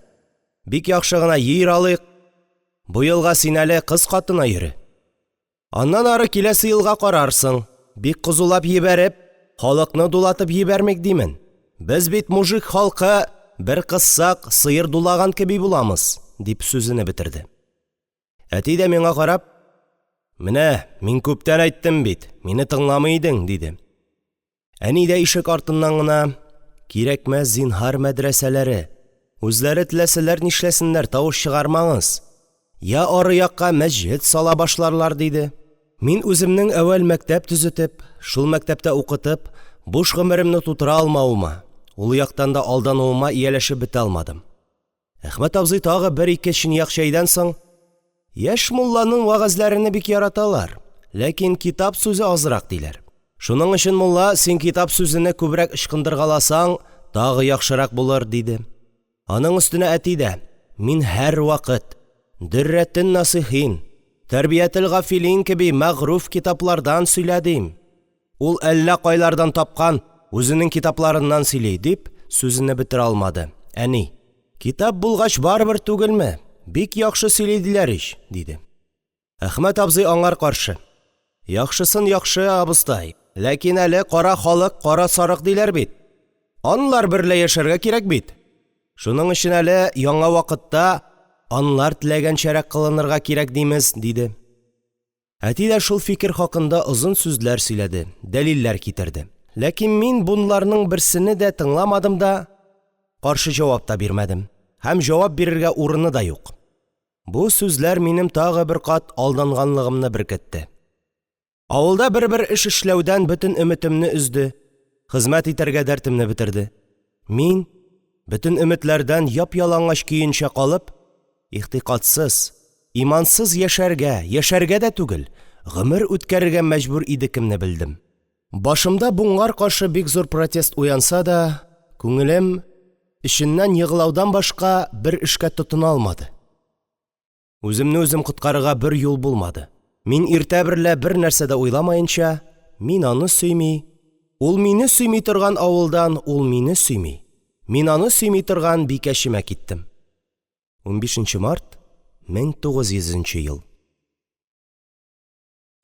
Бик яхшы гына йир алыйк. Бу елга син әле кыз катына йөре. Аннан ары киләсе елга карарсың. Бик кызулап җибәреп, халыкны дулатып җибәрмик димен. Без бит мужик халкы, бер кызсак, сыер дулаган кеби буламыз», – дип сүзене бетерде. Әти дә миңа карап: «Менә мин күптән әйттем бит, мине тыңламый идең», – диде. Әни дә ишек артыннан гына: «Кирәкмәс, зинһар, мәдрәсәләре, үзләре теләсәләр нишләсеннәр, тавыш чыгармаңыз, йә ары якка мәсҗед сала башларлар», – диде. Мин үземнең әүвәл мәктәп төзетеп, шул мәктәптә укытып, буш гомеремне тутыра алмавыма, ул яктан да алдануыма ияләшеп бетә алмадым. Әхмәт абзый тагы бер-ике чынаяк чәйдән соң: «Яшь мулланың вәгазьләрене бик яраталар, ләкин китап сүзе азрак», – диләр. Шуның өчен, мулла, син китап сүзене күбрәк ычкындыргаласаң, тагы яхшырак булыр, – диде. Аның өстенә әти дә: «Мин һәрвакыт Дөррәтен-насыйхин, Тәрбиятел-гафилин кеби мәгъруф китаплардан сөйлә, дим. Ул әллә кайлардан тапкан үзенең китапларыннан сөйли», – дип, сүзене бетерә алмады. Әни: «Китап булгач барыбер түгелме, бик яхшы сөйли диләр ич», – диде. Әхмәт абзый аңар каршы: «Яхшысын яхшы, абыстай, ләкин әле кара халык кара сарык диләр бит. Анлар берлә яшәргә кирәк бит. Шуның өчен әле яңа вакытта анлар теләгәнчәрәк кылынырга кирәк димез», – диде. Әти дә шул фикер хакында озын сүзләр сөйләде, дәлилләр китерде. Ләкин мин бунларның берсене дә тыңламадым да, каршы җавап та бирмәдем һәм җавап бирергә урыны да юк. Бу сүзләр минем тагы бер кат алданганлыгымны беркетте. Авылда бер-бер эш эшләүдән бөтен өметемне өзде, хезмәт итәргә дәртемне бетерде. Мин, бөтен өметләрдән яп-ялангач көенчә калып, игътикадсыз, имансыз яшәргә, яшәргә дә түгел, гомер үткәрергә мәҗбүр идекемне белдем. Башымда буңар каршы бик зур протест уянса да, күңелем, эченнән еглаудан башка бер эшкә тотына алмады. Үземне үзем коткарырга бер юл булмады. Мин иртә берлә бернәрсә дә уйламаенча, мин аны сөйми, ул мине сөйми торган авылдан ул мине сөйми, мин аны сөйми торган бикәчемә киттем. 15 нче март, 1900 нче ел.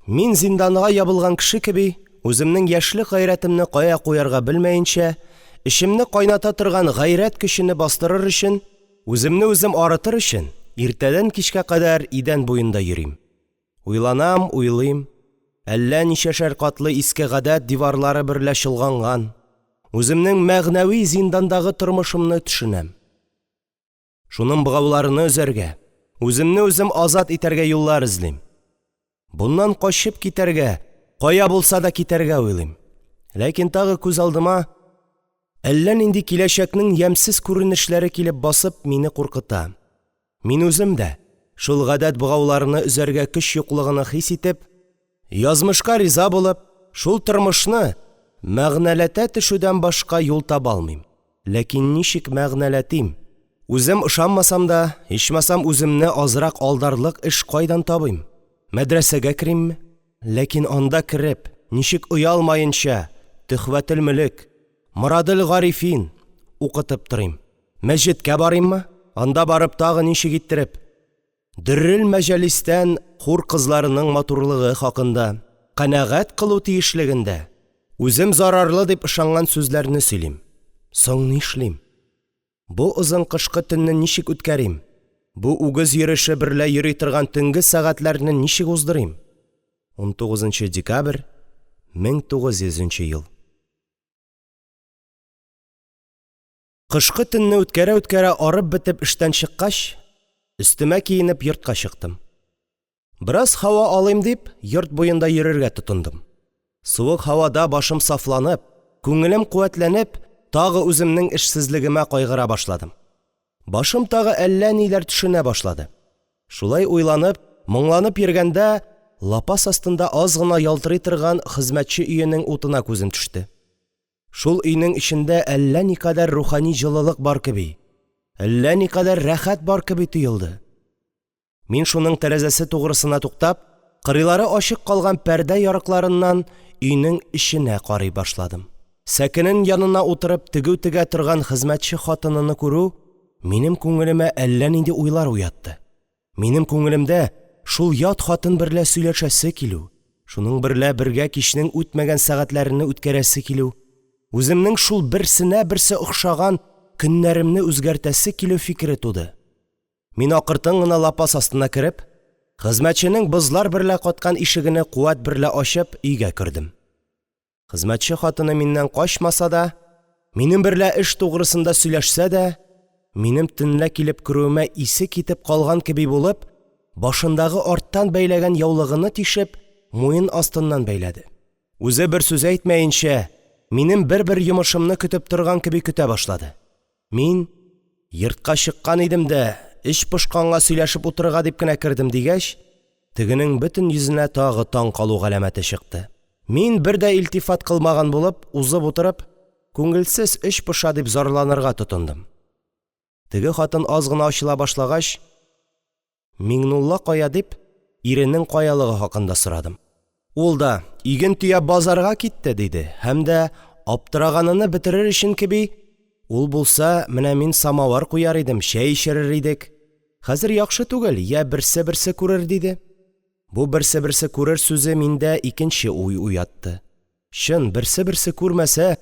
Мин, зинданга ябылган кеше кеби, үземнең яшьлек гайрәтемне кая куярга белмәенчә, эчемне кайната торган гайрәт көчене бастырыр өчен, үземне үзем арытыр өчен, иртәдән кичкә кадәр идән буенда йөрим. Уйланам, уйлыйм. Әллә ничәшәр катлы иске гадәт диварлары берлә чолганган, үземнең мәгънәви зиндандагы тормышымны төшенәм. Шуның богауларыны өзәргә, үземне үзем азат итәргә юллар эзлим. Буннан качып китәргә, кая булса да китәргә уйлыйм. Ләкин тагы күз алдыма әллә нинди киләчәкнең ямьсез күренешләре килеп басып, мине куркыта; мин үзем дә, шул гадәт богауларыны өзәргә көч юклыгыны хис итеп, язмышка риза булып, шул тормышны мәгънәләтә төшүдән башка юл таба алмыйм. Ләкин ничек мәгънәләтим? Үзем ышанмасам да, ичмасам, үземне азрак алдарлык эш кайдан табыйм? Мәдрәсәгә керимме? Ләкин, анда кереп, ничек оялмаенча «Төхфәтелмөлек», «Мораделгарифин» укытып торыйм? Мәчеткә барыйммы? Анда барып, тагы ничек иттереп Дөррелмәҗалис тән хур кызларының матурлыгы хакында, канәгать кылу тиешлегендә үзем зарарлы дип ышанган сүзләрне сөйлим. Соң, нишлим? Бу озын кышкы төнне ничек үткәрим? Бу үгез йөреше берлә йөри торган төнге сәгатьләрне ничек уздырыйм? 19 нчы декабрь, 1900 нче ел. Кышкы төнне үткәрә-үткәрә арып бетеп эштән чыккач, өстемә киенеп йортка чыктым. Бераз һава алыйм дип, йорт буенда йөрергә тотындым. Суык һавада башым сафланып, күңелем куәтләнеп, тагы үземнең эшсезлегемә кайгыра башладым. Башым тагы әллә ниләр төшенә башлады. Шулай уйланып, моңланып йөргәндә, лапас астында аз гына ялтырый торган хезмәтче өенең утына күзем төште. Шул өйнең эчендә әллә никадәр рухани җылылык бар кеби, әллә никадәр рәхәт бар кеби тоелды. Мин шуның тәрәзәсе тугрысына туктап, кырыйлары ачык калган пәрдә ярыкларыннан өйнең эченә карый башладым. Сәкенең янына утырып тегү тегә торган хезмәтче хатыныны күрү минем күңелемә әллә нинди уйлар уятты. Минем күңелемдә шул ят хатын берлә сөйләшәсе килү, шуның берлә бергә кичнең үтмәгән сәгатьләрене үткәрәсе килү, үземнең шул берсенә берсе охшаган көннәремне үзгәртәсе килү фикере туды. Мин акыртын гына лапас астына кереп, хезмәтченең бозлар берлә каткан ишегене куәт берлә ачып, өйгә кердем. Хезмәтче хатыны миннән качмаса да, минем берлә эш тугрысында сөйләшсә дә, минем төнлә килеп керүемә исе китеп калган кеби булып, башындагы арттан бәйләгән яулыгыны тишеп, муен астыннан бәйләде. Үзе бер сүз әйтмәенчә, минем бер-бер йомышымны көтеп торган кеби көтә башлады. Мин йортка чыккан идем дә, эч пошканга сөйләшеп утырырга дип кенә кердем, дигәч, тегенең бөтен йөзенә тагы таң калу галәмәте чыкты. Мин, бер дә илтифат кылмаган булып, узып утырып, күңелсез эч поша дип зарланырга тотындым. Теге хатын аз гына ачыла башлагач, Миңнулла кая дип, иренең каялыгы хакында сорадым. Ул да, иген төяп базарга китте, диде һәм дә, аптыраганыны бетерер өчен кеби, ул булса, менә мин самавыр куяр идем, чәй эчерер идек. Хәзер яхшы түгел, йә берсе-берсе күрер, диде. Бу берсе-берсе күрер сүзе миндә икенче уй уятты. Чын, берсе-берсе күрмәсә,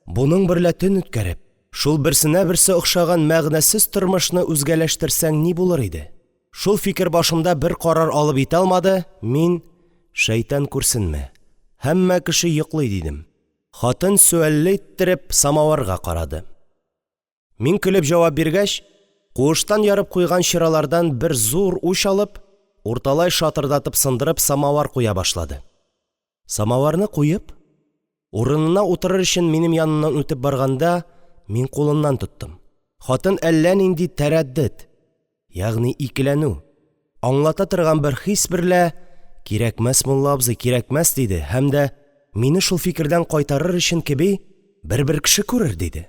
буның берлә төн үткәреп, шул берсенә берсе охшаган мәгънәсез тормышны үзгәләштерсәң ни булыр иде? Шул фикер башымда бер карар алып җитә алмады, мин: «Шәйтан күрсенме, һәммә кеше йоклый», – дидем. Хатын сөальле иттереп самавырга карады. Мин көлеп җавап биргәч, куыштан ярып куйган чыралардан бер зур уч алып, урталай шатырдатып сындырып, самавыр куя башлады. Самавырны куеп, урынына утырыр өчен минем янымнан үтеп барганда, мин кулыннан тоттым. Хатын әллә нинди тәрәддед, ягъни икеләнү, аңлата торган бер хис берлә: «Кирәкмәс, мулла абзый, кирәкмәс», – диде һәм дә, мине шул фикердән кайтарыр өчен кеби: «Бер-бер кеше күрер», – диде.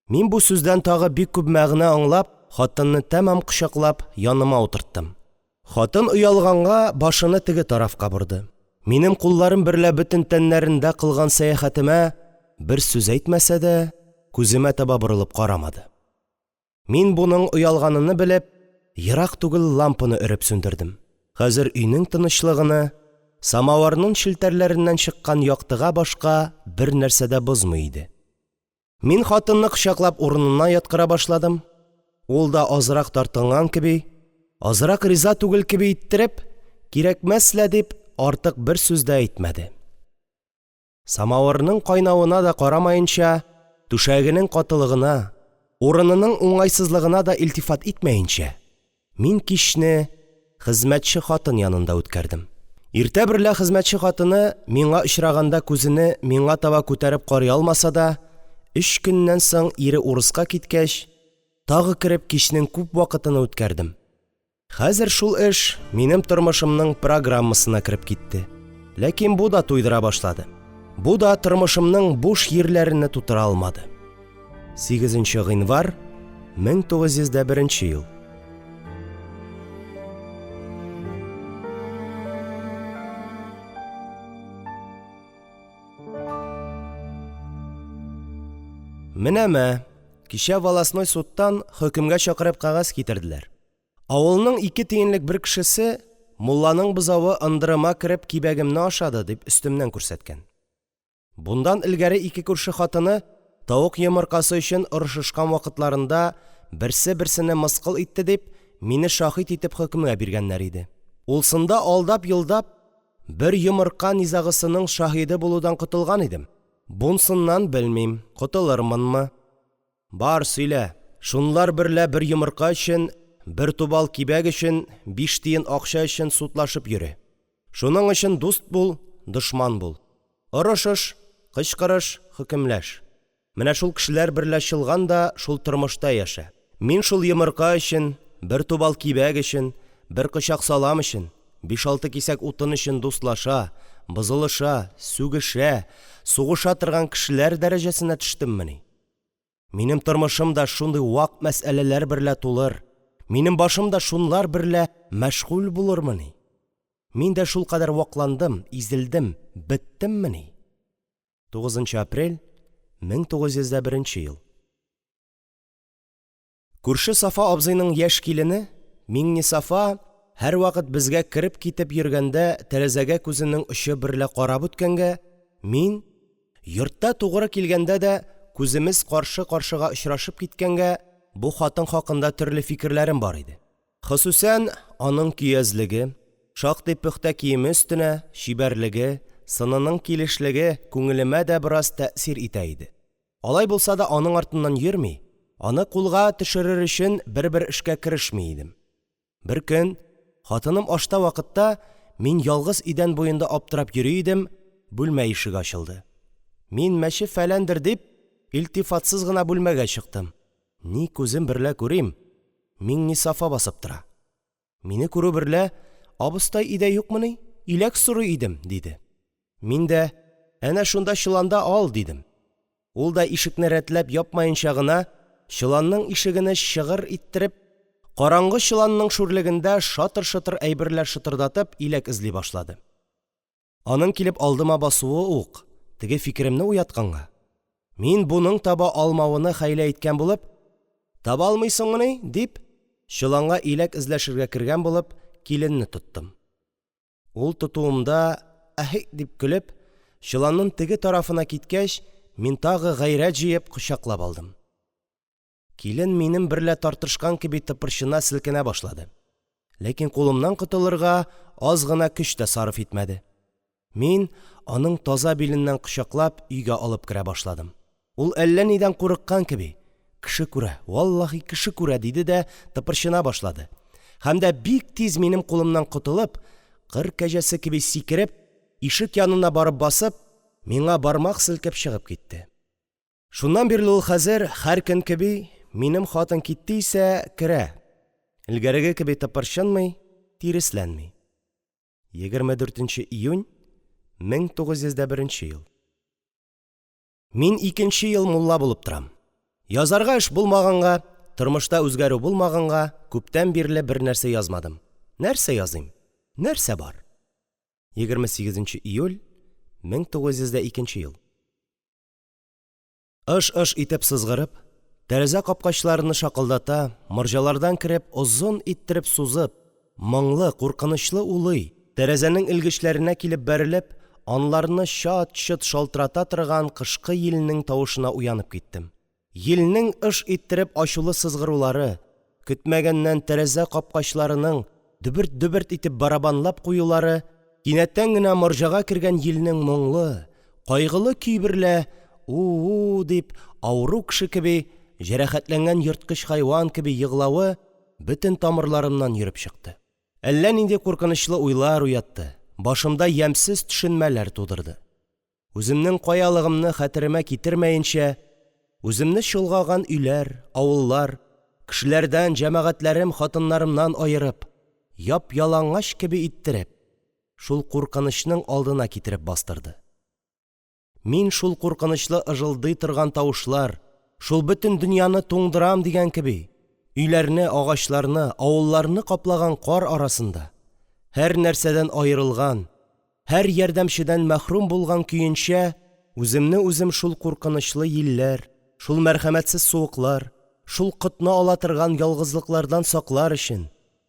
Мин бу сүздән тагы бик күп мәгънә аңлап, хатынны тәмам кочаклап, яныма утырттым. Хатын оялганга башыны теге тарафка борды. Минем кулларым берлә бөтен тәннәрендә кылган сәяхәтемә бер сүз әйтмәсә дә, күземә таба борылып карамады. Мин буның оялганыны белеп, ерак түгел лампаны өреп сүндердем. Хәзер өйнең тынычлыгыны самавырның челтәрләреннән чыккан яктыга башка бернәрсә дә бозмый иде. Мин хатынны кочаклап урынына яткыра башладым. Ул да азрак тартынган кеби, азрак риза түгел кеби иттереп, кирәкмәс лә дип, артык бер сүз дә әйтмәде. Самавырның кайнавына да карамаенча, түшәгенең катылыгына, урынының уңайсызлыгына да илтифат итмәенчә, мин кичне хезмәтче хатын янында үткәрдем. Иртә берлә хезмәтче хатыны миңа очраганда күзене миңа таба күтәреп карый алмаса да, өч көннән соң ире урыска киткәч, тагы кереп кичнең күп вакытыны үткәрдем. Хәзер шул эш минем тормышымның программасына кереп китте. Ләкин бу да туйдыра башлады. Бу да тормышымның буш йирләрене тутыра алмады. 8 нче гыйнвар 1901 ел. Менә мә, кичә волостной судтан хөкемгә чакырып кәгазь китерделәр. Авылның ике тиенлек бер кешесе, мулланың бозавы ындырыма кереп кибәгемне ашады, дип өстемнән күрсәткән. Бундан элгәре ике күрше хатыны тавык йомыркасы өчен орышышкан вакытларында берсе берсене мыскыл итте дип, мине шаһит итеп хөкемгә биргәннәр иде. Улсында алдап-йолдап бер йомырка низагысының шаһиде булудан котылган идем. Бунсыннан белмим, котылырмынмы? Бар, сөйлә, шунлар берлә бер йомырка өчен, бер тубал кибәк өчен, биш тиен акча өчен судлашып йөре. Шуның өчен дуст бул, дошман бул. Орышыш, кычкырыш, хөкемләш. Менә шул кешеләр берлә чолган да шул тормышта яшә. Мин шул йомырка өчен, бер тубал кибәк өчен, бер кочак салам өчен, биш-алты кисәк утын өчен дустлаша, бозылыша, сүгешә, сугыша торган кешеләр дәрәҗәсенә төштеммени? Минем тормышым да шундый вак мәсьәләләр берлә тулыр, минем башым да шунлар берлә мәшгуль булырмыни? Мин дә шулкадәр вакландым, изелдем, беттеммени? 9 нчы апрель, 1901 ел. Күрше Сафа абзыйның яшь килене Миңнесафа һәрвакыт безгә кереп-китеп йөргәндә тәрәзәгә күзенең очы берлә карап үткәнгә, мин, Йортта тугры килгәндә дә күземез каршы-каршыга очрашып киткәнгә, бу хатын хакында төрле фикерләрем бар иде. Хосусән, аның көязлеге, шактый пөхтә киеме өстенә, чибәрлеге, сынының килешлеге күңелемә дә бераз тәэсир итә иде. Алай булса да аның артыннан йөрми, аны кулга төшерер өчен бер-бер эшкә керешми идем. Беркөн, хатыным ашта вакытта, мин ялгыз идән буенда аптырап йөри идем, бүлмә ишеге ачылды. Мин, мәче фәләндер дип, илтифатсыз гына бүлмәгә чыктым. Ни күзем берлә күрим, Миңнесафа басып тора. Мине күрү берлә: «Абыстай өйдә юкмыни? Иләк сорый идем», – диде. Мин дә: «Әнә шунда чоланда ал», – дидем. Ул да ишекне рәтләп япмаенча гына, чоланның ишегене чыгыр иттереп, караңгы чоланның шүрлегендә шатыр-шотыр әйберләр шытырдатып, иләк эзли башлады. Аның килеп алдыма басуы ук теге фикеремне уятканга, мин, буның таба алмавыны хәйлә иткән булып: «Таба алмыйсыңмыни?» – дип, чоланга иләк эзләшергә кергән булып, киленне тоттым. Ул тотуымда «әһик» дип көлеп, чоланның теге тарафына киткәч, мин тагы, гайрәт җыеп, кочаклап алдым. Килен минем берлә тартышкан кеби тыпырчына-селкенә башлады. Ләкин кулымнан котылырга аз гына көч тә сарыф итмәде. Мин, аның таза биленнән кочаклап, өйгә алып керә башладым. Ул әллә нидән курыккан кеби: «Кеше күрә, валлаһи, кеше күрә!» – диде дә тыпырчына башлады һәм дә, бик тиз минем кулымнан котылып, кыр кәҗәсе кеби сикереп, ишек янына барып басып, миңа бармак селкеп чыгып китте. Шуннан бирле ул хәзер, һәр көн кеби, минем хатын китте исә, керә, элгәреге кеби тыпырчынмый, тиресләнми. 24 нче июнь, 1901 ел. Мин икенче ел мулла булып торам. Язарга эш булмаганга, тормышта үзгәрү булмаганга, күптән бирле бернәрсә язмадым. Нәрсә языйм? Нәрсә бар? 28 нче июль, 1902 ел. Ыш-ыш итеп сызгырып, тәрәзә капкачларыны шакылдата, морҗалардан кереп, озын иттереп сузып, моңлы, куркынычлы улый, тәрәзәнең элгечләренә килеп бәрелеп, анларны чат-чот шалтырата торган кышкы йилнең тавышына уянып киттем. Йилнең ыж иттереп ачулы сызгырулары, көтмәгәннән тәрәзә капкачларының дөберт-дөберт итеп барабанлап куюлары, кинәттән генә морҗага кергән йилнең моңлы, кайгылы көй берлә «у-у» дип, авыру кеше кеби, җәрәхәтләнгән ерткыч хайван кеби еглавы бөтен тамырларымнан йөреп чыкты. Әллә нинди куркынычлы уйлар уятты. Башымда ямьсез төшенмәләр тудырды. Үземнең каялыгымны хәтеремә китермәенчә, үземне чолгаган өйләр, авыллар, кешеләрдән, җәмәгатьләрем, хатыннарымнан аерып, яп-ялангач кеби иттереп, шул куркынычның алдына китереп бастырды. Мин шул куркынычлы ыжылдый торган тавышлар, шул бөтен дөньяны туңдырам дигән кеби, өйләрне, агачларны, авылларны каплаган кар арасында, һәрнәрсәдән аерылган, һәр ярдәмчедән мәхрүм булган көенчә, үземне үзем шул куркынычлы йилләр, шул мәрхәмәтсез суыклар, шул котны ала торган ялгызлыклардан саклар өчен,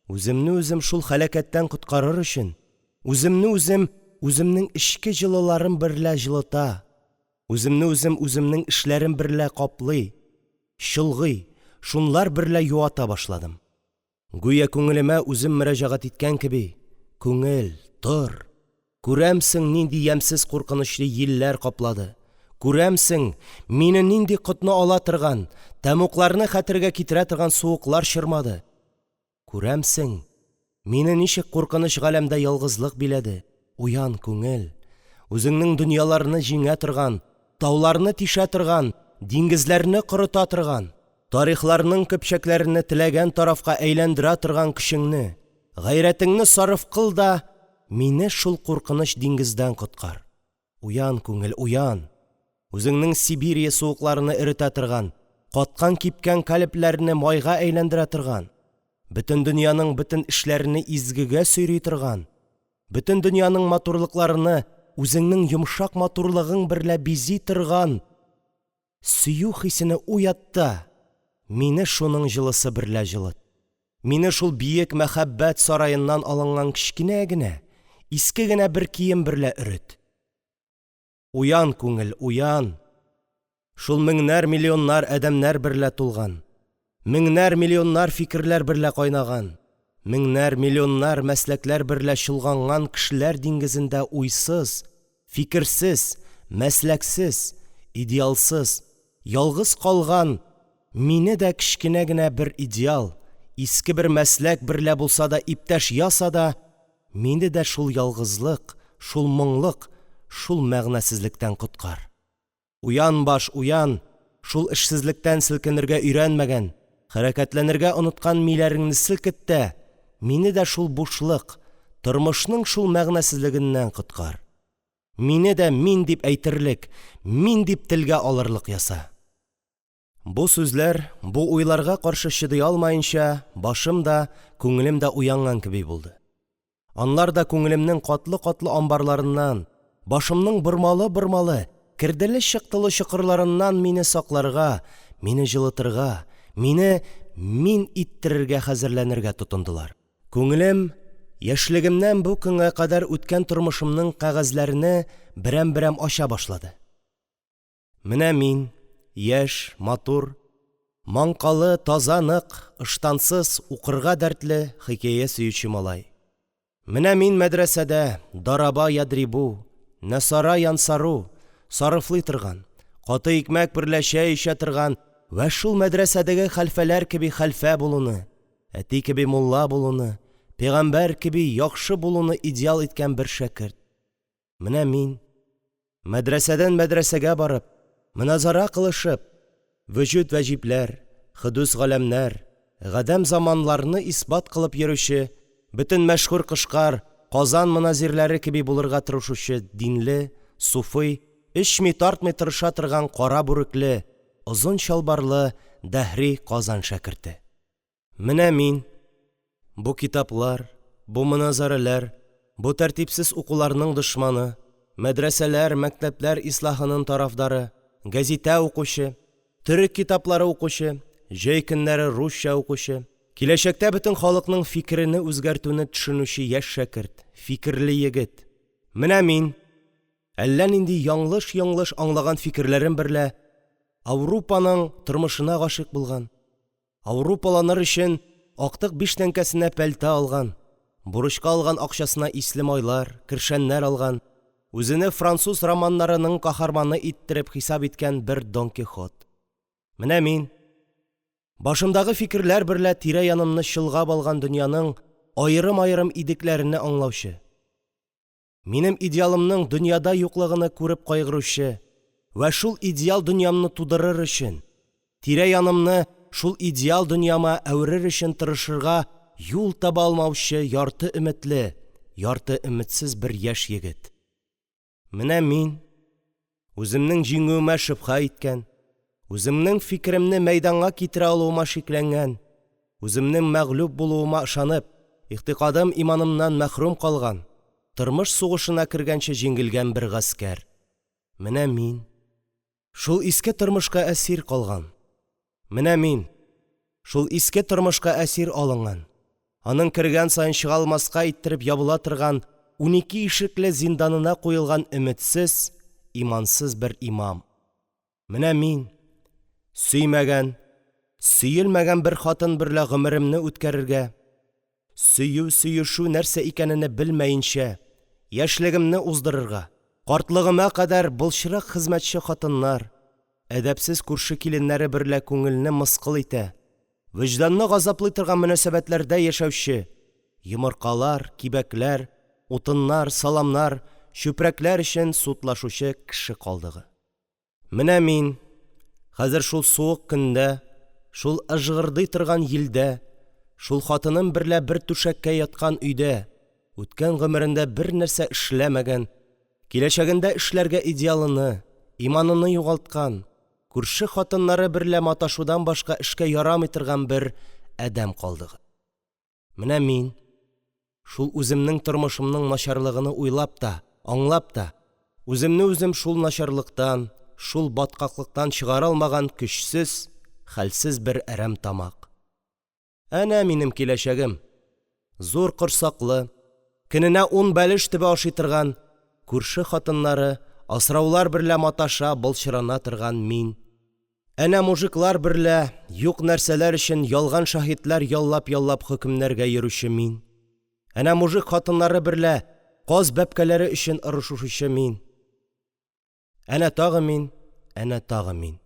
үземне үзем шул һәлакәттән коткарыр өчен, үземне үзем үземнең эчке җылыларым берлә җылыта, үземне үзем үземнең эшләрем берлә каплый, чолгый, шунлар берлә юата башладым. Гүя күңелемә үзем мөрәҗәгать иткән кеби: «Күңел, тор! Күрәмсең, нинди ямьсез куркынычлы йилләр каплады, күрәмсең, мине нинди котны ала торган, тәмугларны хәтергә китерә торган суыклар чормады, күрәмсең, мине ничек куркыныч галәмдә ялгызлык биләде, уян, күңел! Үзеңнең дөньяларны җиңә торган, тауларны тишә торган, диңгезләрне корыта торган, тарихларның көпчәкләрене теләгән тарафка әйләндерә торган көчеңне, гайрәтеңне сарыф кыл да мине шул куркыныч диңгездән коткар. Уян, күңел, уян! Үзеңнең Сибирия суыкларыны эретә торган, каткан-кипкән калебләрне майга әйләндерә торган, бөтен дөньяның бөтен эшләрене изгегә сөйри торган, бөтен дөньяның матурлыкларыны үзеңнең йомшак матурлыгың берлә бизи торган сөю хисене уят та, мине шуның җылысы берлә җылыт. Мине шул биек мәхәббәт сараеннан алынган кечкенә генә, иске генә бер кием берлә өрет. Уян, күңел, уян! Шул меңнәр, миллионнар адәмнәр берлә тулган, меңнәр, миллионнар фикерләр берлә кайнаган, меңнәр, миллионнар мәсләкләр берлә чолганган кешеләр диңгезендә уйсыз, фикерсез, мәсләксез, идеалсыз, ялгыз калган мине дә кечкенә генә бер идеал, иске бер мәсләк берлә булса да иптәш яса да, мине дә шул ялгызлык, шул моңлык, шул мәгънәсезлектән коткар. Уян, баш, уян! Шул эшсезлектән селкенергә өйрәнмәгән, хәрәкәтләнергә оныткан миләреңне селкет тә, мине дә шул бушлык, тормышның шул мәгънәсезлегеннән коткар. Мине дә мин дип әйтерлек, мин дип телгә алырлык яса. Бу сүзләр, бу уйларга каршы чыдый алмаенча, башым да, күңелем дә уянган кеби булды. Анлар да күңелемнең катлы-катлы амбарларыннан, башымның бормалы-бормалы, керделе-чыктылы чокырларыннан мине сакларга, мине җылытырга, мине мин иттерергә хәзерләнергә тотындылар. Күңелем яшьлегемнән бу көнгә кадәр үткән тормышымның кәгазьләрене берәм-берәм ача башлады. Менә мин, яшь, матур, маңкалы, таза-нык, ыштансыз, укырга дәртле, хикәя сөюче малай. Менә мин мәдрәсәдә дараба ядрибу, нәсара янсару сарыфлый торган, каты икмәк берлә чәй эчә торган вә шул мәдрәсәдәге хәлфәләр кеби хәлфә булуны, әти кеби мулла булуны, пәйгамбәр кеби яхшы булуны идеал иткән бер шәкерт. Менә мин, мәдрәсәдән мәдрәсәгә барып, моназарә кылышып, вөҗүд ваҗибләр, хөдүс галәмнәр, гадәм заманнарны исбат кылып йөрүче, бөтен мәшһүр Кышкар, Казан моназирләре кеби булырга тырышучы динле, суфый, эчми-тартмый тырыша торган кара бүрекле, озын чалбарлы дәһри Казан шәкерте. Менә мин, бу китаплар, бу моназарәләр, бу тәртипсез укуларның дошманы, мәдрәсәләр, мәктәпләр ислахының тарафдары, гәзитә укучы, төрек китаплары укучы, җәй көннәре русча укучы, киләчәктә бөтен халыкның фикерене үзгәртүне төшенүче яшь шәкерт, фикерле егет. Менә мин, әллә нинди яңлыш-йоңлыш аңлаган фикерләрем берлә Аурупаның тормышына гашыйк булган, Аурупаланыр өчен, актык биш тәңкәсенә пальто алган, бурычка алган акчасына исле майлар, кершәннәр алган, үзене француз романнарының каһарманы иттереп хисап иткән бер Дон Кихот. Менә мин, башымдагы фикерләр берлә тирә-янымны чолгап алган дөньяның аерым-аерым идекләрене аңлаучы. Минем идеалымның дөньяда юклыгыны күреп кайгыручы вә шул идеал дөньямны тудырыр өчен, тирә-янымны шул идеал дөньяма әверер өчен тырышырга юл таба алмаучы ярты өметле, ярты өметсез бер яшь егет. Менә мин – үземнең җиңүемә шөбһә иткән, үземнең фикеремне мәйданга китерә алуыма шикләнгән, үземнең мәгълүб булуыма ышанып, игътикадым-иманымнан мәхрүм калган, тормыш сугышына кергәнче җиңелгән бер гаскәр. Менә мин – шул иске тормышка әсир калган. Менә мин – шул иске тормышка әсир алынган, аның кергән саен чыга алмаска иттереп ябыла торган 12 ишекле зинданына куелган өметсез, имансыз бер имам. Менә мин – сөймәгән, сөелмәгән бер хатын берлә гомеремне үткәрергә, сөю-сөешү нәрсә икәнене белмәенчә, яшьлегемне уздырырга, картлыгыма кадәр былчырак хезмәтче хатыннар, әдәпсез күрше киленнәре берлә күңелне мыскыл итә, вөҗданны газаплый торган мөнәсәбәтләрдә яшәүче, йомыркалар, кибәкләр, утыннар, саламнар, чүпрәкләр өчен судлашучы кеше калдыгы. Менә мин – хәзер шул суык көндә, шул ыжгырдый торган җилдә, шул хатыным берлә бер түшәккә яткан өйдә, үткән гомерендә бернәрсә эшләмәгән, киләчәгендә эшләргә идеалыны, иманыны югалткан, күрше хатыннары берлә маташудан башка эшкә ярамый торган бер адәм калдыгы. Менә мин – шул үземнең тормышымның начарлыгыны уйлап та, аңлап та, үземне үзем шул начарлыктан, шул баткаклыктан чыгара алмаган көчсез, хәлсез бер әрәмтамак. Әнә минем киләчәгем: зур корсаклы, көненә ун бәлеш төбе ашый торган, күрше хатыннары, асраулар берлә маташа, былчырана торган мин! Әнә мужиклар берлә юк нәрсәләр өчен ялган шаһидләр яллап-яллап хөкемнәргә йөрүче мин! Әнә мужик хатыннары берлә каз бәбкәләре өчен орышышучы мин! Әнә тагы мин, әнә тагы мин!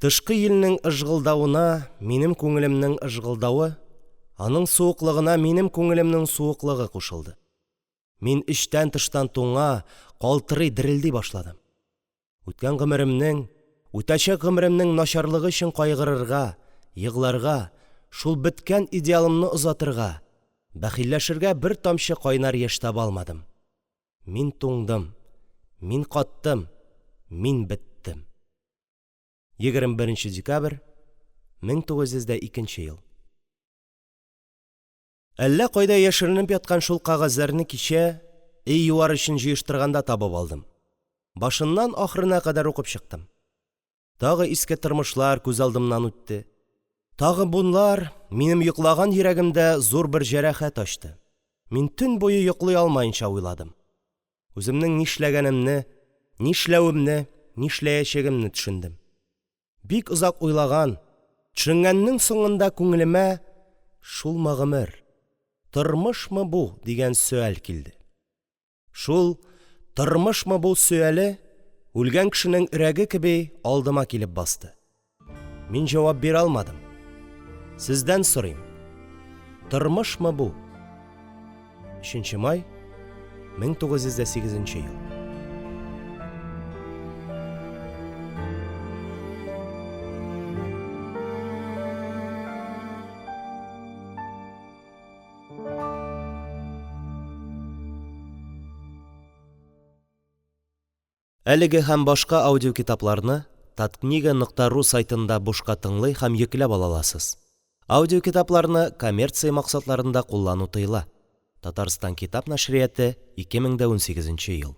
Тышкы йилнең ыжгылдавына минем күңелемнең ыжгылдавы, аның суыклыгына минем күңелемнең суыклыгы кушылды. Мин эчтән-тыштан туңа, калтырый, дерелди башладым. Үткән гомеремнең, үтәчәк гомеремнең начарлыгы өчен кайгырырга, егларга, шул беткән идеалымны озатырга, бәхилләшергә бер тамчы кайнар яшь таба алмадым. Мин туңдым, мин каттым, мин беттем. 21 декабрь, 1902 ел. Әллә кайда яшеренеп яткан шул кәгазьләрне кичә, өй юар өчен җыештырганда табып алдым. Башыннан ахырына кадәр укып чыктым. Тагы иске тормышлар күз алдымнан үтте. Тагы бунлар минем йоклаган йөрәгемдә зур бер җәрәхәт ачты. Мин төн буе йоклый алмаенча уйладым. Үземнең нишләгәнемне, нишләвемне, нишләячәгемне төшендем. Бик озак уйлаган, төшенгәннең соңында күңелемә «Шулмы гомер? Тормышмы бу?» дигән сөаль килде. Шул «Тормышмы бу?» сөале, үлгән кешенең өрәге кеби, алдыма килеп басты. Мин җавап бирә алмадым. Сездән сорыйм: тормышмы бу? 3 нче май, 1908 ел. Әлеге һәм башка аудиокитапларны Таткнига нокта ру сайтында бушка тыңлый һәм йөкләп ала аласыз. Аудиокитапларны коммерция максатларында куллану тыела. Татарстан китап нәшрияты, 2018 ел.